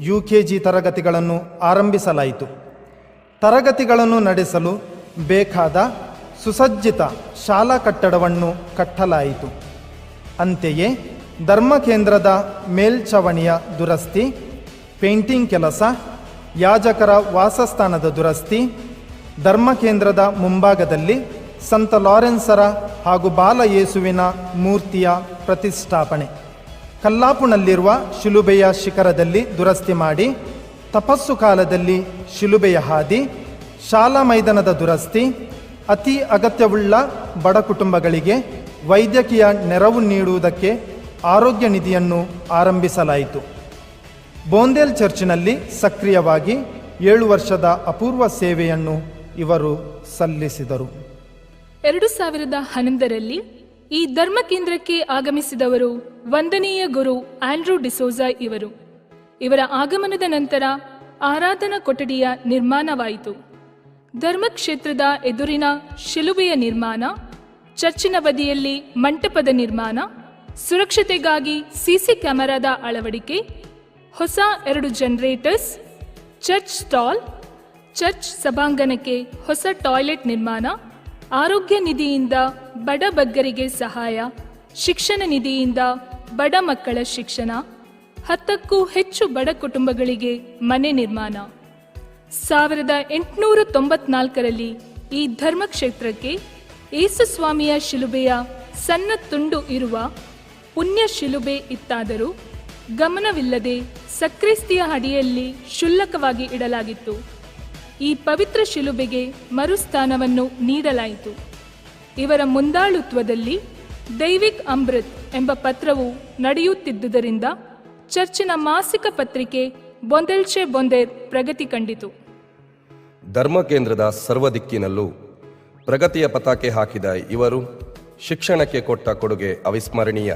[SPEAKER 24] ಯುಕೆಜಿ ತರಗತಿಗಳನ್ನು ಆರಂಭಿಸಲಾಯಿತು. ತರಗತಿಗಳನ್ನು ನಡೆಸಲು ಬೇಕಾದ ಸುಸಜ್ಜಿತ ಶಾಲಾ ಕಟ್ಟಡವನ್ನು ಕಟ್ಟಲಾಯಿತು. ಅಂತೆಯೇ ಧರ್ಮಕೇಂದ್ರದ ಮೇಲ್ಛಾವಣಿಯ ದುರಸ್ತಿ, ಪೇಂಟಿಂಗ್ ಕೆಲಸ, ಯಾಜಕರ ವಾಸಸ್ಥಾನದ ದುರಸ್ತಿ, ಧರ್ಮಕೇಂದ್ರದ ಮುಂಭಾಗದಲ್ಲಿ ಸಂತ ಲಾರೆನ್ಸರ ಹಾಗೂ ಬಾಲಯೇಸುವಿನ ಮೂರ್ತಿಯ ಪ್ರತಿಷ್ಠಾಪನೆ, ಕಲ್ಲಾಪುನಲ್ಲಿರುವ ಶಿಲುಬೆಯ ಶಿಖರದಲ್ಲಿ ದುರಸ್ತಿ ಮಾಡಿ ತಪಸ್ಸು ಕಾಲದಲ್ಲಿ ಶಿಲುಬೆಯ ಹಾದಿ, ಶಾಲಾ ಮೈದಾನದ ದುರಸ್ತಿ, ಅತಿ ಅಗತ್ಯವುಳ್ಳ ಬಡ ಕುಟುಂಬಗಳಿಗೆ ವೈದ್ಯಕೀಯ ನೆರವು ನೀಡುವುದಕ್ಕೆ ಆರೋಗ್ಯ ನಿಧಿಯನ್ನು ಆರಂಭಿಸಲಾಯಿತು. ಬೋಂದೇಲ್ ಚರ್ಚಿನಲ್ಲಿ ಸಕ್ರಿಯವಾಗಿ 7 ವರ್ಷದ ಅಪೂರ್ವ ಸೇವೆಯನ್ನು ಇವರು ಸಲ್ಲಿಸಿದರು.
[SPEAKER 8] 2011ರಲ್ಲಿ ಈ ಧರ್ಮ ಕೇಂದ್ರಕ್ಕೆ ಆಗಮಿಸಿದವರು ವಂದನೀಯ ಗುರು ಆಂಡ್ರೂ ಡಿಸೋಜಾ ಇವರು. ಇವರ ಆಗಮನದ ನಂತರ ಆರಾಧನಾ ಕೊಠಡಿಯ ನಿರ್ಮಾಣವಾಯಿತು. ಧರ್ಮಕ್ಷೇತ್ರದ ಎದುರಿನ ಶಿಲುಬೆಯ ನಿರ್ಮಾಣ, ಚರ್ಚಿನ ಬದಿಯಲ್ಲಿ ಮಂಟಪದ ನಿರ್ಮಾಣ, ಸುರಕ್ಷತೆಗಾಗಿ ಸಿಸಿ ಕ್ಯಾಮೆರಾದ ಅಳವಡಿಕೆ, ಹೊಸ 2 ಜನರೇಟರ್ಸ್, ಚರ್ಚ್ ಸ್ಟಾಲ್, ಚರ್ಚ್ ಸಭಾಂಗಣಕ್ಕೆ ಹೊಸ ಟಾಯ್ಲೆಟ್ ನಿರ್ಮಾಣ, ಆರೋಗ್ಯ ನಿಧಿಯಿಂದ ಬಡ ಬಗ್ಗರಿಗೆ ಸಹಾಯ, ಶಿಕ್ಷಣ ನಿಧಿಯಿಂದ ಬಡ ಮಕ್ಕಳ ಶಿಕ್ಷಣ, 10ಕ್ಕೂ ಹೆಚ್ಚು ಬಡ ಕುಟುಂಬಗಳಿಗೆ ಮನೆ ನಿರ್ಮಾಣ. 1894ರಲ್ಲಿ ಈ ಧರ್ಮಕ್ಷೇತ್ರಕ್ಕೆ ಯೇಸುಸ್ವಾಮಿಯ ಶಿಲುಬೆಯ ಸಣ್ಣ ತುಂಡು ಇರುವ ಪುಣ್ಯ ಶಿಲುಬೆ ಇತ್ತಾದರೂ ಗಮನವಿಲ್ಲದೆ ಸಕ್ರಿಸ್ತಿಯ ಅಡಿಯಲ್ಲಿ ಶುಲ್ಲಕವಾಗಿ ಇಡಲಾಗಿತ್ತು. ಈ ಪವಿತ್ರ ಶಿಲುಬೆಗೆ ಮರುಸ್ಥಾನವನ್ನು ನೀಡಲಾಯಿತು. ಇವರ ಮುಂದಾಳುತ್ವದಲ್ಲಿ ದೈವಿಕ್ ಅಮೃತ್ ಎಂಬ ಪತ್ರವು ನಡೆಯುತ್ತಿದ್ದುದರಿಂದ ಚರ್ಚಿನ ಮಾಸಿಕ ಪತ್ರಿಕೆ ಬೊಂದೆಲ್ಚೆ ಬೊಂದೆರ್ ಪ್ರಗತಿ ಕಂಡಿತು.
[SPEAKER 5] ಧರ್ಮ ಕೇಂದ್ರದ ಸರ್ವ ದಿಕ್ಕಿನಲ್ಲೂ ಪ್ರಗತಿಯ ಪತಾಕೆ ಹಾಕಿದ ಇವರು ಶಿಕ್ಷಣಕ್ಕೆ ಕೊಟ್ಟ ಕೊಡುಗೆ ಅವಿಸ್ಮರಣೀಯ.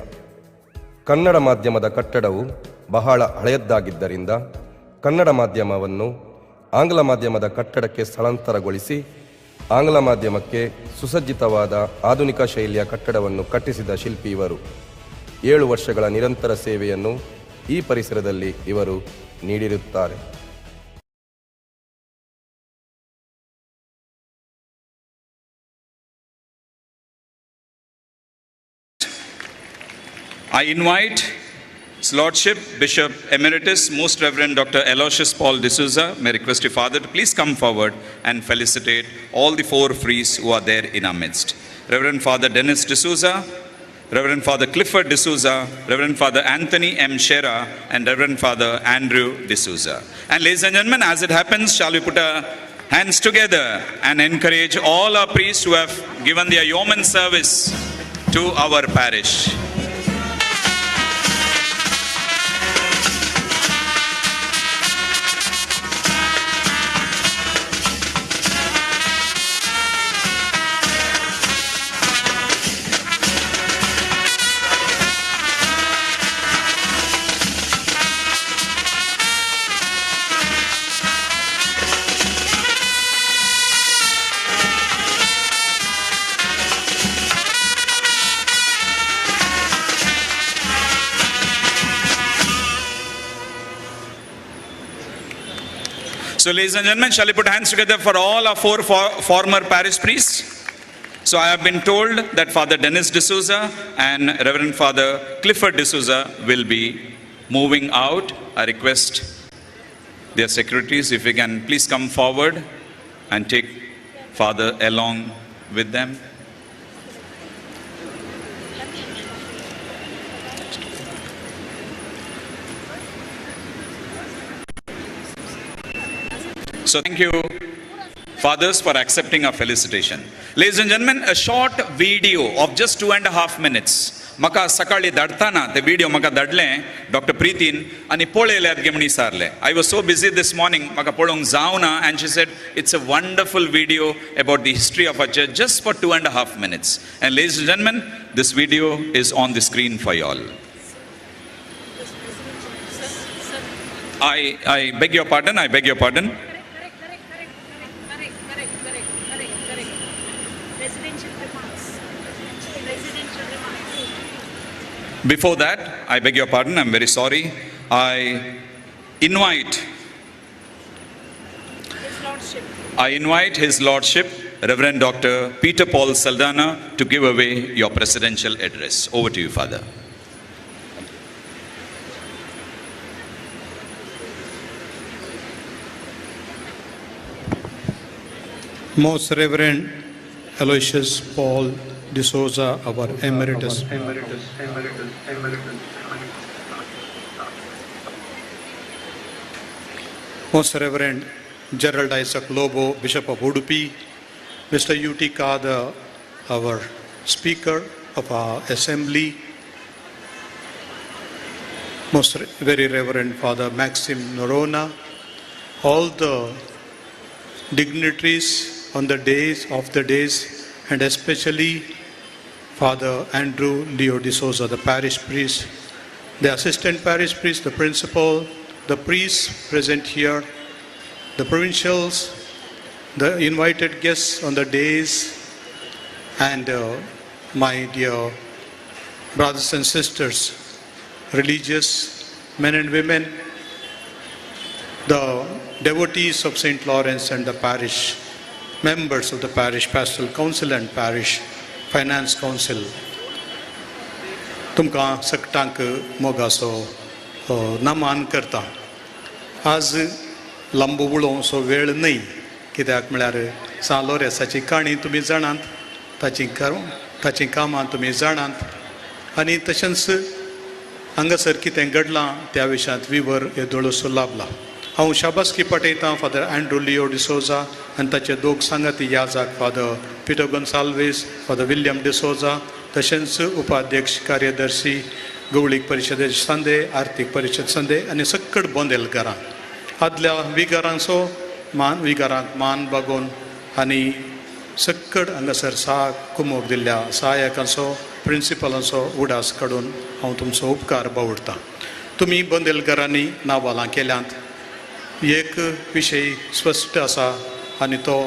[SPEAKER 5] ಕನ್ನಡ ಮಾಧ್ಯಮದ ಕಟ್ಟಡವು ಬಹಳ ಹಳೆಯದ್ದಾಗಿದ್ದರಿಂದ ಕನ್ನಡ ಮಾಧ್ಯಮವನ್ನು ಆಂಗ್ಲ ಮಾಧ್ಯಮದ ಕಟ್ಟಡಕ್ಕೆ ಸ್ಥಳಾಂತರಗೊಳಿಸಿ ಆಂಗ್ಲ ಮಾಧ್ಯಮಕ್ಕೆ ಸುಸಜ್ಜಿತವಾದ ಆಧುನಿಕ ಶೈಲಿಯ ಕಟ್ಟಡವನ್ನು ಕಟ್ಟಿಸಿದ ಶಿಲ್ಪಿ ಇವರು. 7 ವರ್ಷಗಳ ನಿರಂತರ ಸೇವೆಯನ್ನು ಈ ಪರಿಸರದಲ್ಲಿ ಇವರು ನೀಡಿರುತ್ತಾರೆ.
[SPEAKER 14] I invite His Lordship Bishop Emeritus Most Reverend Dr. Aloysius Paul D'Souza. May request your father to please come forward and felicitate all the 4 priests who are there in our midst. Reverend Father Dennis D'Souza, Reverend Father Clifford D'Souza, Reverend Father Anthony M. Shera, and Reverend Father Andrew D'Souza. And ladies and gentlemen, as it happens, shall we put our hands together and encourage all our priests who have given their yeoman service to our parish. So ladies and gentlemen, shall we put hands together for all our 4 former parish priests? So I have been told that Father Dennis D'Souza and Reverend Father Clifford D'Souza will be moving out. I request their secretaries, if you can please come forward and take Father along with them. So thank you, fathers, for accepting our felicitation. Ladies and gentlemen, a short video of just 2.5 minutes. Maka sakali dadtana te video maka dadle Dr. Preetin ani polele adgemani sarle. I was so busy this morning, maka polong zauna, and she said it's a wonderful video about the history of our church just for 2.5 minutes. And ladies and gentlemen, this video is on the screen for you all. I beg your pardon, I beg your pardon. Before that, I beg your pardon, I'm very sorry. I invite His Lordship, Reverend Dr. Peter Paul Saldana, to give away your presidential address. Over to you, Father.
[SPEAKER 10] Most Reverend Aloysius Paul D'Souza, our Emeritus. Most Reverend Gerald Isaac Lobo, Bishop of Udupi, Mr. U.T. Kada, our Speaker of our Assembly, Most Very Reverend Father Maxim Norona, all the dignitaries on the days of the days, and especially Father Andrew Leo D'Souza, the parish priest, the assistant parish priest, the principal, the priests present here, the provincials, the invited guests on the days, and my dear brothers and sisters, religious men and women, the devotees of St. Lawrence and the parish, members of the parish pastoral council and parish finance council, तुमकां सगटांक मोगाचो नमान करता. आज लांबो उलोवचो वेळ न्हय, कित्याक म्हळ्यार सांत लोरेंसाची काणी तुमी जाणात, ताचीं कामां तुमी जाणात, आनी तशेंच हांगासर कितें घडलां त्या विशयांत विवर येदोळसो लाभला. हांव शाबासकी पाठयतां फादर अँड्रू लिओ डिसोजा आनी ताचे दोग सांगाती याजाक Father Peter Gonsalves, Father William D'Souza, तशेंच उपाध्यक्ष कार्यदर्शी गवळीक परिशदे संदे, आर्थीक परिशद संदे आनी सक्कड बोंदेलकारां, आदल्या विगारांचो मान विगारांक मान बागोवन आनी सक्कड हांगासर सा कुमोक दिल्ल्या सहायकांचो प्रिंसिपलांचो उडास काडून हांव तुमचो उपकार बावडटां. तुमी बोंदेलकारांनी नावालां केल्यांत. एक विशय स्पश्ट आसा आनी तो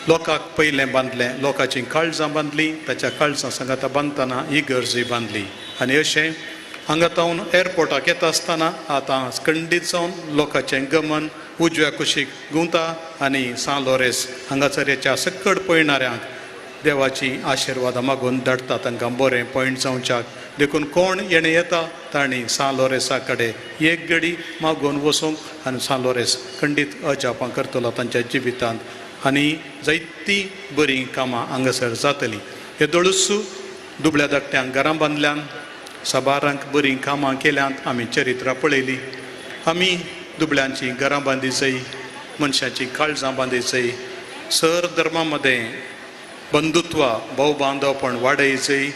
[SPEAKER 10] लोकांक पयलें बांदलें, लोकांचीं काळजां बांदलीं, ताच्या काळजां सांगाता बांदतना ही गरजूय बांदली. आनी अशें हांगा तावन एअरपोर्टाक येता आसतना आतां खंडीत जावन लोकांचें गमन उजव्या कुशीक घुंवता आनी सांत लोरेंस हांगासर हेच्या सक्कड पळयणाऱ्यांक देवाची आशिर्वादां मागून धाडटा, तांकां बरें पॉयंट जावच्याक. देखून कोण येणें येता तांणी सांत लोरेंसा कडेन एक घडी मागून वचूंक आनी सांत लोरेंस खंडीत अजापां करतलो तांच्या जिवितांत आनी जायतीं बरीं कामां हांगासर जातलीं. येदोळूच दुबळ्या धाकट्यांक घरां बांदल्यान, साबारांक बरीं कामां केल्यांत, आमी चरित्रां पळयलीं. आमी दुबळ्यांचीं घरां बांदीचय, मनशाचीं काळजां बांदीचय, सर धर्मा मदें बंधुत्व भोव बांदवपण वाडयचय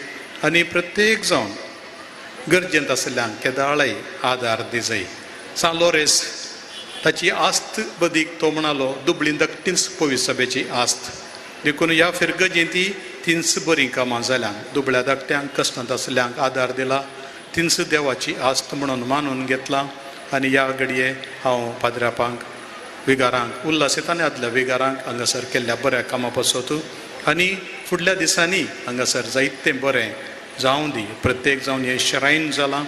[SPEAKER 10] आनी प्रत्येक जावन गरजेंत आशिल्ल्यांक केदाळय आदार दिजय. सांत लोरेंस ताची आस्त बदीक तो म्हणालो दुबळी धाकटीच पवित्र सभेची आस्त. देखून ह्या फिरगजेंत ती तीनच बरीं कामां जाल्यान, दुबळ्या धाकट्यांक कश्टांत आशिल्ल्यांक आदार दिला, तीनच देवाची आस्त म्हणून मानून घेतला. आनी ह्या घडये हांव पाद्रापांक विगारांक उल्हास येता आनी आदल्या विगारांक हांगासर केल्ल्या बऱ्या कामां पासत आनी फुडल्या दिसांनी हांगासर जायतें बरें जावं दी. प्रत्येक जावन हें श्रायन जालां,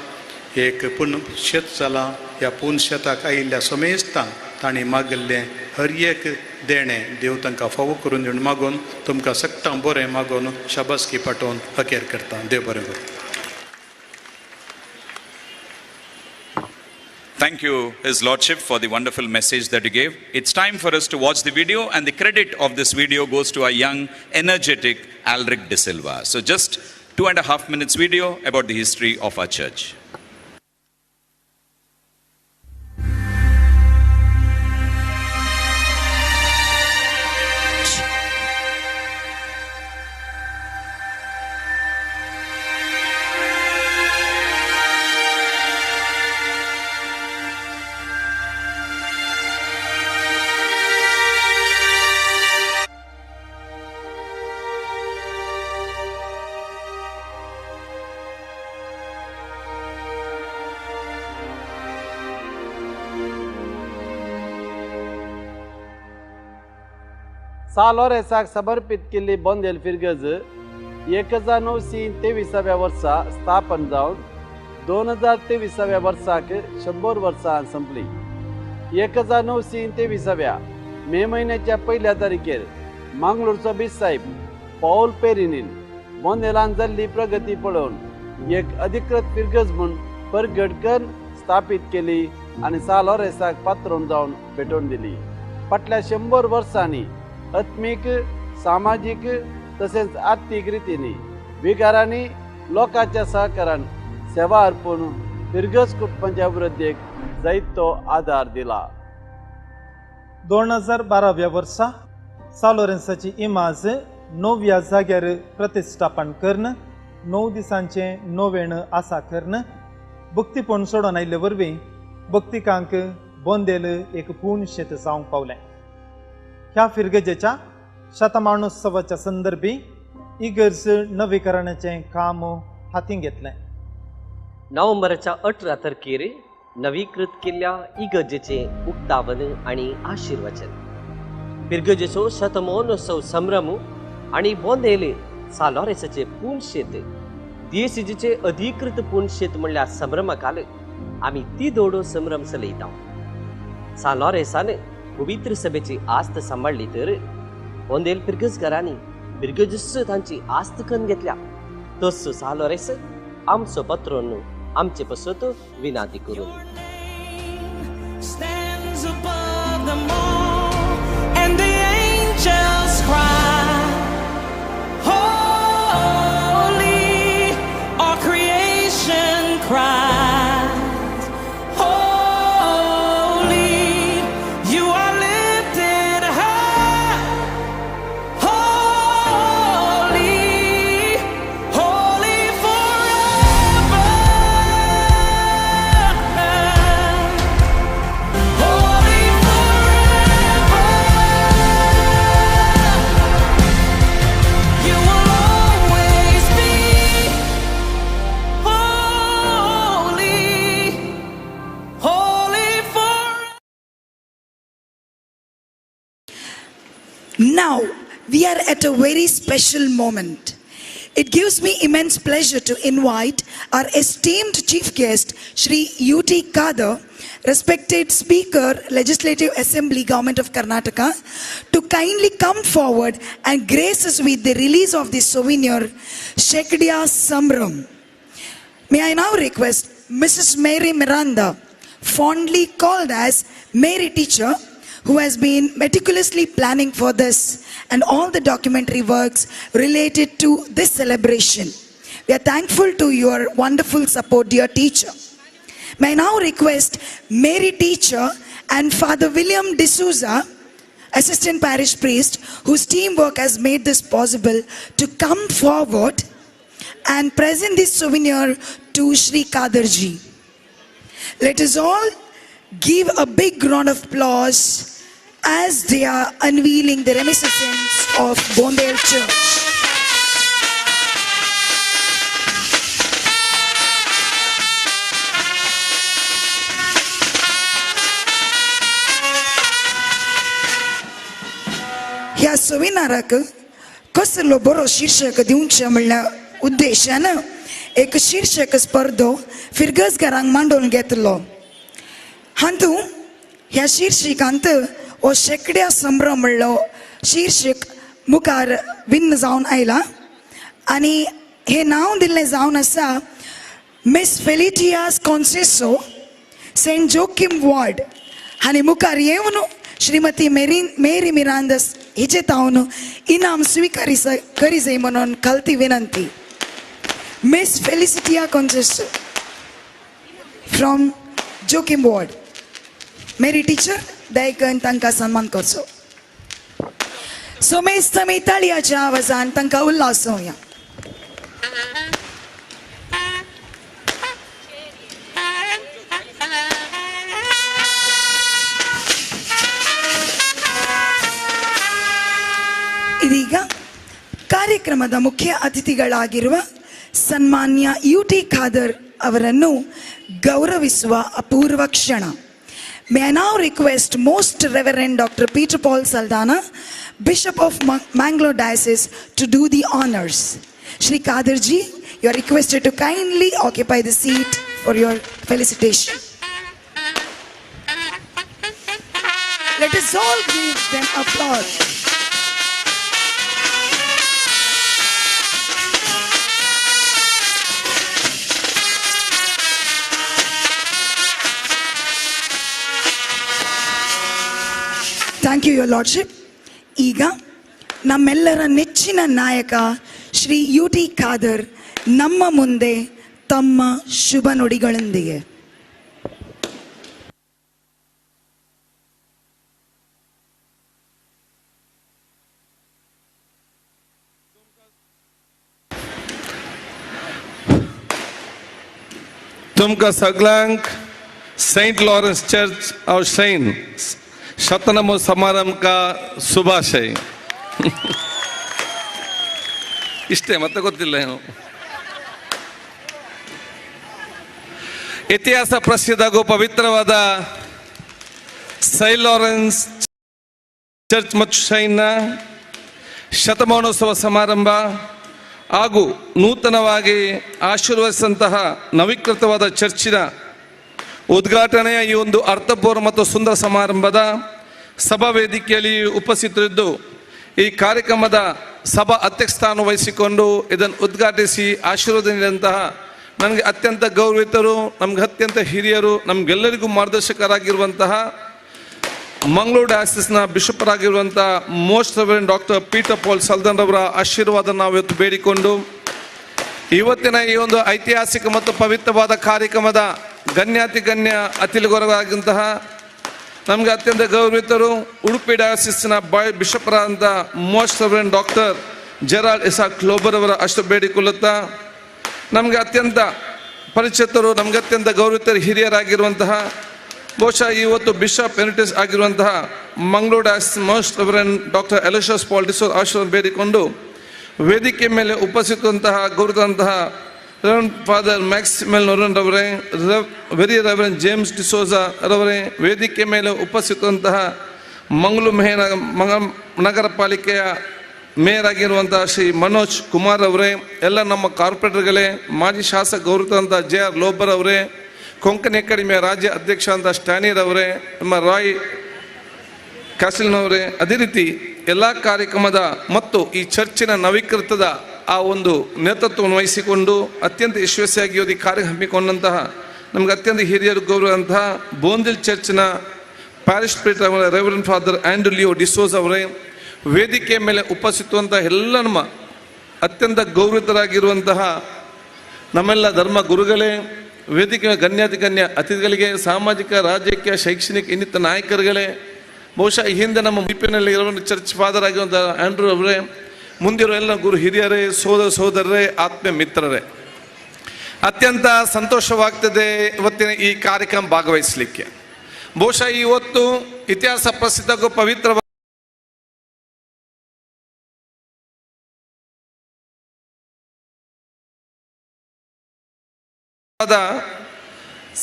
[SPEAKER 10] एक पुण्यशेत जालां. ह्या पुण्यशेताक आयिल्ल्या समेस्तांक तांणी मागिल्लें हर एक देणें देव तांकां फावो करून दिवन मागून तुमकां सगटां बरें मागून शाबासकी पाठोवन अखेर करता. देव बरें करूं.
[SPEAKER 14] Thank you, His Lordship, for the wonderful message that you gave. It's time for us to watch the video, and the credit of this video goes to our young, energetic Alric De Silva. So just 2.5 minutes video about the history of our church.
[SPEAKER 3] सांत लोरेंसाक समर्पीत केल्ली बोंदेल फिरगज 1923व्या वर्सा स्थापन जावन 2023व्या वर्साक 100 वर्सां संपली. 1923व्या मे म्हयन्याच्या पयल्या तारखेर मांगलोरचो बीस साहेब पाऊल पेरिनीन बोंदेलान जाल्ली प्रगती पळोवन एक अधिकृत फिरगज म्हूण परगट करून स्थापीत केली आनी सा लोरेसाक पात्रोन जावन भेटोवन दिली. फाटल्या 100 वर्सांनी आत्मीक, सामाजीक तसेच आर्थीक रितींनी विगारांनी लोकांच्या सहकारान सेवा अर्पून फिरगज कुटुंबाच्या वृद्धीक जायतो आदार दिला.
[SPEAKER 24] 2012व्या वर्सा सा लोरेन्साची इमाज नव्या जाग्यार प्रतिश्ठापन करून 9 दिसांचें नोवेण आसा करून भक्तीपण सोडून आयिल्ले वरवीं भक्तिकांक बोंदेल एक पूर्ण शेत जावंक पावलें. ह्या फिरगजेच्या शतमानोत्सवाच्या संदर्भी इगर्ज नवीकरणाचें काम हातीं घेतलें.
[SPEAKER 17] नोव्हेंबराच्या 18 तारखेर नवीकृत केल्ल्या इगर्जेचें उक्तावण आनी आशिर्वचन, फिरगजेचो शतमानोत्सव संभ्रम आनी बोंदेल सा लोरेसाचें पूर्ण शेत दियेसीजीचे अधिकृत पूर्ण शेत म्हणल्यार संभ्रमा खाल आमी ती दोडो संभ्रम चलयता. सा लोरेसान पवित्र सभेची आस्त सांबाळ्ळी तर बोंदेल फिरगजकारांनी फिरगजूच तांची आस्त करून घेतल्या. तस सा लोरेस आमचो पत्रोन आमचे पसत विनाती करून.
[SPEAKER 13] Cries, holy, you are lifted high, holy, holy forever, holy forever. You will always be holy.
[SPEAKER 12] Now, we are at a very special moment. It gives me immense pleasure to invite our esteemed chief guest, Shri U.T. Khader, respected Speaker, Legislative Assembly, Government of Karnataka, to kindly come forward and grace us with the release of this souvenir, Shekdiya Sambhram. May I now request Mrs. Mary Miranda, fondly called as Mary Teacher, who has been meticulously planning for this and all the documentary works related to this celebration. We are thankful to your wonderful support, dear teacher. May I now request Mary Teacher and Father William D'Souza, Assistant Parish Priest, whose teamwork has made this possible, to come forward and present this souvenir to Shri Kadarji. Let us all give a big round of applause as they are unveiling the reminiscence of Bondel Church. ह्या सोविनाराक कसलो बरो शीर्षक दिवचें म्हणल्यार उद्देशान एक शीर्षक स्पर्धो फिरगजगारांक मांडून घेतलो. हातूंत ह्या शीर्षिकांत हो शेकड्या संभ्रम म्हणलो शीर्षक मुखार विन्न जावन आयला आनी हें नांव दिल्लें जावन आसा Miss Felicitas Conceicao, Saint Joachim ward आनी मुखार येवन श्रीमती मेरी मिरांदस हिचे तावन इनाम स्विकारी करी जाय म्हणून खालती विनंती. Miss Felicitia Conceico from Joachim ward. Mary teacher दयकन तांकां सन्मान करचो. सोमेस्त आमी ताळयाच्या आवाजान तांकां उल्हास जावया. ಇದೀಗ ಕಾರ್ಯಕ್ರಮದ ಮುಖ್ಯ ಅತಿಥಿಗಳಾಗಿರುವ ಸನ್ಮಾನ್ಯ ಯು ಟಿ ಖಾದರ್ ಅವರನ್ನು ಗೌರವಿಸುವ ಅಪೂರ್ವ ಕ್ಷಣ. May I now request Most Reverend Dr. Peter Paul Saldana, Bishop of Mangalore Diocese, to do the honors. Shri Kadarji, you are requested to kindly occupy the seat for your felicitation. Let us all give them applause. Thank you, Your Lordship. ಈಗ ನಮ್ಮೆಲ್ಲರ ನೆಚ್ಚಿನ ನಾಯಕ Shri U T Khader ನಮ್ಮ ಮುಂದೆ ತಮ್ಮ ಶುಭ ನುಡಿಗಳೊಂದಿಗೆ.
[SPEAKER 18] तुमकां सगळ्यांक Saint Lawrence church और शैन शतनमो समारंभ का ಶುಭಾಶಯ. ಇಷ್ಟೇ, ಮತ್ತೆ ಗೊತ್ತಿಲ್ಲ ಏನು. ಇತಿಹಾಸ ಪ್ರಸಿದ್ಧ ಹಾಗೂ ಪವಿತ್ರವಾದ ಸೈಂಟ್ ಲಾರೆನ್ಸ್ ಚರ್ಚ್ ಮತ್ತು ಶೈನ್ನ ಶತಮಾನೋತ್ಸವ ಸಮಾರಂಭ ಹಾಗೂ ನೂತನವಾಗಿ ಆಶೀರ್ವದಿಸಿದಂತಹ ನವೀಕೃತವಾದ ಚರ್ಚಿನ ಉದ್ಘಾಟನೆಯ ಈ ಒಂದು ಅರ್ಥಪೂರ್ಣ ಮತ್ತು ಸುಂದರ ಸಮಾರಂಭದ ಸಭಾ ವೇದಿಕೆಯಲ್ಲಿ ಉಪಸ್ಥಿತರಿದ್ದು ಈ ಕಾರ್ಯಕ್ರಮದ ಸಭಾ ಅಧ್ಯಕ್ಷ ಸ್ಥಾನ ವಹಿಸಿಕೊಂಡು ಇದನ್ನು ಉದ್ಘಾಟಿಸಿ ಆಶೀರ್ವಾದ ನೀಡಿದಂತಹ ನನಗೆ ಅತ್ಯಂತ ಗೌರವಿತರು, ನಮಗೆ ಅತ್ಯಂತ ಹಿರಿಯರು, ನಮಗೆಲ್ಲರಿಗೂ ಮಾರ್ಗದರ್ಶಕರಾಗಿರುವಂತಹ Mangaluru ಡಯಾಸಿಸ್ನ ಬಿಷಪರಾಗಿರುವಂಥ most reverend doctor Peter Paul Saldanha ರವರ ಆಶೀರ್ವಾದ ನಾವು ಇವತ್ತು ಬೇಡಿಕೊಂಡು ಇವತ್ತಿನ ಈ ಒಂದು ಐತಿಹಾಸಿಕ ಮತ್ತು ಪವಿತ್ರವಾದ ಕಾರ್ಯಕ್ರಮದ ಗಣ್ಯಾತಿ ಗಣ್ಯ ಅತಿಥಿಗಳಾಗಿಂತಹ ನಮಗೆ ಅತ್ಯಂತ ಗೌರವಿತರು ಉಡುಪಿ ಡಯಾಸಿಸ್ನ ಬಾಯ್ ಬಿಷಪರಾದಂಥ most reverend doctor Gerald Isaac Lobo ಅವರ ಅಷ್ಟು ಬೇಡಿಕೊಳ್ಳುತ್ತಾ, ನಮಗೆ ಅತ್ಯಂತ ಪರಿಚಿತರು, ನಮಗೆ ಅತ್ಯಂತ ಗೌರವಿತರು ಹಿರಿಯರಾಗಿರುವಂತಹ ಬಹುಶಃ ಇವತ್ತು ಬಿಷಪ್ ಎಮಿರಿಟಸ್ ಆಗಿರುವಂತಹ Mangaluru diocese most reverend doctor Aloysius Paul D'Souza ಆಶೀರ್ವಾದ ಬೇಡಿಕೊಂಡು ವೇದಿಕೆ ಮೇಲೆ ಉಪಸ್ಥಿತಂತಹ ಗೌರವಂತಹ ರೆವರೆಂಡ್ ಫಾದರ್ ಮ್ಯಾಕ್ಸಿಮೆಲ್ ನೊರನ್ ರವರೇ, ವೆರಿ ರೆವರೆಂಡ್ ಜೇಮ್ಸ್ ಡಿಸೋಜಾ ರವರೇ, ವೇದಿಕೆ ಮೇಲೆ ಉಪಸ್ಥಿತಂತಹ ಮಂಗಳೂರು ನಗರ ಪಾಲಿಕೆಯ ಮೇಯರ್ ಆಗಿರುವಂತಹ ಶ್ರೀ ಮನೋಜ್ ಕುಮಾರ್ ಅವರೇ, ಎಲ್ಲ ನಮ್ಮ ಕಾರ್ಪೊರೇಟರ್ಗಳೇ, ಮಾಜಿ ಶಾಸಕ ಗೌರವಂತಹ ಜೆ ಆರ್ ಲೋಬರ್ ಅವರೇ, ಕೊಂಕಣಿ ಅಕಾಡೆಮಿಯ ರಾಜ್ಯ ಅಧ್ಯಕ್ಷ ಅಂತ ಸ್ಟ್ಯಾನಿರವರೇ, ನಮ್ಮ ರಾಯ್ ಕಾಸಿಲ್ನವರೇ, ಅದೇ ರೀತಿ ಎಲ್ಲ ಕಾರ್ಯಕ್ರಮದ ಮತ್ತು ಈ ಚರ್ಚಿನ ನವೀಕೃತದ ಆ ಒಂದು ನೇತೃತ್ವವನ್ನು ವಹಿಸಿಕೊಂಡು ಅತ್ಯಂತ ಯಶಸ್ವಿಯಾಗಿ ಈ ಕಾರ್ಯ ಹಮ್ಮಿಕೊಂಡಂತಹ ನಮಗೆ ಅತ್ಯಂತ ಹಿರಿಯರು ಗೌರವಂತಹ ಬೋಂದಿಲ್ ಚರ್ಚ್ನ parish priest reverend father Andrew Leo D'Souza ಅವರೇ, ವೇದಿಕೆಯ ಮೇಲೆ ಉಪಸ್ಥಿತವಂತಹ ಎಲ್ಲ ನಮ್ಮ ಅತ್ಯಂತ ಗೌರವಿತರಾಗಿರುವಂತಹ ನಮ್ಮೆಲ್ಲ ಧರ್ಮ ಗುರುಗಳೇ, ವೇದಿಕೆಯ ಗಣ್ಯಾತಿ ಗಣ್ಯ ಅತಿಥಿಗಳಿಗೆ, ಸಾಮಾಜಿಕ ರಾಜಕೀಯ ಶೈಕ್ಷಣಿಕ ಇನ್ನಿತರ ನಾಯಕರುಗಳೇ, ಬಹುಶಃ ಈ ಹಿಂದೆ ನಮ್ಮ ಉಡುಪಿನಲ್ಲಿ ಇರುವ ಚರ್ಚ್ ಫಾದರ್ ಆಗಿರುವಂಥ ಆಂಡ್ರೂ ಅವರೇ, ಮುಂದಿರುವ ಎಲ್ಲ ಗುರು ಹಿರಿಯರೇ, ಸೋದರ ಸೋದರರೇ, ಆತ್ಮೀಯ ಮಿತ್ರರೇ, ಅತ್ಯಂತ ಸಂತೋಷವಾಗ್ತದೆ ಇವತ್ತಿನ ಈ ಕಾರ್ಯಕ್ರಮ ಭಾಗವಹಿಸಲಿಕ್ಕೆ. ಬಹುಶಃ ಇವತ್ತು ಇತಿಹಾಸ ಪ್ರಸಿದ್ಧ ಹಾಗೂ ಪವಿತ್ರವಾದ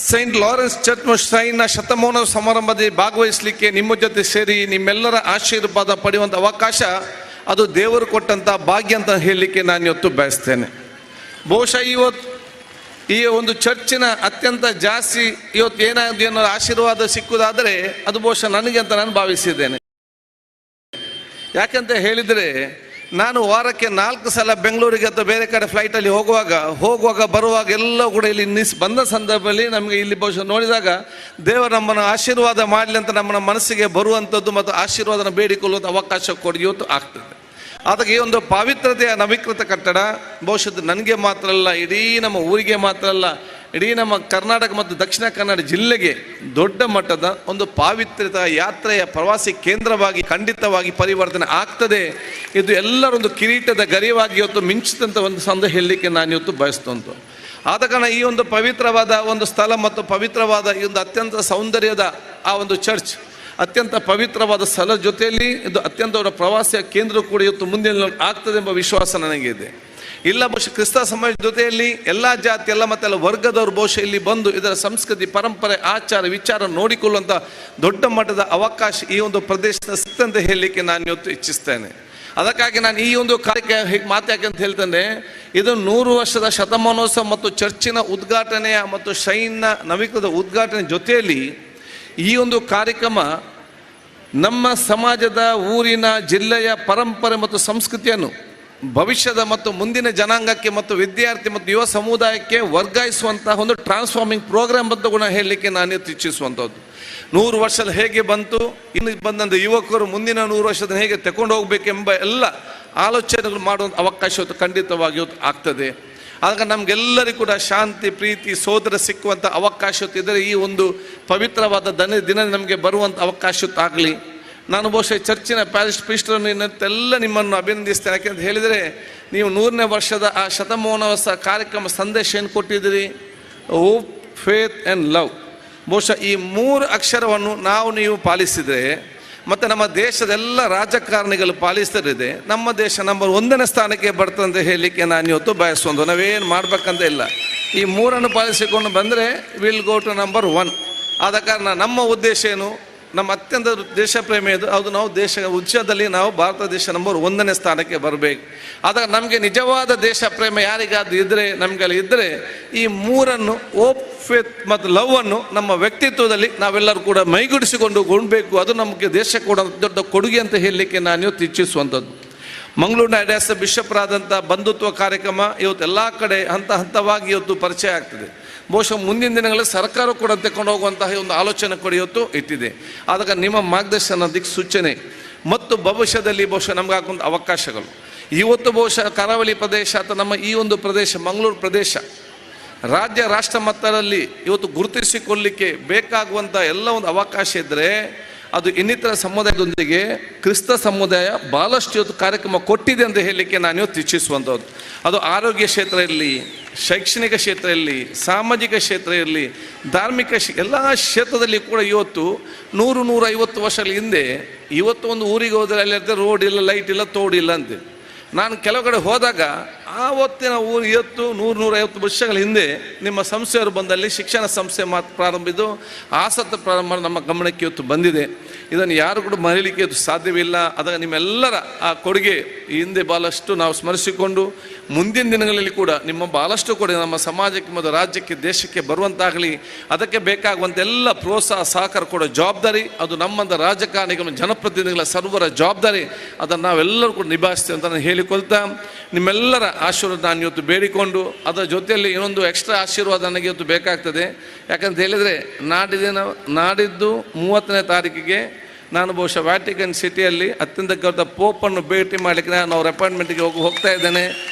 [SPEAKER 18] ಸೈಂಟ್ ಲಾರೆನ್ಸ್ ಚರ್ಚ್ ಶ್ರೈನ್ನ ಶತಮಾನ ಸಮಾರಂಭದಲ್ಲಿ ಭಾಗವಹಿಸಲಿಕ್ಕೆ ನಿಮ್ಮ ಜೊತೆ ಸೇರಿ ನಿಮ್ಮೆಲ್ಲರ ಆಶೀರ್ವಾದ ಪಡೆಯುವಂಥ ಅವಕಾಶ ಅದು ದೇವರು ಕೊಟ್ಟಂಥ ಭಾಗ್ಯ ಅಂತ ಹೇಳಲಿಕ್ಕೆ ನಾನು ಇವತ್ತು ಬಯಸ್ತೇನೆ. ಬಹುಶಃ ಇವತ್ತು ಈ ಒಂದು ಚರ್ಚಿನ ಅತ್ಯಂತ ಜಾಸ್ತಿ ಇವತ್ತು ಏನಾದ್ರು ಏನೋ ಆಶೀರ್ವಾದ ಸಿಕ್ಕುದಾದರೆ ಅದು ಬಹುಶಃ ನನಗೆ ಅಂತ ನಾನು ಭಾವಿಸಿದ್ದೇನೆ. ಯಾಕಂತ ಹೇಳಿದರೆ ನಾನು ವಾರಕ್ಕೆ 4 ಸಲ ಬೆಂಗಳೂರಿಗೆ ಅಥವಾ ಬೇರೆ ಕಡೆ ಫ್ಲೈಟಲ್ಲಿ ಹೋಗುವಾಗ ಬರುವಾಗ ಎಲ್ಲ ಕೂಡ ಇಲ್ಲಿ ಬಂದ ಸಂದರ್ಭದಲ್ಲಿ ನಮಗೆ ಇಲ್ಲಿ ಬಹುಶಃ ನೋಡಿದಾಗ ದೇವರು ನಮ್ಮನ್ನು ಆಶೀರ್ವಾದ ಮಾಡಲಿ ಅಂತ ನಮ್ಮ ಮನಸ್ಸಿಗೆ ಬರುವಂಥದ್ದು ಮತ್ತು ಆಶೀರ್ವಾದನ ಬೇಡಿಕೊಳ್ಳುವಂಥ ಅವಕಾಶ ಕೊಡಿ ಇವತ್ತು ಆಗ್ತದೆ. ಆದಾಗ ಈ ಒಂದು ಪಾವಿತ್ರತೆಯ ನವೀಕೃತ ಕಟ್ಟಡ ಬಹುಶಃ ನನಗೆ ಮಾತ್ರ ಅಲ್ಲ, ಇಡೀ ನಮ್ಮ ಊರಿಗೆ ಮಾತ್ರ ಅಲ್ಲ, ಇಡೀ ನಮ್ಮ ಕರ್ನಾಟಕ ಮತ್ತು ದಕ್ಷಿಣ ಕನ್ನಡ ಜಿಲ್ಲೆಗೆ ದೊಡ್ಡ ಮಟ್ಟದ ಒಂದು ಪಾವಿತ್ರ್ಯದ ಯಾತ್ರೆಯ ಪ್ರವಾಸಿ ಕೇಂದ್ರವಾಗಿ ಖಂಡಿತವಾಗಿ ಪರಿವರ್ತನೆ ಆಗ್ತದೆ. ಇದು ಎಲ್ಲರೊಂದು ಕಿರೀಟದ ಗರಿವಾಗಿ ಇವತ್ತು ಮಿಂಚಿದಂಥ ಒಂದು ಸಂದ ಹೇಳಲಿಕ್ಕೆ ನಾನು ಇವತ್ತು ಬಯಸ್ತುಂಟು. ಆದ ಕಾರಣ ಈ ಒಂದು ಪವಿತ್ರವಾದ ಒಂದು ಸ್ಥಳ ಮತ್ತು ಪವಿತ್ರವಾದ ಈ ಒಂದು ಅತ್ಯಂತ ಸೌಂದರ್ಯದ ಆ ಒಂದು ಚರ್ಚ್, ಅತ್ಯಂತ ಪವಿತ್ರವಾದ ಸ್ಥಳ ಜೊತೆಯಲ್ಲಿ ಇದು ಅತ್ಯಂತ ಅವರ ಪ್ರವಾಸಿಯ ಕೇಂದ್ರ ಕೂಡ ಇವತ್ತು ಮುಂದಿನ ಆಗ್ತದೆ ಎಂಬ ವಿಶ್ವಾಸ ನನಗಿದೆ. ಇಲ್ಲ ಬಹುಶಃ ಕ್ರಿಸ್ತ ಸಮಾಜದ ಜೊತೆಯಲ್ಲಿ ಎಲ್ಲ ಜಾತಿ ಎಲ್ಲ ಮತ್ತೆಲ್ಲ ವರ್ಗದವರು ಬಹುಶಃ ಇಲ್ಲಿ ಬಂದು ಇದರ ಸಂಸ್ಕೃತಿ, ಪರಂಪರೆ, ಆಚಾರ ವಿಚಾರ ನೋಡಿಕೊಳ್ಳುವಂಥ ದೊಡ್ಡ ಮಟ್ಟದ ಅವಕಾಶ ಈ ಒಂದು ಪ್ರದೇಶದ ಸಿಕ್ತಂತ ಹೇಳಲಿಕ್ಕೆ ನಾನು ಇವತ್ತು ಇಚ್ಛಿಸ್ತೇನೆ. ಅದಕ್ಕಾಗಿ ನಾನು ಈ ಒಂದು ಕಾರ್ಯಕ್ಕೆ ಹೇಗೆ ಮಾತಾಕೆ ಅಂತ ಹೇಳ್ತೇನೆ, ಇದು 100 ವರ್ಷದ ಶತಮಾನೋತ್ಸವ ಮತ್ತು ಚರ್ಚಿನ ಉದ್ಘಾಟನೆಯ ಮತ್ತು ಶೈನ್ನ ನವೀಕೃತ ಉದ್ಘಾಟನೆ ಜೊತೆಯಲ್ಲಿ ಈ ಒಂದು ಕಾರ್ಯಕ್ರಮ ನಮ್ಮ ಸಮಾಜದ, ಊರಿನ, ಜಿಲ್ಲೆಯ ಪರಂಪರೆ ಮತ್ತು ಸಂಸ್ಕೃತಿಯನ್ನು ಭವಿಷ್ಯದ ಮತ್ತು ಮುಂದಿನ ಜನಾಂಗಕ್ಕೆ ಮತ್ತು ವಿದ್ಯಾರ್ಥಿ ಮತ್ತು ಯುವ ಸಮುದಾಯಕ್ಕೆ ವರ್ಗಾಯಿಸುವಂತಹ ಒಂದು ಟ್ರಾನ್ಸ್ಫಾರ್ಮಿಂಗ್ ಪ್ರೋಗ್ರಾಮ್ ಅಂತ ಗುಣ ಹೇಳಲಿಕ್ಕೆ ನಾನು ಇಚ್ಛಿಸುವಂಥದ್ದು. 100 ವರ್ಷದ ಹೇಗೆ ಬಂತು, ಇನ್ನು ಬಂದಂಥ ಯುವಕರು ಮುಂದಿನ 100 ವರ್ಷದ ಹೇಗೆ ತಗೊಂಡು ಹೋಗಬೇಕೆಂಬ ಎಲ್ಲ ಆಲೋಚನೆಗಳು ಮಾಡುವಂಥ ಅವಕಾಶ ಇವತ್ತು ಖಂಡಿತವಾಗಿಯೂ ಆಗ್ತದೆ. ಆಗ ನಮಗೆಲ್ಲರಿಗೂ ಕೂಡ ಶಾಂತಿ, ಪ್ರೀತಿ, ಸೋದರ ಸಿಕ್ಕುವಂಥ ಅವಕಾಶ ಇದ್ದರೆ ಈ ಒಂದು ಪವಿತ್ರವಾದ ದಿನ ನಮಗೆ ಬರುವಂಥ ಅವಕಾಶ ಆಗಲಿ. ನಾನು ಬಹುಶಃ ಚರ್ಚಿನ ಪ್ಯಾರಿಶ್ ಪ್ರೀಸ್ಟರನ್ನು ಇನ್ನಂತೆಲ್ಲ ನಿಮ್ಮನ್ನು ಅಭಿನಂದಿಸ್ತೇನೆ. ಯಾಕೆಂತ ಹೇಳಿದರೆ ನೀವು 100ನೇ ವರ್ಷದ ಆ ಶತಮಾನೋತ್ಸವ ಕಾರ್ಯಕ್ರಮ ಸಂದೇಶ ಏನು ಕೊಟ್ಟಿದ್ದೀರಿ, ಹೋಪ್, ಫೇತ್ ಆ್ಯಂಡ್ ಲವ್. ಬಹುಶಃ ಈ 3 ಅಕ್ಷರವನ್ನು ನಾವು ನೀವು ಪಾಲಿಸಿದರೆ ಮತ್ತು ನಮ್ಮ ದೇಶದೆಲ್ಲ ರಾಜಕಾರಣಿಗಳು ಪಾಲಿಸ್ತಿದೆ, ನಮ್ಮ ದೇಶ ನಂಬರ್ 1ನೇ ಸ್ಥಾನಕ್ಕೆ ಬರ್ತದಂತ ಹೇಳಲಿಕ್ಕೆ ನಾನು ಇವತ್ತು ಬಯಸುವಂಥ. ನಾವೇನು ಮಾಡಬೇಕಂತ ಇಲ್ಲ, ಈ 3 ಪಾಲಿಸಿಕೊಂಡು ಬಂದರೆ will go to number 1. ಆದ ಕಾರಣ ನಮ್ಮ ಉದ್ದೇಶ ಏನು, ನಮ್ಮ ಅತ್ಯಂತ ದೇಶ ಪ್ರೇಮಿ ಇದು, ಅದು ನಾವು ದೇಶ ಉಚ್ಚದಲ್ಲಿ ನಾವು ಭಾರತ ದೇಶ ನಂಬರ್ 1ನೇ ಸ್ಥಾನಕ್ಕೆ ಬರಬೇಕು. ಆದಾಗ ನಮಗೆ ನಿಜವಾದ ದೇಶ ಪ್ರೇಮ ಯಾರಿಗಾದ್ರೂ ಇದ್ದರೆ, ನಮಗೆಲ್ಲ ಇದ್ದರೆ ಈ 3 ಹೋಪ್, ಫೇತ್ ಮತ್ತು ಲವ್ ಅನ್ನು ನಮ್ಮ ವ್ಯಕ್ತಿತ್ವದಲ್ಲಿ ನಾವೆಲ್ಲರೂ ಕೂಡ ಮೈಗೂಡಿಸಿಕೊಂಡು ಗೊಂಡಬೇಕು. ಅದು ನಮಗೆ ದೇಶ ಕೂಡ ದೊಡ್ಡ ಕೊಡುಗೆ ಅಂತ ಹೇಳಲಿಕ್ಕೆ ನಾನು ಇವತ್ತು ಇಚ್ಛಿಸುವಂಥದ್ದು. ಮಂಗಳೂರಿನ ಅಡ್ಯಾಸ ಬಿಷಪ್ರಾದಂಥ ಬಂಧುತ್ವ ಕಾರ್ಯಕ್ರಮ ಇವತ್ತು ಎಲ್ಲ ಕಡೆ ಹಂತ ಹಂತವಾಗಿ ಇವತ್ತು ಪರಿಚಯ ಆಗ್ತದೆ. ಬಹುಶಃ ಮುಂದಿನ ದಿನಗಳಲ್ಲಿ ಸರ್ಕಾರ ಕೂಡ ತಗೊಂಡು ಹೋಗುವಂತಹ ಒಂದು ಆಲೋಚನೆ ಕೂಡ ಇವತ್ತು ಇಟ್ಟಿದೆ. ಆದಾಗ ನಿಮ್ಮ ಮಾರ್ಗದರ್ಶನ, ದಿಕ್ಸೂಚನೆ ಮತ್ತು ಭವಿಷ್ಯದಲ್ಲಿ ಬಹುಶಃ ನಮಗಾಗುವಂಥ ಅವಕಾಶಗಳು ಇವತ್ತು ಬಹುಶಃ ಕರಾವಳಿ ಪ್ರದೇಶ ಅಥವಾ ನಮ್ಮ ಈ ಒಂದು ಪ್ರದೇಶ ಮಂಗಳೂರು ಪ್ರದೇಶ ರಾಜ್ಯ ರಾಷ್ಟ್ರ ಮಟ್ಟದಲ್ಲಿ ಇವತ್ತು ಗುರುತಿಸಿಕೊಳ್ಳಲಿಕ್ಕೆ ಬೇಕಾಗುವಂಥ ಎಲ್ಲ ಒಂದು ಅವಕಾಶ ಇದ್ದರೆ ಅದು ಇನ್ನಿತರ ಸಮುದಾಯದೊಂದಿಗೆ ಕ್ರಿಸ್ತ ಸಮುದಾಯ ಭಾಳಷ್ಟು ಇವತ್ತು ಕಾರ್ಯಕ್ರಮ ಕೊಟ್ಟಿದೆ ಅಂತ ಹೇಳಲಿಕ್ಕೆ ನಾನು ಇವತ್ತು ಇಚ್ಛಿಸುವಂಥದ್ದು. ಅದು ಆರೋಗ್ಯ ಕ್ಷೇತ್ರ ಇರಲಿ, ಶೈಕ್ಷಣಿಕ ಕ್ಷೇತ್ರ ಇರಲಿ, ಸಾಮಾಜಿಕ ಕ್ಷೇತ್ರ ಇರಲಿ, ಧಾರ್ಮಿಕ ಎಲ್ಲ ಕ್ಷೇತ್ರದಲ್ಲಿ ಕೂಡ ಇವತ್ತು 100-150 ವರ್ಷಗಳ ಹಿಂದೆ ಇವತ್ತು ಒಂದು ಊರಿಗೆ ಹೋದರೆ ಅಲ್ಲಿ ರೋಡ್ ಇಲ್ಲ, ಲೈಟ್ ಇಲ್ಲ, ತೋಡಿಲ್ಲ ಅಂತೆ. ನಾನು ಕೆಲವು ಕಡೆ ಹೋದಾಗ ಆವತ್ತಿನ ಊರು ಇವತ್ತು 100-150 ವರ್ಷಗಳ ಹಿಂದೆ ನಿಮ್ಮ ಸಂಸ್ಥೆಯವರು ಬಂದಲ್ಲಿ ಶಿಕ್ಷಣ ಸಂಸ್ಥೆ ಮಾತು ಪ್ರಾರಂಭಿದ್ದು ಆಸಕ್ತ ಪ್ರಾರಂಭ ನಮ್ಮ ಗಮನಕ್ಕೆ ಇವತ್ತು ಬಂದಿದೆ. ಇದನ್ನು ಯಾರು ಕೂಡ ಮರೀಲಿಕ್ಕೆ ಇವತ್ತು ಸಾಧ್ಯವಿಲ್ಲ. ಅದರ ನಿಮ್ಮೆಲ್ಲರ ಆ ಕೊಡುಗೆ ಹಿಂದೆ ಭಾಳಷ್ಟು ನಾವು ಸ್ಮರಿಸಿಕೊಂಡು ಮುಂದಿನ ದಿನಗಳಲ್ಲಿ ಕೂಡ ನಿಮ್ಮ ಭಾಳಷ್ಟು ಕೊಡುಗೆ ನಮ್ಮ ಸಮಾಜಕ್ಕೆ ಮತ್ತು ರಾಜ್ಯಕ್ಕೆ ದೇಶಕ್ಕೆ ಬರುವಂತಾಗಲಿ. ಅದಕ್ಕೆ ಬೇಕಾಗುವಂಥ ಎಲ್ಲ ಪ್ರೋತ್ಸಾಹ ಸಹಕಾರ ಕೊಡೋ ಜವಾಬ್ದಾರಿ ಅದು ನಮ್ಮಂಥ ರಾಜಕಾರಣಿಗಳ, ಜನಪ್ರತಿನಿಧಿಗಳ ಸರ್ವರ ಜವಾಬ್ದಾರಿ. ಅದನ್ನು ನಾವೆಲ್ಲರೂ ಕೂಡ ನಿಭಾಯಿಸ್ತೀವಿ ಅಂತ ನಾನು ಹೇಳಿಕೊಳ್ತಾ ನಿಮ್ಮೆಲ್ಲರ ಆಶೀರ್ವಾದ ನಾನು ಇವತ್ತು ಬೇಡಿಕೊಂಡು ಅದರ ಜೊತೆಯಲ್ಲಿ ಇನ್ನೊಂದು ಎಕ್ಸ್ಟ್ರಾ ಆಶೀರ್ವಾದ ನನಗೆ ಇವತ್ತು ಬೇಕಾಗ್ತದೆ. ಯಾಕಂತ ಹೇಳಿದರೆ ನಾಡಿದ್ದು 30ನೇ ತಾರೀಕಿಗೆ ನಾನು ಬಹುಶಃ ವ್ಯಾಟಿಕನ್ ಸಿಟಿಯಲ್ಲಿ ಅತ್ಯಂತ ಗೌರವ ಪೋಪನ್ನು ಭೇಟಿ ಮಾಡಲಿಕ್ಕೆ ನಾನು ಅವ್ರ ಅಪಾಯಿಂಟ್ಮೆಂಟ್ಗೆ ಹೋಗ್ತಾ ಇದ್ದೇನೆ.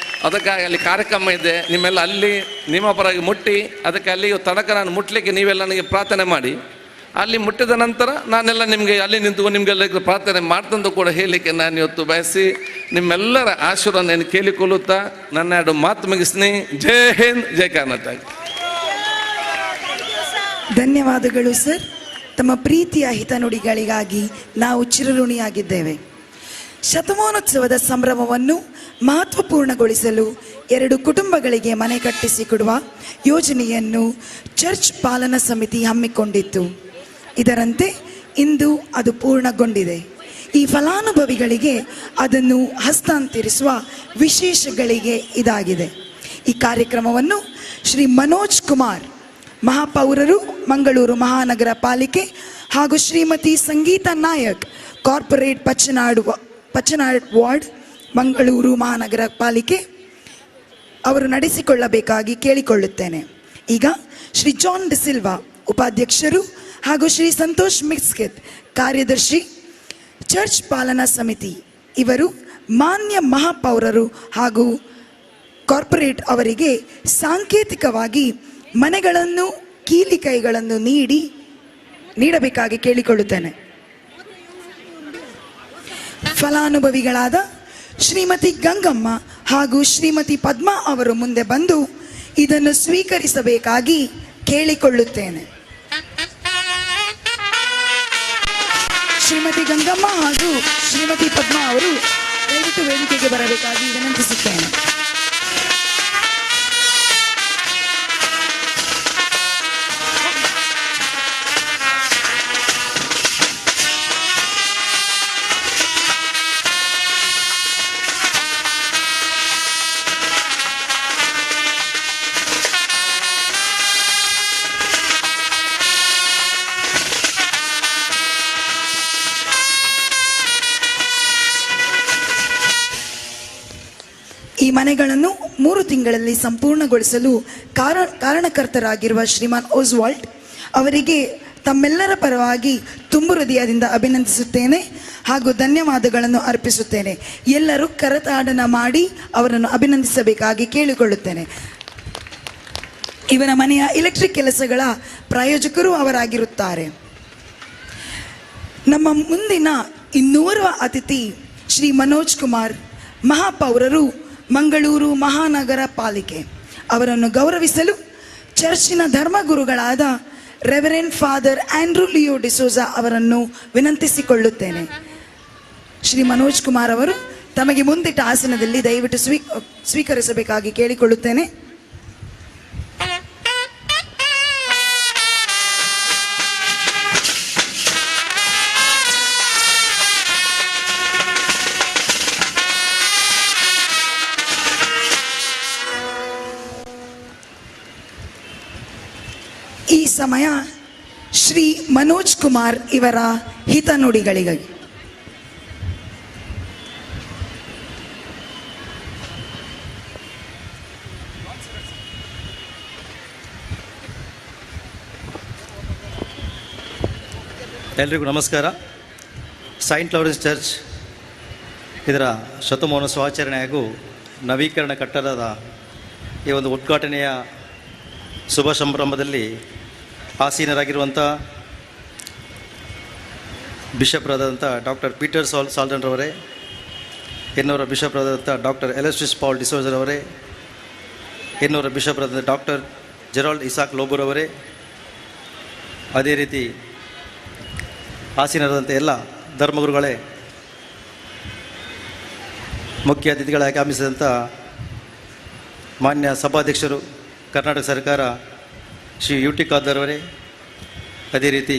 [SPEAKER 18] ಅದಕ್ಕಾಗಿ ಅಲ್ಲಿ ಕಾರ್ಯಕ್ರಮ ಇದೆ, ನಿಮ್ಮೆಲ್ಲ ಅಲ್ಲಿ ನಿಮ್ಮ ಪರವಾಗಿ ಮುಟ್ಟಿ ಅದಕ್ಕೆ ಅಲ್ಲಿ ತನಕ ನಾನು ಮುಟ್ಟಲಿಕ್ಕೆ ನೀವೆಲ್ಲ ನನಗೆ ಪ್ರಾರ್ಥನೆ ಮಾಡಿ. ಅಲ್ಲಿ ಮುಟ್ಟಿದ ನಂತರ ನಾನೆಲ್ಲ ನಿಮಗೆ ಅಲ್ಲಿ ನಿಂತು ನಿಮಗೆಲ್ಲ ಪ್ರಾರ್ಥನೆ ಮಾಡ್ತಂದು ಕೂಡ ಹೇಳಲಿಕ್ಕೆ ನಾನು ಇವತ್ತು ಬಯಸಿ ನಿಮ್ಮೆಲ್ಲರ ಆಶೀರ್ವಾದ ನಾನು ಕೇಳಿಕೊಳ್ಳುತ್ತಾ ನನ್ನ ಎರಡು ಮಾತು ಮುಗಿಸ್ತೀನಿ. ಜೈ ಹಿಂದ್, ಜೈ ಕರ್ನಾಟಕ.
[SPEAKER 12] ಧನ್ಯವಾದಗಳು ಸರ್. ತಮ್ಮ ಪ್ರೀತಿಯ ಹಿತನುಡಿಗಳಿಗಾಗಿ ನಾವು ಚಿರಋಣಿಯಾಗಿದ್ದೇವೆ. ಶತಮಾನೋತ್ಸವದ ಸಂಭ್ರಮವನ್ನು ಮಹತ್ವಪೂರ್ಣಗೊಳಿಸಲು 2 ಕುಟುಂಬಗಳಿಗೆ ಮನೆ ಕಟ್ಟಿಸಿಕೊಡುವ ಯೋಜನೆಯನ್ನು ಚರ್ಚ್ ಪಾಲನಾ ಸಮಿತಿ ಹಮ್ಮಿಕೊಂಡಿತ್ತು. ಇದರಂತೆ ಇಂದು ಅದು ಪೂರ್ಣಗೊಂಡಿದೆ. ಈ ಫಲಾನುಭವಿಗಳಿಗೆ ಅದನ್ನು ಹಸ್ತಾಂತರಿಸುವ ವಿಶೇಷ ಗಳಿಗೆ ಇದಾಗಿದೆ. ಈ ಕಾರ್ಯಕ್ರಮವನ್ನು ಶ್ರೀ ಮನೋಜ್ ಕುಮಾರ್ ಮಹಾಪೌರರು, ಮಂಗಳೂರು ಮಹಾನಗರ ಪಾಲಿಕೆ ಹಾಗೂ ಶ್ರೀಮತಿ ಸಂಗೀತಾ ನಾಯಕ್, ಕಾರ್ಪೊರೇಟ್ ಪಚ್ಚನಾಡ್ ವಾರ್ಡ್, ಮಂಗಳೂರು ಮಹಾನಗರ ಪಾಲಿಕೆ ಅವರು ನಡೆಸಿಕೊಳ್ಳಬೇಕಾಗಿ ಕೇಳಿಕೊಳ್ಳುತ್ತೇನೆ. ಈಗ ಶ್ರೀ ಜಾನ್ ಡಿಸಿಲ್ವಾ ಉಪಾಧ್ಯಕ್ಷರು ಹಾಗೂ ಶ್ರೀ ಸಂತೋಷ್ ಮಿಸ್ಕಿತ್ ಕಾರ್ಯದರ್ಶಿ, ಚರ್ಚ್ ಪಾಲನಾ ಸಮಿತಿ ಇವರು ಮಾನ್ಯ ಮಹಾಪೌರರು ಹಾಗೂ ಕಾರ್ಪೊರೇಟ್ ಅವರಿಗೆ ಸಾಂಕೇತಿಕವಾಗಿ ಮನೆಗಳನ್ನು, ಕೀಲಿಕೈಗಳನ್ನು ನೀಡಬೇಕಾಗಿ ಕೇಳಿಕೊಳ್ಳುತ್ತೇನೆ. ಫಲಾನುಭವಿಗಳಾದ ಶ್ರೀಮತಿ ಗಂಗಮ್ಮ ಹಾಗೂ ಶ್ರೀಮತಿ ಪದ್ಮಾ ಅವರು ಮುಂದೆ ಬಂದು ಇದನ್ನು ಸ್ವೀಕರಿಸಬೇಕಾಗಿ ಕೇಳಿಕೊಳ್ಳುತ್ತೇನೆ. ಶ್ರೀಮತಿ ಗಂಗಮ್ಮ ಹಾಗೂ ಶ್ರೀಮತಿ ಪದ್ಮಾ ಅವರು ದಯವಿಟ್ಟು ವೇದಿಕೆಗೆ ಬರಬೇಕಾಗಿ ವಿನಂತಿಸುತ್ತೇನೆ. ಈ ಮನೆಗಳನ್ನು 3 ತಿಂಗಳಲ್ಲಿ ಸಂಪೂರ್ಣಗೊಳಿಸಲು ಕಾರಣಕರ್ತರಾಗಿರುವ ಶ್ರೀಮಾನ್ ಓಸ್ವಾಲ್ಡ್ ಅವರಿಗೆ ತಮ್ಮೆಲ್ಲರ ಪರವಾಗಿ ತುಂಬು ಹೃದಯದಿಂದ ಅಭಿನಂದಿಸುತ್ತೇನೆ ಹಾಗೂ ಧನ್ಯವಾದಗಳನ್ನು ಅರ್ಪಿಸುತ್ತೇನೆ. ಎಲ್ಲರೂ ಕರತಾಡನ ಮಾಡಿ ಅವರನ್ನು ಅಭಿನಂದಿಸಬೇಕಾಗಿ ಕೇಳಿಕೊಳ್ಳುತ್ತೇನೆ. ಇವನ ಮನೆಯ ಎಲೆಕ್ಟ್ರಿಕ್ ಕೆಲಸಗಳ ಪ್ರಾಯೋಜಕರು ಅವರಾಗಿರುತ್ತಾರೆ. ನಮ್ಮ ಮುಂದಿನ ಇನ್ನೋರ್ವ ಅತಿಥಿ ಶ್ರೀ ಮನೋಜ್ ಕುಮಾರ್, ಮಹಾಪೌರರು, ಮಂಗಳೂರು ಮಹಾನಗರ ಪಾಲಿಕೆ. ಅವರನ್ನು ಗೌರವಿಸಲು ಚರ್ಚಿನ ಧರ್ಮಗುರುಗಳಾದ reverend father Andrew Leo D'Souza ಅವರನ್ನು ವಿನಂತಿಸಿಕೊಳ್ಳುತ್ತೇನೆ. ಶ್ರೀ ಮನೋಜ್ ಕುಮಾರ್ ಅವರು ತಮಗೆ ಮುಂದಿಟ್ಟ ಆಸನದಲ್ಲಿ ದಯವಿಟ್ಟು ಸ್ವೀಕರಿಸಬೇಕಾಗಿ ಕೇಳಿಕೊಳ್ಳುತ್ತೇನೆ. ಈ ಸಮಯ ಶ್ರೀ ಮನೋಜ್ ಕುಮಾರ್ ಇವರ ಹಿತನುಡಿಗಳಿಗಾಗಿ.
[SPEAKER 9] ಎಲ್ರಿಗೂ ನಮಸ್ಕಾರ. ಸೈಂಟ್ ಲಾರೆನ್ಸ್ ಚರ್ಚ್ ಇದರ ಶತಮಾನೋತ್ಸವ ಆಚರಣೆ ಹಾಗೂ ನವೀಕರಣ ಕಟ್ಟಡದ ಈ ಒಂದು ಉದ್ಘಾಟನೆಯ ಶುಭ ಸಂಭ್ರಮದಲ್ಲಿ ಆಸೀನರಾಗಿರುವಂಥ ಬಿಷಪ್ರಾದಂಥ ಡಾಕ್ಟರ್ ಪೀಟರ್ ಸಾಲ್ಡನ್ರವರೇ, ಇನ್ನೋರ ಬಿಷಪ್ರಾದಂಥ ಡಾಕ್ಟರ್ ಎಲೆಸ್ಟಿಸ್ ಪಾಲ್ ಡಿಸೋಜರವರೇ, ಇನ್ನೋರ ಬಿಷಪ್ರಾದಂಥ ಡಾಕ್ಟರ್ ಜೆರಾಲ್ಡ್ ಇಸಾಕ್ ಲೋಬುರವರೇ, ಅದೇ ರೀತಿ ಆಸೀನರಾದಂಥ ಎಲ್ಲ ಧರ್ಮಗುರುಗಳೇ, ಮುಖ್ಯ ಅತಿಥಿಗಳಾಗಿ ಆಗಮಿಸಿದಂಥ ಮಾನ್ಯ ಸಭಾಧ್ಯಕ್ಷರು ಕರ್ನಾಟಕ ಸರ್ಕಾರ ಶ್ರೀ ಯು ಟಿ ಖಾದರ್ ಅವರೇ, ಅದೇ ರೀತಿ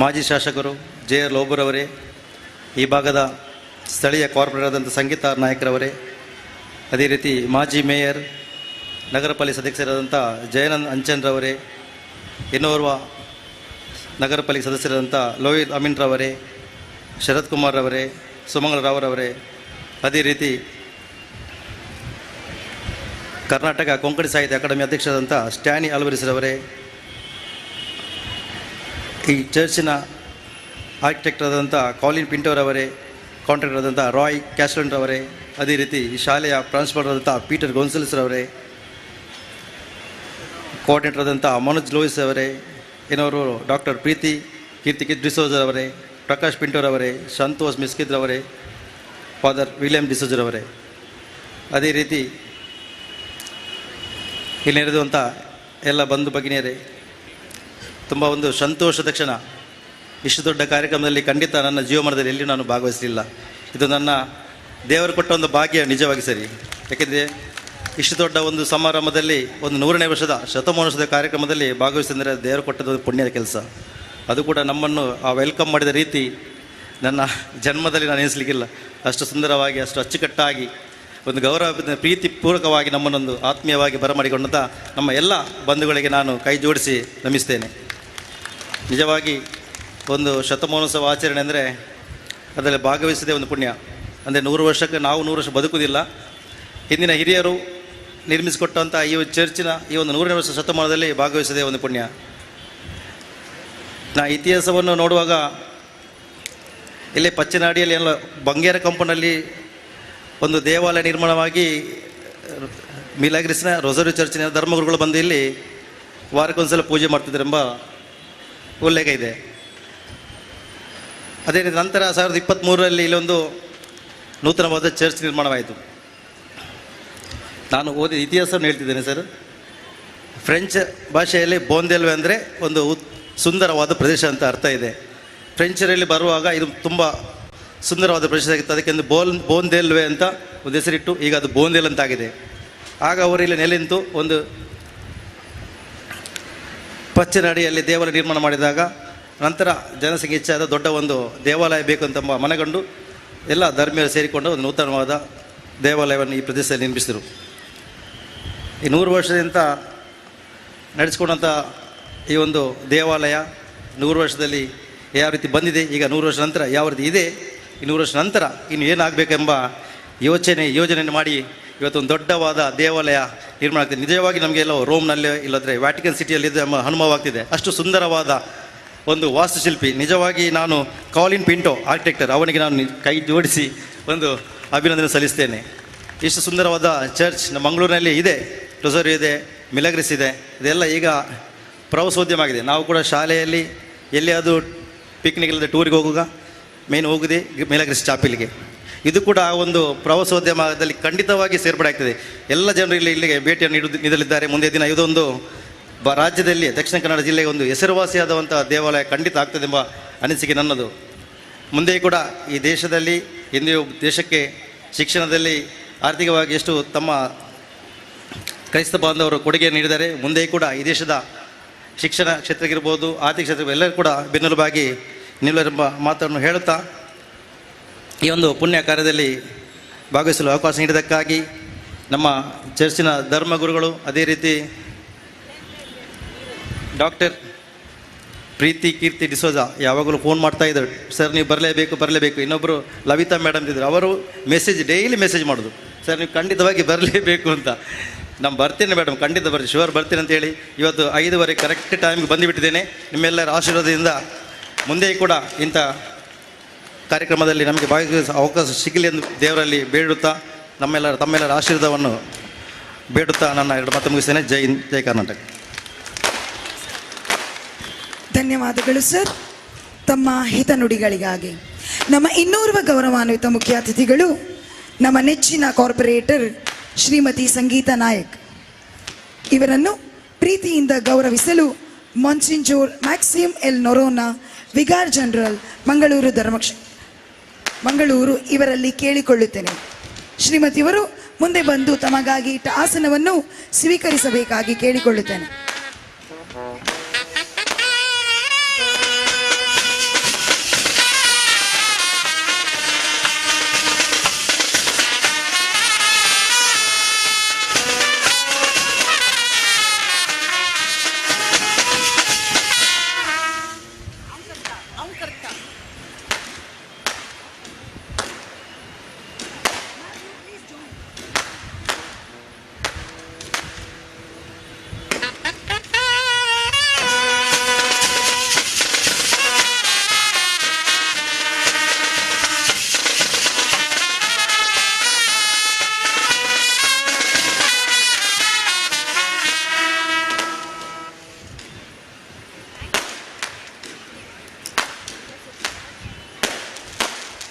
[SPEAKER 9] ಮಾಜಿ ಶಾಸಕರು ಜೆ ಆರ್ ಲೋಬುರವರೇ, ಈ ಭಾಗದ ಸ್ಥಳೀಯ ಕಾರ್ಪೊರೇಟರ್ ಆದಂಥ ಸಂಗೀತಾ ನಾಯಕರವರೇ, ಅದೇ ರೀತಿ ಮಾಜಿ ಮೇಯರ್ ನಗರ ಪಾಲಿಕೆ ಸದಸ್ಯರಾದಂಥ ಜಯಾನಂದ್ ಅಂಚನ್ರವರೇ, ಇನ್ನೋರ್ವ ನಗರ ಪಾಲಿಕೆ ಸದಸ್ಯರಾದಂಥ ಲೋಹಿತ್ ಅಮೀನ್ರವರೇ, ಶರತ್ ಕುಮಾರ್ ರವರೇ, ಸುಮಂಗಳ ರಾವ್ರವರೇ, ಅದೇ ರೀತಿ ಕರ್ನಾಟಕ ಕೊಂಕಣಿ ಸಾಹಿತ್ಯ ಅಕಾಡೆಮಿ ಅಧ್ಯಕ್ಷರಾದಂಥ ಸ್ಟ್ಯಾನಿ ಅಲ್ವರಿಸ್ರವರೇ, ಈ ಚರ್ಚಿನ ಆರ್ಕಿಟೆಕ್ಟ್ ಆದಂಥ ಕಾಲಿನ್ ಪಿಂಟೋರವರೇ, ಕಾಂಟ್ರಾಕ್ಟರ್ ಆದಂಥ ರಾಯ್ ಕ್ಯಾಸ್ಲನ್ರವರೇ, ಅದೇ ರೀತಿ ಈ ಶಾಲೆಯ ಪ್ರಾಂಶುಪಾಲರಾದಂಥ ಪೀಟರ್ ಗೊಂಸಲ್ಸ್ರವರೇ, ಕೋಆರ್ಡಿನೇಟರ್ ಆದಂಥ ಮನೋಜ್ ಲೋಯಿಸ್ ಅವರೇ, ಇನ್ನವರು ಡಾಕ್ಟರ್ ಪ್ರೀತಿ ಕೀರ್ತಿ ಡಿಸೋಜರವರೇ, ಪ್ರಕಾಶ್ ಪಿಂಟೋರವರೇ, ಸಂತೋಷ್ ಮಿಸ್ಕಿದ್ರವರೇ, ಫಾದರ್ ವಿಲಿಯಂ ಡಿಸೋಜರವರೇ, ಅದೇ ರೀತಿ ಇಲ್ಲಿ ನೆರೆದಂಥ ಎಲ್ಲ ಬಂಧು ಭಗಿನಿಯರೇ, ತುಂಬ ಒಂದು ಸಂತೋಷದ ಕ್ಷಣ. ಇಷ್ಟು ದೊಡ್ಡ ಕಾರ್ಯಕ್ರಮದಲ್ಲಿ ಖಂಡಿತ ನನ್ನ ಜೀವಮಾನದಲ್ಲಿ ಎಲ್ಲಿಯೂ ನಾನು ಭಾಗವಹಿಸಲಿಲ್ಲ. ಇದು ನನ್ನ ದೇವರು ಕೊಟ್ಟ ಒಂದು ಭಾಗ್ಯ ನಿಜವಾಗಿ ಸರಿ. ಯಾಕೆಂದರೆ ಇಷ್ಟು ದೊಡ್ಡ ಒಂದು ಸಮಾರಂಭದಲ್ಲಿ ಒಂದು 100ನೇ ವರ್ಷದ ಶತಮಾನೋತ್ಸವದ ಕಾರ್ಯಕ್ರಮದಲ್ಲಿ ಭಾಗವಹಿಸಿದರೆ ದೇವರು ಕೊಟ್ಟದ್ದು ಒಂದು ಪುಣ್ಯದ ಕೆಲಸ. ಅದು ಕೂಡ ನಮ್ಮನ್ನು ಆ welcome ಮಾಡಿದ ರೀತಿ ನನ್ನ ಜನ್ಮದಲ್ಲಿ ನಾನು ಎನಿಸಲಿಕ್ಕಿಲ್ಲ. ಅಷ್ಟು ಸುಂದರವಾಗಿ, ಅಷ್ಟು ಅಚ್ಚುಕಟ್ಟಾಗಿ, ಒಂದು ಗೌರವ ಪ್ರೀತಿಪೂರ್ವಕವಾಗಿ ನಮ್ಮನ್ನೊಂದು ಆತ್ಮೀಯವಾಗಿ ಬರಮಾಡಿಕೊಂಡಂಥ ನಮ್ಮ ಎಲ್ಲ ಬಂಧುಗಳಿಗೆ ನಾನು ಕೈ ಜೋಡಿಸಿ ನಮಿಸ್ತೇನೆ. ನಿಜವಾಗಿ ಒಂದು ಶತಮಾನೋತ್ಸವ ಆಚರಣೆ ಅಂದರೆ ಅದರಲ್ಲಿ ಭಾಗವಹಿಸದೆ ಒಂದು ಪುಣ್ಯ. ಅಂದರೆ 100 ವರ್ಷಕ್ಕೆ ನಾವು 100 ವರ್ಷ ಬದುಕುವುದಿಲ್ಲ. ಹಿಂದಿನ ಹಿರಿಯರು ನಿರ್ಮಿಸಿಕೊಟ್ಟಂಥ ಈ ಚರ್ಚಿನ ಈ ಒಂದು 100ನೇ ವರ್ಷ ಶತಮಾನದಲ್ಲಿ ಭಾಗವಹಿಸದೆ ಒಂದು ಪುಣ್ಯ. ನಾ ಇತಿಹಾಸವನ್ನು ನೋಡುವಾಗ ಇಲ್ಲೇ ಪಚ್ಚನಾಡಿಯಲ್ಲಿ ಎಲ್ಲ ಬಂಗೇರ ಕಂಪನಲ್ಲಿ ಒಂದು ದೇವಾಲಯ ನಿರ್ಮಾಣವಾಗಿ ಮಿಲಾಗ್ರಿಸ್ನ ರೋಸರಿ ಚರ್ಚಿನ ಧರ್ಮಗುರುಗಳು ಬಂದು ಇಲ್ಲಿ ವಾರಕ್ಕೊಂದ್ಸಲ ಪೂಜೆ ಮಾಡ್ತಿದ್ದರೆಂಬ ಉಲ್ಲೇಖ ಇದೆ. ಅದೇ ರೀತಿ ನಂತರ 1023ರಲ್ಲಿ ಇಲ್ಲೊಂದು ನೂತನವಾದ ಚರ್ಚ್ ನಿರ್ಮಾಣವಾಯಿತು. ನಾನು ಓದಿದ ಇತಿಹಾಸವನ್ನು ಹೇಳ್ತಿದ್ದೇನೆ ಸರ್. ಫ್ರೆಂಚ್ ಭಾಷೆಯಲ್ಲಿ ಬೋಂದೆಲ್ವೆ ಅಂದರೆ ಒಂದು ಸುಂದರವಾದ ಪ್ರದೇಶ ಅಂತ ಅರ್ಥ ಇದೆ. ಫ್ರೆಂಚರಲ್ಲಿ ಬರುವಾಗ ಇದು ತುಂಬ ಸುಂದರವಾದ ಪ್ರದೇಶ ಆಗಿತ್ತು. ಅದಕ್ಕೆ ಒಂದು ಬೋಂದೆಲ್ವೆ ಅಂತ ಒಂದು ಹೆಸರಿಟ್ಟು ಈಗ ಅದು ಬೋಂದೆಲ್ ಅಂತಾಗಿದೆ. ಆಗ ಅವರು ಇಲ್ಲಿ ನೆಲೆ ನಿಂತು ಒಂದು ಪಚ್ಚನಾಡಿಯಲ್ಲಿ ದೇವಾಲಯ ನಿರ್ಮಾಣ ಮಾಡಿದಾಗ ನಂತರ ಜನಸಂಖ್ಯೆ ಹೆಚ್ಚಾದ ದೊಡ್ಡ ಒಂದು ದೇವಾಲಯ ಬೇಕು ಅಂತ ಮನಗಂಡು ಎಲ್ಲ ಧರ್ಮೀಯರು ಸೇರಿಕೊಂಡು ಒಂದು ನೂತನವಾದ ದೇವಾಲಯವನ್ನು ಈ ಪ್ರದೇಶದಲ್ಲಿ ನಿರ್ಮಿಸಿದರು. ಈ 100 ವರ್ಷದಿಂದ ನಡೆಸಿಕೊಂಡಂಥ ಈ ಒಂದು ದೇವಾಲಯ 100 ವರ್ಷದಲ್ಲಿ ಯಾವ ರೀತಿ ಬಂದಿದೆ, ಈಗ 100 ವರ್ಷ ನಂತರ ಯಾವ ರೀತಿ ಇದೆ, ಈ 100 ವರ್ಷ ನಂತರ ಇನ್ನು ಏನಾಗಬೇಕೆಂಬ ಯೋಜನೆಯನ್ನು ಮಾಡಿ ಇವತ್ತೊಂದು ದೊಡ್ಡವಾದ ದೇವಾಲಯ ನಿರ್ಮಾಣ ಆಗ್ತಿದೆ. ನಿಜವಾಗಿ ನಮಗೆಲ್ಲ ರೋಮ್ನಲ್ಲಿ ಇಲ್ಲದ್ರೆ ವ್ಯಾಟಿಕನ್ ಸಿಟಿಯಲ್ಲಿ ಇದೆ ಎಂಬ ಅನುಭವ ಆಗ್ತಿದೆ. ಅಷ್ಟು ಸುಂದರವಾದ ಒಂದು ವಾಸ್ತುಶಿಲ್ಪಿ. ನಿಜವಾಗಿ ನಾನು ಕಾಲಿನ್ ಪಿಂಟೋ ಆರ್ಕಿಟೆಕ್ಟರ್, ಅವನಿಗೆ ನಾನು ಕೈ ಜೋಡಿಸಿ ಒಂದು ಅಭಿನಂದನೆ ಸಲ್ಲಿಸ್ತೇನೆ. ಇಷ್ಟು ಸುಂದರವಾದ ಚರ್ಚ್ ನಮ್ಮ ಮಂಗಳೂರಿನಲ್ಲಿ ಇದೆ, ರೊಸರಿ ಇದೆ, ಮಿಲಗ್ರಿಸ್ ಇದೆ, ಇದೆಲ್ಲ ಈಗ ಪ್ರವಾಸೋದ್ಯಮ ಆಗಿದೆ. ನಾವು ಕೂಡ ಶಾಲೆಯಲ್ಲಿ ಎಲ್ಲಿಯಾದರೂ ಪಿಕ್ನಿಕ್ ಇಲ್ಲದೆ ಟೂರಿಗೆ ಹೋಗುವಾಗ ಮೇನ್ ಹೋಗುದೇ ಮಿಲಗ್ರಿಸ್ ಚಾಪಿಲ್ಗೆ. ಇದು ಕೂಡ ಆ ಒಂದು ಪ್ರವಾಸೋದ್ಯಮದಲ್ಲಿ ಖಂಡಿತವಾಗಿ ಸೇರ್ಪಡೆ ಆಗ್ತದೆ. ಎಲ್ಲ ಜನರು ಇಲ್ಲಿಗೆ ಭೇಟಿಯನ್ನು ನೀಡಲಿದ್ದಾರೆ. ಮುಂದೆ ದಿನ ಇದೊಂದು ರಾಜ್ಯದಲ್ಲಿ ದಕ್ಷಿಣ ಕನ್ನಡ ಜಿಲ್ಲೆಗೆ ಒಂದು ಹೆಸರುವಾಸಿಯಾದಂಥ ದೇವಾಲಯ ಖಂಡಿತ ಆಗ್ತದೆ ಎಂಬ ಅನಿಸಿಕೆ ನನ್ನದು. ಮುಂದೆ ಕೂಡ ಈ ದೇಶದಲ್ಲಿ ಹಿಂದೆಯೂ ದೇಶಕ್ಕೆ ಶಿಕ್ಷಣದಲ್ಲಿ ಆರ್ಥಿಕವಾಗಿ ಎಷ್ಟು ತಮ್ಮ ಕ್ರೈಸ್ತ ಬಾಂಧವರು ಕೊಡುಗೆ ನೀಡಿದ್ದಾರೆ, ಮುಂದೆ ಕೂಡ ಈ ದೇಶದ ಶಿಕ್ಷಣ ಕ್ಷೇತ್ರಕ್ಕಿರ್ಬೋದು, ಆರ್ಥಿಕ ಕ್ಷೇತ್ರ ಎಲ್ಲರೂ ಕೂಡ ಬೆನ್ನೆಲುಬಾಗಿ ನಿಲ್ಲರೆಂಬ ಮಾತನ್ನು ಹೇಳುತ್ತಾ ಈ ಒಂದು ಪುಣ್ಯ ಕಾರ್ಯದಲ್ಲಿ ಭಾಗವಹಿಸಲು ಅವಕಾಶ ನೀಡಿದ್ದಕ್ಕಾಗಿ ನಮ್ಮ ಚರ್ಚಿನ ಧರ್ಮಗುರುಗಳು, ಅದೇ ರೀತಿ ಡಾಕ್ಟರ್ ಪ್ರೀತಿ ಕೀರ್ತಿ ಡಿಸೋಜ ಯಾವಾಗಲೂ ಫೋನ್ ಮಾಡ್ತಾಯಿದ್ದರು, ಸರ್ ನೀವು ಬರಲೇಬೇಕು ಬರಲೇಬೇಕು. ಇನ್ನೊಬ್ಬರು ಲವಿತಾ ಮೇಡಮ್ ಇದ್ದರು, ಅವರು ಡೈಲಿ ಮೆಸೇಜ್ ಮಾಡೋದು, ಸರ್ ನೀವು ಖಂಡಿತವಾಗಿ ಬರಲೇಬೇಕು ಅಂತ. ನಾನು ಬರ್ತೀನಿ ಮೇಡಮ್, ಖಂಡಿತ ಬರ್ತೀನಿ, ಶುವರ್ ಬರ್ತೀನಿ ಅಂತೇಳಿ ಇವತ್ತು 5:30 ಕರೆಕ್ಟ್ ಟೈಮ್ಗೆ ಬಂದುಬಿಟ್ಟಿದ್ದೇನೆ. ನಿಮ್ಮೆಲ್ಲರ ಆಶೀರ್ವಾದದಿಂದ ಮುಂದೆ ಕೂಡ ಇಂಥ ಕಾರ್ಯಕ್ರಮದಲ್ಲಿ ನಮಗೆ ಭಾಗವಹಿಸುವ ಅವಕಾಶ ಸಿಗಲಿ ಎಂದು ದೇವರಲ್ಲಿ ಬೇಡುತ್ತಾ ತಮ್ಮೆಲ್ಲರ ಆಶೀರ್ವಾದವನ್ನು ಬೇಡುತ್ತಾ ನನ್ನ ಎರಡು ಮಾತು ಮುಗಿಸ್ತೇನೆ. ಜೈ ಹಿಂದ್, ಜೈ ಕರ್ನಾಟಕ.
[SPEAKER 12] ಧನ್ಯವಾದಗಳು ಸರ್ ತಮ್ಮ ಹಿತನುಡಿಗಳಿಗಾಗಿ. ನಮ್ಮ ಇನ್ನೋರ್ವ ಗೌರವಾನ್ವಿತ ಮುಖ್ಯ ಅತಿಥಿಗಳು ನಮ್ಮ ನೆಚ್ಚಿನ ಕಾರ್ಪೊರೇಟರ್ ಶ್ರೀಮತಿ ಸಂಗೀತಾ ನಾಯಕ್ ಇವರನ್ನು ಪ್ರೀತಿಯಿಂದ ಗೌರವಿಸಲು Monsignor Maxim L Noronha, vicar general, Mangaluru Mangaluru ಇವರಲ್ಲಿ ಕೇಳಿಕೊಳ್ಳುತ್ತೇನೆ. ಶ್ರೀಮತಿಯವರು ಮುಂದೆ ಬಂದು ತಮಗಾಗಿ ಇಟ್ಟ ಆಸನವನ್ನು ಸ್ವೀಕರಿಸಬೇಕಾಗಿ ಕೇಳಿಕೊಳ್ಳುತ್ತೇನೆ.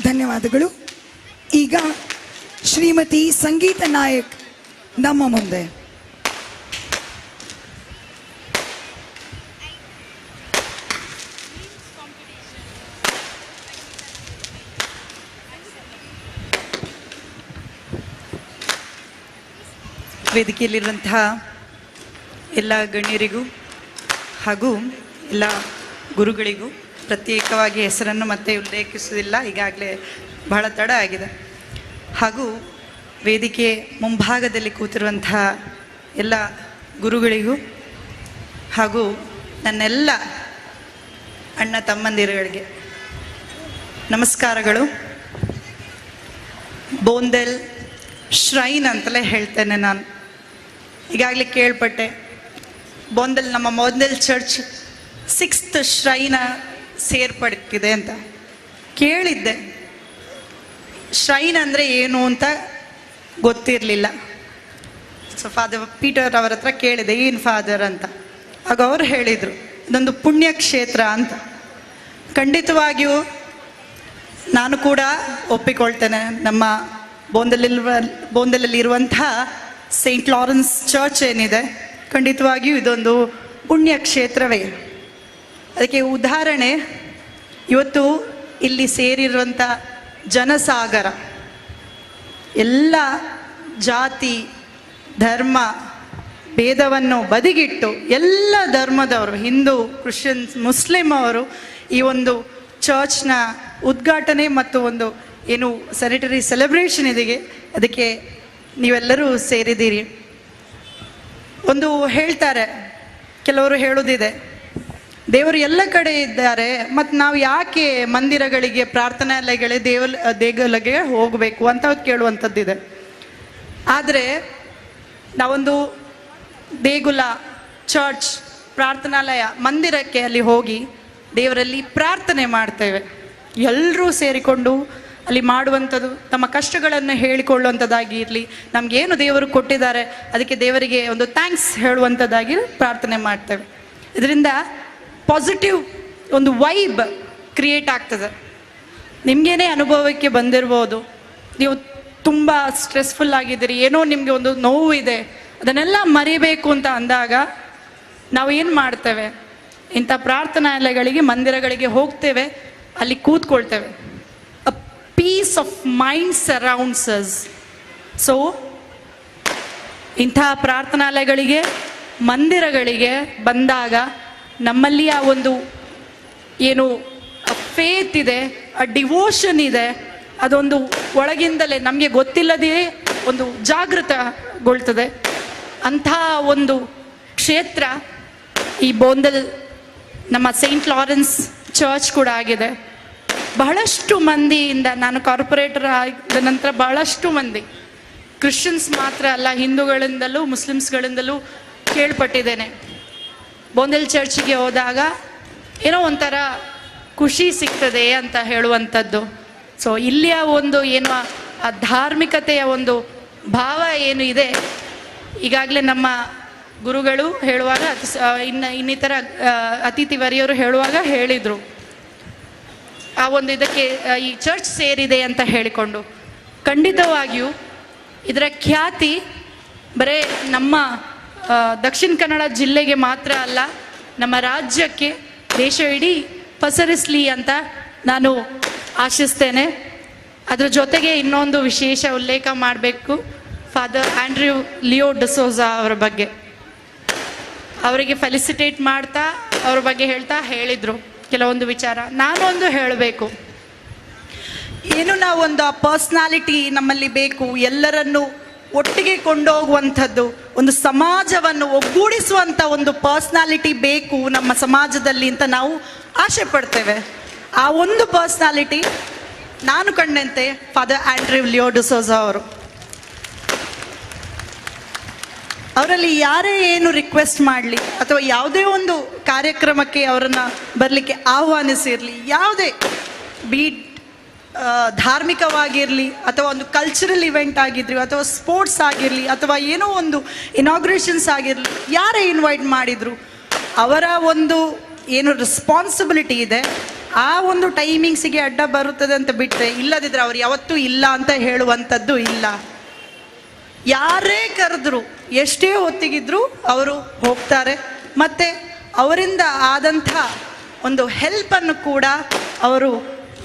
[SPEAKER 12] ಧನ್ಯವಾದಗಳು. ಈಗ ಶ್ರೀಮತಿ ಸಂಗೀತ ನಾಯಕ್ ನಮ್ಮ ಮುಂದೆ.
[SPEAKER 19] ವೇದಿಕೆಯಲ್ಲಿರುವಂತಹ ಎಲ್ಲ ಗಣ್ಯರಿಗೂ ಹಾಗೂ ಎಲ್ಲ ಗುರುಗಳಿಗೂ ಪ್ರತ್ಯೇಕವಾಗಿ ಹೆಸರನ್ನು ಮತ್ತೆ ಉಲ್ಲೇಖಿಸುವುದಿಲ್ಲ, ಈಗಾಗಲೇ ಬಹಳ ತಡ ಆಗಿದೆ. ಹಾಗೂ ವೇದಿಕೆ ಮುಂಭಾಗದಲ್ಲಿ ಕೂತಿರುವಂತಹ ಎಲ್ಲ ಗುರುಗಳಿಗೂ ಹಾಗೂ ನನ್ನೆಲ್ಲ ಅಣ್ಣ ತಮ್ಮಂದಿರುಗಳಿಗೆ ನಮಸ್ಕಾರಗಳು. ಬೋಂದೆಲ್ ಶ್ರೈನ್ ಅಂತಲೇ ಹೇಳ್ತೇನೆ ನಾನು. ಈಗಾಗಲೇ ಕೇಳ್ಪಟ್ಟೆ, ಬೋಂದೆಲ್ ನಮ್ಮ ಬೋಂದೆಲ್ ಚರ್ಚ್ 6th ಶ್ರೈನ ಸೇರ್ಪಡ್ತಿದೆ ಅಂತ ಕೇಳಿದ್ದೆ. ಶ್ರೈನ್ ಅಂದರೆ ಏನು ಅಂತ ಗೊತ್ತಿರಲಿಲ್ಲ. ಸೊ ಫಾದರ್ ಪೀಟರ್ ಅವರ ಹತ್ರ ಕೇಳಿದೆ, ಏನು ಫಾದರ್ ಅಂತ. ಆಗ ಅವರು ಹೇಳಿದರು, ಇದೊಂದು ಪುಣ್ಯಕ್ಷೇತ್ರ ಅಂತ. ಖಂಡಿತವಾಗಿಯೂ ನಾನು ಕೂಡ ಒಪ್ಪಿಕೊಳ್ತೇನೆ. ನಮ್ಮ ಬೋಂದಲಲ್ಲಿರುವಂಥ ಸೈಂಟ್ ಲಾರೆನ್ಸ್ ಚರ್ಚ್ ಏನಿದೆ, ಖಂಡಿತವಾಗಿಯೂ ಇದೊಂದು ಪುಣ್ಯಕ್ಷೇತ್ರವೇ. ಅದಕ್ಕೆ ಉದಾಹರಣೆ ಇವತ್ತು ಇಲ್ಲಿ ಸೇರಿರುವಂಥ ಜನಸಾಗರ, ಎಲ್ಲ ಜಾತಿ ಧರ್ಮ ಭೇದವನ್ನು ಬದಿಗಿಟ್ಟು ಎಲ್ಲ ಧರ್ಮದವರು, ಹಿಂದೂ, ಕ್ರಿಶ್ಚಿಯನ್ಸ್, ಮುಸ್ಲಿಂ ಅವರು ಈ ಒಂದು ಚರ್ಚ್ನ ಉದ್ಘಾಟನೆ ಮತ್ತು ಒಂದು ಏನು ಸ್ಯಾನಿಟರಿ ಸೆಲೆಬ್ರೇಷನ್ ಇದೆಗೆ, ಅದಕ್ಕೆ ನೀವೆಲ್ಲರೂ ಸೇರಿದ್ದೀರಿ. ಒಂದು ಹೇಳ್ತಾರೆ ಕೆಲವರು, ಹೇಳೋದಿದೆ, ದೇವರು ಎಲ್ಲ ಕಡೆ ಇದ್ದಾರೆ, ಮತ್ತು ನಾವು ಯಾಕೆ ಮಂದಿರಗಳಿಗೆ, ಪ್ರಾರ್ಥನಾಲಯಗಳಿಗೆ, ದೇಗುಲಕ್ಕೆ ಹೋಗಬೇಕು ಅಂತ ಕೇಳುವಂಥದ್ದಿದೆ. ಆದರೆ ನಾವೊಂದು ದೇಗುಲ, ಚರ್ಚ್, ಪ್ರಾರ್ಥನಾಲಯ, ಮಂದಿರಕ್ಕೆ ಅಲ್ಲಿ ಹೋಗಿ ದೇವರಲ್ಲಿ ಪ್ರಾರ್ಥನೆ ಮಾಡ್ತೇವೆ. ಎಲ್ಲರೂ ಸೇರಿಕೊಂಡು ಅಲ್ಲಿ ಮಾಡುವಂಥದ್ದು, ತಮ್ಮ ಕಷ್ಟಗಳನ್ನು ಹೇಳಿಕೊಳ್ಳುವಂಥದ್ದಾಗಿರಲಿ, ನಮಗೇನು ದೇವರು ಕೊಟ್ಟಿದ್ದಾರೆ ಅದಕ್ಕೆ ದೇವರಿಗೆ ಒಂದು thanks ಹೇಳುವಂಥದ್ದಾಗಿ ಪ್ರಾರ್ಥನೆ ಮಾಡ್ತೇವೆ. ಇದರಿಂದ ಪಾಸಿಟಿವ್ ಒಂದು ವೈಬ್ ಕ್ರಿಯೇಟ್ ಆಗ್ತದೆ. ನಿಮಗೇನೇ ಅನುಭವಕ್ಕೆ ಬಂದಿರ್ಬೋದು, ನೀವು ತುಂಬ ಸ್ಟ್ರೆಸ್ಫುಲ್ ಆಗಿದ್ದೀರಿ, ಏನೋ ನಿಮಗೆ ಒಂದು ನೋವು ಇದೆ, ಅದನ್ನೆಲ್ಲ ಮರಿಬೇಕು ಅಂತ ಅಂದಾಗ ನಾವು ಏನು ಮಾಡ್ತೇವೆ, ಇಂಥ ಪ್ರಾರ್ಥನಾಲಯಗಳಿಗೆ, ಮಂದಿರಗಳಿಗೆ ಹೋಗ್ತೇವೆ, ಅಲ್ಲಿ ಕೂತ್ಕೊಳ್ತೇವೆ. A peace of mind surrounds us. So ಇಂಥ ಪ್ರಾರ್ಥನಾಲಯಗಳಿಗೆ, ಮಂದಿರಗಳಿಗೆ ಬಂದಾಗ ನಮ್ಮಲ್ಲಿ ಆ ಒಂದು ಏನು ಫೇತ್ ಇದೆ, ಆ ಡಿವೋಷನ್ ಇದೆ, ಅದೊಂದು ಒಳಗಿಂದಲೇ ನಮಗೆ ಗೊತ್ತಿಲ್ಲದೆಯೇ ಒಂದು ಜಾಗೃತಗೊಳ್ತದೆ. ಅಂಥ ಒಂದು ಕ್ಷೇತ್ರ ಈ ಬೋಂದಲ್ ನಮ್ಮ ಸೈಂಟ್ ಲಾರೆನ್ಸ್ ಚರ್ಚ್ ಕೂಡ ಆಗಿದೆ. ಬಹಳಷ್ಟು ಮಂದಿಯಿಂದ, ನಾನು ಕಾರ್ಪೊರೇಟರ್ ಆದ ನಂತರ ಬಹಳಷ್ಟು ಮಂದಿ ಕ್ರಿಶ್ಚಿಯನ್ಸ್ ಮಾತ್ರ ಅಲ್ಲ, ಹಿಂದೂಗಳಿಂದಲೂ ಮುಸ್ಲಿಮ್ಸ್ಗಳಿಂದಲೂ ಕೇಳ್ಪಟ್ಟಿದ್ದೇನೆ. ಬೋಂದಲ್ ಚರ್ಚಿಗೆ ಹೋದಾಗ ಏನೋ ಒಂಥರ ಖುಷಿ ಸಿಗ್ತದೆ ಅಂತ ಹೇಳುವಂಥದ್ದು. ಸೊ ಇಲ್ಲಿಯ ಒಂದು ಏನು ಆ ಧಾರ್ಮಿಕತೆಯ ಒಂದು ಭಾವ ಏನು ಇದೆ, ಈಗಾಗಲೇ ನಮ್ಮ ಗುರುಗಳು ಹೇಳುವಾಗ, ಇನ್ನಿತರ ಅತಿಥಿ ವರಿಯರು ಹೇಳುವಾಗ ಹೇಳಿದರು, ಆ ಒಂದು ಇದಕ್ಕೆ ಈ ಚರ್ಚ್ ಸೇರಿದೆ ಅಂತ ಹೇಳಿಕೊಂಡು. ಖಂಡಿತವಾಗಿಯೂ ಇದರ ಖ್ಯಾತಿ ಬರೇ ನಮ್ಮ ದಕ್ಷಿಣ ಕನ್ನಡ ಜಿಲ್ಲೆಗೆ ಮಾತ್ರ ಅಲ್ಲ, ನಮ್ಮ ರಾಜ್ಯಕ್ಕೆ, ದೇಶ ಇಡೀ ಪಸರಿಸಲಿ ಅಂತ ನಾನು ಆಶಿಸ್ತೇನೆ. ಅದರ ಜೊತೆಗೆ ಇನ್ನೊಂದು ವಿಶೇಷ ಉಲ್ಲೇಖ ಮಾಡಬೇಕು, ಫಾದರ್ ಆಂಡ್ರ್ಯೂ ಲಿಯೋ ಡಿಸೋಜಾ ಅವರ ಬಗ್ಗೆ. ಅವರಿಗೆ ಫೆಲಿಸಿಟೇಟ್ ಮಾಡ್ತಾ ಅವ್ರ ಬಗ್ಗೆ ಹೇಳ್ತಾ ಹೇಳಿದರು ಕೆಲವೊಂದು ವಿಚಾರ. ನಾನೊಂದು ಹೇಳಬೇಕು,
[SPEAKER 20] ಏನು ನಾವೊಂದು ಆ ಪರ್ಸ್ನಾಲಿಟಿ ನಮ್ಮಲ್ಲಿ ಬೇಕು, ಎಲ್ಲರನ್ನು ಒಟ್ಟಿಗೆ ಕೊಂಡೋಗುವಂಥದ್ದು, ಒಂದು ಸಮಾಜವನ್ನು ಒಗ್ಗೂಡಿಸುವಂಥ ಒಂದು ಪರ್ಸ್ನಾಲಿಟಿ ಬೇಕು ನಮ್ಮ ಸಮಾಜದಲ್ಲಿ ಅಂತ ನಾವು ಆಸೆ ಪಡ್ತೇವೆ. ಆ ಒಂದು ಪರ್ಸ್ನಾಲಿಟಿ ನಾನು ಕಂಡಂತೆ ಫಾದರ್ ಆಂಡ್ರ್ಯೂ ಲಿಯೋ ಡಿಸೋಜಾ ಅವರು. ಅವರಲ್ಲಿ ಯಾರೇ ಏನು ರಿಕ್ವೆಸ್ಟ್ ಮಾಡಲಿ ಅಥವಾ ಯಾವುದೇ ಒಂದು ಕಾರ್ಯಕ್ರಮಕ್ಕೆ ಅವರನ್ನು ಬರಲಿಕ್ಕೆ ಆಹ್ವಾನಿಸಿರಲಿ, ಯಾವುದೇ ಬೀಟ್ ಧಾರ್ಮಿಕವಾಗಿರಲಿ ಅಥವಾ ಒಂದು ಕಲ್ಚರಲ್ ಇವೆಂಟ್ ಆಗಿದ್ರಿ ಅಥವಾ ಸ್ಪೋರ್ಟ್ಸ್ ಆಗಿರಲಿ ಅಥವಾ ಏನೋ ಒಂದು ಇನಾಗ್ರೇಷನ್ಸ್ ಆಗಿರಲಿ, ಯಾರೇ ಇನ್ವೈಟ್ ಮಾಡಿದರು ಅವರ ಒಂದು ಏನು ರೆಸ್ಪಾನ್ಸಿಬಿಲಿಟಿ ಇದೆ ಆ ಒಂದು ಟೈಮಿಂಗ್ಸಿಗೆ ಅಡ್ಡ ಬರುತ್ತದೆ ಅಂತ ಬಿಟ್ಟರೆ, ಇಲ್ಲದಿದ್ದರೆ ಅವ್ರು ಯಾವತ್ತೂ ಇಲ್ಲ ಅಂತ ಹೇಳುವಂಥದ್ದು ಇಲ್ಲ. ಯಾರೇ ಕರೆದ್ರು ಎಷ್ಟೇ ಹೊತ್ತಿಗಿದ್ರೂ ಅವರು ಹೋಗ್ತಾರೆ. ಮತ್ತು ಅವರಿಂದ ಆದಂಥ ಒಂದು ಹೆಲ್ಪನ್ನು ಕೂಡ ಅವರು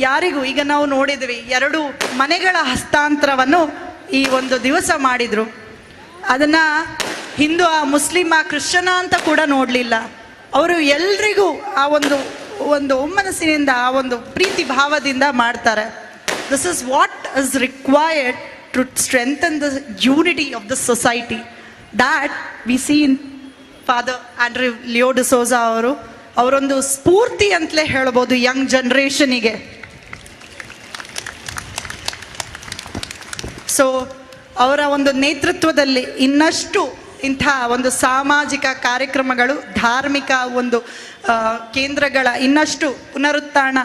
[SPEAKER 20] ಯಾರಿಗೂ, ಈಗ ನಾವು ನೋಡಿದ್ವಿ 2 ಮನೆಗಳ ಹಸ್ತಾಂತರವನ್ನು ಈ ಒಂದು ದಿವಸ ಮಾಡಿದರು. ಅದನ್ನು ಹಿಂದೂ ಮುಸ್ಲಿಮ ಕ್ರಿಶ್ಚನ ಅಂತ ಕೂಡ ನೋಡಲಿಲ್ಲ ಅವರು, ಎಲ್ರಿಗೂ ಆ ಒಂದು ಒಂದು ಒಮ್ಮನಸ್ಸಿನಿಂದ ಆ ಒಂದು ಪ್ರೀತಿ ಭಾವದಿಂದ ಮಾಡ್ತಾರೆ. This is what is required to strengthen the unity of the society that we see in Father Andrew Leo D'Souza ಅವರು. ಅವರೊಂದು ಸ್ಫೂರ್ತಿ ಅಂತಲೇ ಹೇಳ್ಬೋದು ಯಂಗ್ ಜನ್ರೇಷನಿಗೆ. ಸೊ ಅವರ ಒಂದು ನೇತೃತ್ವದಲ್ಲಿ ಇನ್ನಷ್ಟು ಇಂಥ ಒಂದು ಸಾಮಾಜಿಕ ಕಾರ್ಯಕ್ರಮಗಳು, ಧಾರ್ಮಿಕ ಒಂದು ಕೇಂದ್ರಗಳ ಇನ್ನಷ್ಟು ಪುನರುತ್ಥಾನ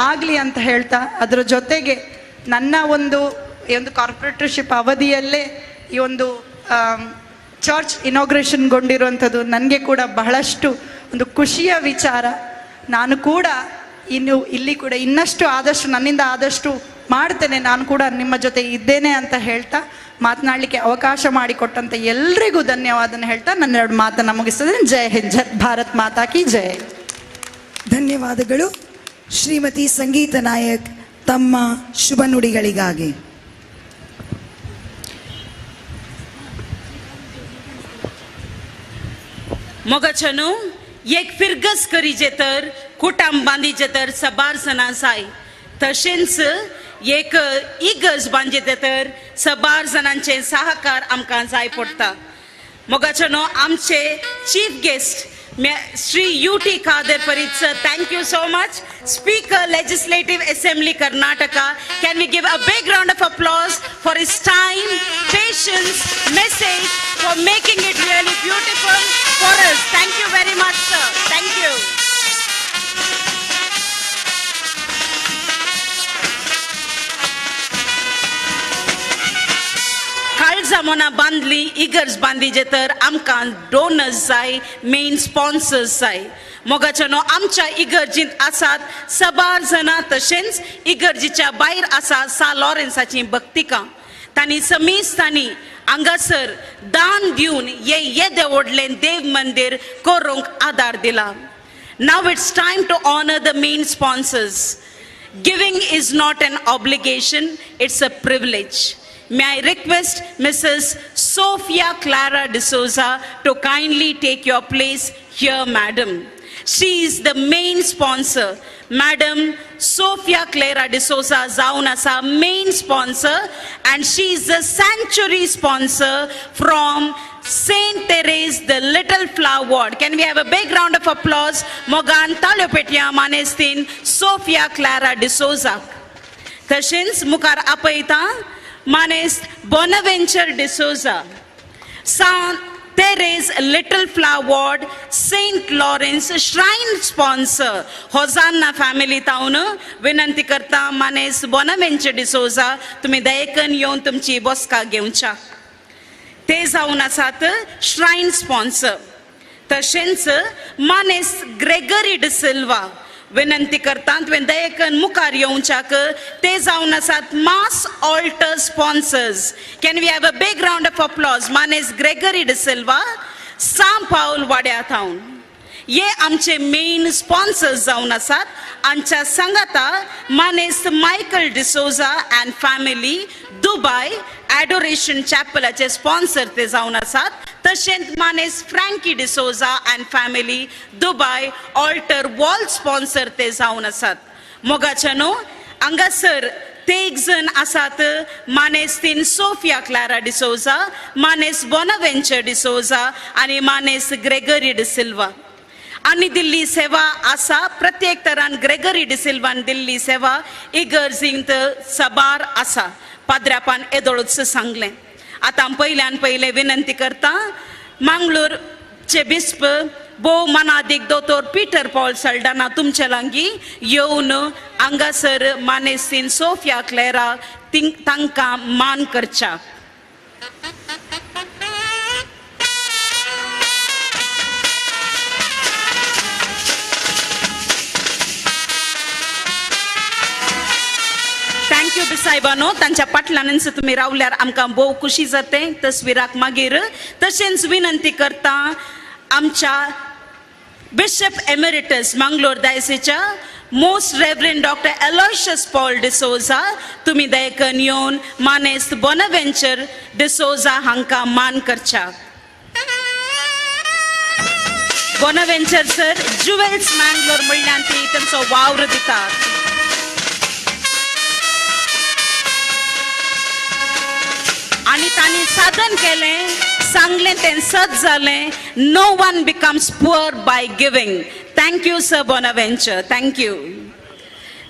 [SPEAKER 20] ಆಗಲಿ ಅಂತ ಹೇಳ್ತಾ, ಅದರ ಜೊತೆಗೆ ನನ್ನ ಒಂದು ಈ ಒಂದು ಕಾರ್ಪೊರೇಟರ್ಶಿಪ್ ಅವಧಿಯಲ್ಲೇ ಈ ಒಂದು ಚರ್ಚ್ ಇನಾಗ್ರೇಷನ್ಗೊಂಡಿರುವಂಥದ್ದು ನನಗೆ ಕೂಡ ಬಹಳಷ್ಟು ಒಂದು ಖುಷಿಯ ವಿಚಾರ. ನಾನು ಕೂಡ ಇನ್ನು ಇಲ್ಲಿ ಕೂಡ ಇನ್ನಷ್ಟು ಆದಷ್ಟು ನನ್ನಿಂದ ಆದಷ್ಟು ಮಾಡ್ತೇನೆ, ನಾನು ಕೂಡ ನಿಮ್ಮ ಜೊತೆ ಇದ್ದೇನೆ ಅಂತ ಹೇಳ್ತಾ ಮಾತನಾಡಲಿಕ್ಕೆ ಅವಕಾಶ ಮಾಡಿಕೊಟ್ಟಂಥ ಎಲ್ರಿಗೂ ಧನ್ಯವಾದನ ಹೇಳ್ತಾ ನನ್ನ ಎರಡು ಮಾತನ್ನು ಮುಗಿಸ್ತೇನೆ. ಜೈ ಹಿಂದ್, ಜೈ ಭಾರತ್ ಮಾತಾ ಕಿ ಜೈ.
[SPEAKER 12] ಧನ್ಯವಾದಗಳು ಶ್ರೀಮತಿ ಸಂಗೀತ ನಾಯಕ್ ತಮ್ಮ ಶುಭ ನುಡಿಗಳಿಗಾಗಿ.
[SPEAKER 1] मोगाच्यानो एक फिरगस करीजे तर कुटाम बांदीचे तर सबार जाणां जाय, तशेंच एक इगर्ज बांदीचे तर सबार जाणांचे सहकार आमकां जाय पडटा. मोगाच्यानो आमचे chief guest
[SPEAKER 7] Shri U T Khader Farid sir, thank you so much. Speaker, Legislative Assembly, Karnataka. Can we give a big round of applause for his time, patience, message, for making it really beautiful for us. Thank you very much, sir. Thank you. काळजा Mona बांदली इगर्ज बांदिजे तर आमकां donors जाय, main sponsors जाय. मोगाच्या न्हू, आमच्या इगर्जींत आसात सबार जाणां, तशेंच इगर्जीच्या भायर आसा सा लॉरेन्साची भक्तिकां. तांणी समेस्तांनी हांगासर दान दिवन हे येदें व्हडलें देव मंदीर करूंक आदार दिला. Now it's time to honour the main sponsors. Giving is not an obligation, it's a privilege. May I request Mrs. Sophia Clara D'Souza to kindly take your place here, madam. She is the main sponsor. Madam Sophia Clara D'Souza जावन आसा main sponsor, and she is the sanctuary sponsor from Saint Therese, the Little Flower Ward. Can we have a big round of applause? मोगान ताळयो पेटया मानेस्तीन Sophia Clara D'Souza. तशेंच मुखार आपयता मानेस्त Bonaventure D'Souza, Saint Therese Little Flower Ward, Saint Lawrence shrine sponsor, Hosanna family तावन विनंती करता, मानेस्त Bonaventure D'Souza, तुमी दयेकन येवन तुमची बसका घेवच्या. ते जावन आसात श्रायन स्पॉन्सर. तशेंच मानेस्त ग्रेगरी डिसिल्वा, विनंती करता तुवें दयेकन मुखार येवच्याक. ते जावन आसात mass altar sponsors. Can we have a big round of applause? मानेस्त Gregory D'Silva, सां पावल वाड्या थावन. हे आमचे मेन स्पॉन्सर्स जावन आसात. आमच्या सांगाता मानेस्त Michael D'Souza and family, Dubai, adoration चॅपलाचे sponsor ते जावन आसात. तशेंच मानेस्त Frankie D'Souza and family, Dubai, altar wall sponsor ते जावन आसात. मोगाच्या न्हू, हांगासर तेग जण आसात, मानेस्तीन सोफिया क्लारा डिसोजा, मानेस बोनावेंचर डिसोजा आनी मानेस ग्रेगरी डिसिल्वा. आनी दिल्ली सेवा आसा प्रत्येक तरान ग्रेगरी डिसिल्वान दिल्ली सेवा इगर्जींत सबार आसा. पाद्र्यापान येदोळूच सांगलें. आतां पयल्यान पयलें विनंती करता मांगलोरचे बिस्प भोव मनादीक दोतोर पीटर पॉल सल्डाना तुमचे लागीं येवन हांगासर मानेस्तीन सोफिया क्लेरा तांकां मान करच्या. Thank you बिसायबानो, तांच्या पाटल्यानच तुमी रावल्यार आमकां भोव खुशी जाते. तस्विराक मागीर तशेंच विनंती करता आमच्या बिशप एमेरिटस मंगलोर दायसीच्या most reverend doctor Aloysius Paul D'Souza, तुमी दयकन येवन मानेस्त बोनावेंचर डिसोजा हांकां मान करच्या. बोनावेंचर सर जुवेल्स मँगलोर म्हणल्यान ती तांचो वावर दितात. आनी तांणी साधन केलें, सांगलें तें सत जालें. No one becomes poor by giving. Thank you sir Bonaventure, thank you.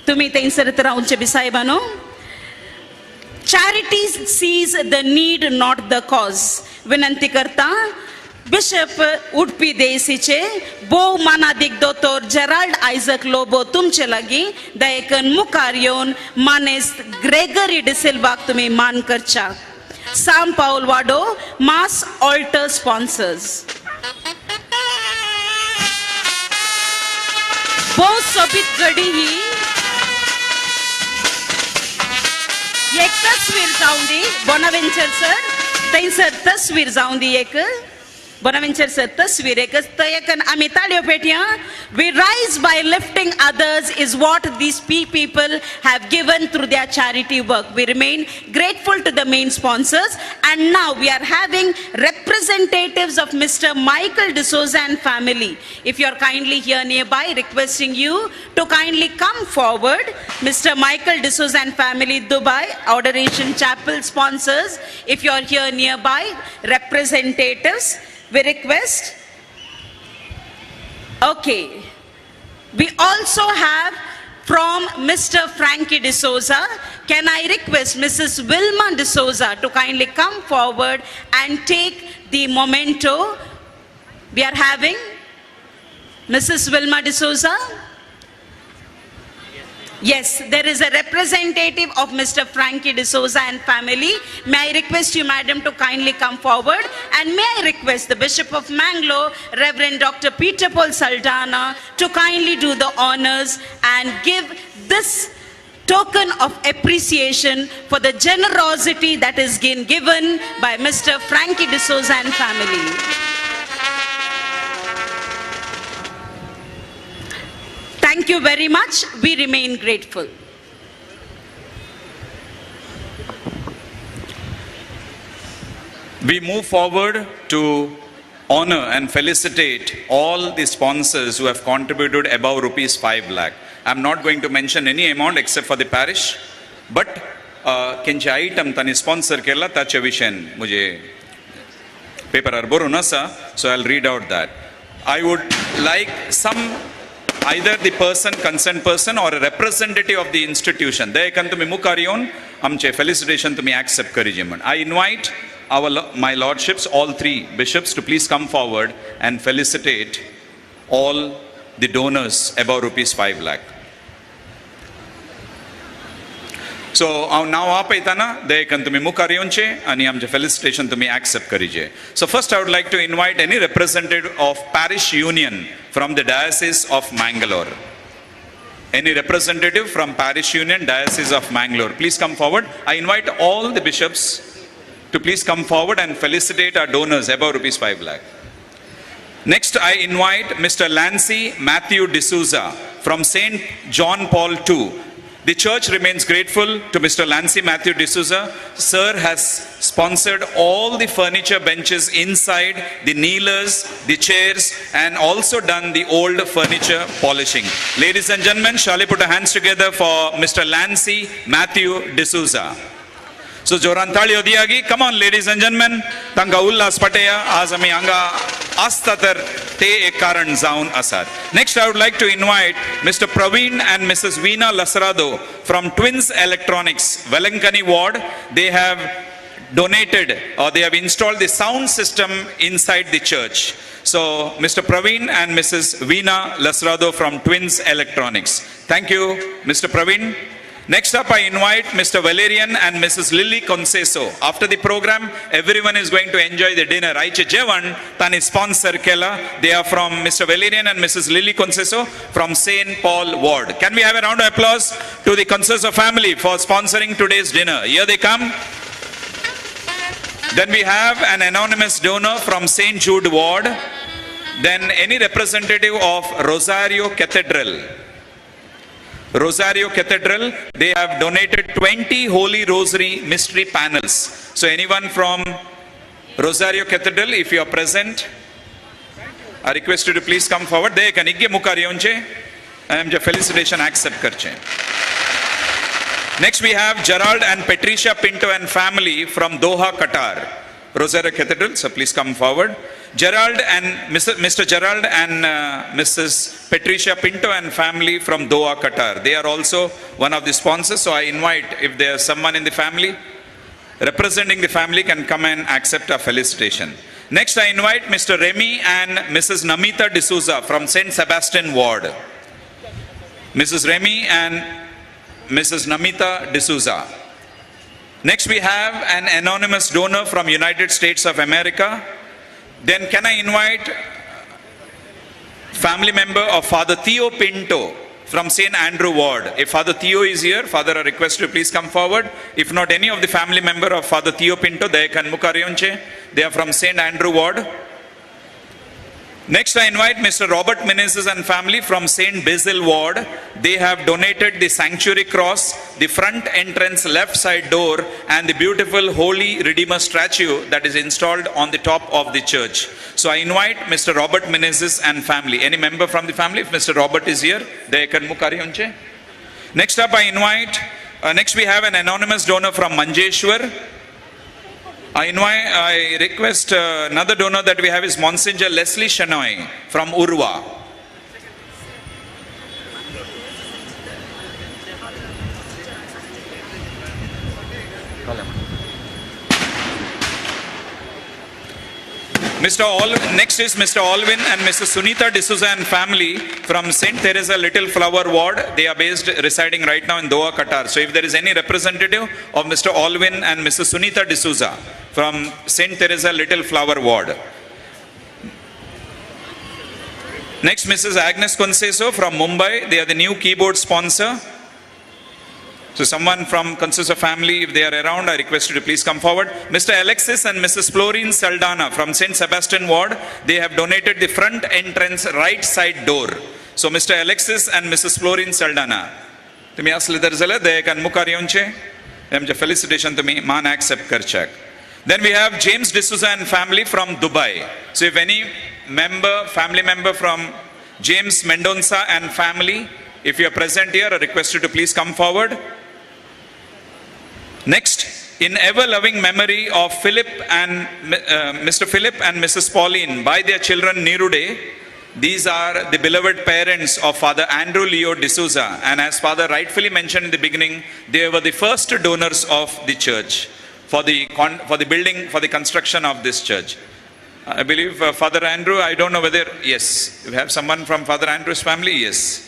[SPEAKER 7] तुमी थंयसर रावचे बिसायबानो. Charity sees the need, not the cause. विनंती करता बिशप उडपी देसीचे भोव मानादीक दोतोर जेराल्ड आयजक लोबो तुमचे लागीं दयेकन मुखार येवन मानेस्त ग्रेगरी डिसिल्वाक तुमी मान करच्या. सां पावल वाडो मास ऑल्टर स्पॉन्सर्स. भोव सोबीत घडी ही एक तस्वीर जावन दी बोनावेंचर सर, थंयसर तस्वीर जावन दी एक बोनावेंचर सर तस्वीर एक एक आमी ताळयो पेटया. We rise by lifting others is what these people have given through their charity work. We remain grateful to the main sponsors, and now we are having representatives of Mr. Michael D'Souza and family. If you are kindly here nearby, requesting you to kindly come forward. Mr. Michael D'Souza and family, Dubai, Adoration Chapel sponsors. If you are here nearby, representatives, we request. Okay. We also have from Mr. Frankie D'Souza. Can I request Mrs. Wilma D'Souza to kindly come forward and take the memento? We are having Mrs. Wilma D'Souza. Yes, there is a representative of Mr. Frankie D'Souza and family. May I request you, madam, to kindly come forward? And may I request the Bishop of Mangalore, Reverend Dr. Peter Paul Saldana, to kindly do the honors and give this token of appreciation for the generosity that is been given by Mr. Frankie D'Souza and family. Thank you very much. We remain grateful.
[SPEAKER 14] We move forward to honor and felicitate all the sponsors who have contributed above rupees 5 lakh. I'm not going to mention any amount except for the parish, but kenche item tani sponsor kela tache vishayan mujhe paper boron asa, so I'll read out that. I would like some, either the person, concerned person or a representative of the institution. Dekan tumi mukar yeवन आमचे felicitation tumi accept karije म्हण. I invite my lordships, all three bishops, to please come forward and felicitate all the donors above rupees 5 lakh. So हांव नांव आपयतना देकन तुमी मुखार येवचे आनी आमचें felicitation तुमी accept करीजे. So first I would like to invite any representative of parish union from the Diocese of Mangalore. Any representative from parish union, Diocese of Mangalore, please come forward. I invite all the bishops to please come forward and felicitate our donors above rupees 5 lakh. Next, I invite Mr. Lancy Matthew D'Souza from St. John Paul II. The church remains grateful to Mr. Lancy Matthew D'Souza. Sir has sponsored all the furniture benches inside, the kneelers, the chairs, and also done the old furniture polishing. Ladies and gentlemen, shall we put our hands together for Mr. Lancy Matthew D'Souza. So जोरान ताळयो दियागी. Come on, ladies and gentlemen. तांकां उल्हास पाटया. आज आमी हांगा आसता तर ते एक कारण जावन आसात. Next, I would like to invite Mr. Praveen and Mrs. Veena Lasrado from Twins Electronics, Velankani Ward. They have donated or they have installed the sound system inside the church. So Mr. Praveen and Mrs. Veena Lasrado from Twins Electronics. Thank you, Mr. Praveen. Next up, I invite Mr. Valerian and Mrs. Lily Conceso. After the program, everyone is going to enjoy the dinner. Aiche Jevan, tani sponsor kela. They are from Mr. Valerian and Mrs. Lily Conceso from St. Paul Ward. Can we have a round of applause to the Conceso family for sponsoring today's dinner? Here they come. Then we have an anonymous donor from St. Jude Ward. Then any representative of Rosario Cathedral. Rosario Cathedral, they have donated 20 Holy Rosary mystery panels. So anyone from Rosario Cathedral, if you are present, I request you to please come forward. They can igge mukar yevche, I am felicitation accept karche. Next we have Gerald and Patricia Pinto and family from Doha, Qatar. Rosario Cathedral, so please come forward. Gerald and Mr. Gerald and Mrs. Patricia Pinto and family from Doha, Qatar. They are also one of the sponsors, so I invite, if there is someone in the family, representing the family can come and accept our felicitation. Next, I invite Mr. Remy and Mrs. Namita D'Souza from St. Sebastian Ward. Mrs. Remy and Mrs. Namita D'Souza. Next, we have an anonymous donor from United States of America. Then can I invite family member of Father Theo Pinto from St. Andrew Ward. If Father Theo is here, Father, I request you to please come forward. If not, any of the family member of Father Theo Pinto, they can mukariyonche. They are from St. Andrew Ward. Next, I invite Mr. Robert Menezes and family from St. Basil Ward. They have donated the sanctuary cross, the front entrance left side door, and the beautiful Holy Redeemer statue that is installed on the top of the church. So I invite Mr. Robert Menezes and family. Any member from the family, if Mr. Robert is here, they can mukariyonche. Next up, I invite, next we have an anonymous donor from Manjeshwar. I request another donor that we have is Monsignor Leslie Shanoy from Urwa. Next is Mr. Alvin and Mrs. Sunita D'Souza and family from St. Teresa Little Flower Ward. They are based, residing right now in Doha, Qatar. So if there is any representative of Mr. Alvin and Mrs. Sunita D'Souza from St. Teresa Little Flower Ward. Next, Mrs. Agnes Conceso from Mumbai. They are the new keyboard sponsor. So someone from Conceso family, if they are around, I request you to please come forward. Mr. Alexis and Mrs. Florine Saldana from St. Sebastian Ward, they have donated the front entrance right side door. So Mr. Alexis and Mrs. Florine Saldana. तुम्ही असले तर जाल्यार दयेकान मुखार येवचे, आमचे felicitation तुम्ही मान accept करच्याक. Then we have James D'Souza and family from Dubai. So if any member, family member from James Mendonça and family, if you are present here, I request you to please come forward. Next, in ever-loving memory of Philip and Mr. Philip and Mrs. Pauline by their children Nirude, these are the beloved parents of Father Andrew Leo D'Souza, and as Father rightfully mentioned in the beginning, they were the first donors of the church for the building, for the construction of this church. I believe Father Andrew, I don't know whether, yes, we have someone from Father Andrew's family, yes.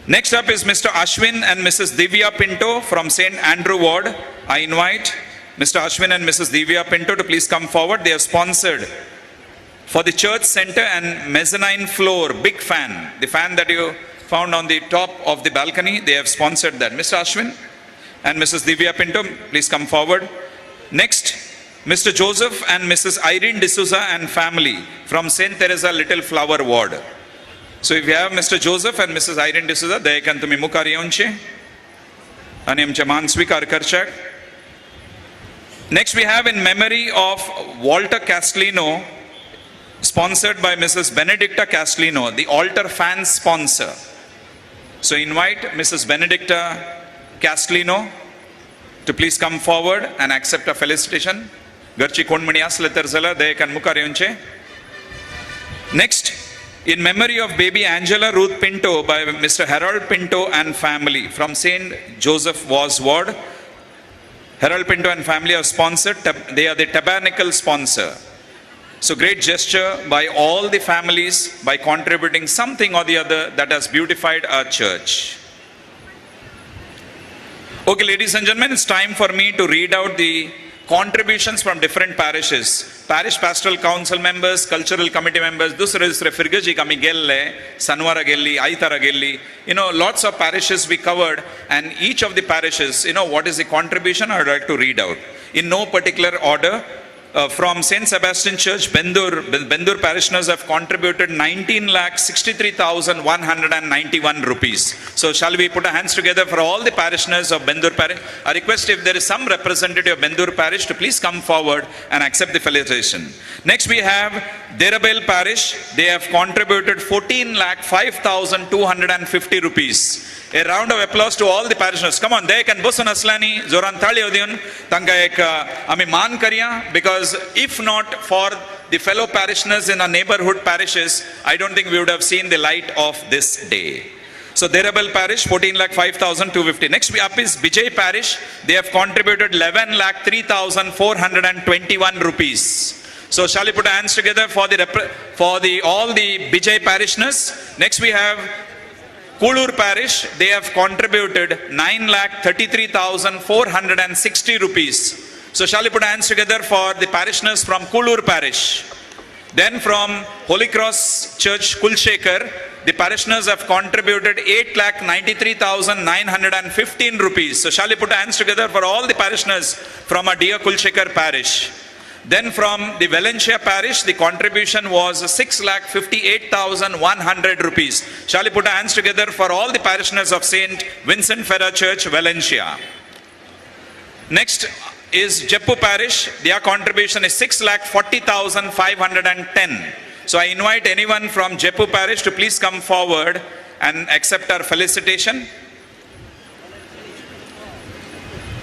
[SPEAKER 14] Next up is Mr. Ashwin and Mrs. Divya Pinto from St. Andrew Ward. I invite Mr. Ashwin and Mrs. Divya Pinto to please come forward. They have sponsored for the church center and mezzanine floor, big fan, the fan that you found on the top of the balcony, they have sponsored that. Mr. Ashwin and Mrs. Divya Pinto, please come forward. Next, Mr. Joseph and Mrs. Irene D'Souza and family from St. Teresa Little Flower Ward. So if you have Mr. Joseph and Mrs. Irene D'Souza, दयेकान तुम्ही मुखार येवचे आनी आमचे मान स्वीकार करच्याक. Next we have in memory of Walter Castellino, sponsored by Mrs. Benedicta Castellino, the altar fan sponsor. So invite Mrs. Benedicta Castellino to please come forward and accept a felicitation. घरची कोण म्हणी असले तर जाल्यार दयेकान मुखार येवचे. Next, in memory of baby Angela Ruth Pinto by Mr. Harold Pinto and family from St. Joseph Vaz Ward. Harold Pinto and family are sponsored. They are the tabernacle sponsor. So great gesture by all the families by contributing something or the other that has beautified our church. Okay, ladies and gentlemen, it's time for me to read out the contributions from different parishes. Parish Pastoral Council members, Cultural Committee members, दुसरे दुसरे फिरगजीक आमी गेल्ले, सनवारा गेल्ली, आयतारा गेल्ली. You know, lots of parishes we covered, and each of the parishes, you know, what is the contribution I would like to read out. In no particular order, from St. Sebastian Church, Bendur parishioners have contributed 19,63,191 rupees. So shall we put our hands together for all the parishioners of Bendur Parish? I request if there is some representative of Bendur Parish to please come forward and accept the felicitation. Next we have Derabel Parish. They have contributed 14,05,250 rupees. A round of applause to all the parishioners. Come on, they can bosun aslani, zoran thali odiyun, tanka ek ami maan kariya, because if not for the fellow parishioners in our neighborhood parishes, I don't think we would have seen the light of this day. So Derabel Parish, 14,05,250. Next up is Bijay Parish. They have contributed 11,03,421 rupees. So shall we put our hands together for the all the Bijay parishioners? Next we have Kulur Parish. They have contributed 9,33,460 rupees. So shall we put hands together for the parishioners from Kulur Parish? Then from Holy Cross Church, Kulshekar, the parishioners have contributed 8,93,915 rupees. So shall we put hands together for all the parishioners from our dear Kulshekar Parish? Then from the Valencia Parish, the contribution was 6,58,100 rupees. Shall we put our hands together for all the parishioners of St. Vincent Ferrer Church, Valencia? Next is Jeppu Parish. Their contribution is 6,40,510. So I invite anyone from Jeppu Parish to please come forward and accept our felicitation.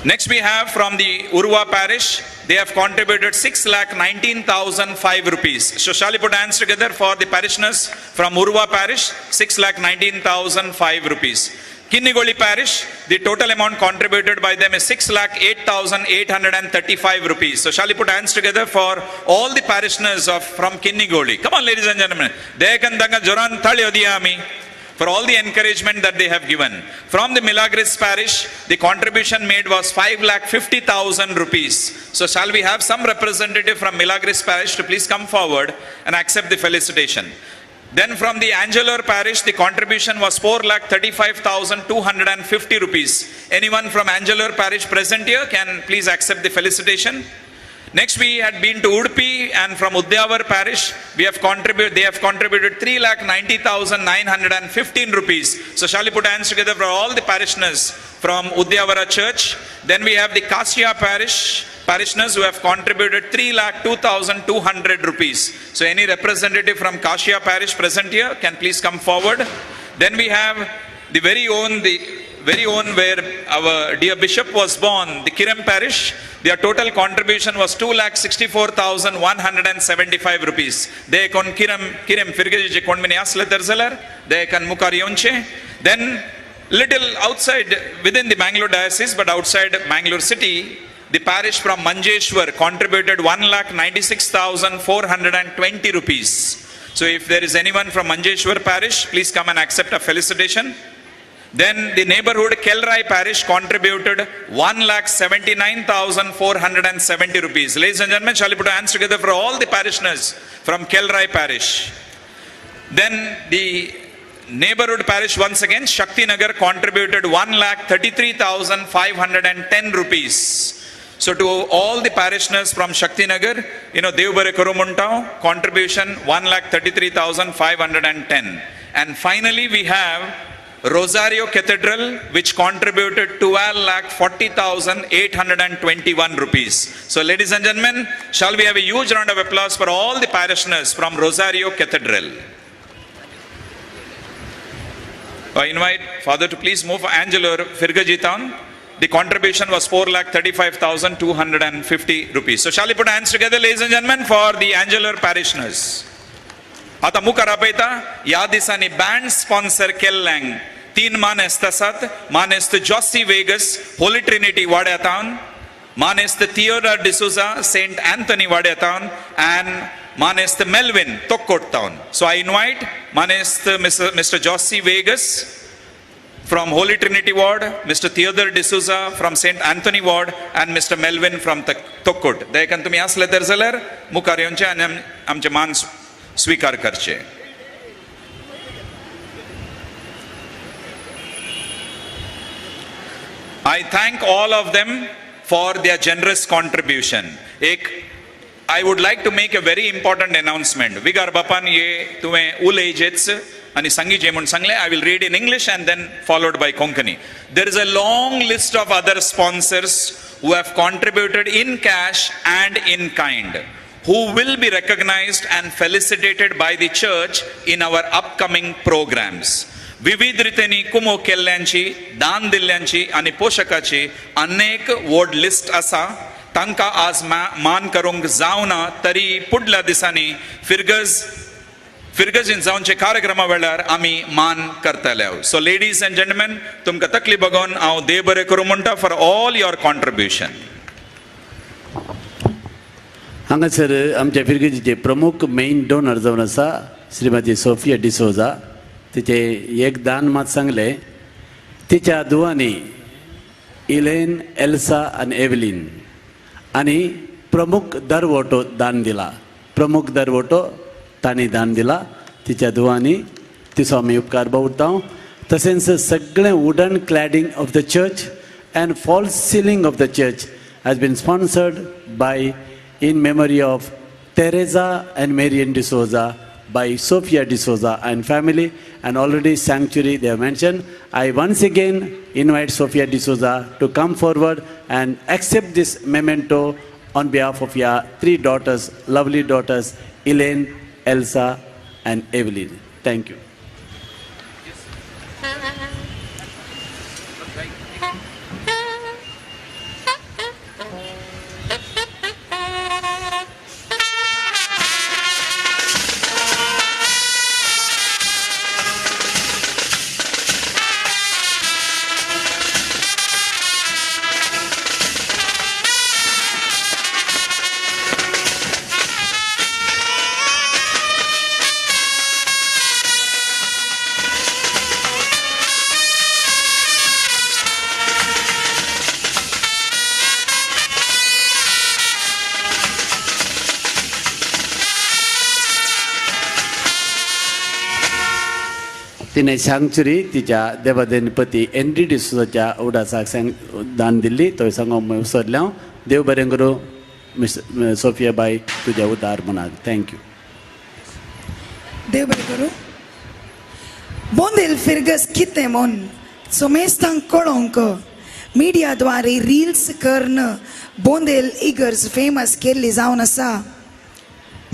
[SPEAKER 14] Next we have from the Urwa Parish, they have contributed 6,19,005 rupees. So shall we put hands together for the parishioners from Urwa Parish, 6,19,005 rupees. Kinnigoli Parish, the total amount contributed by them is 6,08,835 rupees. So shall we put hands together for all the parishioners from Kinnigoli? Come on, ladies and gentlemen. Dekandanga Joran Thali Odiyami. For all the encouragement that they have given. From the Milagres Parish, the contribution made was 5,50,000 rupees. So shall we have some representative from Milagres Parish to please come forward and accept the felicitation. Then from the Angelor Parish, the contribution was 4,35,250 rupees. Anyone from Angelor Parish present here can please accept the felicitation. Next, we had been to Udupi, and from Udyavar Parish, they have contributed 3,90,915 rupees. So shall we put hands together for all the parishioners from Udyavara Church. Then we have the Kasia Parish parishioners who have contributed 3,02,200 rupees. So any representative from Kasia Parish present here can please come forward. Then we have the very own where our dear bishop was born, the Kiram Parish. Their total contribution was 2,64,175 rupees. They kon Kiram Firgaji konmini asle terzalar, they kan mukar yonche. Then little outside within the Mangalore diocese, but outside Mangalore city, the parish from Manjeshwar contributed 1,96,420 rupees. So if there is anyone from Manjeshwar parish, please come and accept a felicitation. Then the neighborhood Kelrai parish contributed 1,79,470 rupees. Ladies and gentlemen, shall we put our hands together for all the parishioners from Kelrai parish. Then the neighborhood parish once again, Shakti Nagar, contributed 1,33,510 rupees. So to all the parishioners from Shakti Nagar, Devbare Kurumunta, contribution 1,33,510. And finally we have Rosario Cathedral, which contributed 12,40,821 rupees. So ladies and gentlemen, shall we have a huge round of applause for all the parishioners from Rosario Cathedral. I invite Father to please move Angelo Firgajitan. The contribution was 4,35,250 rupees. So shall we put hands together, ladies and gentlemen, for the Angelor parishioners. आता मुखार आपयता ह्या दिसांनी band sponsor केल्ल्यांक तीन मानेस्त आसात. मानेस्त Josie Vegas holy trinity वाड्यातावन, मानेस्त थियोडर डिसोजा सेंट अँथनी वाड्यातावन, अँड मानेस्त Melvin तोक्कोट town. So I invite मानेस्त mister Josy Vegas from Holy Trinity Ward, Mr. Theodore D'Souza from St. Anthony Ward, and Mr. Melvin from Tokkot. देखून तुमी आसले तर जाल्यार मुखार येवचे आनी आमचे मान स्वीकार करचे. I thank all of them for their generous contribution. I would like to make a very important announcement. विगार बापान ये तुवें उलयजेच आनी सांगीचे म्हूण सांगलें. I will read in English and then followed by Konkani. There is a long list of other sponsors who have contributed in cash and in kind, who will be recognized and felicitated by the church in our upcoming programs. विविध रितींनी कुमो केल्ल्यांची, दान दिल्ल्यांची आनी पोशकाची अनेक व्हड list आसा. तांकां आज मान करूंक जावना तरी पुडल्या दिसांनी फिरगजीन जावचे कार्यक्रमा वेळार आमी मान करतले. सो लेडीज अँड जेंटलमॅन, तुमकां तकली बगोवन हांव देव बरें करूं म्हणटा फॉर ऑल your contribution.
[SPEAKER 3] हांगासर आमच्या फिरगजीचे प्रमुख मेन डोनर जावन आसा श्रीमती सोफिया डिसोजा. तिचे एक दान मात सांगलें. तिच्या दुवांनी इलेन, एल्सा आनी एवलीन आनी प्रमुख दरवटो दान दिला. प्रमुख दरवटो तांणी दान दिला तिच्या दुवांनी. तिचो आमी उपकार बावडटा. तशेंच सगळें wooden cladding of the church and false ceiling of the church has been sponsored by in memory of Teresa and Marian D'Souza by Sophia D'Souza and family, and already sanctuary they have mentioned. I once again invite Sophia D'Souza to come forward and accept this memento on behalf of your three daughters, lovely daughters, Elaine, Elsa and Evelyn. Thank you. तिणें सांगचुरी तिच्या देवादेनपती n-ary डिसोजाच्या उडासाक सांग दान दिल्ली थंय सांगो विसरलें हांव. देव बरें करूं मिस सोफिया बाय, तुज्या उदार मनाक thank you.
[SPEAKER 12] देव बरें करूं. बोंदेल फिरगस कितें म्हूण सोमेस्तांक कळोवंक मिडिया द्वारे रिल्स करून बोंदेल इगर्ज फेमस केल्ली जावन आसा.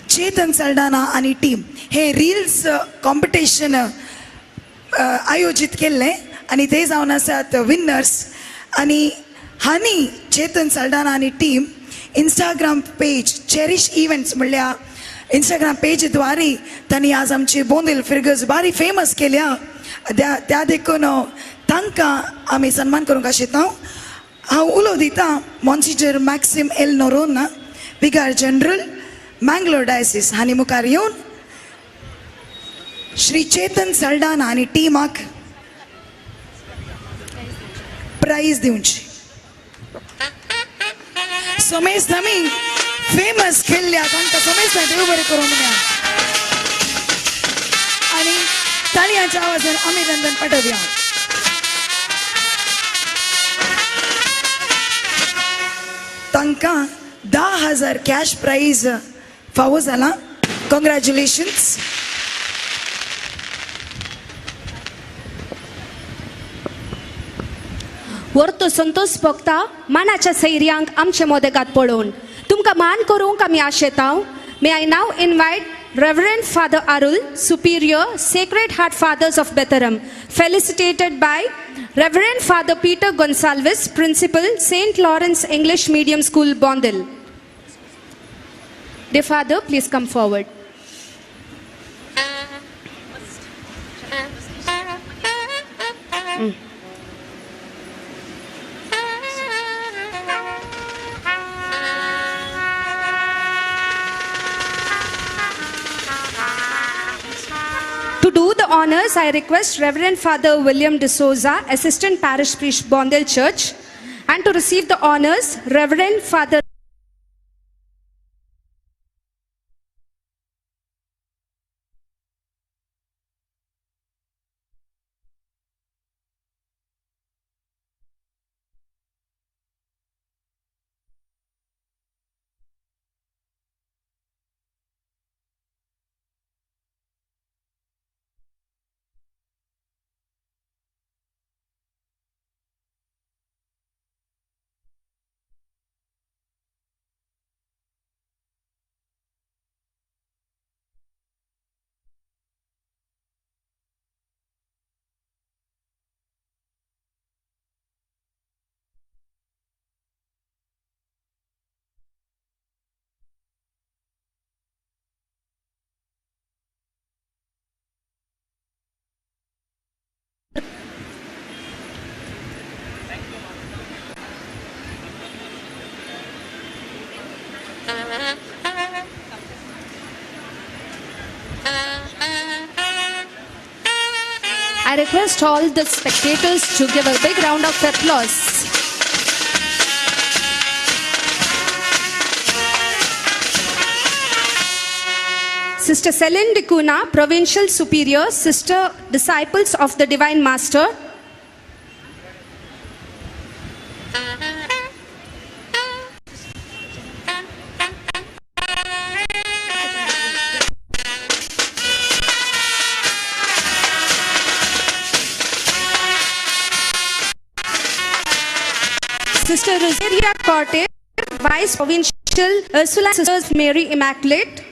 [SPEAKER 12] चेतन सल्डाना आनी टीम हे रिल्स कॉम्पिटिशन आयोजीत केल्लें आनी ते जावन आसात विनर्स. आनी हांणी चेतन सल्डाना आनी team Instagram page cherish events म्हणल्यार इंस्टाग्राम पेजद्वारे तांणी आज आमची बोंदेल फिरगज बारी फेमस केल्या. त्या देखून तांकां आमी सन्मान करूंक आशिता. हांव उलो दिता Monsignor Maxim L Noronha, vicar general Mangalore diocese हांणी मुखार येवन श्री चेतन सल्डाना आनी टिमाक प्रायज दिवची. सोमेश आमी फेमस केल्ल्या तांकां सोमेश देव बरें करूं म्हणया आनी ताळयांच्या आवाजान आमी रंजन पाठोवया. तांकां 10,000 कॅश प्रायज फावो जाला. कॉंग्रॅच्युलेशन्स.
[SPEAKER 6] वर्तो संतोष भोगता मानाच्या सैर्यांक आमचे मोदेगात पळोवन तुमकां मान करूंक आमी आशेताव. May I now invite Reverend Father Arul, Superior, Sacred Heart Fathers of Bethlehem, felicitated by Reverend Father Peter Gonsalves, Principal, St. Lawrence English Medium School, Bondil. Dear Father, please come forward. To do the honors, I request Reverend Father William D'Souza, Assistant Parish Priest, Bondel Church, and to receive the honors, Reverend Father I request all the spectators to give a big round of applause. Sister Celine D'Cunha, Provincial Superior, Sister Disciples of the Divine Master. Sister Rosaria Corte, Vice Provincial Ursula Sisters Mary Immaculate.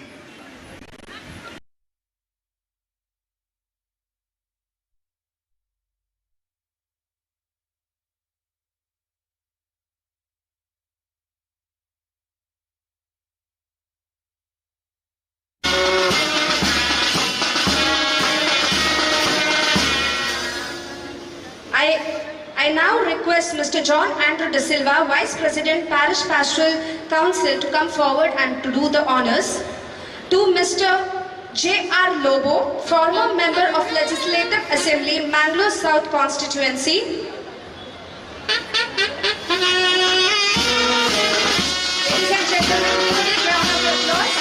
[SPEAKER 6] I now request Mr. John Andrew De Silva, Vice President, Parish Pastoral Council, to come forward and to do the honors. To Mr. J.R. Lobo, former member of Legislative Assembly, Mangalore South Constituency. Ladies and gentlemen, give a big round of applause.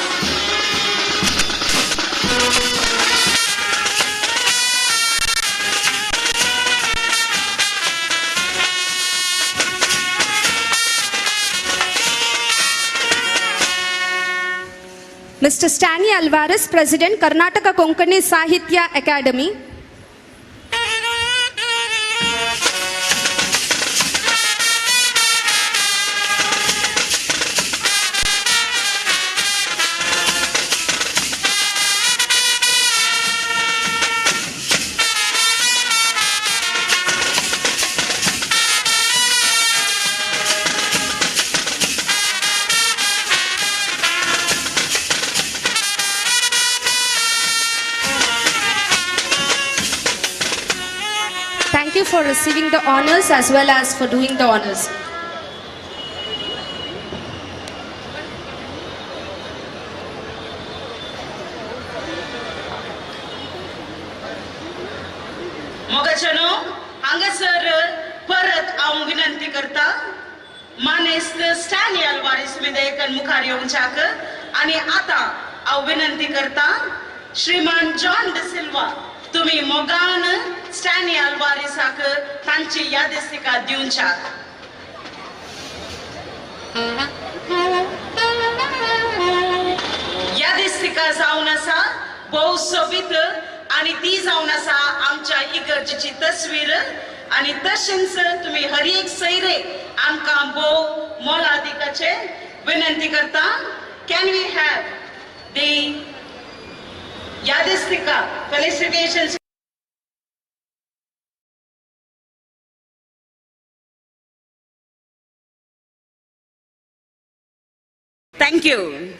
[SPEAKER 6] Mr. Stanley Alvarez, President, Karnataka Konkani Sahitya Academy. Thank you for receiving the honors as well as for doing the honors.
[SPEAKER 1] मोगाच्यानो हांगासर परत हांव विनंती करता मानेस्त Stanley Alvares तुमी दयेकन मुखार येवच्याक आनी आतां हांव विनंती करता श्रीमान जॉन डिसिल्वा तुमी मोगान स्टॅनली अल्वारीसाक तांची यादस्तिका दिवच्याक. यादस्तिका जावन आसा भोव सोबीत आनी ती जावन आसा आमच्या इगर्जेची तस्वीर आनी तशेंच तुमी हर एक सैरे आमकां भोव मोलादिकाचे विनंती करता. Can we have the यादस्तिका felicitations.
[SPEAKER 7] Thank you.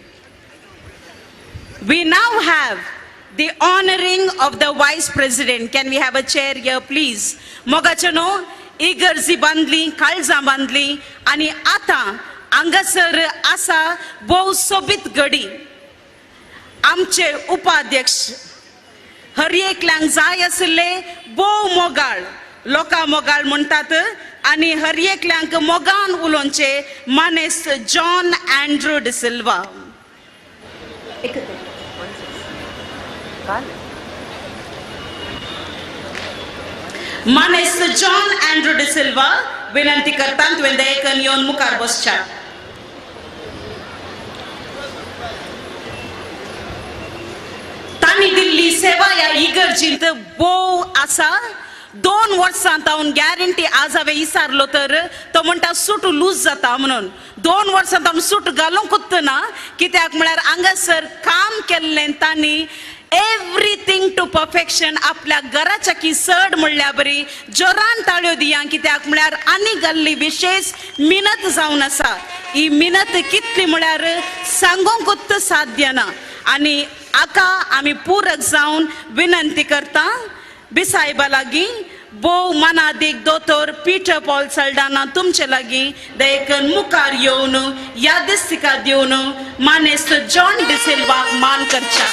[SPEAKER 7] We now have the honoring of the Vice President. Can we have a chair here, please? मोगाचनो इगर्जी बांदली, काळजां बांदली आनी आतां हांगासर आसा भोव सोबीत गडी आमचे उपाध्यक्ष हर एकल्यांक जाय आशिल्ले भोव मोगाळ लोकां मोगाळ म्हणटात आनी हर एकल्यांक मोगान उलोवचे मानेस्त जॉन अँड्रू डिसिल्वा. मानेस्त जॉन अँड्रू डिसिल्वा विनंती करता तुवें दयेकन येवन मुखार बसच्या. तांणी दिल्ली सेवा ह्या इगर्जींत भोव आसा. 2 वर्सां तावन गॅरंटी आज हांवें विचारलो तर तो म्हणटा सूट लूज जाता म्हणून. 2 वर्सां तावन सूट घालूंकूच ना कित्याक म्हळ्यार हांगासर काम केल्लें तांणी एवरीथींग टू परफेक्शन. आपल्या घराच्या की चड म्हणल्या बरी जोरान ताळयो दिया कित्याक म्हळ्यार आनी घाल्ली विशेश मिनत जावन आसा. ही मिनत कितली म्हळ्यार सांगूंकूच साध्य ना आनी आका आमी पूरक जावन विनंती करता बिसायबा लागीं भोव मनादीक दोतोर पीटर पॉल सल्डाना तुमचे लागीं दयेकन मुखार येवन यादस्तिका दिवन मानेस्त जॉन डिसिल्वाक मान करच्या.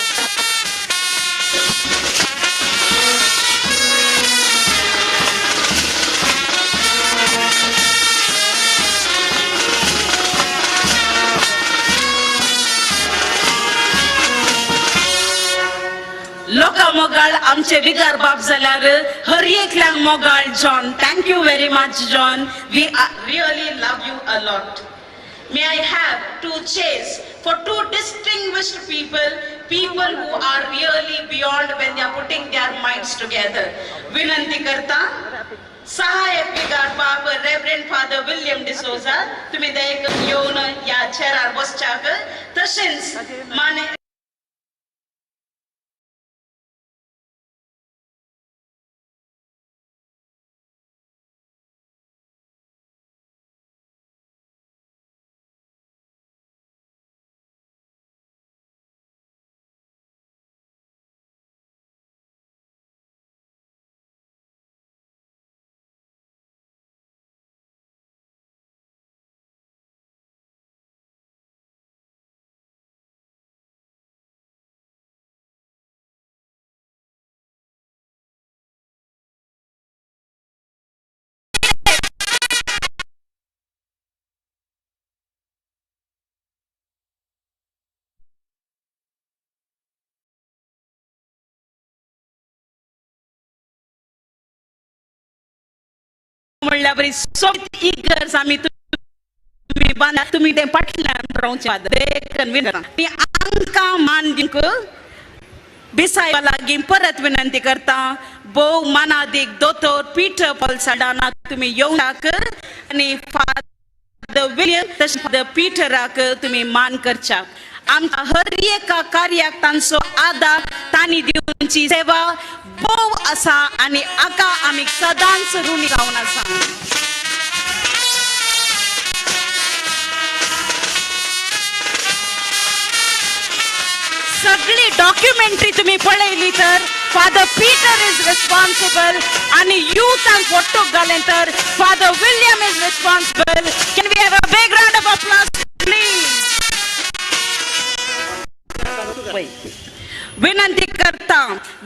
[SPEAKER 7] लोकां मोगाळ आमचे विगार बाप जाल्यार हर एकल्यांक मोगाळ John. Thank you very much John, we really love you a lot. May I have 2 chairs for 2 distinguished people, people who are really beyond when they are putting their minds together. विनंती करता सहायक विगार बाप reverend father William D'Souza तुमी दयेकन येवन ह्या चेरार बसच्याक तशेंच माने म्हणल्या बरी सोबीत इगर्ज आमी तुमी बांदा तुमी तें फाटल्यान रावचें. तांकां मान दिवंक बिसायबा लागीं परत विनंती करता. भोव मानादीक दोतोर पीटर पॉल साल्डाना तुमी येवंक आनी फादर विलियम तशें फादर पीटराक तुमी मान करच्याक. आमच्या हर एका कार्याक तांचो आदार, तांणी दिवची सेवा भोव आसा आनी आका आमी सदांच ऋणी जावन आसा. सगळी डॉक्युमेंटरी तुम्ही पळयली तर फादर पीटर is responsible आनी युथांक वट्टूक घालें तर Father William is responsible. Can we have a big round of applause please? विनंती करता,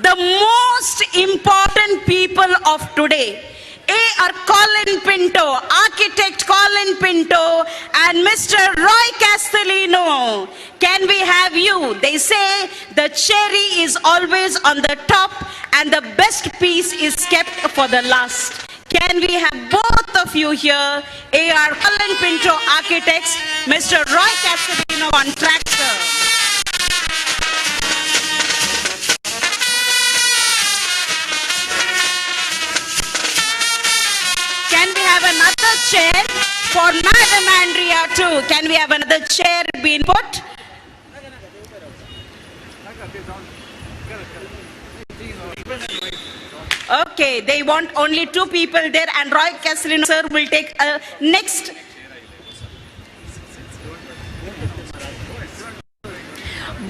[SPEAKER 7] the most important people of today, A.R. Colin Pinto, architect Colin Pinto and Mr. Roy Castellino. Can we have you? They say the cherry is always on the top and the best piece is kept for the last. Can we have both of you here? A.R. Colin Pinto, architects, Mr. Roy Castellino, contractor. Can we have another chair for Madam Andrea too? Can we have another chair being put? Okay, they want only two people there, and Roy Castellino sir will take next.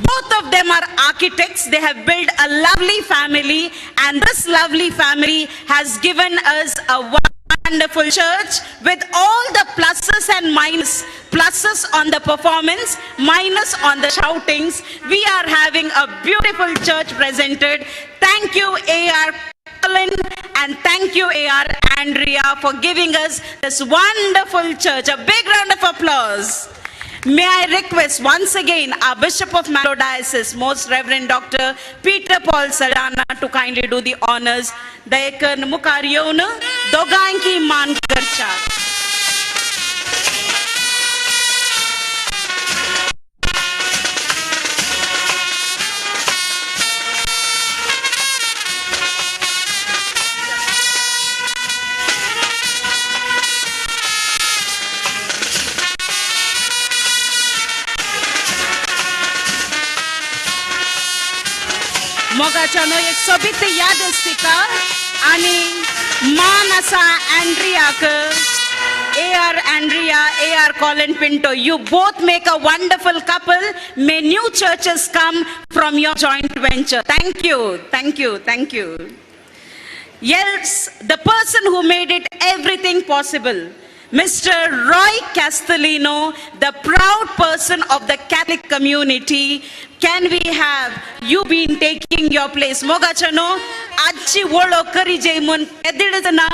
[SPEAKER 7] Both of them are architects. They have built a lovely family, and this lovely family has given us a wonderful church with all the pluses and minus, pluses on the performance, minus on the shoutings. We are having a beautiful church presented. Thank you, A.R. Colin, and thank you, A.R. Andrea, for giving us this wonderful church. A big round of applause. May I request once again our Bishop of Mangalore Diocese, Most Reverend Dr. Peter Paul Saldanha, to kindly do the honors. दयेकन मुखार येवन दोगांयकी मान करच्या. मोगाच्यानो एक सोबीत याद आसता आनी मान आसा अँड्रियाक. A.R. Andrea, A.R. Colin Pinto, you both make a wonderful couple. May new churches come from your joint venture. Thank you, thank you, thank you. Yes, the person who made it everything possible, Mr. Roy Castellino, the proud person of the Catholic community. Can we have you been taking your place? मोगाच्यानो आजची वळख करी जे म्हूण केदीच ना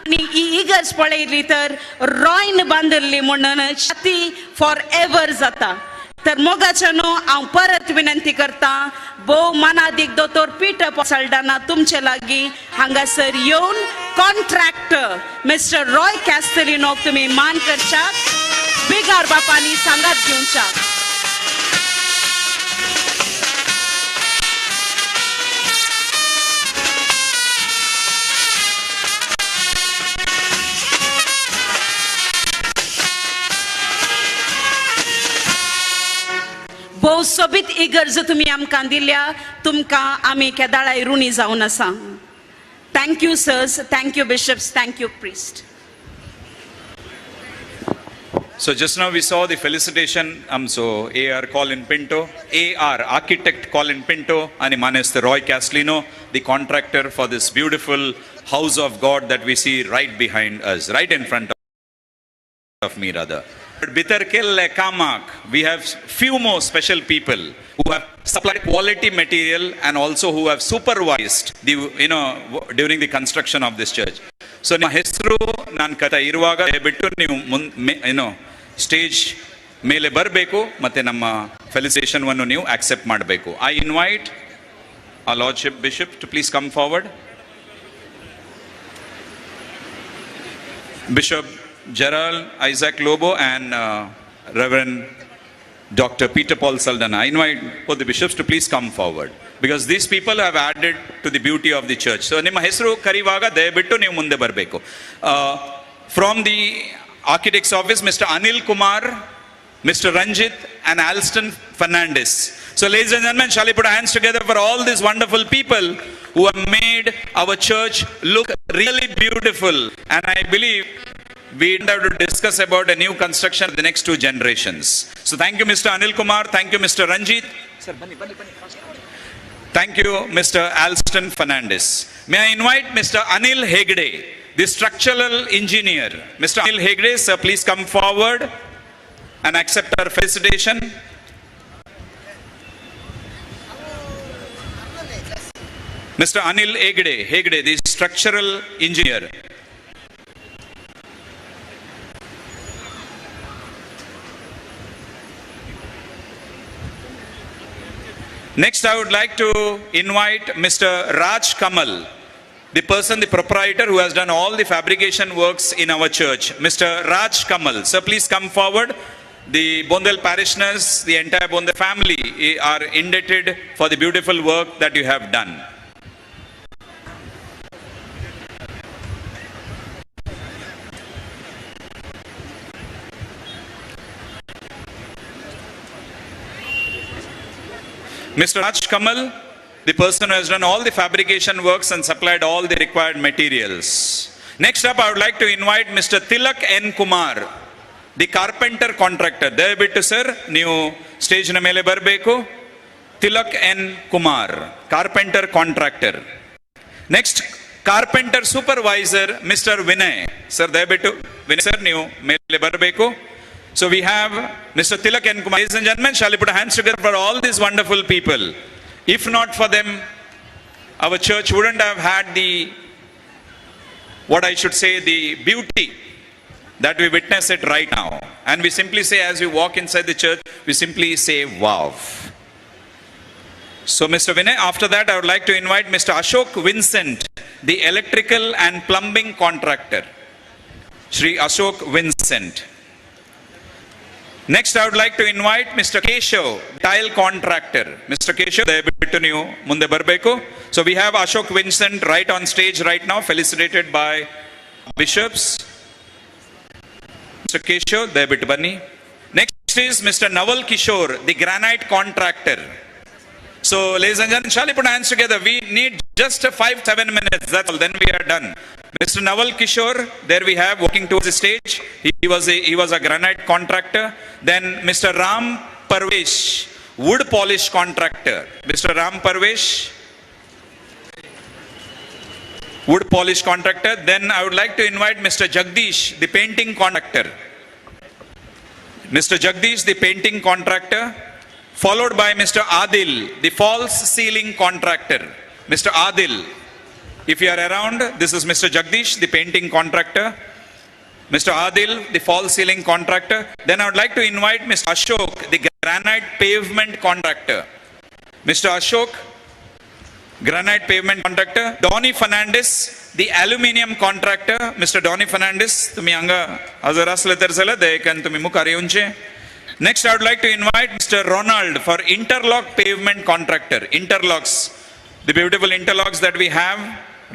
[SPEAKER 7] आनी ही इगर्ज पळयली तर रॉयन बांदिल्ली म्हणून छाती फॉर एवर जाता. तर मोगाच्यानो हांव परत विनंती करता, भोव मानादीक दोतोर पीटर साल्डाना तुमचे लागीं हांगासर येवन कॉन्ट्रॅक्टर मिस्टर रॉय कॅस्टलिनोक तुमी मान करच्याक, बिगार बापांनी सांगात घेवच्याक. भोव सोबीत इगर्ज तुमी आमकां दिल्या, तुमकां आमी केदाळाय ऋणी जावन आसा. Thank you sirs, thank you bishops, thank you priest.
[SPEAKER 14] So just now we saw the felicitation, so A.R. Colin Pinto, A.R. Architect Colin Pinto, and Maneste Roy Castellino, the contractor for this beautiful house of God that we see right behind us, right in front of me rather. But Bitar Kelle Kamak, we have few more special people who have supplied quality material and also who have supervised the, you know, during the construction of this church. So ನಿಮ್ಮ ಹೆಸರು ನಾನು ಕಥೆ ಇರುವಾಗ ಬಿಟ್ಟು ನೀವು ಏನು stage ಮೇಲೆ ಬರಬೇಕು ಮತ್ತು ನಮ್ಮ ಫೆಲಿಸಿಟೇಷನ್ವನ್ನು ನೀವು ಆಕ್ಸೆಪ್ಟ್ ಮಾಡಬೇಕು. I invite our lordship bishop to please come forward. Bishop Gerald Isaac Lobo and Reverend Doctor Peter Paul Saldanha. I invite both the bishops to please come forward because these people have added to the beauty of the church. So ನಿಮ್ಮ ಹೆಸರು ಕರೆಯುವಾಗ ದಯವಿಟ್ಟು ನೀವು ಮುಂದೆ ಬರಬೇಕು. From the architect's office, Mister Anil Kumar, Mister Ranjit and Alston Fernandez. So ladies and gentlemen, shall we put our hands together for all these wonderful people who have made our church look really beautiful. And I believe we don't have to discuss about a new construction of the next two generations. So thank you, Mr. Anil Kumar. Thank you, Mr. Ranjit. Sir, bunny, bunny, bunny. Thank you, Mr. Alston Fernandez. May I invite Mr. Anil Hegde, the structural engineer. Mr. Anil Hegde, sir, please come forward and accept our felicitation. Mr. Anil Hegde, the structural engineer. Next, I would like to invite Mr. Raj Kamal, the person, the proprietor who has done all the fabrication works in our church. Mr. Raj Kamal, sir, please come forward. The Bondel parishioners, the entire Bondel family are indebted for the beautiful work that you have done. Mr. Raj Kamal, the person who has done all the fabrication works and supplied all the required materials. Next up, I would like to invite Mr. Tilak N. Kumar, the carpenter contractor. ದಯವಿಟ್ಟು sir ನೀವು ಸ್ಟೇಜ್ನ ಮೇಲೆ ಬರಬೇಕು. Tilak N Kumar, carpenter contractor. Next, carpenter supervisor Mister Vinay sir. ದಯವಿಟ್ಟು Vinay sir ನೀವು ಮೇಲೆ ಬರಬೇಕು. So we have Mr. Tilak N. Kumar. Ladies and gentlemen, shall we put our hands together for all these wonderful people? If not for them, our church wouldn't have had the, what I should say, the beauty that we witness it right now. And we simply say, as we walk inside the church, we simply say, wow. So Mr. Vinay, after that, I would like to invite Mr. Ashok Vincent, the electrical and plumbing contractor. Shri Ashok Vincent. Next, I would like to invite Mr. Keshav, tile contractor. Mr. Keshav, ದಯವಿಟ್ಟು ನೀವು ಮುಂದೆ ಬರಬೇಕು. So we have Ashok Vincent right on stage right now, felicitated by bishops. Mr. Keshav, ದಯವಿಟ್ಟು ಬನ್ನಿ. Next is Mr. Naval Kishore, the granite contractor. So ladies and gentlemen, shall we put our hands together? We need just 5-7 minutes, that's all, then we are done. Mr. Naval Kishore, there we have, walking towards the stage. He was a granite contractor. Then Mr. Ram Parvesh, wood polish contractor. Mr. Ram Parvesh, wood polish contractor. Then I would like to invite Mr. Jagdish, the painting contractor. Mr. Jagdish, the painting contractor, followed by Mr. Adil, the false ceiling contractor. Mr. Adil, if you are around, this is Mr. Jagdish, the painting contractor. Mr. Adil, the false ceiling contractor. Then I would like to invite Mr. Ashok, the granite pavement contractor. Mr. Ashok, granite pavement contractor. Donny Fernandez, the aluminium contractor. Mr. Donny Fernandez, तुम्ही हांगा हजर आसले तर जाल्यार दयेकन तुमी मुखार येवचे. Next, I would like to invite Mr. Ronald for interlock pavement contractor. Interlocks, the beautiful interlocks that we have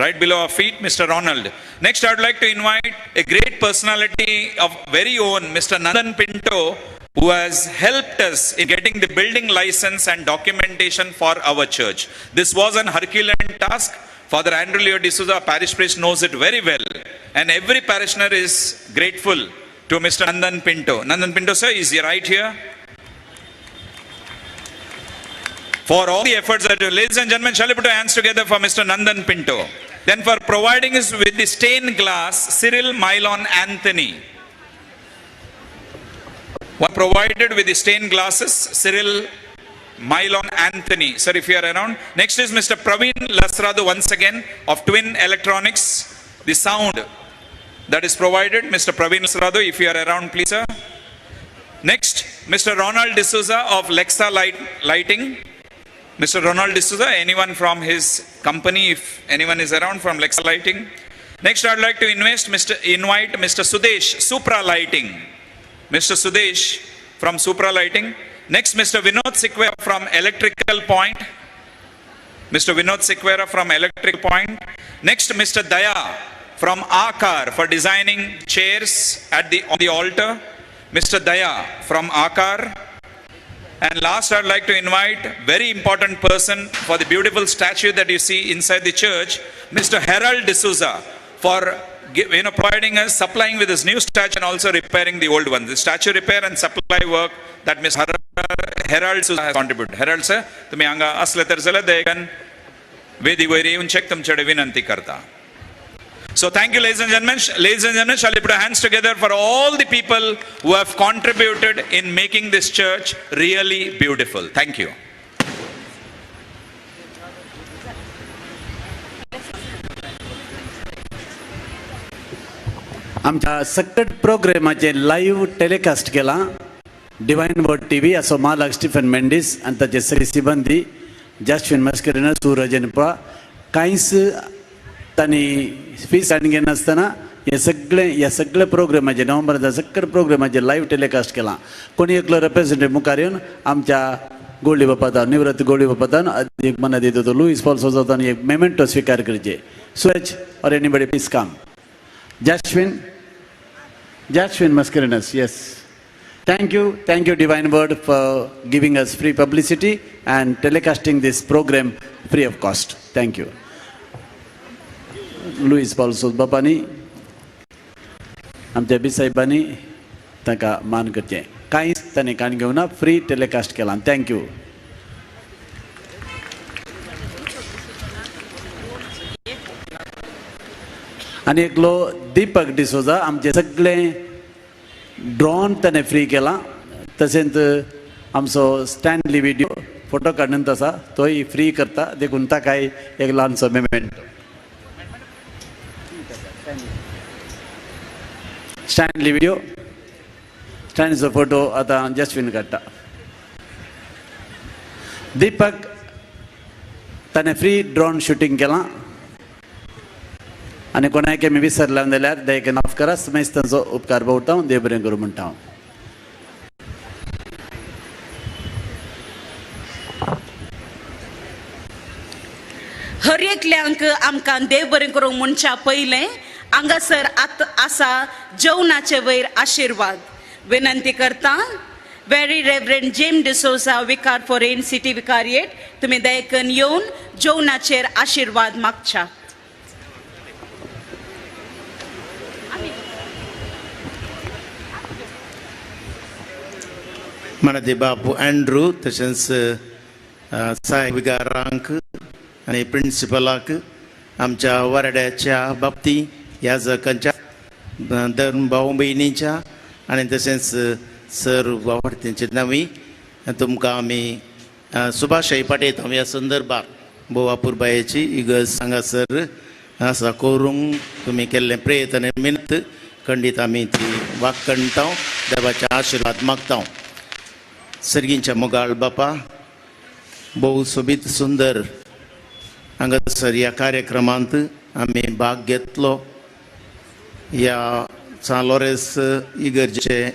[SPEAKER 14] right below our feet, Mr. Ronald. Next, I would like to invite a great personality of very own, Mr. Nandan Pinto, who has helped us in getting the building license and documentation for our church. This was an Herculean task. Father Andrew Leo D'Souza, parish priest, knows it very well. And every parishioner is grateful to Mr. Nandan Pinto. Nandan Pinto, sir, is he right here? For all the efforts that you, ladies and gentlemen, shall we put our hands together for Mr. Nandan Pinto. Then for providing us with the stained glass, Cyril Mylon Anthony. One provided with the stained glasses, Cyril Mylon Anthony. Sir, if you are around. Next is Mr. Praveen Lasrado once again of Twin Electronics. The sound that is provided, Mr. Praveen Lasrado, if you are around, please, sir. Next, Mr. Ronald D'Souza of Lexa Lighting. Mr. Ronald D'Souza, anyone from his company, if anyone is around from Lexa Lighting. Next, I would like to invite Mr. Sudesh, Supra Lighting. Mr. Sudesh from Supra Lighting. Next, Mr. Vinod Sequeira from Electrical Point. Mr. Vinod Sequeira from Electric Point. Next, Mr. Daya from Aakar for designing chairs at the on the altar. Mr. Daya from Aakar. And last, I'd like to invite very important person for the beautiful statue that you see inside the church, Mr. Harold D'Souza, for providing us, supplying with this new statue and also repairing the old one. The statue repair and supply work that Mr. Harold D'Souza has contributed. Harold sir, तुम्ही हांगा असले तर जाल्यार दयेकन वेदी वयर येवचेक तुमचे कडेन विनंती करता. So thank you, ladies and gentlemen. Ladies and gentlemen, shall we put our hands together for all the people who have contributed in making this church really beautiful. Thank you.
[SPEAKER 3] आमच्या सकट प्रोग्रामाचें लायव्ह टेलिकास्ट केलां divine word T V असो मालक Stephen Mendes आनी ताचे सगळी सिबंदी जास्विन मस्करिनस सूरज आनी पा कांयच तांणी फीस आनी घेनासतना हे सगळें ह्या सगळ्या प्रोग्रामाचें नोव्हेंबराच्या सगळ्या प्रोग्रामाचें लायव्ह टेलिकास्ट केलां. कोणी एकलो रेप्रेझेंटेटिव्ह मुखार येवन आमच्या गोल्डी बापातान निवृत्त गोल्डी बापातान एक मनात येतो लुईस पॉल सोजातान एक मेमेंटो स्विकार करचे. Suraj or anybody please come. Jaswin Jaswin Mascarenhas, yes. Thank you Divine Word for giving us free publicity and telecasting this program free of cost. Thank you. Louis Paul सोदबापानी आमच्या बिसाहेबांनी तांकां मान करचें. कांयच तांणी काण घेवना, फ्री टेलिकास्ट केलां. Thank you. आनी एकलो दीपक डिसोजा आमचे सगळे ड्रॉन ताणें फ्री केलां. तशेंच आमचो स्टॅनली व्हिडियो फोटो काडून आसा तोय फ्री करता, देखून ताकाय एक ल्हानसो मेमेंट. स्टॅनली व्हिडियो स्टॅनलीचो फोटो आतां जस्विन काडटा. दीपक ताणें फ्री ड्रोन शुटींग केलां. आनी कोणाक आमी विसरला जाल्यार दयेक माफ करा. समेस्तांचो उपकार भोवता, देव बरें करूं म्हणटा.
[SPEAKER 1] हर एकल्यांक आमकां देव बरें करूंक म्हणच्या पयलें हांगासर आतां आसा जेवणाचे वयर आशिर्वाद. विनंती करता very reverend James D'Souza vicar forane city vicariate तुमी दयेकन येवन जेवणाचेर आशिर्वाद मागच्या.
[SPEAKER 9] मनादी बापू अँड्रू तशेंच साहेब विगारांक आनी प्रिंसिपलाक आमच्या वारड्याच्या बाबती ह्या जकांच्या धर्म भाव भयणीच्या आनी तशेंच सर वावरतेंचे नांवी तुमकां आमी सुभाशय पाठयता. ह्या संदर्भार भोव अपुरबायेची इगर्ज हांगासर आसा करूंक तुमी केल्लें प्रयत्न आनी मिनत खंडीत आमी ती वाकणटा, देवाचे आशिर्वाद मागता. सर्गींच्या मोगाळ बापा, भोव सोबीत सुंदर हांगासर ह्या कार्यक्रमांत आमी भाग घेतलो. ह्या सान लॉरेन्स इगर्जेचें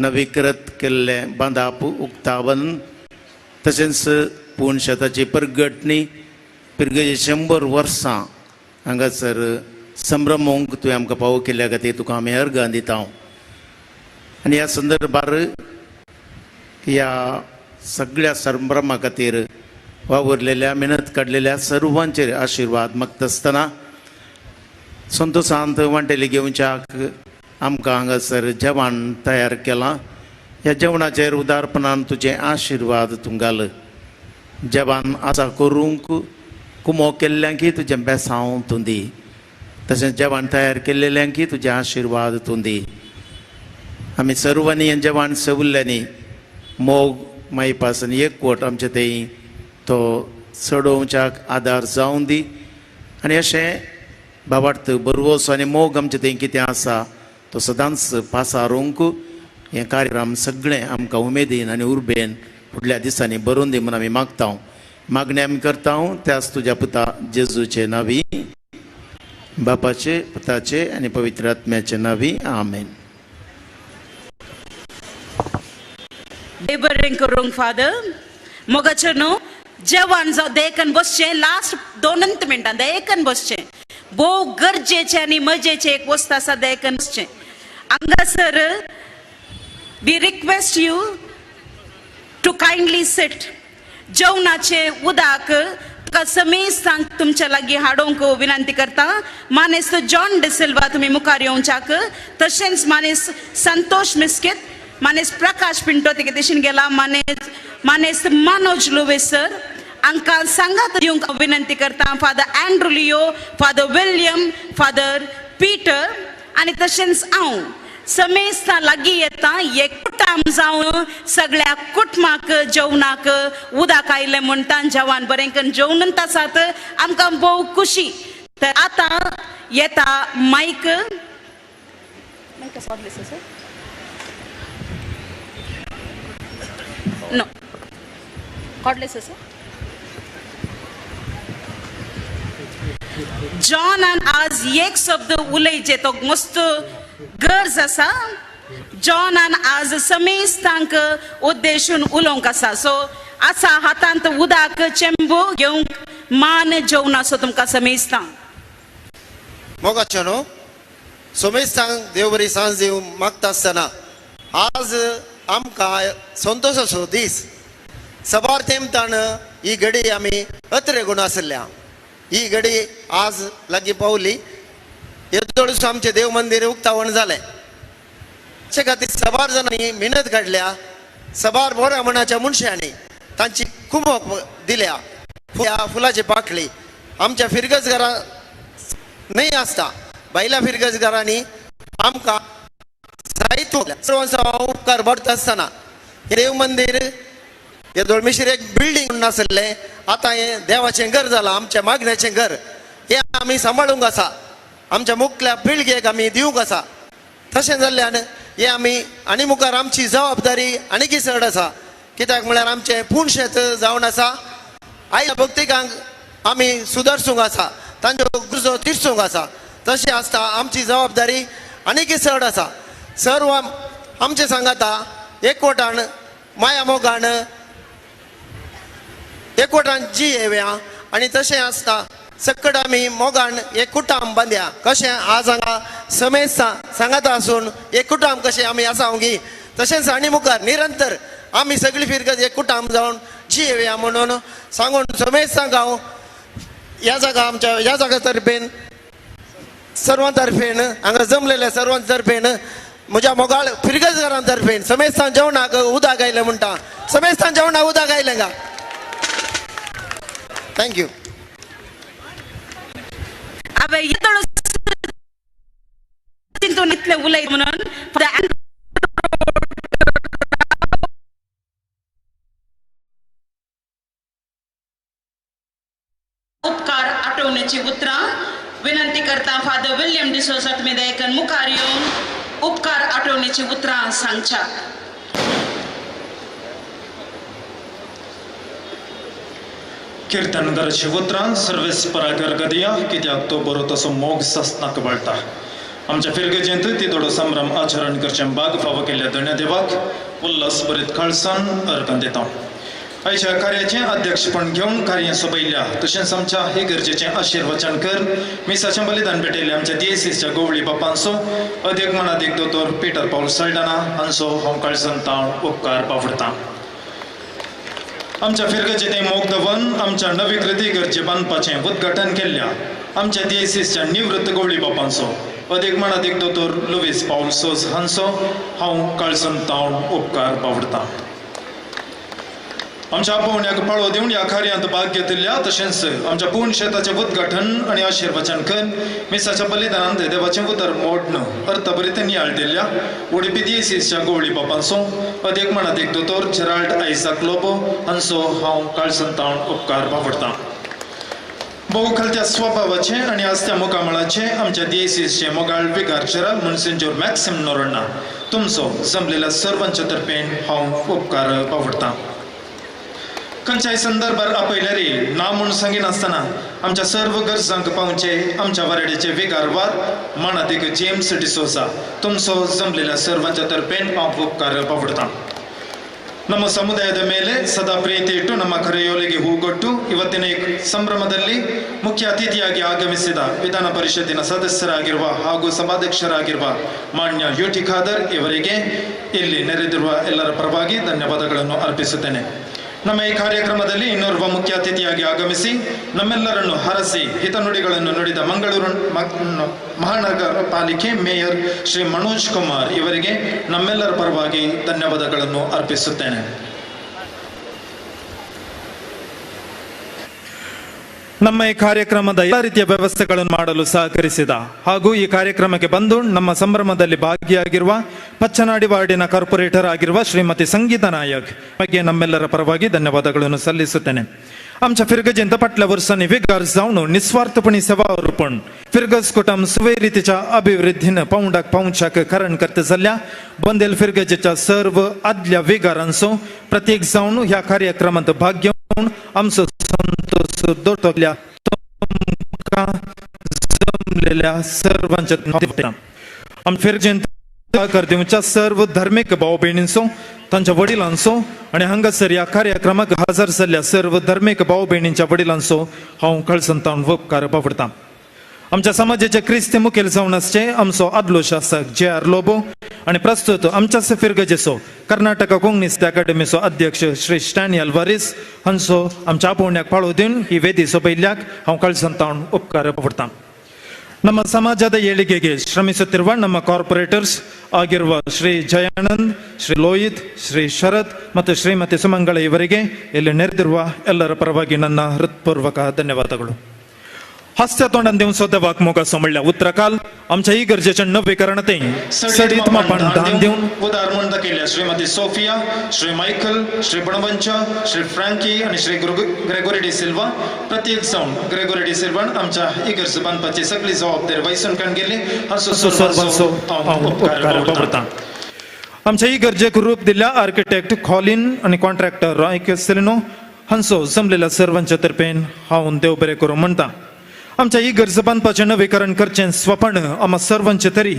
[SPEAKER 9] नवीकृत केल्लें बांदाप उक्तावन तशेंच पूण शेताची परगटणी पिरगेचे 100 वर्सां हांगासर संभ्रमूंक तुवें आमकां पावो केल्ल्या खातीर तुका आमी अर्गां दिता. आनी ह्या संदर्भार ह्या सगळ्या संभ्रमा खातीर वावुरलेल्या मेहनत काडलेल्या सर्वांचेर आशिर्वाद मागता आसतना संतोशांत वांटेली घेवच्याक आमकां हांगासर जेवण तयार केलां. ह्या जेवणाचेर उदारपणान तुजे आशिर्वाद तूं घाल. जेवण आसा करूंक कुमो केल्ल्यांकी तुजें बेसांव तूं दी, तशेंच जेवण तयार केल्ल्यांकी तुजे आशिर्वाद तूं दी. आमी सर्वांनी हें जेवण सवुल्ल्यांनी मोग मायपासून एकवट आमचे थंय तो चडोवच्याक आदार जावन दी. आनी अशें बाबार्थ बरवसो आनी मोग आमचे थंय कितें आसा तो सदांच पासारूंक हें कार्यक्रम सगळें आमकां उमेदीन आनी उर्बेन फुडल्या दिसांनी बरोवन दी म्हूण आमी मागता. मागणें आमी करता त्याच तुज्या पुता जेजूचे नांवी, बापाचे पुताचे आनी पवित्र आत्म्याचे नांवी, आमेन.
[SPEAKER 7] बरें करूंक फादर. मोगाचें न्हू जेवण जावं देखन बसचें लास्ट 2 मिनटां देखन बसचें, भोव गरजेचें आनी मजेचें एक वस्त आसा, देखन बसचें. हांगासर we request you to kindly sit. जेवणाचें उदक तुका समेस्तांक तुमच्या लागीं हाडूंक विनंती करता. मानेस्त जॉन डिसिल्वा तुमी मुखार येवच्याक, तशेंच मानेस्त संतोष मिस्केत, मानेस्त प्रकाश पिंटो तिके देशीन गेला, मानेस्त मनोज लुवेस सर हांकां सांगात दिवंक विनंती करता. Father Andrew Leo, father William, father Peter आनी तशेंच हांव समेस्तां लागीं येता एकठाम जावन सगळ्या कुटुंबाक जेवणाक उदक आयलें म्हणटा जेवण बरें करून जेवणूच आसात, आमकां भोव खुशी. तर आतां येता मायक. नो कॉर्डलेस आसा. जॉनान आज एक शब्द उलयचे तो मस्त गरज आसा. जॉनान आज समेस्तांक उद्देशून उलोवंक आसा. सो आसा हातांत उदक चेंबू घेवंक मान जेवण आसो तुमकां समेस्तांक.
[SPEAKER 11] मोगाचें न्हू समेस्तांक देव बरी सांज दिवंक मागता आसतना आज आमकां संतोशाचो दीस. सबार तेमतान ही घडी आमी अत्रे गुण आसल्या, ही घडी आज लागीं पावली. येदोळसो आमचें देव मंदीर उक्तावण जालें, ताचे खातीर सबार जाणांनी मेहनत काडल्या, सबार बोऱ्या मनाच्या मनशांनी तांची कुमोक दिल्या. फुलाची पाकळी आमच्या फिरगज घरां न्हय आसता, बायल्या फिरगज घरांनी आमकां जायतो सर्वांचो उपकार भरता आसतना देव मंदीर येदोळ मिशीर एक बिल्डींग म्हणून आसलें, आतां हें देवाचें घर जालां, आमच्या मागण्याचें घर. हें आमी सांबाळूंक आसा, आमच्या मुखल्या पिळगेक आमी दिवंक आसा. तशें जाल्ल्यान हें आमी आनी मुखार आमची जबाबदारी आनीकय चड आसा, कित्याक म्हळ्यार आमचें पूण शेत जावन आसा. आयच्या भक्तिकांक आमी सुदारसूंक आसा, तांच्यो गरजो तिरसूंक आसा. तशें आसता आमची जबाबदारी आनीकय चड आसा. सर्व आमचे सांगाता एकवटान माया मोगान एकवटान जी येवया आनी तशें आसता सकट आमी मोगान एक कुटाम बांदया. कशें आज हांगा समेस्तां सांगाता आसून एक कुटाम कशें आमी आसा गी, तशेंच आनी मुखार निरंतर आमी सगळी फिरगज एक कुटाम जावन जी येवया म्हणून सांगून समेस्तांक हांव ह्या जागा आमच्या ह्या जागा तर्फेन सर्वां तर्फेन हांगा जमलेल्या सर्वां तर्फेन म्हज्या मोगाळ फिरगजकारां तर्फेन समेस्तां जेवणाक उदक आयलें म्हणटा, समेस्तां जेवणाक उदक आयलें गा. Thank you.
[SPEAKER 7] हांवें येदोळ चिंतून इतलें उलयत म्हणून उपकार आठवण्याची उतरां विनंती करता. फादर विल्यम डिसोजा तुमी दयेकन मुखार येवन उपकार आठवण्याची उतरां सांगच्या.
[SPEAKER 21] कीर्तनदाराची उतरां सर्वेस पराकर गदिया, कित्याक तो बरो तसो मोग ससनाक वळटा. आमच्या फिरगजेंत ती थोडो संभ्रम आचरण करचें बाग फावो केल्ल्या धण्या देवाक उल्हास भरीत काळसान अर्पण दिता. आयच्या कार्याचें अध्यक्षपण घेवन कार्य सोबयल्या तशेंच आमच्या हे गरजेचें आशिर्वचन कर मिसाचें बलिदान भेटयल्ल्या आमच्या दियेसीसच्या गोवळी बापांचो अध्यक्ष मनादीक दोतोर पीटर पावल सल्डाना हांचो हांव काळजान ताण उपकार पावडटा. आमच्या फिरगजेचें मोग दवन आमच्या नवीकृती गरजे बांदपाचें उद्घाटन केल्ल्या आमच्या दियेसीसच्या निवृत्त गोवळी बापांचो अदीक मनादीक दोतोर लुवीस पावल सोज हांचो हांव काळजान ताण उपकार पावडटा. आमच्या आपोवण्याक पाळो दिवन ह्या कार्यांत भाग घेतिल्ल्या तशेंच आमच्या पूर्ण शेताचें उद्घाटन आनी आशिर्वचन कर मिसाच्या बलिदानांत देवाचें उतर मोडण अर्थभरीत नियाळ दिल्ल्या उडपी दियेसीसच्या गोवळी बापांचो अदीक मनादीक दोतोर जेराल्ड आयझाक लोबो हांचो हांव काळजान ताण उपकार पावडटा. बहुखलत्या स्वभावाचे आनी आसत्या मुखामळाचे आमच्या दियेसीसचे मोगाळ विगार जेराल मुन्सिंजोर मॅक्सिम नोरण्णा तुमचो जमलेल्या सर्वांच्या तर्फेन हांव उपकार पावडटा. खंयच्याय संदर्भार आपयल्यार ना म्हूण सांगिनासतना आमच्या सर्व गरजांक पावचे आमच्या वारेडेचे विगारवार मानादीक जेम्स डिसोजा तुमचो जमलेल्या सर्वांच्या तर्फेन हांव उपकार पावडटा. ನಮ್ಮ ಸಮುದಾಯದ ಮೇಲೆ ಸದಾ ಪ್ರೀತಿ ಇಟ್ಟು ನಮ್ಮ ಕರೆಯೋಲಿಗೆ ಹೂಗೊಟ್ಟು ಇವತ್ತಿನ ಈ ಸಂಭ್ರಮದಲ್ಲಿ ಮುಖ್ಯ ಅತಿಥಿಯಾಗಿ ಆಗಮಿಸಿದ ವಿಧಾನ ಪರಿಷತ್ತಿನ ಸದಸ್ಯರಾಗಿರುವ ಹಾಗೂ ಸಭಾಧ್ಯಕ್ಷರಾಗಿರುವ ಮಾನ್ಯ ಯು ಟಿ ಖಾದರ್ ಇವರಿಗೆ ಇಲ್ಲಿ ನೆರೆದಿರುವ ಎಲ್ಲರ ಪರವಾಗಿ ಧನ್ಯವಾದಗಳನ್ನು ಅರ್ಪಿಸುತ್ತೇನೆ. ನಮ್ಮ ಈ ಕಾರ್ಯಕ್ರಮದಲ್ಲಿ ಇನ್ನೋರ್ವ ಮುಖ್ಯ ಅತಿಥಿಯಾಗಿ ಆಗಮಿಸಿ ನಮ್ಮೆಲ್ಲರನ್ನು ಹರಸಿ ಹಿತನುಡಿಗಳನ್ನು ನುಡಿದ ಮಂಗಳೂರು ಮಹಾನಗರ ಪಾಲಿಕೆ ಮೇಯರ್ ಶ್ರೀ ಮನೋಜ್ ಕುಮಾರ್ ಇವರಿಗೆ ನಮ್ಮೆಲ್ಲರ ಪರವಾಗಿ ಧನ್ಯವಾದಗಳನ್ನು ಅರ್ಪಿಸುತ್ತೇನೆ.
[SPEAKER 24] ನಮ್ಮ ಈ ಕಾರ್ಯಕ್ರಮದ ಎಲ್ಲ ರೀತಿಯ ವ್ಯವಸ್ಥೆಗಳನ್ನು ಮಾಡಲು ಸಹಕರಿಸಿದ ಹಾಗೂ ಈ ಕಾರ್ಯಕ್ರಮಕ್ಕೆ ಬಂದು ನಮ್ಮ ಸಂಭ್ರಮದಲ್ಲಿ ಭಾಗಿಯಾಗಿರುವ ಪಚ್ಚನಾಡಿ ವಾರ್ಡಿನ ಕಾರ್ಪೊರೇಟರ್ ಆಗಿರುವ ಶ್ರೀಮತಿ ಸಂಗೀತಾ ನಾಯಕ್ ಬಗ್ಗೆ ನಮ್ಮೆಲ್ಲರ ಪರವಾಗಿ ಧನ್ಯವಾದಗಳನ್ನು ಸಲ್ಲಿಸುತ್ತೇನೆ. आमच्या फिरगजेंत फाटल्या वर्सांनी विगार जावन निस्वार्थपणी सेवा अर्पण फिरगज कुटुंब सुवेरितीच्या अभिवृद्धीन पावंडाक पावंच्याक कारण करता जाल्ल्या बंदेल फिरगजेच्या सर्व आदल्या विगारांचो प्रत्येक जावन ह्या कार्यक्रमांत भाग घेवन आमचो संतोष दोटल्या तुमकां जमलेल्या सर्वांच्या आम फिरगजेंत सहकार दिवच्या सर्व धार्मीक भाव भयणींचो तांच्या वडिलांचो आनी हांगासर ह्या कार्यक्रमाक हजर जाल्ल्या सर्व धार्मीक भाव भयणींच्या वडिलांचो हांव कळसंतावन उपकार बावडटा. आमच्या समाजाचे क्रिस्ती मुखेल जावन आसचे आमचो आदलो शासक जे आर लोबो आनी प्रस्तुत आमच्या फिरगजेचो कर्नाटक कोंकणी अकादमीचो अध्यक्ष श्री स्टॅनी अल्वारीस हांचो आमच्या आपोवण्याक पाळो दिवन ही वेदी सोबयल्ल्याक हांव कळसंतावन उपकार बावडटा. ನಮ್ಮ ಸಮಾಜದ ಏಳಿಗೆಗೆ ಶ್ರಮಿಸುತ್ತಿರುವ ನಮ್ಮ ಕಾರ್ಪೊರೇಟರ್ಸ್ ಆಗಿರುವ ಶ್ರೀ ಜಯಾನಂದ್, ಶ್ರೀ ಲೋಹಿತ್, ಶ್ರೀ ಶರತ್ ಮತ್ತು ಶ್ರೀಮತಿ ಸುಮಂಗಳ ಇವರಿಗೆ ಇಲ್ಲಿ ನೆರೆದಿರುವ ಎಲ್ಲರ ಪರವಾಗಿ ನನ್ನ ಹೃತ್ಪೂರ್ವಕ ಧನ್ಯವಾದಗಳು. हास्य तोंडान दिवन सदेवाक मोगासो म्हणल्यार उतरकाल आमच्या इगर्जेचें नवीकरण तें सडीत मापान दान दिवन
[SPEAKER 21] उदार म्हूण दाखयल्या श्रीमती सोफिया, श्री मायकल, श्री बणवंच, श्री फ्रँकी आनी श्री ग्रेगोरी डी सिल्वा प्रत्येक जावन ग्रेगोरी डी सिल्वान आमच्या इगर्ज बांदपाची सगळी जबाबदारी वैसून काण गेली हाचो
[SPEAKER 24] सर्वांचो हांव उपकार वापरता. आमच्या इगर्जेक रूप दिल्ल्या आर्किटेक्ट कॉलिन आनी कॉन्ट्रॅक्टर रॉय सेलिनो हांचो जमलेल्या सर्वांच्या तर्फेन हांव देव बरें करूं म्हणटा. आमच्या इगर्ज बांदपाचें नवीकरण करचें स्वपण आमा सर्वांचे तरी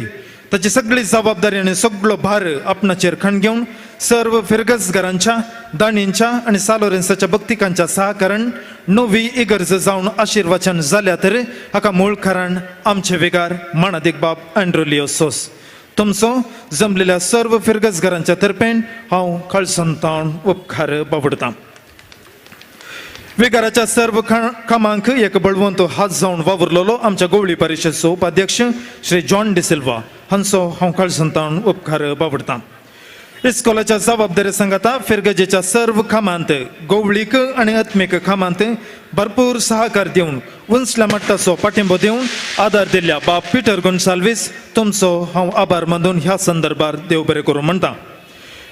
[SPEAKER 24] ताची सगळी जबाबदारी आनी सगळो भार आपणाचेर खण घेवन सर्व फिरगजगारांच्या दाणींच्या आनी सालोरेन्साच्या भक्तिकांच्या सहकारण नवी इगर्ज जावन आशिर्वचन जाल्या तर हाका मूळ कारण आमचे विगार मानादीक बाब अँड्रोलियो सोस तुमचो जमलेल्या सर्व फिरगजगारांच्या तर्फेन हांव कळसंतावन उपकार बावडतां. विगाराच्या सर्व कामांक एक बळवंत हात जावन वावुरलेलो आमच्या गोवळी परिशदेचो उपाध्यक्ष श्री जॉन डिसिल्वा हांचो हांव कळसंतावन उपकार बावडतां. इस्कोलाच्या जबाबदारी सांगाता फिरगजेच्या सर्व कामांत गोवळीक आनी आत्मीक कामांत भरपूर सहकार दिवन उंचल्या मट्टाचो पाठिंबो दिवन आदार दिल्ल्या बाब पिटर गोन्साल्वीस तुमचो हांव आभार मानून ह्या संदर्भार देव बरें करूं म्हणटा.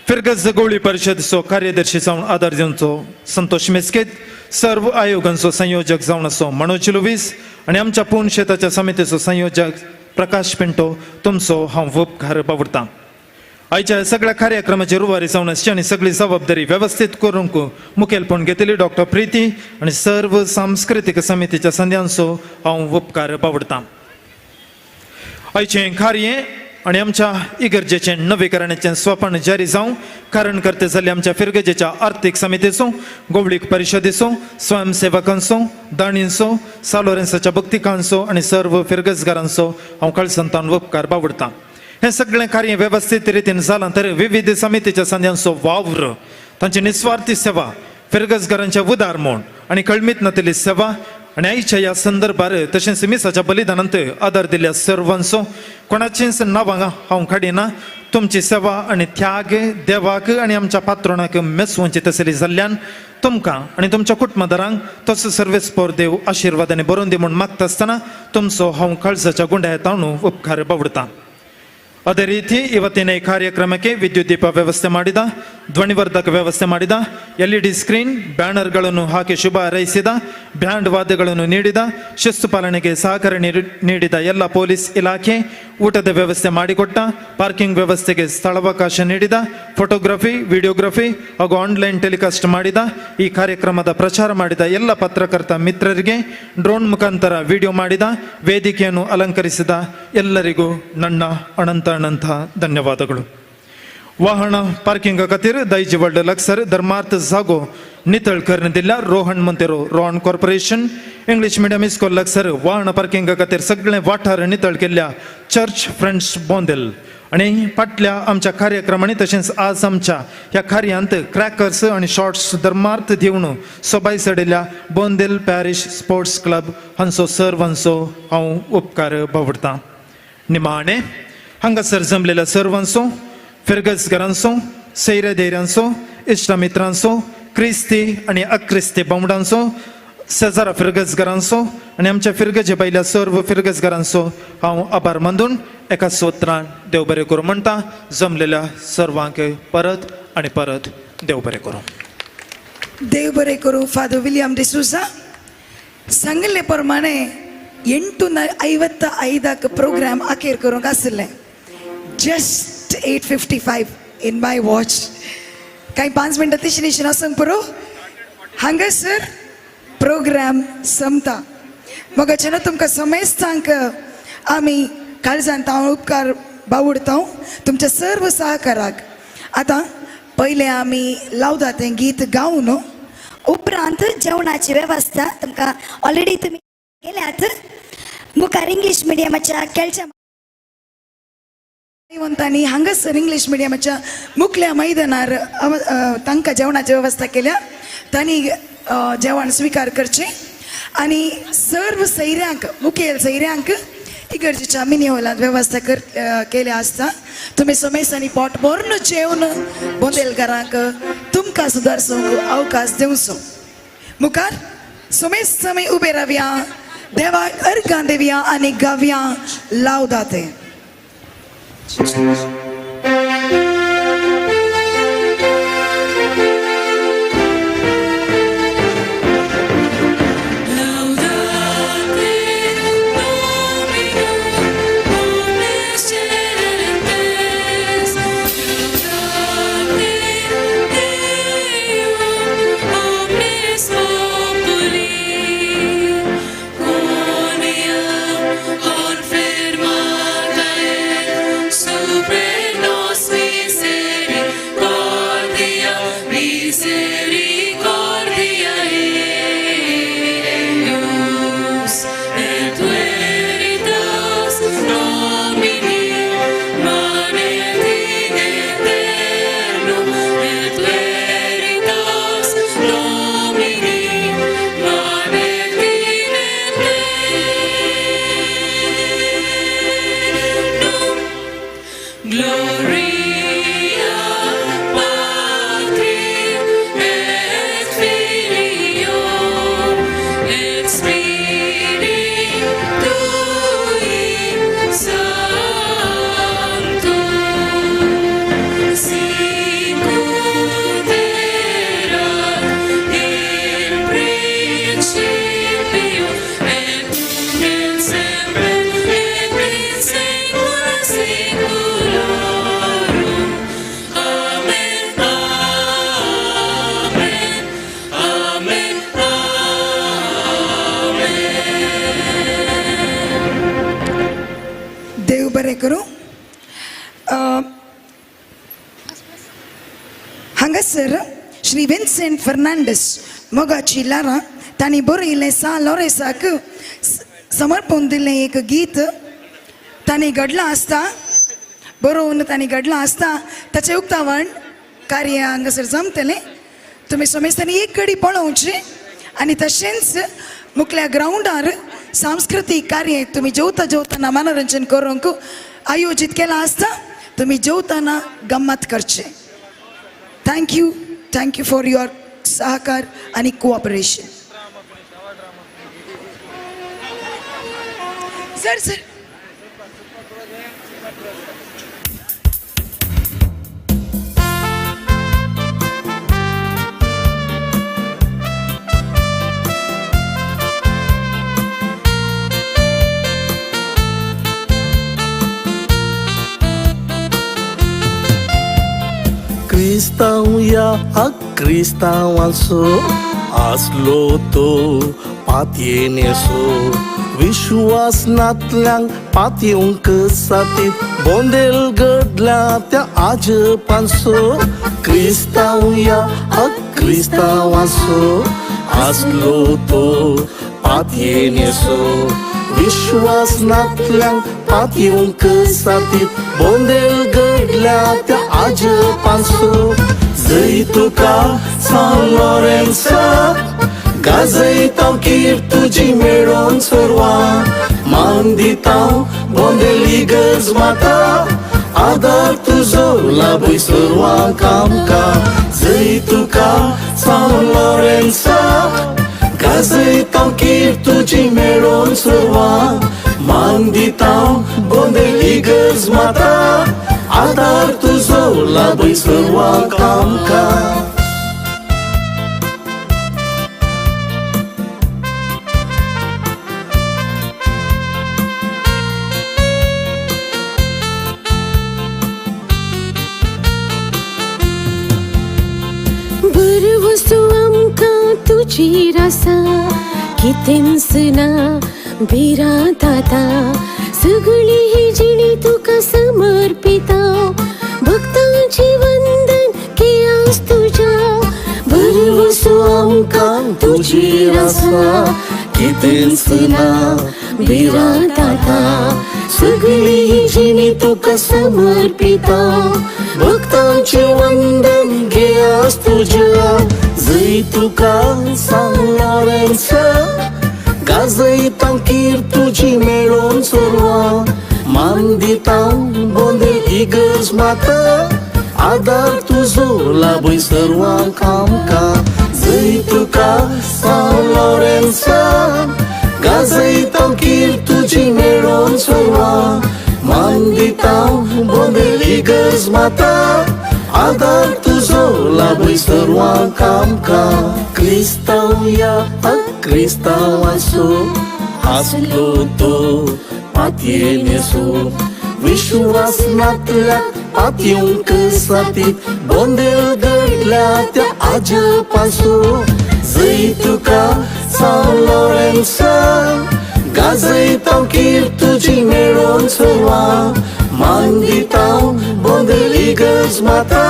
[SPEAKER 24] फिरगज गोवळी परिशदेचो कार्यदर्शी जावन आदार दिवचो संतोष मेस्केत, सर्व आयोगांचो संयोजक जावन आसो मनोज लुवीस आनी आमच्या पूर्ण शेताच्या समितीचो संयोजक प्रकाश पिंटो तुमचो हांव उपकार बावडतां. आयच्या सगळ्या कार्यक्रमाची रुवारी जावन आसची आनी सगळी जबाबदारी वेवस्थीत करूंक मुखेलपण घेतली डॉक्टर प्रिती आनी सर्व सांस्कृतीक समितीच्या संद्यांचो हांव उपकार बावडतां. आयचें कार्य आनी आमच्या इगर्जेचें नवीकरणाचें स्वपण जारी जावं कारण करते जाल्ले आमच्या फिरगजेच्या आर्थीक समितीचो, गोवळीक परिशदेचो, स्वयंसेवकांचो, दाणींचो, सालोरेन्साच्या भक्तिकांचो आनी सर्व फिरगजगारांचो हांव कळसंतान उपकार बावडतां. हें सगळें कार्य वेवस्थीत रितीन जालां तर विविध समितीच्या संद्यांचो वावर, तांची निस्वार्थी सेवा, फिरगजगारांच्या उदार म्हूण आनी कळमीत नातिल्ली सेवा आनी आयच्या ह्या संदर्भार तशेंच मिसाच्या बलिदानांत आदार दिल्ल्या सर्वांचो कोणाचींच नांवां हांव काडिना. तुमची सेवा आनी त्याग देवाक आनी आमच्या पात्रोणाक मेसवची तसली जाल्ल्यान तुमकां आनी तुमच्या कुटुंबदारांक तसो सर्वेस्पोर देव आशिर्वादांनी बरोवन दी म्हूण मागता आसतना तुमचो हांव काळजाच्या गुंड्या ताणू उपकार बावडतां. ಅದೇ ರೀತಿ ಇವತ್ತಿನ ಈ ಕಾರ್ಯಕ್ರಮಕ್ಕೆ ವಿದ್ಯುತ್ ದೀಪ ವ್ಯವಸ್ಥೆ ಮಾಡಿದ, ಧ್ವನಿವರ್ಧಕ ವ್ಯವಸ್ಥೆ ಮಾಡಿದ, ಎಲ್ ಇ ಡಿ ಸ್ಕ್ರೀನ್ ಬ್ಯಾನರ್ಗಳನ್ನು ಹಾಕಿ ಶುಭ ಹಾರೈಸಿದ, ಬ್ಯಾಂಡ್ ವಾದ್ಯಗಳನ್ನು ನೀಡಿದ, ಶಿಸ್ತು ಪಾಲನೆಗೆ ಸಹಕಾರ ನೀಡಿದ ಎಲ್ಲ ಪೊಲೀಸ್ ಇಲಾಖೆ, ಊಟದ ವ್ಯವಸ್ಥೆ ಮಾಡಿಕೊಟ್ಟ, ಪಾರ್ಕಿಂಗ್ ವ್ಯವಸ್ಥೆಗೆ ಸ್ಥಳಾವಕಾಶ ನೀಡಿದ, ಫೋಟೋಗ್ರಫಿ, ವಿಡಿಯೋಗ್ರಫಿ ಹಾಗೂ ಆನ್ಲೈನ್ ಟೆಲಿಕಾಸ್ಟ್ ಮಾಡಿದ, ಈ ಕಾರ್ಯಕ್ರಮದ ಪ್ರಚಾರ ಮಾಡಿದ ಎಲ್ಲ ಪತ್ರಕರ್ತ ಮಿತ್ರರಿಗೆ, ಡ್ರೋನ್ ಮುಖಾಂತರ ವಿಡಿಯೋ ಮಾಡಿದ, ವೇದಿಕೆಯನ್ನು ಅಲಂಕರಿಸಿದ ಎಲ್ಲರಿಗೂ ನನ್ನ ಅನಂತ ಅನಂತ ಧನ್ಯವಾದಗಳು. वाहन पार्किंगा खातीर दायजी वर्ल्ड लागसार धर्मार्थ जागो नितळ करून दिल्ल्या Rohan Monteiro, Rohan corporation English medium school लागसार वाहन पार्किंगा खातीर सगळे वाठार नितळ केल्ल्या चर्च फ्रेंड्स बोंदेल. आनी फाटल्या आमच्या कार्यक्रमांनी तशेंच आज आमच्या ह्या कार्यांत क्रॅकर्स आनी शॉर्ट्स धर्मार्थ दिवन सोबाय चडिल्ल्या बोंदेल पॅरिश स्पोर्ट्स क्लब हांचो सर्वांचो हांव उपकार बावडतां. निमाणें हांगासर जमलेल्या सर्वांचो, फिरगजगारांचो, सैऱ्या-धैऱ्यांचो, इश्टा मित्रांचो, क्रिस्ती आनी अक्रिस्ती भावंडांचो, शेजारा फिरगजगारांचो आनी आमच्या फिरगजे भायल्या सर्व फिरगजगारांचो हांव आभार मानून एका सोत्रान देव बरें करूं म्हणटा. जमलेल्या सर्वांक परत आनी परत देव बरें करूं.
[SPEAKER 12] देव बरें करूं फादर विलियम डिसूजा. सांगिल्ले प्रमाणे 8:55क प्रोग्राम अखेर करूंक आशिल्लें. Just 8:55 in my watch. कांय 5 मिनटां तशी निशीन आसूंक पुरो. हांगासर प्रोग्राम सोंपता. मोगाचें तुमकां समेस्तांक आमी काळजांत हांव उपकार बावडता तुमच्या सर्व सहकाराक. आतां पयलें आमी लावदा तें गीत गावन
[SPEAKER 4] उपरांत जेवणाची वेवस्था तुमकां ऑलरेडी तुमी केल्यात. मुखार इंग्लीश मिडियमाच्या खेळच्या
[SPEAKER 12] तांणी हांगासर इंग्लीश मिडियमाच्या मुखल्या मैदानार तांकां जेवणाची वेवस्था केल्या. तांणी जेवण स्विकार करचें आनी सर्व सैऱ्यांक, मुखेल सैऱ्यांक इगर्जेच्या मिनी हॉलांत वेवस्था कर केल्या आसता. तुमी समेस्तांनी पोट भरून जेवन बोंदेलकारांक तुमकां सुदारसूंक अवकाश दिवचो. मुखार समेस्त आमी उबे रावया, देवाक अर्गां दिवया आनी गावया लावदाते.
[SPEAKER 13] Laudate Dominum omnes gentes, laudate Deum omnes populi, quoniam confirmata est super nos misericordia, misericordia eius, et veritas Domini manet in aeternum, et veritas Domini manet in aeternum. Gloria Patri et Filio et Spiritui Sancto, sicut erat in principio et nunc et semper et in saecula saeculorum. Amen, amen, amen, amen.
[SPEAKER 12] देव बरें करूं. हांगासर Shri Vincent Fernandes मोगाची लारां तांणी बरयिल्लें सा लॉरेसाक समर्पण दिल्लें एक गीत तांणी घडलां आसता, बरोवन तांणी घडलां आसता. ताचें उक्तावण कार्य हांगासर जमतलें. तुमी समेस्तांनी एक घडी पळोवचें आनी तशेंच मुखल्या ग्रावंडार सांस्कृतीक कार्य तुमी जेवता जेवतना मनोरंजन करूंक आयोजीत केलां आसता. तुमी जेवतना गम्मत करचें. Thank you, thank you for your सहकार आनी कोऑपरेशन. Sir, sir.
[SPEAKER 15] क्रिस्तांव या अक्रिस्तांवांचो आसलो तो
[SPEAKER 2] पातयेन येसो विश्वास नातल्यांक पातयेवंक सातीत बोंदेल घडल्या त्या आजपांसो क्रिस्तांव या अक्रिस्तांवांचो आसलो तो पातयेन येसो विश्वास नातल्यांक पातयेवंक सातीत बोंदेल घडल्या त्या आजपांसो जंय तुका सान लॉरेन्सा गाजयता कीर तुजी मेळोन सर्वां मान दिता बोंदेली गज माता आदार तुजो लाभय सर्वांक आमकां जंय तुका सान लॉरेन्सा गाजयता कीर तुजी मेळोन सर्वां मान दिता बोंदेली गज माता आदार तुजो लाभय सर्वांक आमकां.
[SPEAKER 15] बरवसू आमकां तुजी रासा कितेंच ना भिरांत आतां सगळी ही जिणी तुका समर्पिता भक्तांची वंदन की आज तुज्या
[SPEAKER 2] बरवसू आमकां तुजी रासा कितेंच ना भिरांत आतां सगळी ही जिणी तुका समर्पिता भक्तांचें वंदन घे आज तुज्या जंय तुका सान लॉरेन्सा गाजयता कीर तुजी मेळोन सर्वां मान दिता बोंदेल इगर्ज माता आदार तुजो लाभय सर्वांक आमकां जंय तुका सान लॉरेन्सा गाजयता कीर तुजी मेळोन सर्वां मान दिता बोंदेल इगर्ज माता आदार तुजो लाभय सर्वांक आमकां. क्रिस्तांव या अक्रिस्तांवांचो आसलो तो पातयेन येसो विश्वास नातल्याक पातयेवंक सातीत बोंदेल घडल्या त्या आजपांसो जंय तुका सान लॉरेन्सा गाजयता कीर तुजी मेळोन सर्वां मान दिता बोंदेल इगर्ज माता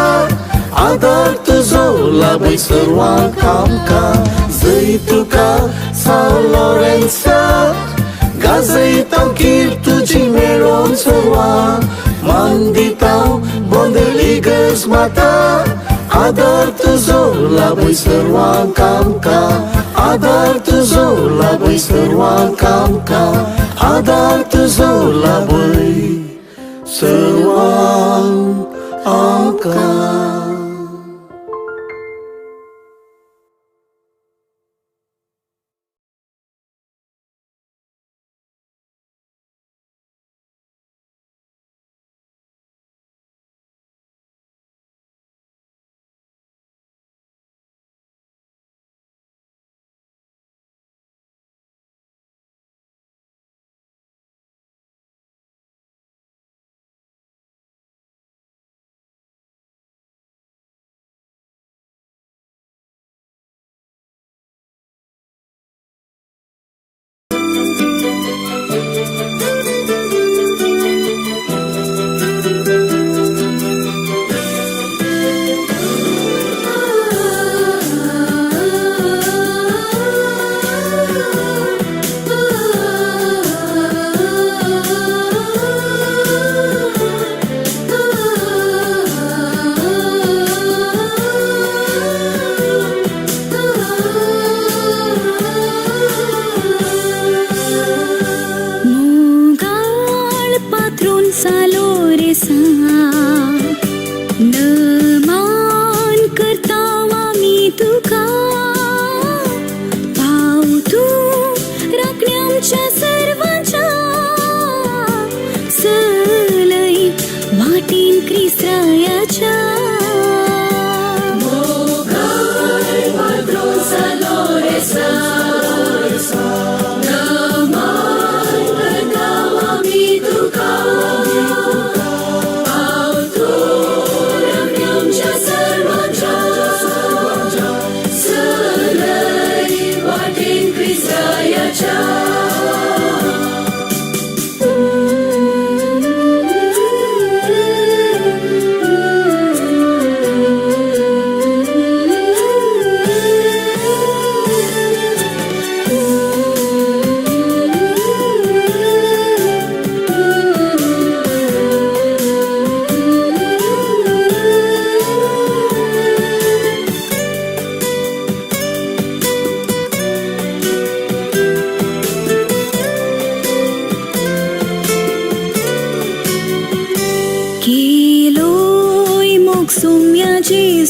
[SPEAKER 2] आदार तुजो लाभय सर्वांक आमकां जंय तुका सान लॉरेन्सा गाजयता कीर तुजी मेळोन सर्वां मान दिता बोंदेल इगर्ज माता आदार तुजो लाभय सर्वांक आमकां आदार तुजो लाभय सर्वांक आमकां आदार तुजो लाभय सर्वांक आमकां.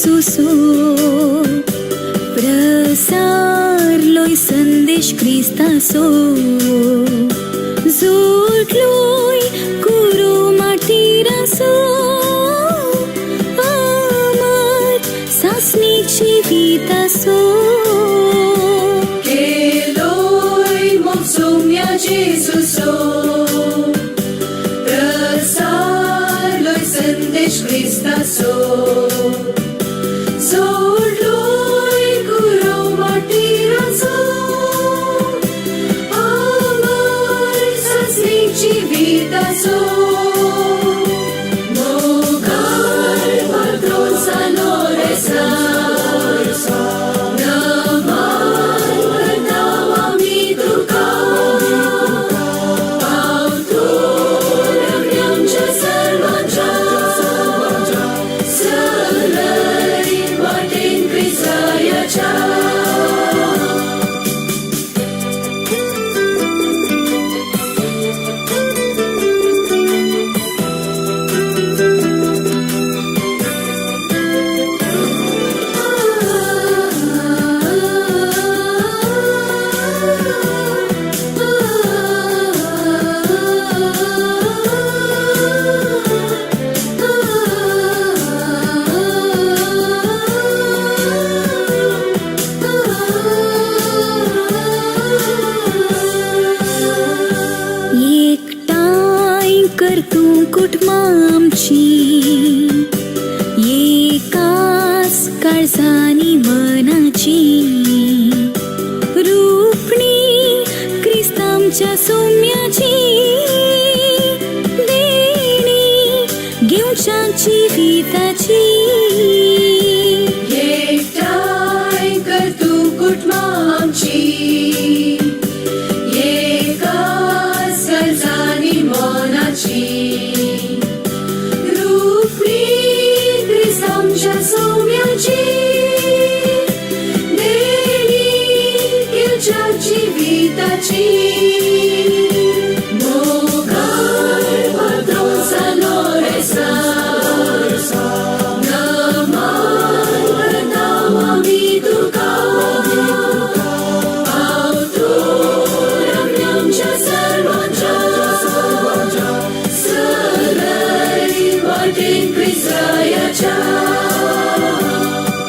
[SPEAKER 8] जेजूसो प्रसारलोय संदेश क्रिस्तासो जोडलोय कुरो माटीरासो अमर सासणीक जिवितासो
[SPEAKER 13] केलोय मोग सोम्या जेजूसो प्रसारलोय संदेश क्रिस्तासो जोडलोय कुरो माटीराचो अमर सासणीक जिविताचो मोगाळ पात्रोन सान लोरेंसा नमन करता आमी तुका पावतो आमच्या सर्वांच्या चलय वाटेन क्रिस्ताच्या.
[SPEAKER 8] एकठांय कर तूं कुटुंबां आमची एकाच काळजानी मनाची रुपणी क्रिस्तांच्या सोम्याची देणी घेवच्या जिविताची.
[SPEAKER 13] एकठांय कर तूं कुटुंबां आमची एकाच काळजानी मनाची रुपणी क्रिस्तांच्या सोम्याची देणी घेवच्या जिविताची.